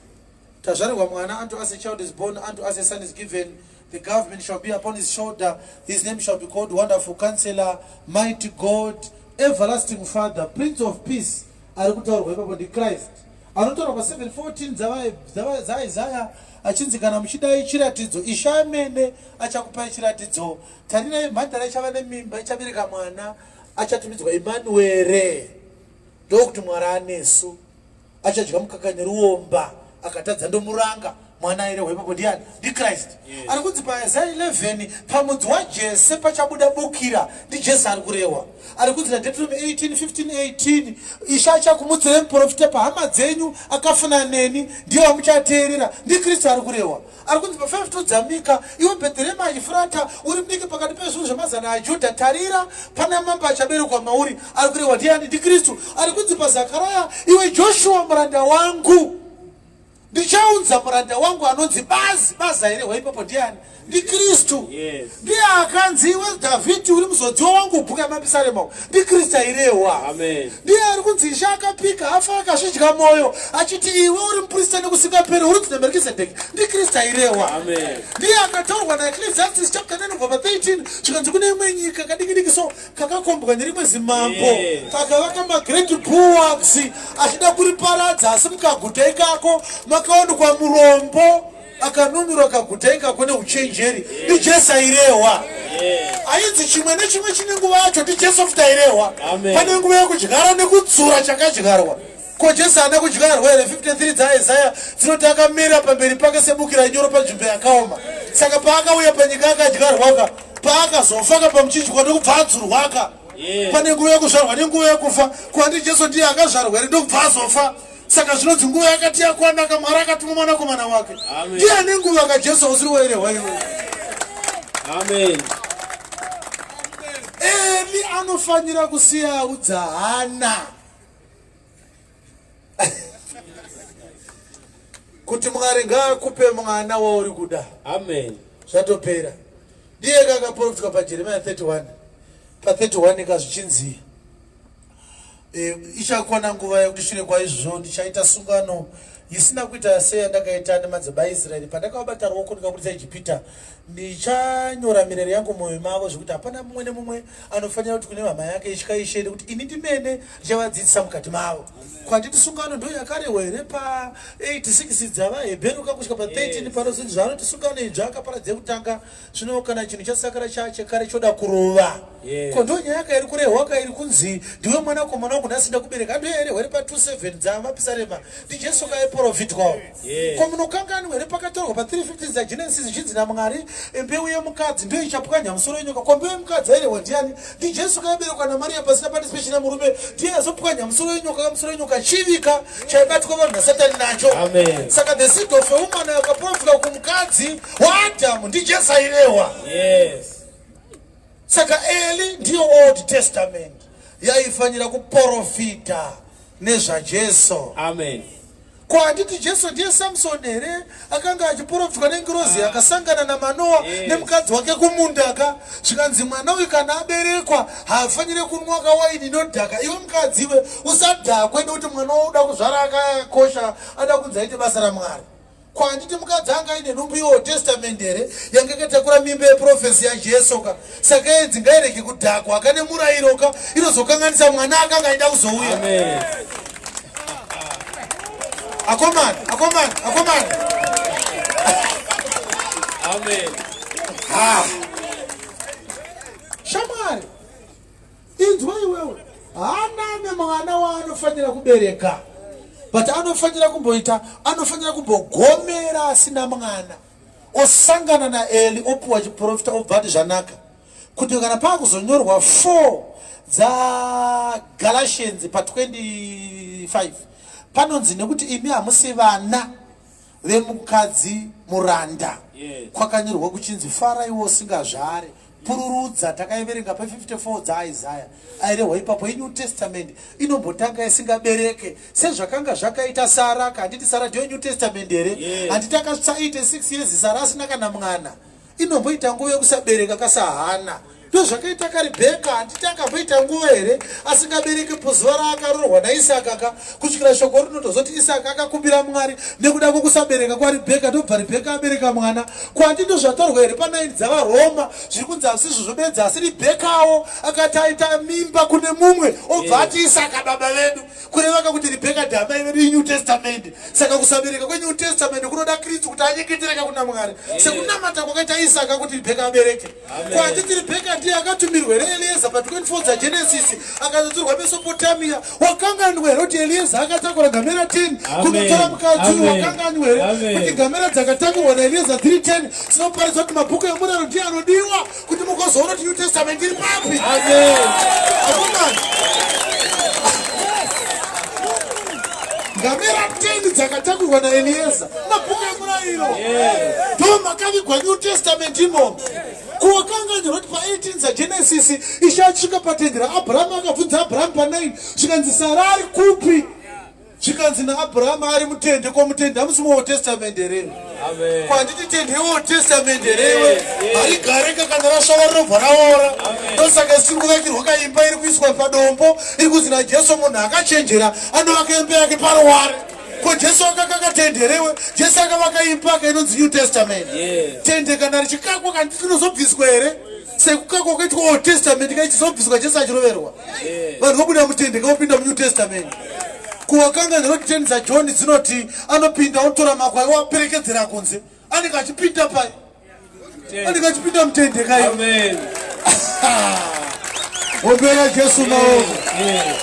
tazvarirwa mwana, unto us a child is born, unto us a son is given, the government shall be upon his shoulder, his name shall be called Wonderful Counselor, Mighty God, Everlasting Father, Prince of Peace. Ari kutaurwa ipapo ndiChrist. Anotaurwa pa 7:14 dzaIsaya achinzi kana muchidai chiratidzo Ishe amene achakupai chiratidzo tarirai mhandara ichava nemimba ichabereka mwana achatumidzwa Emanuere ndokuti Mwari anesu achadya mukaka neruomba akatadza ndomuranga mwana airehwa ipapo ndiani ndichrist yes. Ari kunzi paIsaya 11 pamudzi waJese pachabuda bukira ndiJesu ari kurehwa ari kunzi naDeuteronomy 18 15 18 Ishe achakumutsirai muprofita pahama dzenyu akafanana neni ndiye wamuchateerera ndiKristu ari kurehwa ari kunzi pa 5 2 dzaMika iwe Bhetherehema Efurata uri mudiki pakati pezviuru zvemazana aJudha tarira pana mambo achaberekwa mauri ari kurehwa ndiani ndiKristu ari kunzi paZakaraya iwe Joshua muranda wangu. Ndichaunza muranda wangu anonzi Bazi. Bazi airehwa ipapo ndiani? NdiKristu. Yes. Ndiye akanzi iwe Dhavhidhi uri muzodziwa wangu bhuku yamapisarema. NdiKristu airehwa. Amen. Ndiye ari kunzi Ishe akapika afa akazvidya mwoyo achiti iwe uri muprista nekusingaperi uri kunzi naMerkizedeki. NdiKristu airehwa. Amen. Ndiye akataurwa naEcclesiastes chapter 9 kubva pa 13 zvikanzi kune imwe nyika kadikidiki so kakakombwa nerimwe zimambo Yes. kakavaka magreat bulwarks achida kuriparadza asi mukaguta ikako makaonekwa murombo akanunurwa kaguta ikako neuchenjeri ndiJesu airehwa. Ainzi chimwe nechimwe chine nguva yacho ndiJesu futi airehwa. Amen. Pane nguva yekudyara nekudzura chakadyarwa. Ko Jesu haana kudyarwa here? 53 dzaIsaya dzinoti akamera pamberi pake sebukira nyoro panzvimbo yakaoma. Saka paakauya panyika akadyarwaka, paakazofaka pamuchinjikwa ndokubva adzurwaka. Pane nguva yekuzvarwa nenguva yekufa. Ko handi Jesu ndiye akazvarwa here ndokubva azofa? Saka zvinonzi nguva yakati yakwanaka Mwari akatuma mwanakomana wake. Amen. Ndiye ane nguva ka Jesu usiri wairehwa iwe. Amen. Eli anofanira kusiya audza Hana kuti Mwari ngaakupe mwana wauri kuda. Amen. Zvatopera. Ndiye kakaprofitwa paJeremiah 31. Pa 31 kazvichinzi ichakwana nguva yekuti shure kwaizvozvo ndichaita sungano isina kuita seyandakaita nemadzibaba aIsraeri pandakavabata ruoko ndikabudisa Ijipita. Ndichanyora mirayiro yangu mumwoyo mavo zvekuti hapana mumwe nemumwe anofanira kuti kune hama yake itya Ishe, nekuti ini ndimene ndichavadzidzisa mukati mavo. Kwanditi sungano ndo yakarehwa here pa 86 dzavaHebheru kusvika pa 13? Panozonzi zvaanoti sungano idzva akaparadza yekutanga. Zvino kana chinhu chasakara chachekare choda kurova. Ko ndo nyaya yaka iri kurehwa ka iri kunzi ndiwe mwanakomana wangu nhasi ndakubereka, ndo yairehwa iri pa 27 dzavapisarema? NdiJesu kaiprofitwawo. Ko munokanganwa here pakatorwa pa 315 dzaGenesis zvichinzi naMwari mbeu yemukadzi ndo ichapwanya musoro wenyoka? Ko mbeu yemukadzi airehwa ndiani? NdiJesu kaiberekwa naMariya pasina participation yemurume, ndiye azopwanya musoro wenyoka. Kamusoro wenyoka chivika chaibatwa vanhu naSatani nacho. Amen. Saka the seed of a woman akaprofitwa kumukadzi waAdhamu ndiJesu airehwa. Saka Eli ndiyo Old Testament yaifanira kuprofita nezvaJesu. Amen. Ko handiti Jesu ndiye Samson here akanga achiprofitwa nengirozi akasangana naManoa nemukadzi wake kumundaka, zvikanzi mwana uyu kana aberekwa haafaniri kunwa kawaini inodhaka, iwe mukadzi iwe usadhakwe nekuti mwana wauda kuzvara akakosha, ada kunzi aite basa raMwari. Ko handiti mukadzi anga aine nhumbu yeOld Testament here yanga yakatakura mimba yeprophecy yaJesu ka? Saka yenzi ngairege kudhakwa akane murayiro ka, inozokanganisa mwana akanga aida kuzouya. Amen. Akomana, akomana, akomana. Amen. Ha, shamwari, inzwa iwewe. Haana nemwana waanofanira kubereka, but anofanira kumboita, anofanira kumbogomera asina mwana, osangana naEli, opuwa chiprofita, obva ati zvanaka kuti kana paakuzonyorwa 4 dzaGalatians pa25 panonzi nekuti imi hamusi vana vemukadzi muranda. Kwakanyorwa kuchinzi faraiwo usingazvare, pururudza. Takaiverenga pa54 dzaIsaya. Airehwa ipapo iNew Testament inombotanga isingabereke sezvakanga zvakaita Sara. Handiti Sara ndiyo New Testament here? Yes. Handiti akasvitsa 86 years Sara asina kana mwana? Inomboita nguva yekusabereka kasahana. Ndozvakaita kaRibheka. Handiti akamboita nguva here asingabereki pazuva raakarorwa naIsaka ka, kusvikira shoko rinotozoti Isaka akakumbira Mwari nekuda kwokusabereka kwaRibheka, ndobva Ribheka abereka mwana? Kwandi ndozvatorwa here pa9 dzavaRoma zviri kunzi hasizvo bedzi, asi Ribhekawo akati aita mimba kune mumwe obva ati Isaka baba vedu, kurevaka kuti Ribheka ndamai vedu iNew Testament. Saka kusabereka kweNew Testament kunoda Kristu kuti anyengetereka kuna Mwari sekunamata kwakaita Isaka kuti Ribheka abereke. Kwanditi Ribheka ndiye akatumirwa here Elieza pa24 dzaGenesis akazotorwa Mesopotamia? Wakanganwa here kuti Elieza akatakura ngamera 10 kunotora mukadzi uyu? Wakanganwa here kuti ngamera dzakatakurwa naElieza 310 dzinoparidza kuti mabhuku emurayiro ndiye anodiwa kuti mugozoona kuti New Testament iri papi? Amen. Akomana, ngamera 10 dzakatakurwa naElieza mabhuku emurayiro, ndo makavigwa New Testament imomo. Kuwakanganirwa kuti pa18 dzaGenesis Ishe achisvika patende raAbhurahamu akabvunza Abhurahamu pa9 zvikanzi, "Sara ari kupi?" Zvikanzi naAbrahama ari mutende, ko mutende hamusi muOld Testament here? Amen. Kwanditi tende yeOld Testament here iwe? Yes. Harigareka kana rasvava rinobva raora. Amen. Ndosaka isiri kuvakirwa kaimba iri kuiswa padombo, iri kunzi naJesu munhu akachenjera anovaka imba yake paruware. Ko Jesu akakaka tende here iwe? Jesu akavaka imba ka inonzi New Testament. Yes. Tende kana richikakwa kana rinozobviswa here? Sekukakwa kwaitwa Old Testament kaichizobviswa Jesu achiroverwa. Vanhu vobuda mutende kaopinda muNew Testament. Kuwakanga nheroti 10 dzaJohn dzinoti anopinda otora makwai oaperekedzera kunze. Anenge achipinda pai? Anenge achipinda mutende kai? Amen. Ombera Jesu maoko. Yes.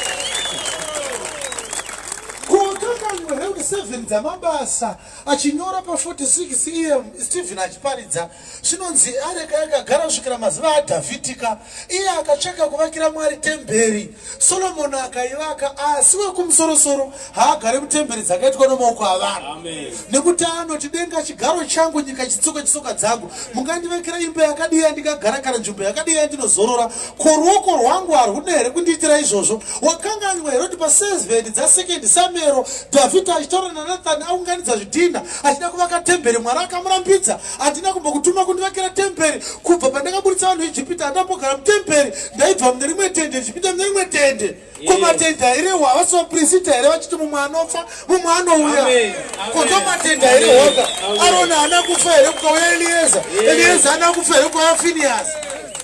Kuwakanganwa here kuti 7 dzamabasa achinyora pa46 iye Stephen achiparidza zvinonzi areka yakagara kusvikira mazuva aDhavhidhika iye akatsvaka kuvakira Mwari temberi. Solomoni akaivaka, asi wekumusorosoro haagare mutemberi dzakaitwa nomaoko avanhu. Amen. Nekuti anoti, denga chigaro changu, nyika chitsuko chetsoka dzangu. Mungandivakira imba yakadii yandingagara, kana nzvimbo yakadii yandinozorora? Ko ruoko rwangu harwuna here kundiitira izvozvo? Wakanganwa here kuti pa7 dzaSecond Samuel, Dhavhidhi achitaura naNathani aunganidza zvidhinha achida kuvaka temberi, Mwari akamurambidza. Handina kumbokutuma kundivakira temberi. Kubva pandakaburitsa vanhu veIjipita handambogara mutemberi. Ndaibva mune rimwe tende ndichipinda mune rimwe tende. Ko matende airehwa havasi vapirisita here vachiti mumwe anofa mumwe anouya? Amen. Ko ndo Amen. matende airehwaka? Amen. Aroni haana kufa here kukauya Elieza? Elieza haana kufa here kukauya Finiyasi?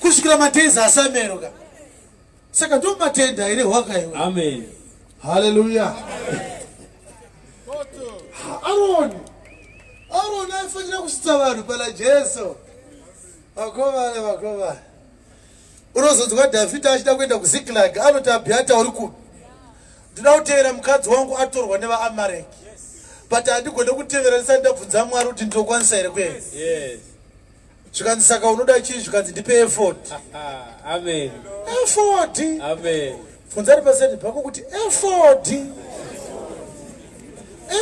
Kusvikira matezi aSamuel ka. Saka ndo matende airehwaka iwe. Amen. Haleluya. Aroni. Aroni aifanira kusvitsa vanhu pana Jesu. Vakomana, vakomana. Unozonzwa Dhavhidhi achida kuenda kuZiklag, anoti Abhiata uri kupi? Ndinoda kutevera mukadzi wangu atorwa nevaAmareki. But handigone kutevera ndisati ndabvunza Mwari kuti ndinokwanisa here kuenda. Yes. Zvikanzi saka unoda chii? Zvikanzi ndipe effort. Amen. Effort. Amen. Bvunzani paside pako kuti effort.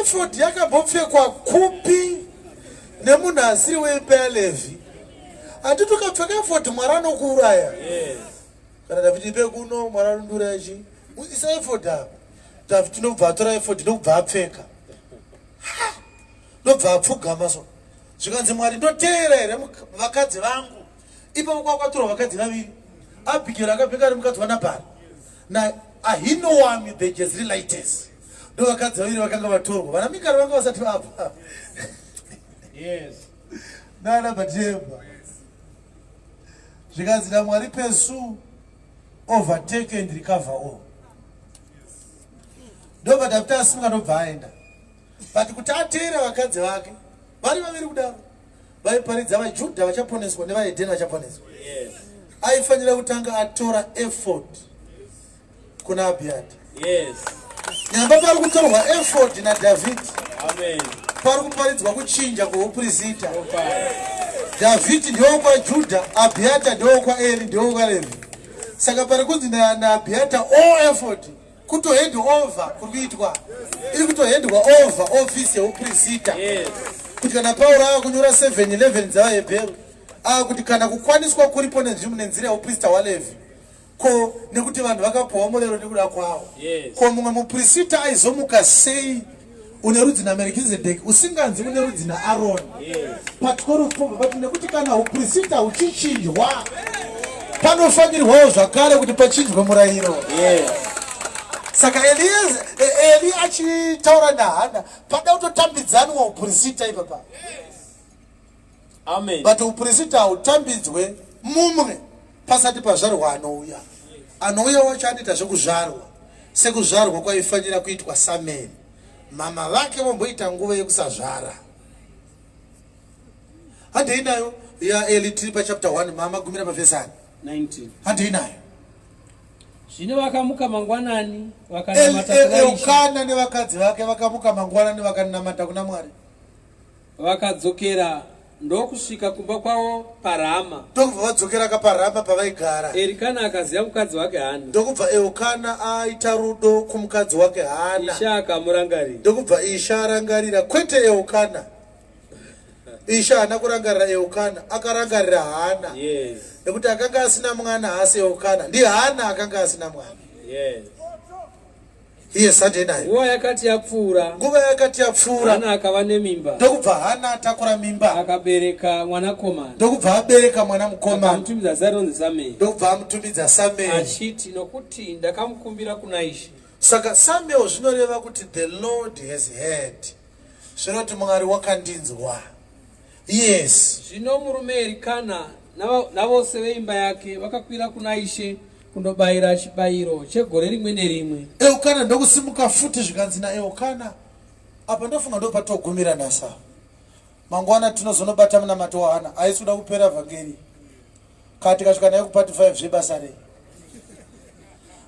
Effort yakambopfekwa kupi nemunhu asiri weimba yaLevhi? Handiti ukapfeka effort Mwari anokuuraya. Yes. Kana Dhavhidhi ipe kuno Mwari anondiuraya chii? Isa effort apa. Dhavhidhi ndokubva atora effort ndokubva apfeka. Ndobva apfugama so. Zvikanzi Mwari ndoteera here vakadzi vangu? Ipapo kwakatorwa vakadzi vaviri. Abigail akapfeka ari mukadzi waNabhari na Ahinoami the Jezreelites. Ndo vakadzi vaviri vakanga vatorwa. Vana Mikari vanga vasati vapa. Yes. Nana Bathsheba. Zvikanzi naMwari pursue, overtake and recover all. Ndobva Dhavhidhi asimuka ndobva aenda. But kuti ateere vakadzi vake vari vaviri kudaro vaiparidza vaJudha vachaponeswa nevahedheni vachaponeswa. Yes. Aifanira kutanga atora effort kuna Abhiati. Yes. Nyamba pari kutorwa effort naDhavhidhi. Amen. Pari kuparidzwa kuchinja kweupirisita. Dhavhidhi ndewokwaJudha, Abhiata ndewokwaEri, ndewokwaRevhi. Saka pari kunzi naAbhiata all effort kuto hand over kuri kuitwa iri kutohendwa over office yeupirisita. Yes. Kuti kana Pauro ava kunyora 7:11 dzavaHebheru ava kuti kana kukwaniswa kuripo nenzvimbo nenzira yeupirisita hwaLevhi, ko nekuti vanhu vakapuwa murero nekuda kwavo. Yes. Ko mumwe mupirisita aizomuka sei une rudzi naMerkizedeki usinganzi une rudzi naAroni? Yes. Pa12 pobva pati nekuti kana upirisita huchichinjwa panofanirwawo zvakare kuti pachinjwe murayiro. Yes. Saka Eli achitaura naHana pada kutotambidzanwa upirisita ipapa. Amen. But upirisita hautambidzwe mumwe pasati pazvarwa anouya. Anouya wacho anoita zvekuzvarwa sekuzvarwa kwaifanira kuitwa Samuel. Mama vake vomboita nguva yekusazvara. Handei nayo ya Eli tiri pa chapter 1 mama gumira pa verse 19. Handei nayo. Zvino vakamuka mangwanani vakanamata kuna Ishe. Elkana nevakadzi vake vakamuka mangwanani vakanamata kuna Mwari. Vakadzokera ndokusvika kumba kwavo paRama. Ndokubva vadzokera kapaRama pavaigara. Erikana akaziva mukadzi wake Hana. Ndokubva Elkana aita rudo kumukadzi wake Hana. Ishe akamurangarira. Ndokubva Ishe arangarira, kwete Elkana. Ishe haana kurangarira Elkana, akarangarira Hana. Yes. Nekuti akanga asina mwana haasi Elkana, ndi Hana akanga asina mwana. Yes. Yes, handei nayo. Nguva yakati yapfuura. Nguva yakati yapfuura. Hana akava nemimba. Ndokubva Hana atakura mimba. Akabereka mwanakomana. Ndokubva abereka mwana mukomana. Akamutumidza zita rinonzi Samueri. Ndokubva amutumidza Samueri. Achiti, nokuti ndakamukumbira kuna Ishe. Saka Samuel zvinoreva kuti the Lord has heard. Zvinoti Mwari wakandinzwa. Yes. Zvino murume Erikana navose veimba yake vakakwira kuna Ishe kundobayira chibayiro chegore rimwe nerimwe. Eukana ndokusimuka futi zvikanzi naEukana, apa ndofunga ndopatogumira nhasi apa. Mangwana tinozonobata munamato waHana. Haisi kuda kupera vhangeri. Kana tikasvika naye kupati 5 zvebasa rei?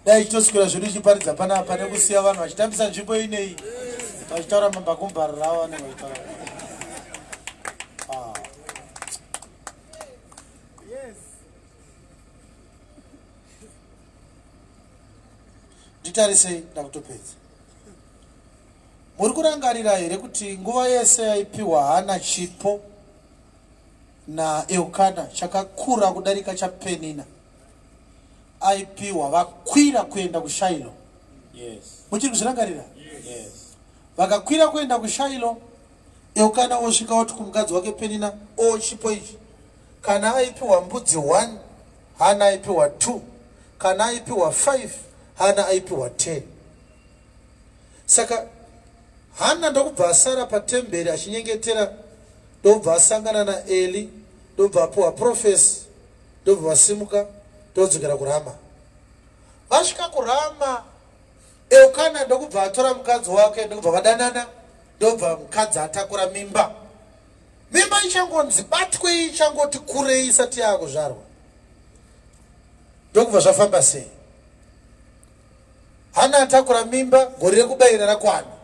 Dai ichitoswera zvedu ichiparidza panapa nekusiya vanhu vachitambisa nzvimbo inei vachitaura mambakumbara ravo vanenge vachitaura. Ah. Nditarisei ndakutopedza. Muri kurangarira here kuti nguva yese yaipiwa Hana chipo naElkana chakakura kudarika chaPenina aipiwa vakwira kuenda kuShailo? Yes. Muchiri kuzvirangarira? Yes. Vakakwira kuenda kuShailo, Elkana osvika oti kumukadzi wake Penina, o chipo ichi kana aipiwa mbudzi 1 Hana aipiwa 2, kana aipiwa 5 Hana aipiwa 10. Saka Hana ndokubva asara patemberi achinyengetera, ndokubva asangana naEli, ndobva apiwa profesi, ndobva vasimuka ndodzokera kuRama. Vasvika kuRama, Elkana ndokubva atora mukadzi wake, ndokubva vadanana, ndobva mukadzi atakura mimba. Mimba ichangonzi batwei, ichangoti kurei isati yaakuzvarwa, ndokubva zvafamba sei? Hana atakura mimba, gore rekubayira rakwana.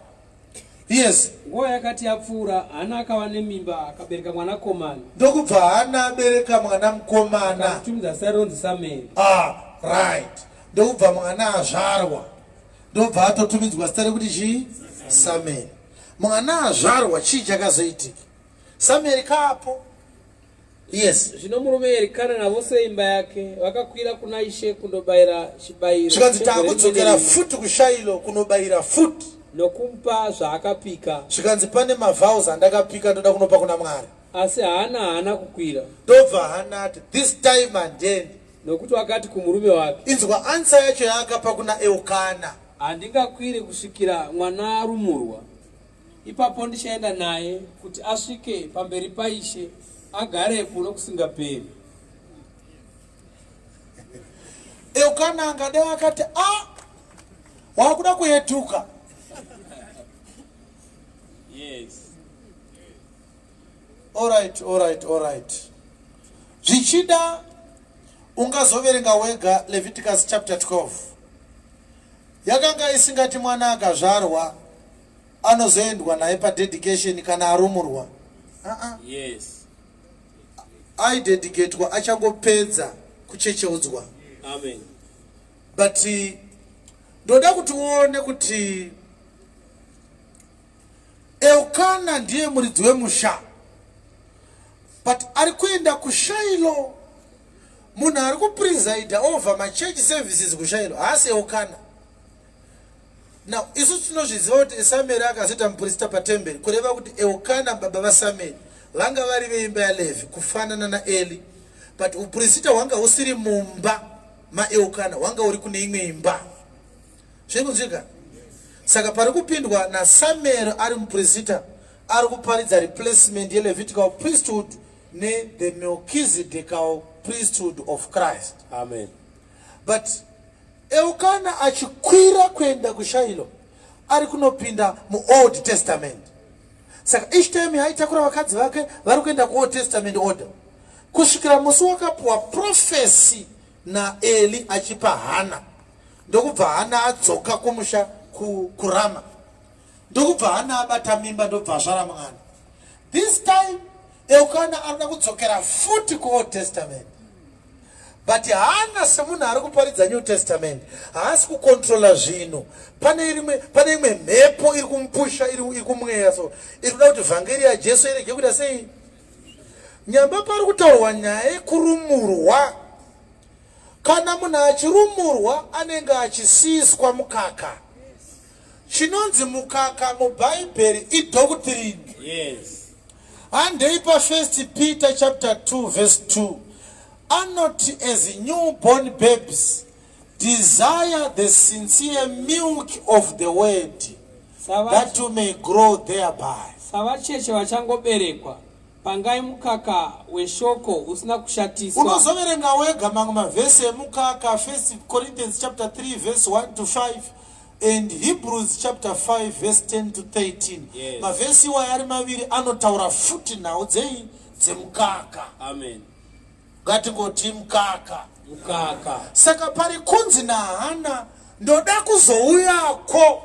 Yes. Nguva yakati yapfuura, Hana akava nemimba akabereka mwanakomana. Ndokubva Hana abereka mwana mukomana. Akamutumidza zita rinonzi Samueri. Ah, right. Ndokubva mwana azvarwa. Ndobva atotumidzwa zita rekuti chii? Samueri. Mwana azvarwa, chii chakazoitika? Samueri kapo. Yes. Zvino murume Erikana navose veimba yake vakakwira kuna Ishe kundobayira chibayiro. Zvikanzi chegore rimwe takudzokera nerimwe, futi kuShailo kunobayira futi. Nokumupa zvaakapika. Zvikanzi pane mavows andakapika ndoda kunopa kuna Mwari. Asi Hana haana kukwira. Ndobva Hana ati this time handiendi. Nokuti wakati kumurume wake. Inzwa answer yacho yaakapa kuna Elkana. Handingakwiri kusvikira mwana arumurwa. Ipapo ndichaenda naye kuti asvike pamberi paIshe agarepo nokusingaperi. Elkana angadai akati a ah, wakuda kuyetuka. Yes. Alright, alright, alright. Zvichida ungazoverenga wega Leviticus chapter 12. Yakanga isingati mwana akazvarwa anozoendwa naye padedication kana arumurwa. Uh-uh. Yes. Aidedicatwa achangopedza kuchecheudzwa. Amen. But ndoda kuti uone kuti Elkana ndiye muridzi wemusha but ari kuenda kuShailo. Munhu ari kupresida over machurch services kuShailo haasi Elkana. Now isu tinozviziva kuti Samueri akazoita muprista patemberi, kureva kuti Elkana baba vaSamueri vanga vari veimba yaLevhi kufanana naEli, but uprista hwanga husiri mumba maElkana, hwanga uri kune imwe imba. Zviri kunzwika? Saka pari kupindwa naSamuel ari muprista ari kuparidza replacement yeLevitical priesthood ne the Melchizedekal priesthood of Christ. Amen. But Elkana achikwira kuenda kuShailo ari kunopinda muOld Testament. Saka each time yaitakura vakadzi vake vari kuenda kuOld Testament order kusvikira musi wakapuwa prophecy naEli achipa Hana. Ndokubva Hana adzoka kumusha kuRama. Ndokubva Hana abata mimba ndobva azvara mwana. This time Elkana anoda kudzokera futi kuOld Testament. But Hana semunhu ari kuparidza New Testament haasi kukontrola zvinhu. Pane rimwe pane imwe mhepo iri kumupusha iri kumweya so iri kuda kuti vhangeri yaJesu irege kuita sei? Nyamba pari kutaurwa nyaya yekurumurwa. Kana munhu achirumurwa anenge achisiswa mukaka. Chinonzi mukaka muBhaibheri idoctrine. Yes. Handei paFirst Peter chapter 2 verse 2. Anoti as newborn babes desire the sincere milk of the word that you may grow thereby. Savacheche vachangoberekwa, pangai mukaka weshoko usina kushatiswa. Unozoverenga wega mamwe mavhesi emukaka, 1 Corinthians chapter 3 verse 1 to 5 and Hebrews chapter 5 verse 10 to 13. Yes. Mavhesi iwayo ari maviri anotaura futi nhau dzei dzemukaka. Amen. Ngatingoti mukaka. Mukaka. Saka pari kunzi naHana ndoda kuzouyako.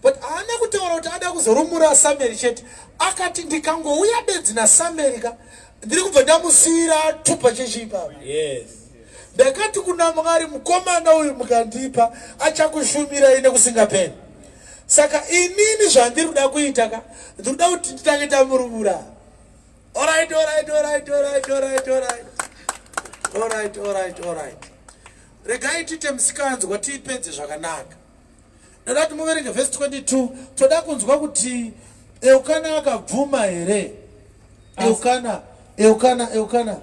But haana kutaura kuti ada kuzorumura Samueri chete. Akati ndikangouya bedzi naSamueri ka ndiri kubva ndamusiyira tupa chechi ipapa. Yes. Ndakati kuna Mwari mukomana uyu mukandipa achakushumirai nekusingaperi. Saka inini zvandiri kuda kuita ka ndiri kuda kuti titange tamurumura. Alright, alright, alright, alright, alright, alright. Alright, alright, alright. Regai tiite musikanzwa tiipedze zvakanaka. Ndoda kuti muverenge vhesi 22 toda kunzwa kuti Eukana akabvuma here? Eukana, Eukana, Eukana.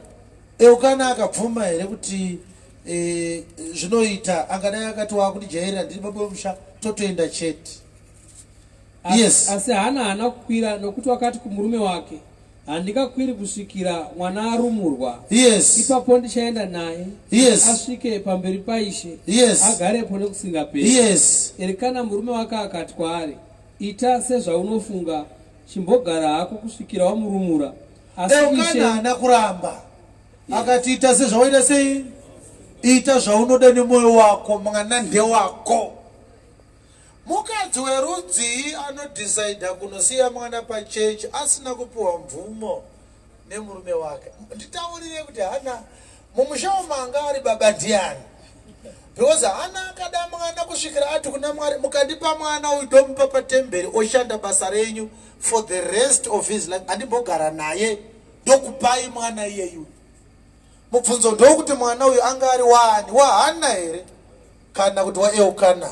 Eukana akabvuma here kuti eh, zvinoita angadai akati wakundijairira ndiri baba wemusha totoenda chete. Asi, Yes. asi Hana haana kukwira nokuti wakati kumurume wake, Handingakwiri kusvikira mwana arumurwa. Yes. Ipapo ndichaenda naye. Yes. Asvike pamberi paIshe. Yes. Agarepo nekusingaperi. Yes. Erikana murume wake akati kwaari, Ita sezvaunofunga, chimbogara hako kusvikira wamurumura. Asi Eukana Ishe haana kuramba. Akati ita sezvawaita sei? Ita zvaunoda nemwoyo wako, mwana ndewako. Mukadzi werudzii anodecider kunosiya mwana pachurch asina kupiwa mvumo nemurume wake? Nditaurire kuti Hana mumusha umu anga ari baba ndiani? Because Hana akada mwana kusvikira ati kuna Mwari, mukandipa mwana uyu ndomupa patemberi oshanda basa renyu for the rest of his life, handimbogara naye, ndokupai mwana iyeyu. Mubvunzo ndokuti mwana uyu anga ari waani? WaHana here kana kuti waElkana?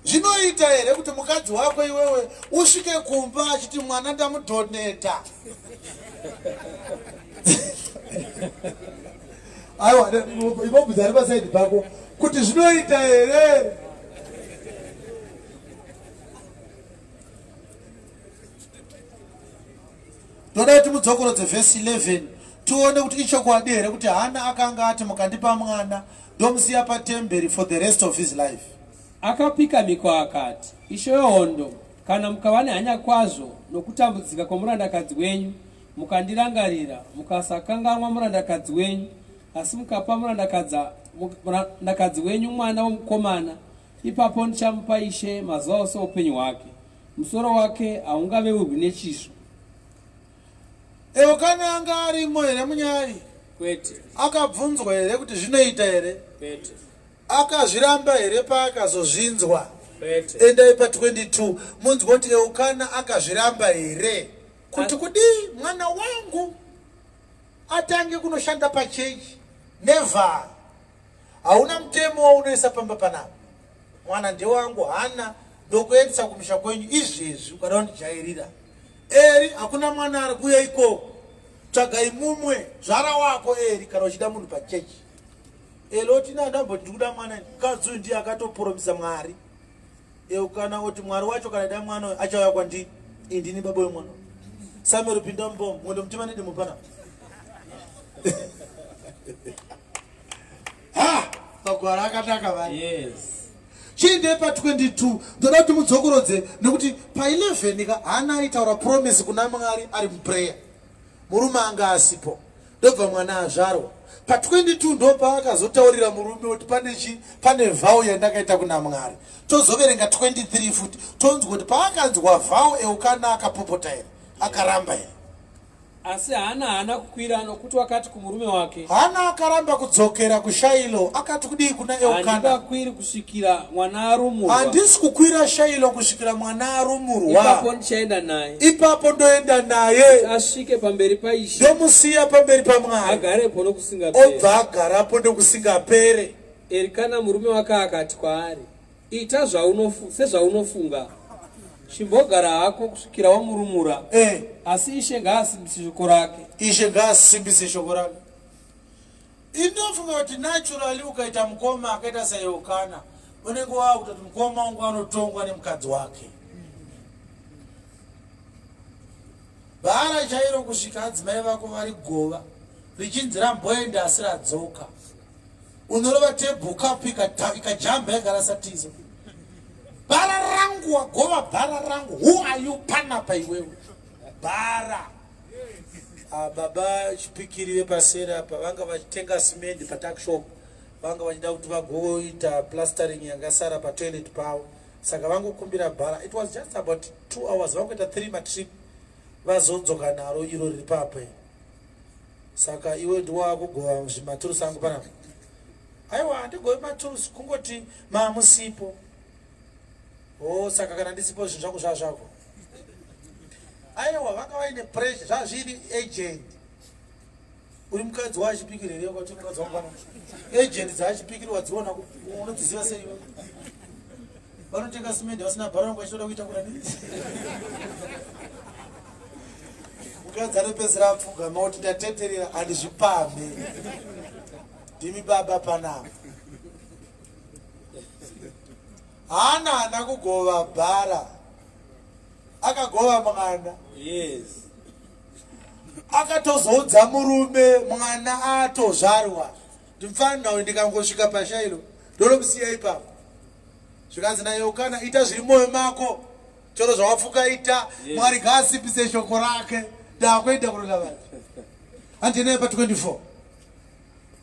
Zvinoita here kuti mukadzi wako iwewe usvike kumba achiti mwana ndamudhoneta? Aiwa, ibobvunza ari pasaidi pako kuti zvinoita here? Toda kuti mudzokorodze vhesi 11 tione kuti ichokwadi here kuti Hana akanga ati mukandipa mwana ndomusiya patemberi for the rest of his life. Akapika mhiko akati, Ishe wehondo, kana mukava nehanya kwazvo nokutambudzika kwomurandakadzi wenyu, mukandirangarira, mukasakanganwa murandakadzi wenyu, asi mukapa murandakadzi wenyu mwana womukomana, ipapo ndichamupa Ishe mazuva ose oupenyu hwake. Musoro wake haungaveurwi nechisvo. Eukana anga arimo here munyaya iyi? Kwete. Akabvunzwa here kuti zvinoita here? Kwete. Akazviramba here paakazozvinzwa? Kwete. Endai pa 22 munzwe kuti Eukana akazviramba here kuti kudii mwana wangu atange kunoshanda pachechi. Never. Hauna mutemo waunoisa pamba panapa. Mwana ndewangu Hana ndokuendesa kumusha kwenyu izvezvi ukada kundijairira. Eri hakuna mwana ari kuuya ikoko. Tsvagai mumwe zvara wako Eri kana uchida munhu pachechi. Eri oti ini andamboti ndikuda mwana mukadzi uyu ndiye akatoporomisa Mwari. Eukana oti Mwari wacho kana da mwana uyu achauya kwandiri. Indini baba wemwana. Samuel pinda mubombo mwendo mutima nedemo panapa. Ha! Magwaro akanaka vani. Yes. Chiinde pa 22 ndoda kuti mudzokorodze nekuti pa 11 ka Hana aitaura promise kuna Mwari ari muprayer. Murume anga asipo. Ndobva mwana azvarwa. Pa 22 ndopaakazotaurira murume kuti pane chi pane vow yandakaita kuna Mwari. Tozoverenga 23 futi tonzwa kuti paakanzwa vow Eukana akapopota here? Akaramba here? Asi Hana haana kukwira, nokuti wakati kumurume wake. Hana akaramba kudzokera kuShailo, akati kudii kuna Elkana? Handingakwiri kusvikira mwana arumurwa. Handisi kukwira Shailo kusvikira mwana arumurwa. Ipapo ndichaenda naye. Ipapo ndoenda naye. Kuti asvike pamberi paIshe. Ndomusiya pamberi paMwari. Agarepo nokusingapere. Obva agarapo nokusingapere. Erikana murume wake akati kwaari. Ita zvaunofu, sezvaunofunga. Chimbogara hako kusvikira wamurumura. Eh. Asi Ishe ngaasimbise shoko rake. Ishe ngaasimbise shoko rake. Inofunga kuti naturally ukaita mukoma akaita saElkana unenge waakutoti mukoma wangu anotongwa nemukadzi wake. Bhara chairo kusvika adzimai vako vari gova richinzi ramboenda asi radzoka. Unorova table cup ikajamba yakarasa tizo. Bhara rangu wagova bhara rangu. Who are you panapa iwewe? Bhara. Ah, baba chipikiri vepaseri apa vanga vachitenga simendi patakshop vanga vachida kuti vagoita plastering yangasara patoilet pavo saka vangokumbira bhara it was just about two hours vangoita three matrip vazodzoka naro iro riri papa saka iwe ndiwakugova zvimaturusi angu panapa aiwa handigovi maturusi kungoti mamusipo o oh, saka kana ndisipo zvinhu zvangu zvaa zvako aiwa vanga vaine pressure zvazviri agent uri mukadzi waachipikiri here kwati mukadzi wangu pano agent dzaachipikiri wadziona unodziziva sei vanotenga simendi vasina bhara vangu vachitoda kuita kura nei mukadzi anopedzisira apfugama kuti ndateterera handizvipamhe ndimi baba panapa Hana haana kugova bhara, akagova mwana. Yes. Akatozoudza murume mwana atozvarwa, ndimfanira uyu ndikangosvika pashailo ndoromusiya ipapo. Zvikanzi naEukana, ita zviri moyo mako, chero zvawafuka ita. Yes. Mwari ngaasimbise shoko rake, ndakuenda kunoda vanhu. Handinei pa 24.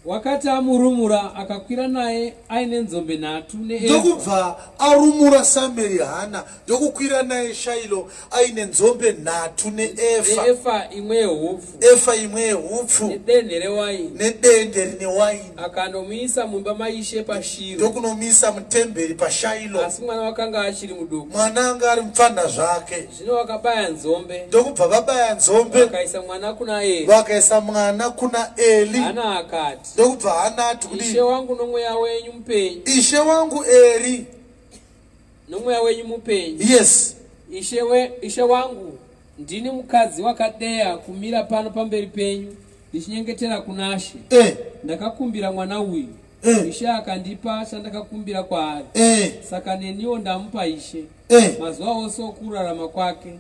Wakati amurumura, akakwira naye aine nzombe nhatu neefa. Ndokubva arumura Samueri Hana, ndokukwira naye Shailo aine nzombe nhatu neefa. Neefa imwe yehupfu. Efa imwe yehupfu. Nedende rewaini. Nedende rine waini. Akandomuisa mumba maIshe paShiro. Ndokunomuisa mutemberi paShailo. Asi mwana wakanga achiri muduku. Mwana anga ari mupfanha zvake. Zvino vakabaya nzombe. Ndokubva vabaya nzombe. Vakaisa mwana kuna Eri. Vakaisa mwana kuna Eli. Hana akati. Ndokubva Hana ati kudii? Ishe wangu nomweya wenyu mupenyu. Ishe wangu Eri. Nomweya wenyu mupenyu. Yes. Ishe, we, ishe wangu ndini mukadzi wakadeya kumira pano pamberi penyu ndichinyengetera kunaShe. Eh. Ndakakumbira mwana uyu. Eh. Ishe akandipa chandakakumbira kwaari. Eh. Saka neniwo ndamupa Ishe. Eh. Mazuva ose okurarama kwake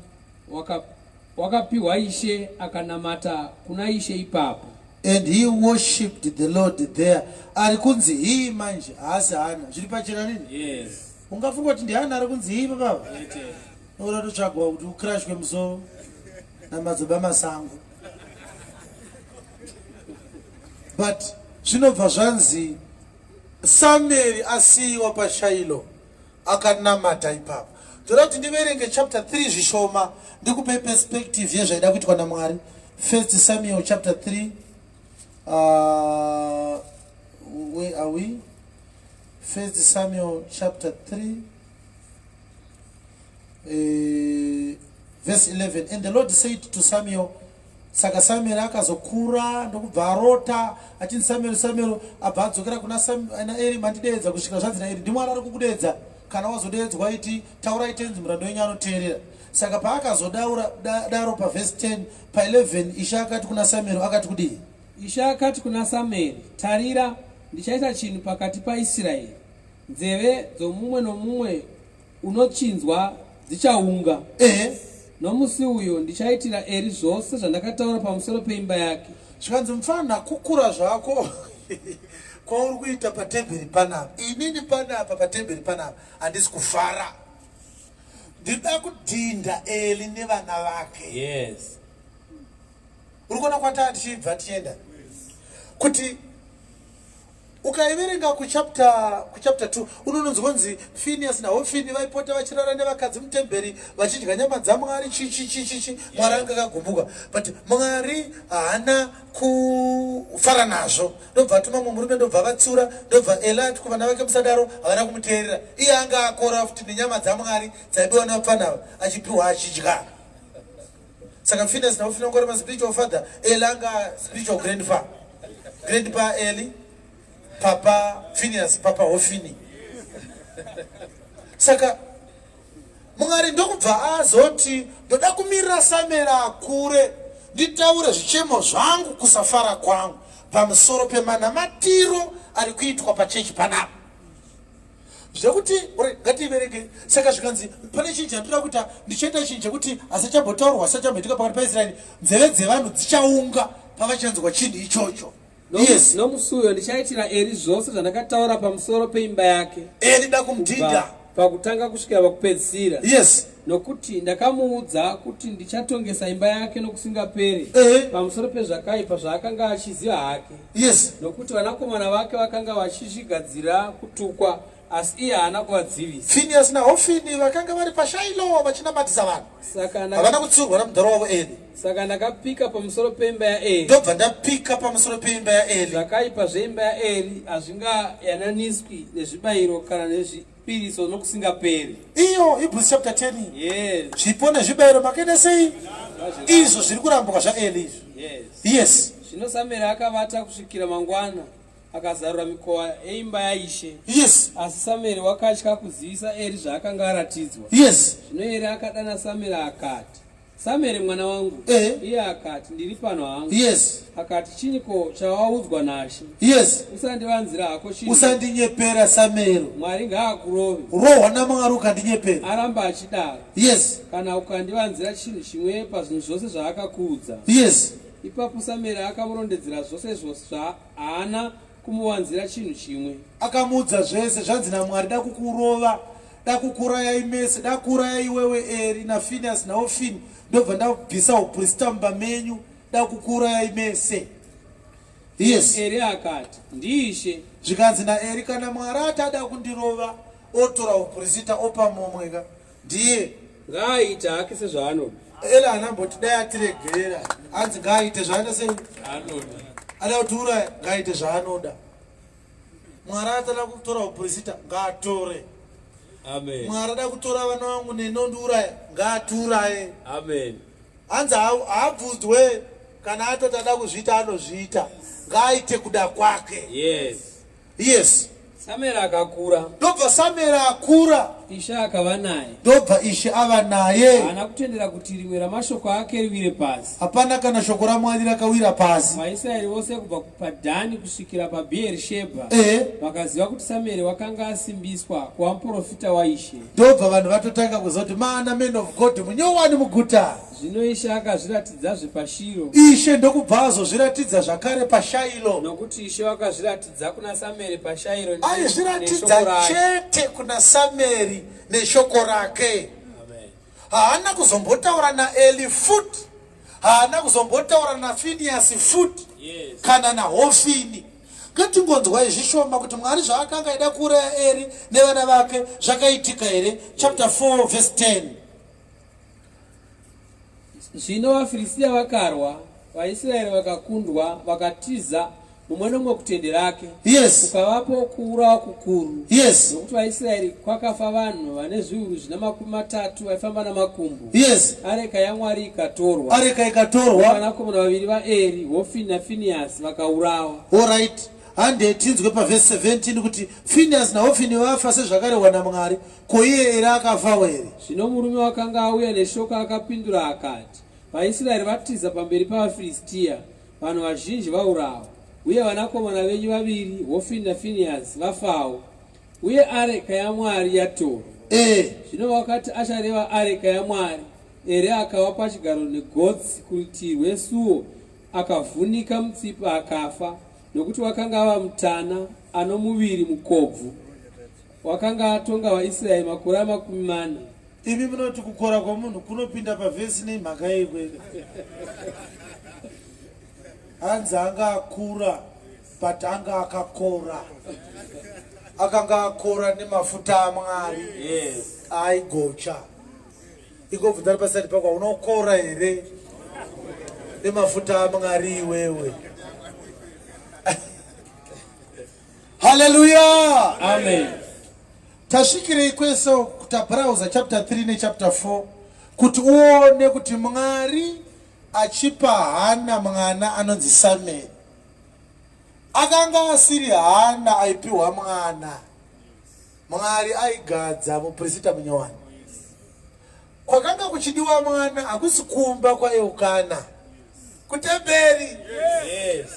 wakapiwa Ishe akanamata kuna Ishe ipapo. And he worshipped the Lord there. Ari kunzi hii manje haasi Hana. Zviri pachena nini? Yes. Ungafunga kuti ndiHana ari kunzi hii baba? Nokuda totsvagwa kuti ukrashwe musoro namadzibaba masango. But zvinobva zvanzi Samueri asiyiwa paShailo akanamata ipapo. Toda kuti ndiverenge chapter 3 zvishoma ndikupe perspective yezvaida kuitwa naMwari. First Samuel chapter 3 where are we? First Samuel chapter 3 verse 11 and the Lord said to Samuel Saka Samuel akazokura ndokubva arota achinzi Samuel Samuel abva adzokera kuna Sam, Eri mandideedza kusvika zvanzi naEri ndiMwari ari kukudeedza kana wazodeedzwa iti taurai tenzi muranda wenyu anoteerera saka paakazodaura da, daro pavhesi 10 pa11 Ishe akati kuna Samuel akati kudii Ishe akati kuna Samueri, Tarira, ndichaita chinhu pakati paIsraeri, nzeve dzomumwe nomumwe unochinzwa dzichaunga. Ehe. Nomusi uyo ndichaitira Eri zvose zvandakataura pamusoro peimba yake. Zvikanzi mfana kukura zvako kwauri kuita patemberi panapa inini panapa patemberi panapa handisi kufara ndinoda kudhinda Eli nevana vake. Yes. Uri kuona kwataa tichibva tichienda kuti Ukaiverenga kuchapter kuchapter 2 unononzwa kunzi Phineas naHofini vaipota vachirara nevakadzi mutemberi vachidya nyama dzaMwari chi chi chi chi chi Mwari anga akagumbuka but Mwari haana kufara nazvo ndobva atuma mumwe murume ndobva vatsiura ndobva Eli ati kuvana vake musadaro havana kumuteerera iye anga akora futi nenyama dzaMwari dzaibiwa nevapfana ava achipiwa achidya saka Phineas naHofini vanga vari maspiritual father Eli anga spiritual grandfather grandpa Eli papa Phineas papa Hofini. Saka Mwari ndokubva azoti ndoda kumirira Samueri akure nditaure zvichemo zvangu kusafara kwangu pamusoro pemanamatiro ari kuitwa pachechi panapa. Zvekuti ngatiiverenge saka zvikanzi pane chinhu chandinoda kuita ndichaita chinhu chekuti asachambotaurwa asachamboitika pakati paIsraeri nzeve dzevanhu dzichaunga pavachanzwa chinhu ichocho. Yes. Nomusi uyo ndichaitira Eri zvose zvandakataura pamusoro peimba yake. Eri dakumudhinda. Pakutanga kusvikira pakupedzisira. Yes. Nokuti ndakamuudza kuti ndichatongesa imba yake nokusingaperi pamusoro pezvakaipa zvaakanga achiziva hake. Yes. Nokuti vanakomana vake vakanga vachizvigadzira kutukwa asi iye haana kuvadzivisa. Finiasi naHofini vakanga vari paShailo vachinamatisa vanhu. Saka Havana kutsiurwa namudhara wavo Eri. Saka ndakapika pamusoro peimba yaEri. Ndobva ndapika pamusoro peimba yaEri. Zvakaipa zveimba yaEri hazvingayananiswi nezvibayiro kana nezvipiriso nokusingaperi. Iyo Hebrews chapter 10. Yes. Zvipo nezvibayiro makaita sei? Izvo zviri kurambwa zvaEri izvo. Yes. Yes. Zvino Samueri akavata kusvikira mangwana. Akazarura mikova yeimba yaishe. Yes. Asi Samueri wakatya kuzivisa Eri zvaakanga aratidzwa. Yes. Zvino Eri akadana Samueri akati, Samueri mwana wangu. Iye akati, Ndiri pano hangu. Yes. Akati, Chinyiko chawaudzwa naShe? Yes. Usandivanzira hako chinhu. Usandinyepera Samueri. Mwari ngaakurove. Rohwa naMwari ukandinyepera. Aramba achidaro. Yes. Kana ukandivanzira chinhu chimwe pazvinhu zvose zvaakakuudza. Yes. Ipapo Samueri akamurondedzera zvose zvose Haana kumuvanzira chinhu chimwe. Akamuudza zvese, zvanzi naMwari dakukurova, dakukurayai mese, dakuuraya iwewe Eri naFiniasi naOfini, ndobva ndabvisa uprista mumba menyu, dakukuurayai mese. Yes. Eri akati, NdiIshe. Zvikanzi naEri, kana Mwari ati ada kundirova, otora uprista opa mumwe ka, ndiye. Ngaaite hake sezvaanoda. Ela haana mboti dai atiregerera, hanzi ngaaite zvaanoda sei? Anoda. Ada kutiuraya, ngaaite zvaanoda. Mwari atada kutora upurisita, ngaatore. Amen. Mwari ada kutora vana vangu neni ondiuraya, ngaatiuraye. Amen. Hanzi haabvunzwe kana atoti ada kuzviita anozviita, ngaaite kuda kwake. Yes. Yes. Samueri akakura. Ndobva Samueri akura. Ishe akava naye. Ndobva Ishe ava naye. Haana kutendera kuti rimwe ramashoko ake riwire pasi. Hapana kana shoko raMwari rakawira pasi. VaIsraeri vose kubva paDhani kusvikira paBheerishebha vakaziva kuti Samueri wakanga asimbiswa kuva muprofita waIshe. Ndobva vanhu vatotanga kuziva kuti maana man of God munyowani muguta. Zvino Ishe akazviratidzazve paShiro. Ishe ndokubva azozviratidza zvakare paShailo. Nokuti Ishe wakazviratidza kuna Samueri paShairo Aizviratidza chete kuna Samueri neshoko rake. Haana kuzombotaura naEli futi, haana kuzombotaura naFiniasi futi, Yes. kana naHofini. Ngatingonzwai zvishoma kuti Mwari zvaakanga aida kuuraya Eri nevana vake zvakaitika here. Chapter 4 verse 10. Zvino vaFiristia vakarwa, vaIsraeri vakakundwa, vakatiza, mumwe nomumwe kutende rake. Kukavapo kuurawa kukuru. Nokuti vaIsraeri kwakafa vanhu vane zviuru zvina 30 vaifamba namakumbo. Areka yaMwari ikatorwa. Areka ikatorwa. Vanakomana vaviri vaEri, Hofini naFiniasi, vakaurawa. Alright. Handei tinzwe pavhesi 17 kuti Finiasi naHofini vafa sezvakarehwa naMwari. Ko iye Eri akafawo here? Zvino murume wakanga auya neshoko akapindura akati, VaIsraeri vatiza pamberi pavaFiristia, vanhu vazhinji vaurawa, uye vanakomana venyu vaviri, Hofini naFiniasi, vafawo, uye areka yaMwari yatorwa. Zvino wakati achareva areka yaMwari, Eri akawa pachigaro negotsi kurutivi rwesuo, akavhunika mutsipa akafa, nokuti wakanga ava mutana ano muviri mukobvu. Wakanga atonga vaIsraeri makore amakumi mana. Imi munoti kukora kwomunhu kunopinda pavhesi nemhaka yei kwega? Hanzi anga akura but anga akakora. Akanga akora nemafuta aMwari. Yes. Aigocha. Ingobvunza ari paside pako unokora here nemafuta aMwari iwewe? Hallelujah. Amen. Tasvikirei kwese uku tabrowser chapter 3 nechapter 4 kuti uone kuti Mwari achipa Hana mwana anonzi Samuel. Akanga asiri Hana aipiwa mwana. Mwari aigadza muprista munyowani. Kwakanga kuchidiwa mwana hakusi kumba kwaEukana. Kutemberi. Yes.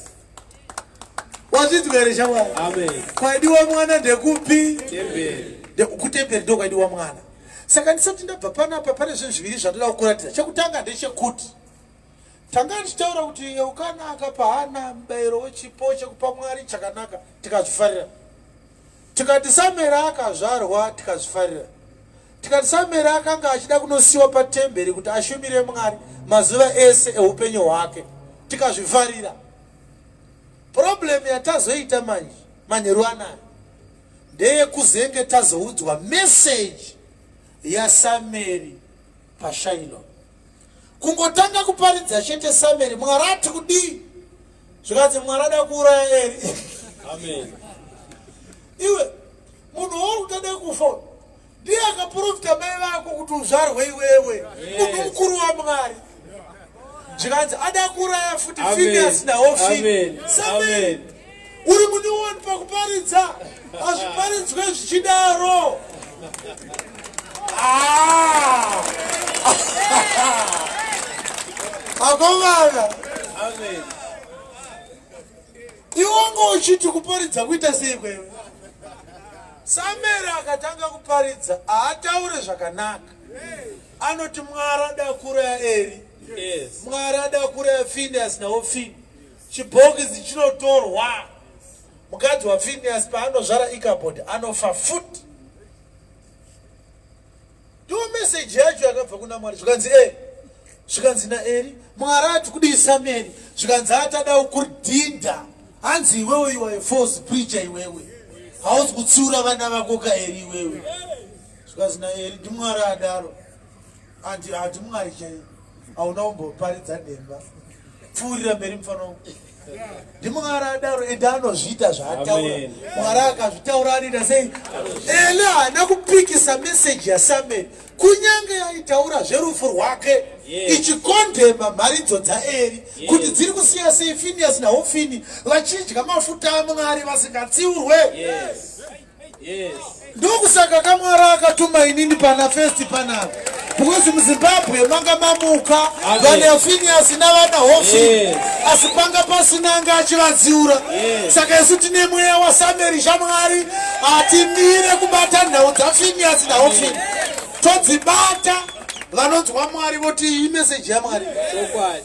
Wazvinzwa here shamwari? Amen. Kwaidiwa mwana ndekupi? Temberi. Kutemberi ndo kwaidiwa mwana. Saka ndisati ndabva panapa pane zvinhu zviviri zvandoda kukuratidza. Chekutanga ndechekuti tanga tichitaura kuti Eukana akapa Hana mubayiro wechipo chekupa Mwari chakanaka tikazvifarira. Tikati Samueri akazvarwa tikazvifarira. Tikati Samueri akanga achida kunosiwa patemberi kuti ashumire Mwari mazuva ese eupenyu hwake tikazvifarira. Problem yatazoita manje manheru anaya ndeyekuzenge tazoudzwa message yaSamueri paShailo. Kungotanga kuparidza chete Samueri, Mwari ati kudii? Zvikanzi Mwari ada kuuraya Eri. Amen. Iwe munhu wauri kutoda kufa ndiye akaprofita mai vako kuti uzvarwe iwewe munhu mukuru waMwari. Zvikanzi ada kuuraya futi Phineas naHofini. Samueri uri munyowani pakuparidza, hazviparidzwe zvichidaro. Ah! Akomana. Amen. Iwe wanga uchiti kuparidza kuita sei kwewe? Samueri akatanga kuparidza haataure zvakanaka. Anoti Mwari ada kuuraya Eri. Yes. Mwari ada kuuraya Phineas naHofini. Chibhokisi chinotorwa. Mukadzi waPhineas paanozvara Ichabod anofa futi. Ndiwo message yacho yakabva kuna Mwari zvikanzi eh zvikanzi naEri Mwari ati kudii Samueri zvikanzi atada kukudhinda hanzi iwewe you are a false preacher iwewe hausi kutsiura vana vako kaEri iwewe zvikanzi naEri ndiMwari adaro andi handi Mwari chaiye hauna kumboparidza nhema pfuurira mberi mufana wangu ndimwari adaro ende anozviita zvaataura mwari akazvitaura anoita sei ele haana kupikisa meseji yasamueri kunyange yaitaura zverufu rwake ichikondema mharidzo dzaeri kuti dziri kusiya sei finiasi nahofini vachidya mafuta amwari vasingatsiurwe Ndokusaka kamwari akatuma inini pana first panapa because muZimbabwe manga mamuka vana Phineas navana Hofi Yes. asi panga pasina anga achivadziura Yes. saka isu tine mweya waSameri shamwari hatimire kubata nhau dzaPhineas naHofini todzibata vanonzwa Mwari voti iyi meseji yaMwari Chokwadi.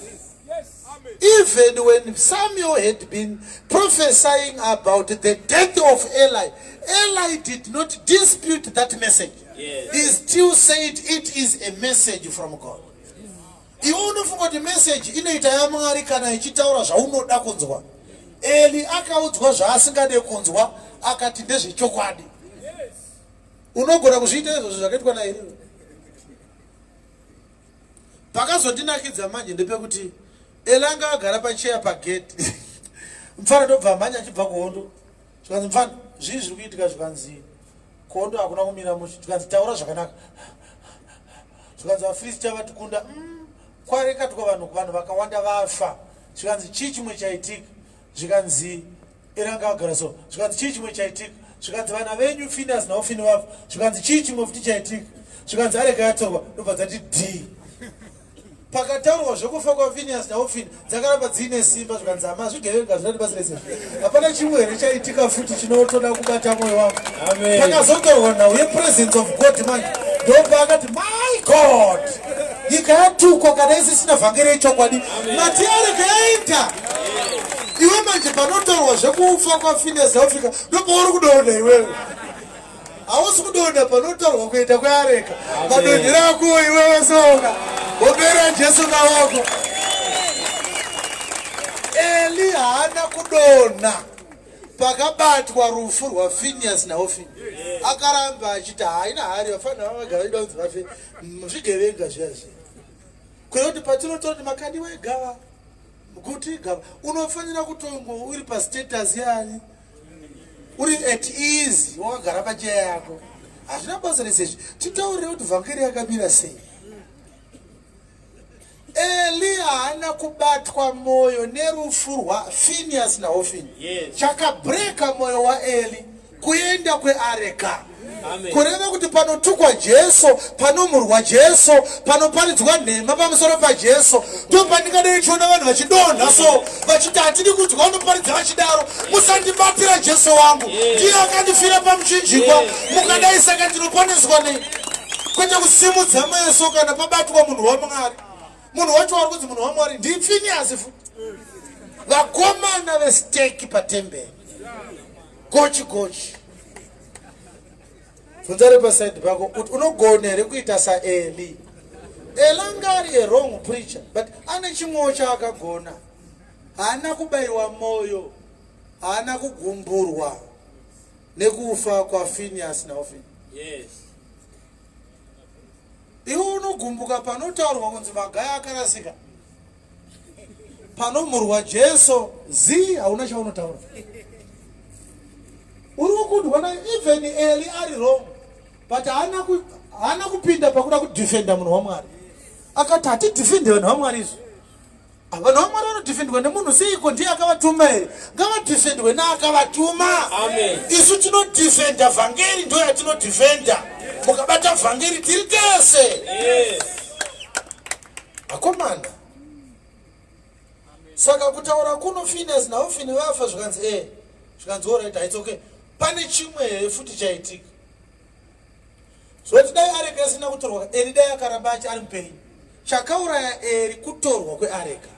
Even when Samuel had been prophesying about the death of Eli, Eli did not dispute that message. Yes. He still said it is a message from God. Iwe unofunga kuti message inoita yaMwari kana ichitaura zvaunoda kunzwa. Eli akaudzwa zvaasingade kunzwa akati ndezvechokwadi. Unogona kuzviita izvozvo zvakaitwa naEri. Pakazondinakidza manje ndepekuti Eli anga agara pacheya pagate. Mfana ndobva amhanya achibva kuhondo. Zvikanzi mfana zvii zviri kuitika zvikanzi kuhondo hakuna kumira mushe. Zvikanzi taura zvakanaka. Zvikanzi vaFilistia vatikunda. Kwarekatwa vanhu vanhu vakawanda vafa. Zvikanzi chii chimwe chaitika? Zvikanzi Eri anga agara so. Zvikanzi chii chimwe chaitika? Zvikanzi vana venyu Phineas naHofini vafa. Zvikanzi chii chimwe futi chaitika? Zvikanzi areka yatorwa ndobva dzati dhii. Pakataurwa zvekufa kwaPhineas naHofini dzakaramba dziine simba zvikanzi hama zvigevenga hazvina nebasa rese. Hapana chimwe here chaitika futi chinotoda kubata mwoyo wangu. Amen. Pakazotaurwa nhau yepresence of God manje ndopaakati my God nyika yatukwa kana isisina vhangeri yechokwadi mati areka yaita iwe manje panotaurwa zvekufa kwaPhineas Africa ndopauri kudonha iwewe hausi kudonha panotaurwa kuenda kweareka madonhero ako iwewe soka gobera Jesu maoko Eli haana kudonha pakabatwa rufu rwaPhineas naHofini akaramba achiti haina hari vafanira vavega vaida kunzi vafe zvigevenga zviya zviya kwete kuti patinotaura kuti makandiwa igava kuti igava unofanira kutongo uri pastatus yani uri at ease wakagara pacheya yako hazvina basa rese izvi titaurire kuti vhangeri yakamira sei Eli haana kubatwa moyo nerufu rwaPhineas naHofini. Yes. Chakabreka moyo waEli. Kuenda kweareka. Kureva kuti panotukwa Jesu, panomurwa Jesu, panoparidzwa nhema pamusoro paJesu, ndopandingadai chiona vanhu vachidonha so vachiti hatidi kunzwa vanoparidza vachidaro. Musandibatira Jesu wangu, ndiye akandifira pamuchinjikwa. Mukadai saka ndinoponeswa nei? Kwete kusimudza meso kana pabatwa munhu waMwari. Munhu wacho wari kunzi munhu waMwari ndiPfiniasi futi. Vakomana vesteki patemberi. Gochi gochi. Bvunza repasaidi pako kuti unogona here kuita saEli. Eli anga ari a wrong preacher but ane chimwewo chaakagona. Haana kubaiwa moyo, haana kugumburwa nekufa kwaFinias naHofini. Yes. Iwe unogumbuka panotaurwa kunzi magaya akarasika. Panomurwa Jesu zii hauna chaunotaura. Uri kukundwa na even Eli ari wrong but haana kupinda pakuda kudefenda munhu waMwari. Akati hatidefende vanhu vaMwari izvi. Ah, vanhu vaMwari vanodefendwa nemunhu seiko? Ndiye akavatuma here? Ngavadefendwe neakavatuma. Amen. Isu tinodefenda vhangeri, ndo yatinodefenda. Mukabata vhangeri tiri tese. Yes. Akomana. Saka kutaura kuno Phineas naHofini vafa zvikanzi zvikanzi all right, it's okay. Pane chimwe here futi chaitika? Zvoti dai areka isina kutorwa, Eri dai akaramba achi ari mupenyu. Chakauraya Eri kutorwa kweareka.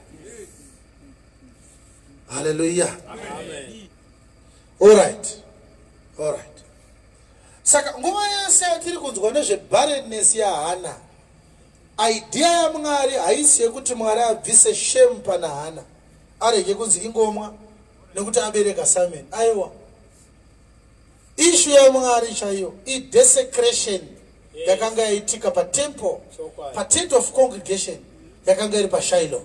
Hallelujah. Amen. All right. All right. Saka nguva yese yatiri kunzwa nezvebarrenness yaHana, idea yaMwari haisi yekuti Mwari abvise shame pana Hana, arege kunzi ingomwa nekuti abereka Samuel. Aiwa. Issue yaMwari chaiyo idesecration yakanga yaitika patemple, patent of congregation yakanga iri paShiloh.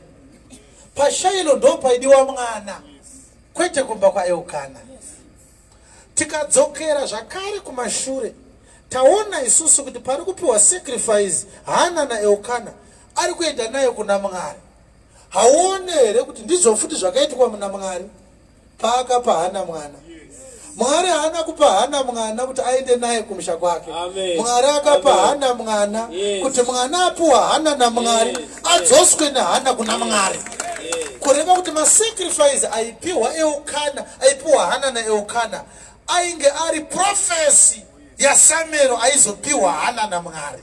PaShiloh ndo paidiwa mwana, kwete kumba kwaElkana. Tikadzokera zvakare kumashure, taona isusu kuti pari kupiwa sacrifice Hana naElkana ari kuenda nayo kuna Mwari. Hauone here kuti ndizvo futi zvakaitwa muna Mwari paakapa Hana mwana? Mwari haana kupa Hana mwana kuti aende naye kumusha kwake. Mwari akapa Hana mwana kuti mwana apuwa Hana naMwari adzoswe naHana kuna Mwari. Kureva kuti masacrifice aipiwa Elkana, aipiwa Hana naElkana ainge ari prophecy yaSamuel aizopiwa Hana naMwari.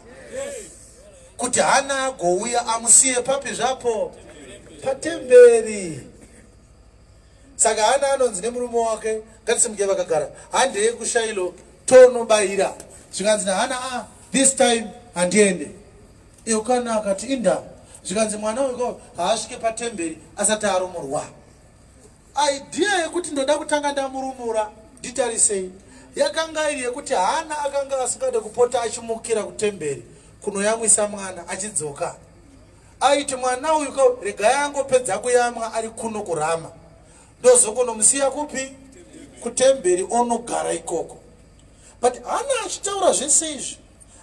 Kuti Hana agouya amusiye papi zvapo? Patemberi. Saka Hana anonzi nemurume wake, ngatisimuke vakagara, handei kuShailo tonobayira. Zvikanzi naHana, this time handiende. Elkana akati inda. Zvikanzi mwana uyu haasvike patemberi asati arumurwa. Idea yekuti ndoda kutanga ndamurumura nditarisei yakanga iri yekuti Hana akanga asingade kupota achimukira kutemberi kunoyamwisa mwana achidzoka. Aiti mwana uyu regai angopedza kuyamwa ari kuno kuRama, ndozokonomusiya kupi? Kutemberi, onogara ikoko. But Hana achitaura zvese izvi,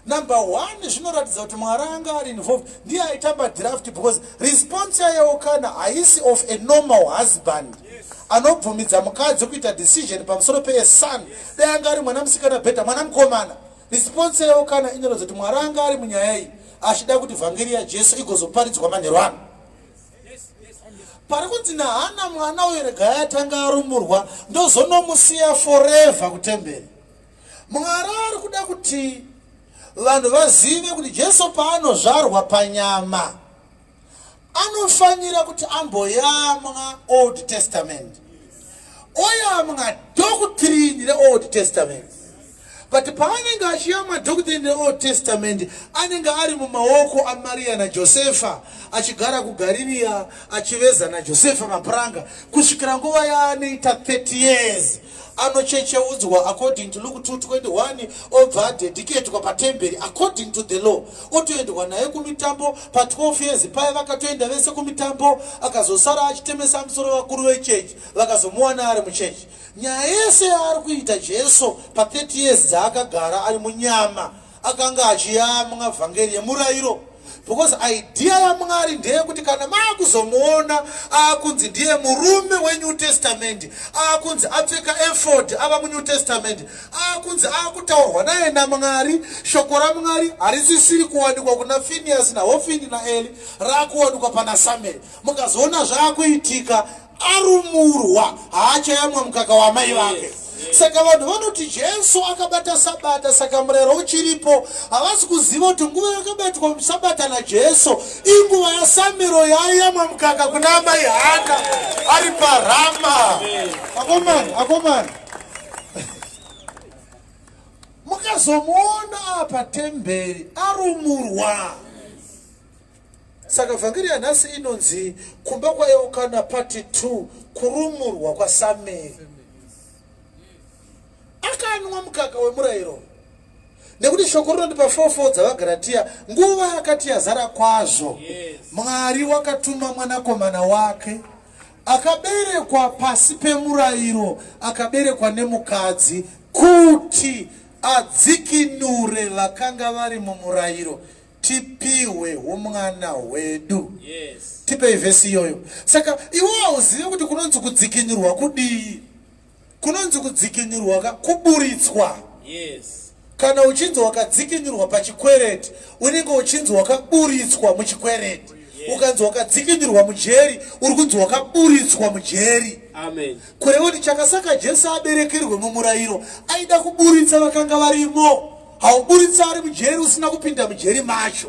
number one, zvinoratidza kuti Mwari anga ari involved, ndiye aitamba draft, because response yaElkana haisi of a normal husband anobvumidza mukadzi kuita decision pamusoro peason. Dai anga ari mwana musikana better, mwana mukomana. Response yaElkana inoratidza kuti Mwari anga ari munyaya iyi, achida kuti vhangeri yaJesu igozoparidzwa manheru ano. Pari kunzi naHana, mwana uyu regai atanga arumurwa, ndozonomusiya forever kutemberi. Mwari ari kuda kuti vanhu vazive kuti Jesu paanozvarwa panyama anofanira kuti amboyamwa Old Testament, oyamwa doctrine reOld Testament. But paanenge achiyamwa doctrine reOld Testament, anenge ari mumaoko aMaria naJosefa, achigara kuGarirea, achiveza naJosefa mapuranga kusvikira nguva yaanoita 30 years, anochecheudzwa according to Luke 2:21, obva adedicatwa patemberi according to the law, otoendwa naye kumitambo. Pa12 years paya vakatoenda vese kumitambo, akazosara achitemesa musoro vakuru vechechi vakazomuwana ari muchechi. Nyaya yese yaari kuita Jesu pa30 years dzaakagara ari munyama, akanga achiyamwa vhangeri yemurayiro. Because idea yaMwari ndeyekuti kana maakuzomuona aakunzi ndiye murume weNew Testament, aakunzi apfeka efod ava muNew Testament, aakunzi aakutaurwa naye naMwari, shoko raMwari harisisiri kuwanikwa kuna Finias naHofini naEli, raakuwanikwa pana Samuel. Mukazoona zvaakuitika, arumurwa, haachayamwa mukaka wamai vake. Saka vanhu vanoti Jesu akabata Sabata, saka murayiro uchiripo. Havasi kuziva kuti nguva yakabatwa Sabata naJesu inguva yaSamiro yaiyamwa mukaka kuna amai Hana ari paRama. Akomana, akomana, mukazomuona apa temberi arumurwa. Saka vhangeri yanhasi inonzi kumba kwaEukana part 2, kurumurwa kwaSameri. Akanwa mukaka wemurayiro, nekuti shoko rinoti pa44 dzavaGaratiya, nguva yakati yazara kwazvo, Mwari wakatuma mwanakomana wake akaberekwa pasi pemurayiro, akaberekwa nemukadzi, kuti adzikinure vakanga vari mumurayiro, tipihwe umwana hwedu. Tipei vhesi iyoyo. Saka iwe hauzivi kuti kunonzi kudzikinurwa kudii? Kunonzi kudzikinurwa ka kuburitswa. Kana uchinzi wakadzikinurwa pachikwereti, unenge uchinzi wakaburitswa muchikwereti. Ukanzi wakadzikinurwa mujeri, uri kunzi wakaburitswa mujeri. Amen. Kureva kuti chakasaka Jesu aberekerwe mumurayiro, aida kuburitsa vakanga varimo. Hauburitsa ari mujeri usina kupinda mujeri macho.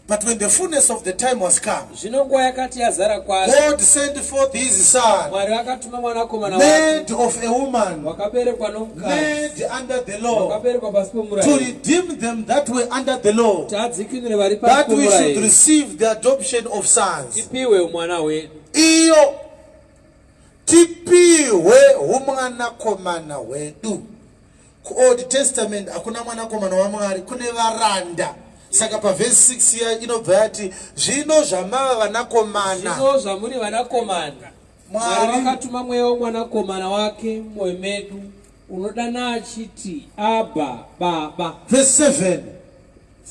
But when the fullness of the time was come, Zvino nguva yakati yazara kwazvo, God sent forth his son, Mwari akatuma mwanakomana wake, made of a woman, wakaberekwa nomukadzi, made under the law, wakaberekwa pasi to pomurayiro, redeem them that were under the law, kuti adzikinure vari pasi that we should pomurayiro, receive the adoption of sons. Tipiwe umwana hwedu. Iyo tipihwe umwanakomana hwedu. KuOld Testament hakuna mwanakomana waMwari, kune varanda. Saka pavhesi 6 iya inobva yati, zvino zvamava vanakomana, Zvino zvamuri vanakomana, Mwari Mwari wakatuma mweya womwanakomana wake mumwoyo medu, unodana achiti, Abha, Baba. Vhesi 7.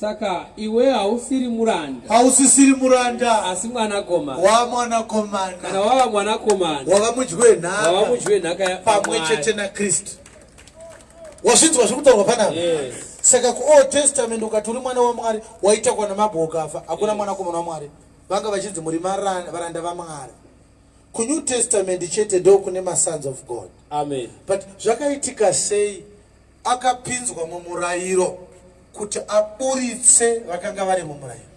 Saka iwe hausiri muranda, Hausisiri muranda, asi mwanakomana. Wamwanakomana. Kana wava mwanakomana, Wava mudyi wenhaka wava mudyi wenhaka pamwe yaMwari. chete naKristu. Wazvinzwa zviri kutaurwa panapa? Yes. Saka kuOld Testament, ukati uri mwana waMwari, waitakwa namabwe ukafa. Hakuna mwanakomana waMwari, vanga vachinzi muri varanda vaMwari. KuNew Testament chete ndo kune masons of God. Amen. But zvakaitika sei? Akapinzwa mumurayiro kuti aburitse vakanga vari mumurayiro,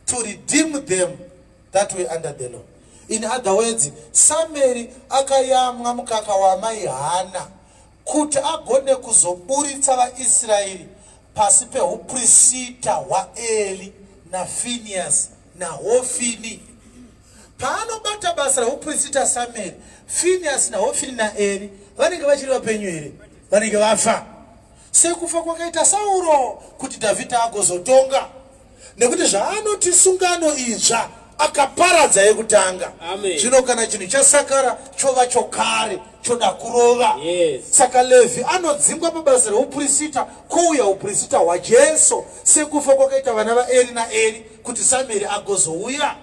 to redeem them that were under the law. In other words, Sameri akayamwa mukaka wamai Hana kuti agone kuzoburitsa vaIsraeri pasi peuprisita hwaEli naFinias naHofini. Paanobata basa reuprista Samueri, Finiasi naHofini naEri vanenge vachiri vapenyu here? Vanenge vafa, sekufa kwakaita Sauro kuti Dhavhidha agozotonga, nekuti zvaanoti sungano itsva akaparadza yekutanga. Amen. Zvino kana chinhu chasakara chova chokare, choda kurova. Saka Levhi anodzingwa pabasa reupurisita, kouya upurisita hwaJesu, sekufa kwakaita vana vaEri naEri kuti Samueri agozouya.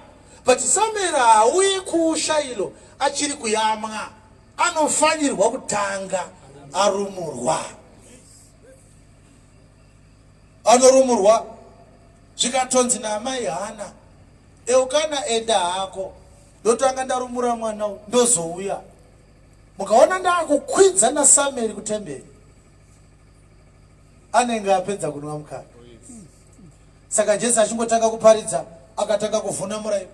But Samueri haauyi kuShailo achiri kuyamwa, anofanirwa kutanga arumurwa. Anorumurwa, zvikatonzi naamai Hana, "Eukana, enda hako, ndotanga ndarumura mwana uyu, ndozouya. Mukaona ndaakukwidza naSamueri kutemberi, anenge apedza kunwa mukaka." Saka Jesu achingotanga kuparidza, akatanga kuvhuna murayiro.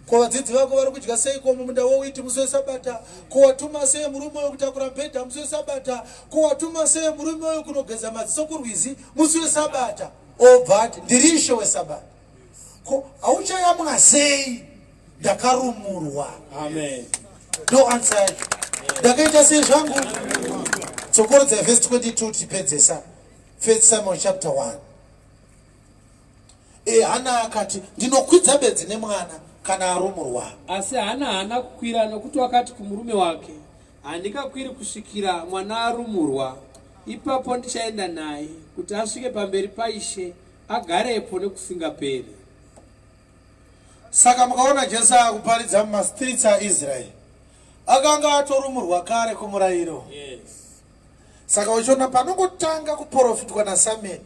"Ko vadzidzi vako vari kudya seiko mumunda wewiti musi weSabata? Ko watuma sei murume uyu kutakura mubhedha musi weSabata? Ko watuma sei murume uyu kunogeza maziso kurwizi musi weSabata?" Obva ati, "Ndiri Ishe weSabata. Ko hauchayamwa sei? Ndakarumurwa." Amen. Ndo answer yacho. Ndakaita sei zvangu? Tsokorodza vhesi 22 tipedzesa. First Samuel chapter 1. Hana akati, "Ndinokwidza bedzi nemwana kana arumurwa." Asi Hana haana kukwira, nokuti wakati kumurume wake, "Handingakwiri kusvikira mwana arumurwa. Ipapo ndichaenda naye kuti asvike pamberi paIshe." Agarepo nekusingaperi. Saka mukaona Jesu akuparidza mumastreets aIsraeri, akanga atorumurwa kare kumurayiro. Yes. Saka uchiona panongotanga kuprofitwa naSamuel,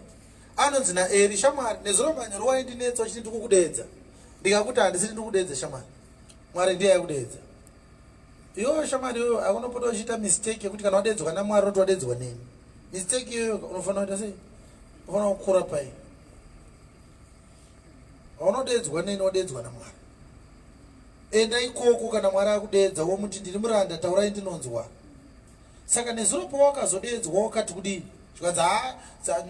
anonzi naEri, shamwari, nezuro manyoro waindinetsa uchiti ndikukudeedza. Ndikakuti handisiri ndikudeedza shamwari. Mwari ndiye aikudeedza. Iwewe shamwari iwewe aunopota uchiita mistake yekuti kana wadeedzwa naMwari unoti wadeedzwa neni. Mistake iyoyo unofanira kuita sei? Unofanira kukura pai. Haunodeedzwa neni wadeedzwa naMwari. Enda ikoko kana Mwari akudeedza womuti ndiri muranda taurai ndinonzwa. Saka nezuro pawakazodeedzwa wakati kudii? Zvikanzi haa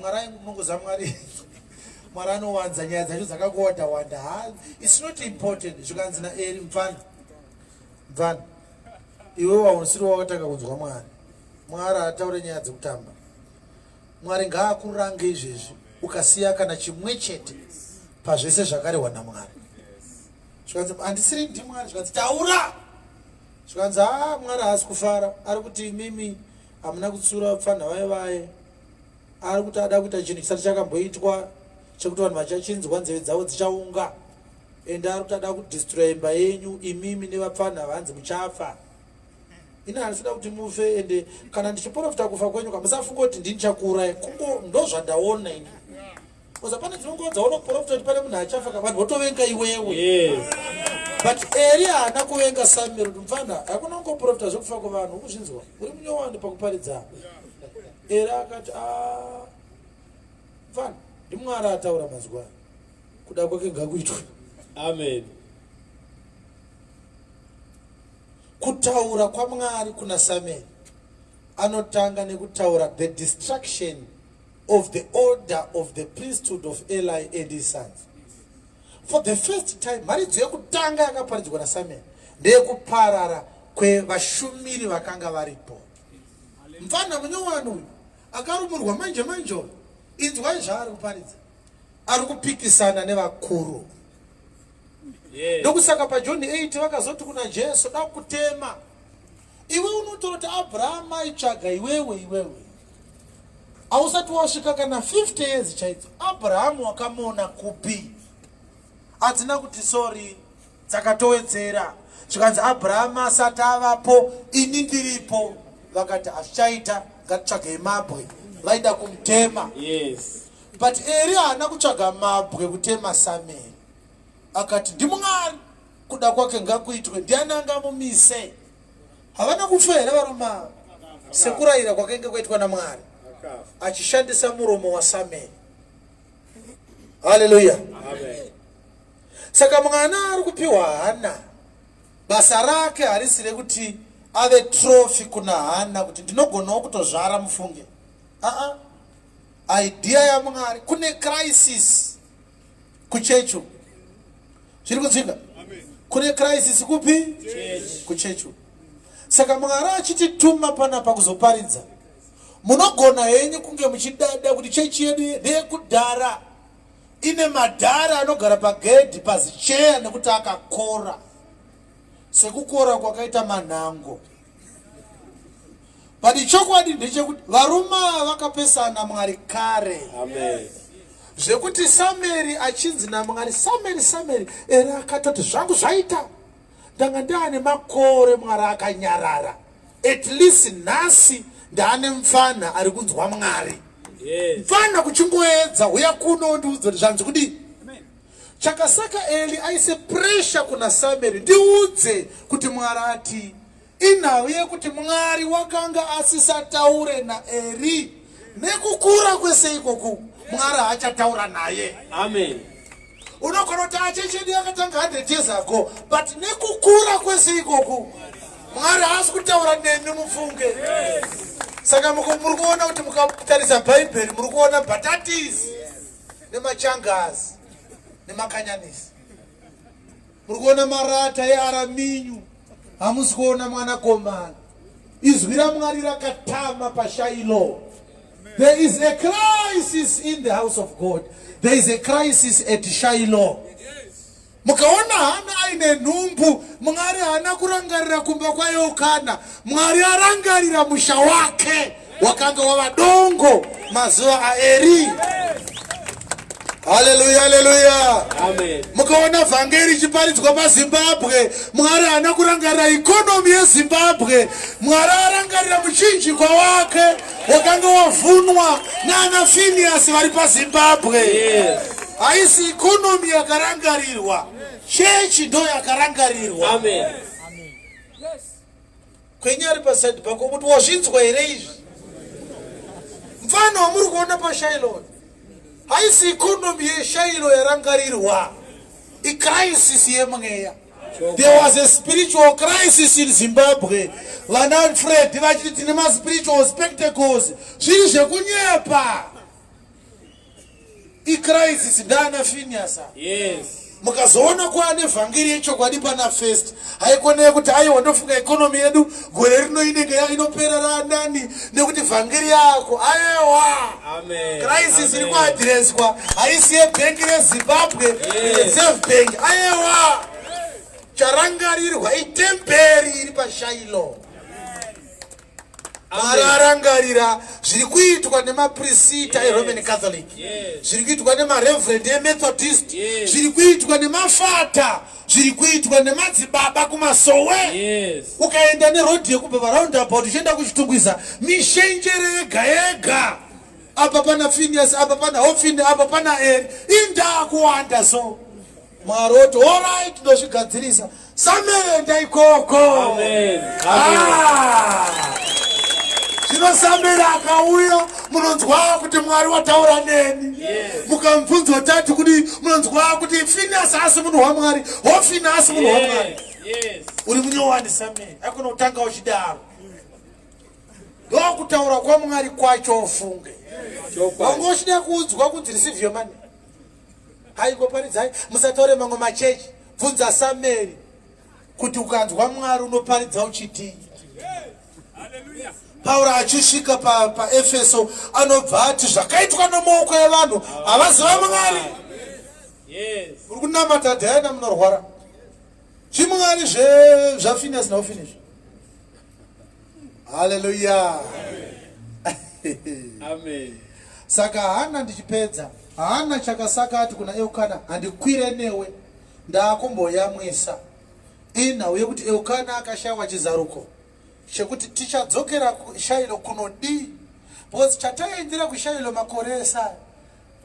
Mwari aingonongoza Mwari. Mwari anowanza nyaya dzacho dzakangowanda wanda. Haa it's not important. Zvikanzi naEri mfana. Mfana. Iwe wausiri wakatanga kunzwa Mwari. Mwari ataure nyaya dzekutamba. Mwari ngaakurange izvezvi ukasiya kana chimwe chete pazvese zvakarehwa naMwari. Zvikanzi handisiri ndiMwari zvikanzi taura. Zvikanzi haa Mwari haasi kufara ari kuti imimi hamuna kutsiura vapfanha vaye vaye ari kuti ada kuita chinhu chisati chakamboitwa chekuti vanhu vachachinzwa nzeve dzavo dzichaunga ende ari kuti ada kudistroya imba yenyu imimi nevapfanha vanzi muchafa. Ini handisida kuti mufe ende kana ndichiprofita kufa kwenyu ka musafunga kuti ndini chakuuraya kungo ndozvandaona ini because pane dzimwe nguva dzaunoprofita kuti pane munhu achafa ka vanhu votovenga iwewe yes. But Eri haana kuvenga Samuel kuti mfana hakuna kungoprofita zvekufa kwevanhu ukuzvinzwa uri munyowani pakuparidza. Eri akati ah, mfana ndiMwari ataura mazwa kuda kwake ngakuitwe. Amen. Kutaura kwaMwari kuna Samuel anotanga nekutaura the destruction of the order of the priesthood of Eli and his sons. For the first time, mharidzo yekutanga yakaparidzwa naSamuel ndeyekuparara kwevashumiri vakanga varipo. Mfana munyowani uyu akarumurwa manje manje uyu, inzwai zvaari kuparidza. Ari kupikisana nevakuru. Ndokusaka paJohn 8 vakazoti kuna Jesu, da kutema iwe unotora kuti Abraham aitsvaga iwewe iwewe hausati wasvika kana 50 years chaidzo. Abraham wakamuona kupi? Hadzina kuti sorry, dzakatowedzera zvikanzi Abraham asati avapo ini ndiripo. Vakati hazvichaita, ngatitsvagei mabwe. Vaida kumutema. Yes. But Eri haana kutsvaga mabwe kutema Samuel. Akati ndiMwari, kuda kwake ngakuitwe, ndiani angamumise? Havana kufa here varume ava sekurayira kwakainge kwaitwa naMwari achishandisa muromo waSamuel? Haleluya. Saka mwana ari kupiwa Hana, basa rake harisi rekuti ave trophy kuna Hana kuti ndinogonawo kutozvara mufunge. Aa, idea yaMwari kune crisis kuchechi zviri kunzwika kune crisis kupi kuchechi. Saka Mwari achitituma panapa kuzoparidza, munogona henyu kunge muchidada kuti chechi yedu ndeyekudhara, ine madhara anogara pagedhi pazicheya nekuti akakora sekukora kwakaita manhango. But chokwadi ndechekuti varume ava vakapesana Mwari kare. Amen. Zvekuti Samueri achinzi naMwari, Samueri, Samueri, Eri akatoti zvangu zvaita. Ndanga ndaane makore Mwari akanyarara. At least nhasi ndaane mfana ari kunzwa Mwari. Yes. Mfana kuchingoedza huya kuno undiudze kuti zvanzi kudii. Chakasaka Eli aise pressure kuna Samueri, ndiudze kuti Mwari ati. Inhau yekuti Mwari wakanga asisataure naEri. Nekukura kwese ikoku Mwari haachataura naye. Amen. Unogona kuti achechi yedu yakatanga 100 years ago, but nekukura kwese ikoku Mwari haasi kutaura nemi mufunge. Yes. Saka muri kuona kuti mukatarisa Bhaibheri muri kuona bhatatisi nemachangazi nemakanyanisi. Muri kuona marata earaminyu, hamusi kuona mwanakomana. Izwi raMwari rakatama paShailo. There is a crisis in the house of God. There is a crisis at Shiloh. Mukaona Hana aine nhumbu, Mwari haana kurangarira kumba kwaElkana. Mwari arangarira musha wake wakanga wava dongo mazuva aEri. Haleluya, haleluya. Amen. Mukaona vhangeri ichiparidzwa paZimbabwe, Mwari haana kurangarira ikonomi yeZimbabwe. Mwari arangarira muchinjikwa wake wakanga wavhunwa naana Finiasi vari paZimbabwe. Yes. Haisi ikonomi yakarangarirwa, chechi ndo yakarangarirwa. Amen. Kwenye ari pasaidi pako kuti wazvinzwa here izvi? Mfano wamuri kuona paShailo haisi ikonomi yeShailo yarangarirwa, icrisis yemweya. There was a spiritual crisis in Zimbabwe. Vana Fred vachiti tine maspiritual spectacles, zviri zvekunyepa. Icrisis ndaana Phineas. Yes. Mukazoona kwaane vhangeri yechokwadi pana first, haikona yekuti aiwa ndofunga ekonomi yedu gore rino inenge inopera raanani nekuti vhangeri yako. Aiwa, Amen. crisis iri Amen. kuadhireswa haisi yebhengi reZimbabwe, Yes. Reserve Bank. Aiwa, charangarirwa itemberi iri paShailo. Mwari arangarira zviri kuitwa nemaprisita eRoman Catholic, Yes. zviri kuitwa nemareverend eMethodist, Yes. zviri kuitwa nemafata, zviri kuitwa nemadzibaba kumasowe. Yes. Ukaenda nerodhi yekubva paroundabout uchienda kuChitungwiza, mishenjere yega yega. Apa pana Phineas, apa pana Hofini, apa pana Eri, indaa kuwanda. So Mwari oti alright, ndozvigadzirisa. Samuel, enda ikoko. Amen. Amen. Ah! Zvino Samuel akauya, munonzwa kuti Mwari wataura neni. Mukamubvunza tati kuti munonzwa kuti Phineas asi munhu waMwari, Hofini asi munhu waMwari. Yes. Yes. Uri munyowani Samuel, akona kutanga uchidaro. Ndokutaura kwaMwari kwacho, ufunge. Chokwadi. Wanga uchida kuudzwa kunzi receive your money. Haikoparidzai, musataure mamwe machechi. Bvunza Samuel kuti ukanzwa Mwari unoparidza uchitii. Pauro achisvika paEfeso anobva ati zvakaitwa nemaoko evanhu havaziva Mwari. Yes. Uri kunamata Diana, munorwara. Zvimwari zvaPhineas naHofini. Haleluya. Amen. Saka Hana, ndichipedza, Hana chakasaka ati kuna Eukana, handikwire newe, ndaakumboyamwisa. Inhau yekuti Eukana akashayiwa chizaruko chekuti tichadzokera kuShailo kunodii, because chataendera kuShailo makore esaya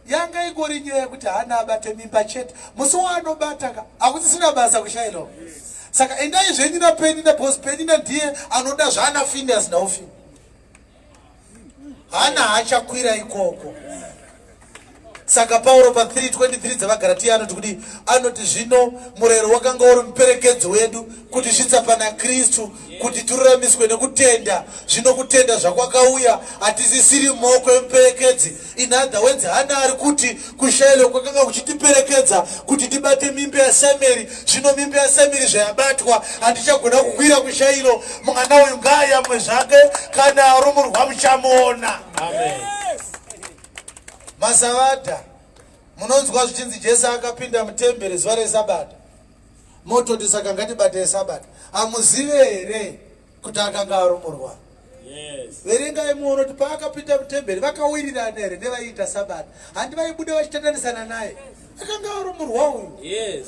yanga ingori nyaya yekuti Hana abate mimba chete. Musi waanobata ka, hakusisina basa kuShailo. Saka endai zvenyu naPenina, because Penina ndiye anoda zvaana Phineas naHofini. Hana haachakwira ikoko. Saka Pauro pa3:23 dzavaGaratiya anoti kudii? Anoti zvino murayiro wakanga uri muperekedzi wedu kutisvitsa pana Kristu, kuti tiruramiswe nekutenda. Zvino kutenda zvakwakauya, hatisisiri mumaoko emuperekedzi. In other words, Hana ari kuti kuShailo kwakanga kuchitiperekedza kuti tibate mimba yaSamueri. Zvino mimba yaSamueri zvayabatwa, handichagona kukwira kuShailo. Mwana uyu ngaayamwe zvake, kana arumurwa muchamuona. Amen. Masavadha, munonzwa zvichinzi Jesu akapinda mutemberi zuva resabata, mototi saka ngatibate sabata. Hamuzive here kuti akanga arumurwa? Yes. Verengai muone kuti paakapinda mutemberi vakawirirana here nevaiita sabata. Handi vaibuda vachitatanisana naye? Akanga arumurwa uyu. Yes.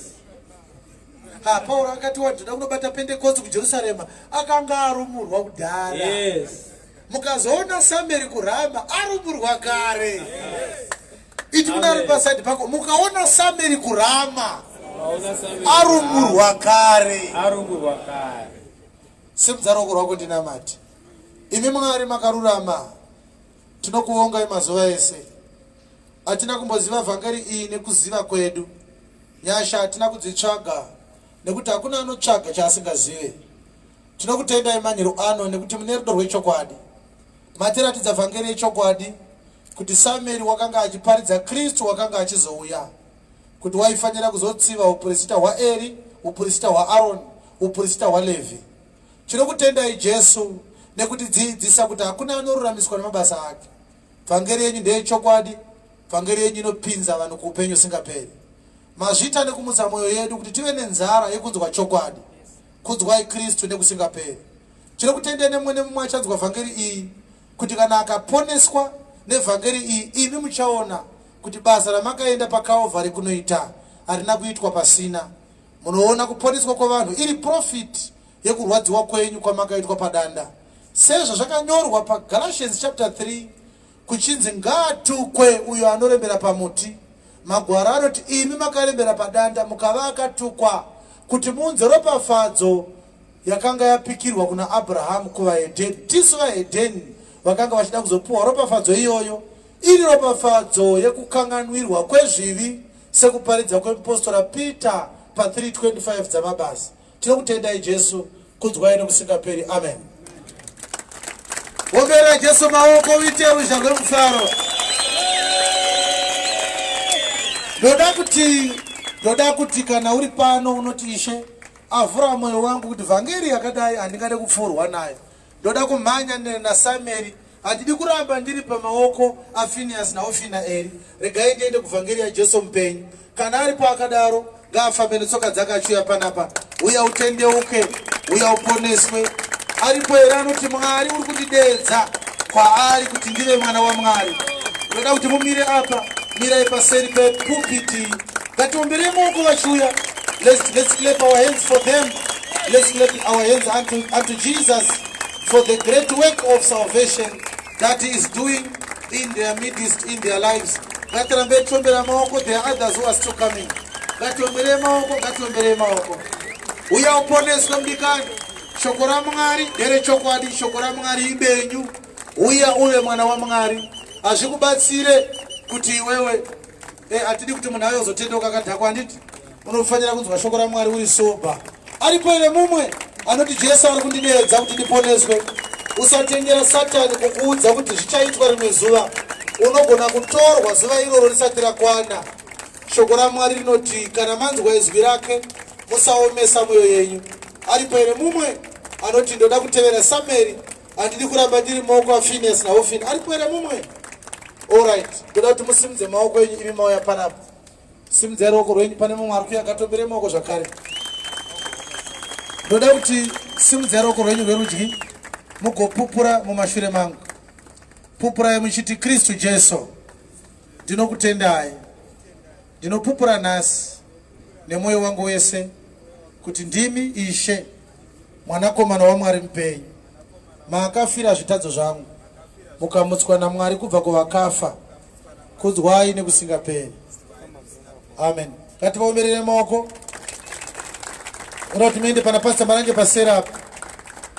Ha, Pauro akati wadzoda kunobata Pentekosti kuJerusarema, akanga arumurwa kudhara. Yes. Mukazoona Samueri kuRama, arumurwa kare. Iti kuna ari Amen. pasaidi pako, mukaona Samueri kuRama, Maona Samuel. arumurwa kare. Arumurwa kare. Simudza ruoko rwako ndinamati. Imi Mwari makarurama, tinokuongai mazuva ese. Hatina kumboziva vhangeri iyi nekuziva kwedu. Nyasha hatina kudzitsvaga, nekuti hakuna anotsvaga chaasingazive. Tinokutendai manheru ano nekuti mune rudo rwechokwadi. Matiratidza vhangeri yechokwadi, kuti Samueri wakanga achiparidza Kristu wakanga achizouya, kuti waifanira kuzotsiva upurisita hwaEri, upurisita hwaAroni, upurisita hwaLevhi. Tinokutendai Jesu nekutidzidzisa kuti hakuna anoruramiswa nemabasa ake. Vhangeri yenyu ndeyechokwadi. Vhangeri yenyu inopinza vanhu kuupenyu usingaperi. Mazvita nekumutsa mwoyo yedu kuti tive nenzara yekunzwa chokwadi. Kudzwai Kristu nekusingaperi. Tinokutendai nemumwe nemumwe achanzwa vhangeri iyi, kuti kana akaponeswa nevhangeri iyi, imi muchaona. kuti basa ramakaenda paCalvary kunoita harina kuitwa pasina. Munoona kuponeswa kwavanhu iri profit yekurwadziwa kwenyu kwamakaitwa padanda. Sezvazvakanyorwa paGalatians chapter 3 kuchinzi ngaatukwe uyo anorembera pamuti. Magwaro anoti imi makarembera padanda mukava akatukwa kuti muunze ropafadzo yakanga yapikirwa kuna Abrahamu kuvahedheni. Tisu vahedheni vakanga vachida kuzopuwa ropafadzo iyoyo, iri ropafadzo yekukanganwirwa kwezvivi sekuparidza kwemupostora Peter pa325 dzamabasa. Tinokutendai Jesu, kudzwai nokusingaperi. Amen. Ombera Jesu maoko uite ruzha rwemufaro. Ndoda kuti ndoda kuti kana uri pano unoti Ishe avhura mwoyo wangu kuti vhangeri yakadai handingade kupfuurwa nayo. Ndoda kumhanya naSamueri, handidi kuramba ndiri pamaoko aFinias naOfina Eri. Regai ndiende kuvhangeri yaJesu mupenyu. Kana aripo akadaro ngaafambe netsoka dzake achiuya panapa. Uya utendeuke, uya uponeswe. Aripo here anoti Mwari uri kundideedza kwaari kuti ndive mwana waMwari? Ndoda kuti mumire apa, mirai paseri pepupiti. Ngatiomberei maoko vachiuya. Let's clap our hands for them. Let's clap our hands unto Jesus for the great work of salvation that he is doing in their midst, in their lives. Ngatirambe tiombera maoko. There are others who are still coming. Ngatiomberei maoko, ngatiomberei maoko. Uya uponeswe mudikani. Shoko raMwari nderechokwadi, shoko raMwari ibenyu. Uya uve mwana waMwari. Hazvikubatsire kuti iwewe hatidi kuti munhu auye kuzotendeuka akadhakwa, handiti? Unofanira kunzwa shoko raMwari uri sober. Aripo here mumwe anoti Jesu ari kundideedza kuti ndiponeswe? Usatendera Satani kukuudza kuti zvichaitwa rimwe zuva. Unogona kutorwa zuva iroro risati rakwana. Shoko raMwari rinoti kana manzwa izwi rake musaomesa mwoyo yenyu. Aripo here mumwe anoti ndoda kutevera Samueri, handidi kuramba ndiri maoko aFinias naOfini? Aripo here mumwe? Alright, ndoda kuti musimudze maoko enyu imi mauya panapa. Simudzai ruoko rwenyu. Pane mumwe ari kuuya, ngatombere maoko zvakare. Ndoda kuti simudzai ruoko rwenyu rwerudyi mugopupura mumashure mangu. Pupurai muchiti, Kristu Jesu, ndinokutendai. Ndinopupura nhasi nemwoyo wangu wese kuti ndimi Ishe, Mwanakomana waMwari mupenyu. Maakafira zvitadzo zvangu mukamutswa naMwari kubva kuvakafa. Kudzwai nekusingaperi. Amen. Ngativaomerere maoko. Unoda kuti muende pana Pastor Marange pasera apa.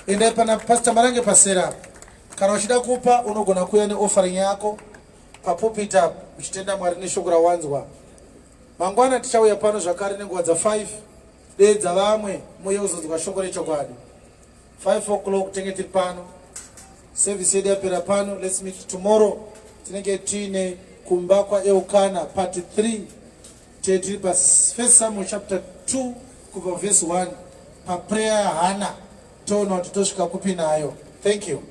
Endai pana Pastor Marange pasera apa. Kana uchida kupa unogona kuuya neoffering yako papulpit apa uchitenda Mwari neshoko rawanzwa. Mangwana tichauya pano zvakare nenguva dza5. Deedza vamwe muuye kuzonzwa shoko rechokwadi. 5 o'clock tinenge tiri pano. Service yedu yapera pano. Let's meet tomorrow. Tinenge tiine kumba kwaElkana part 3. Tiri pa 1 Samuel chapter 2 kubva verse 1 paprayer yaHana, toona kuti tosvika kupi nayo. Thank you.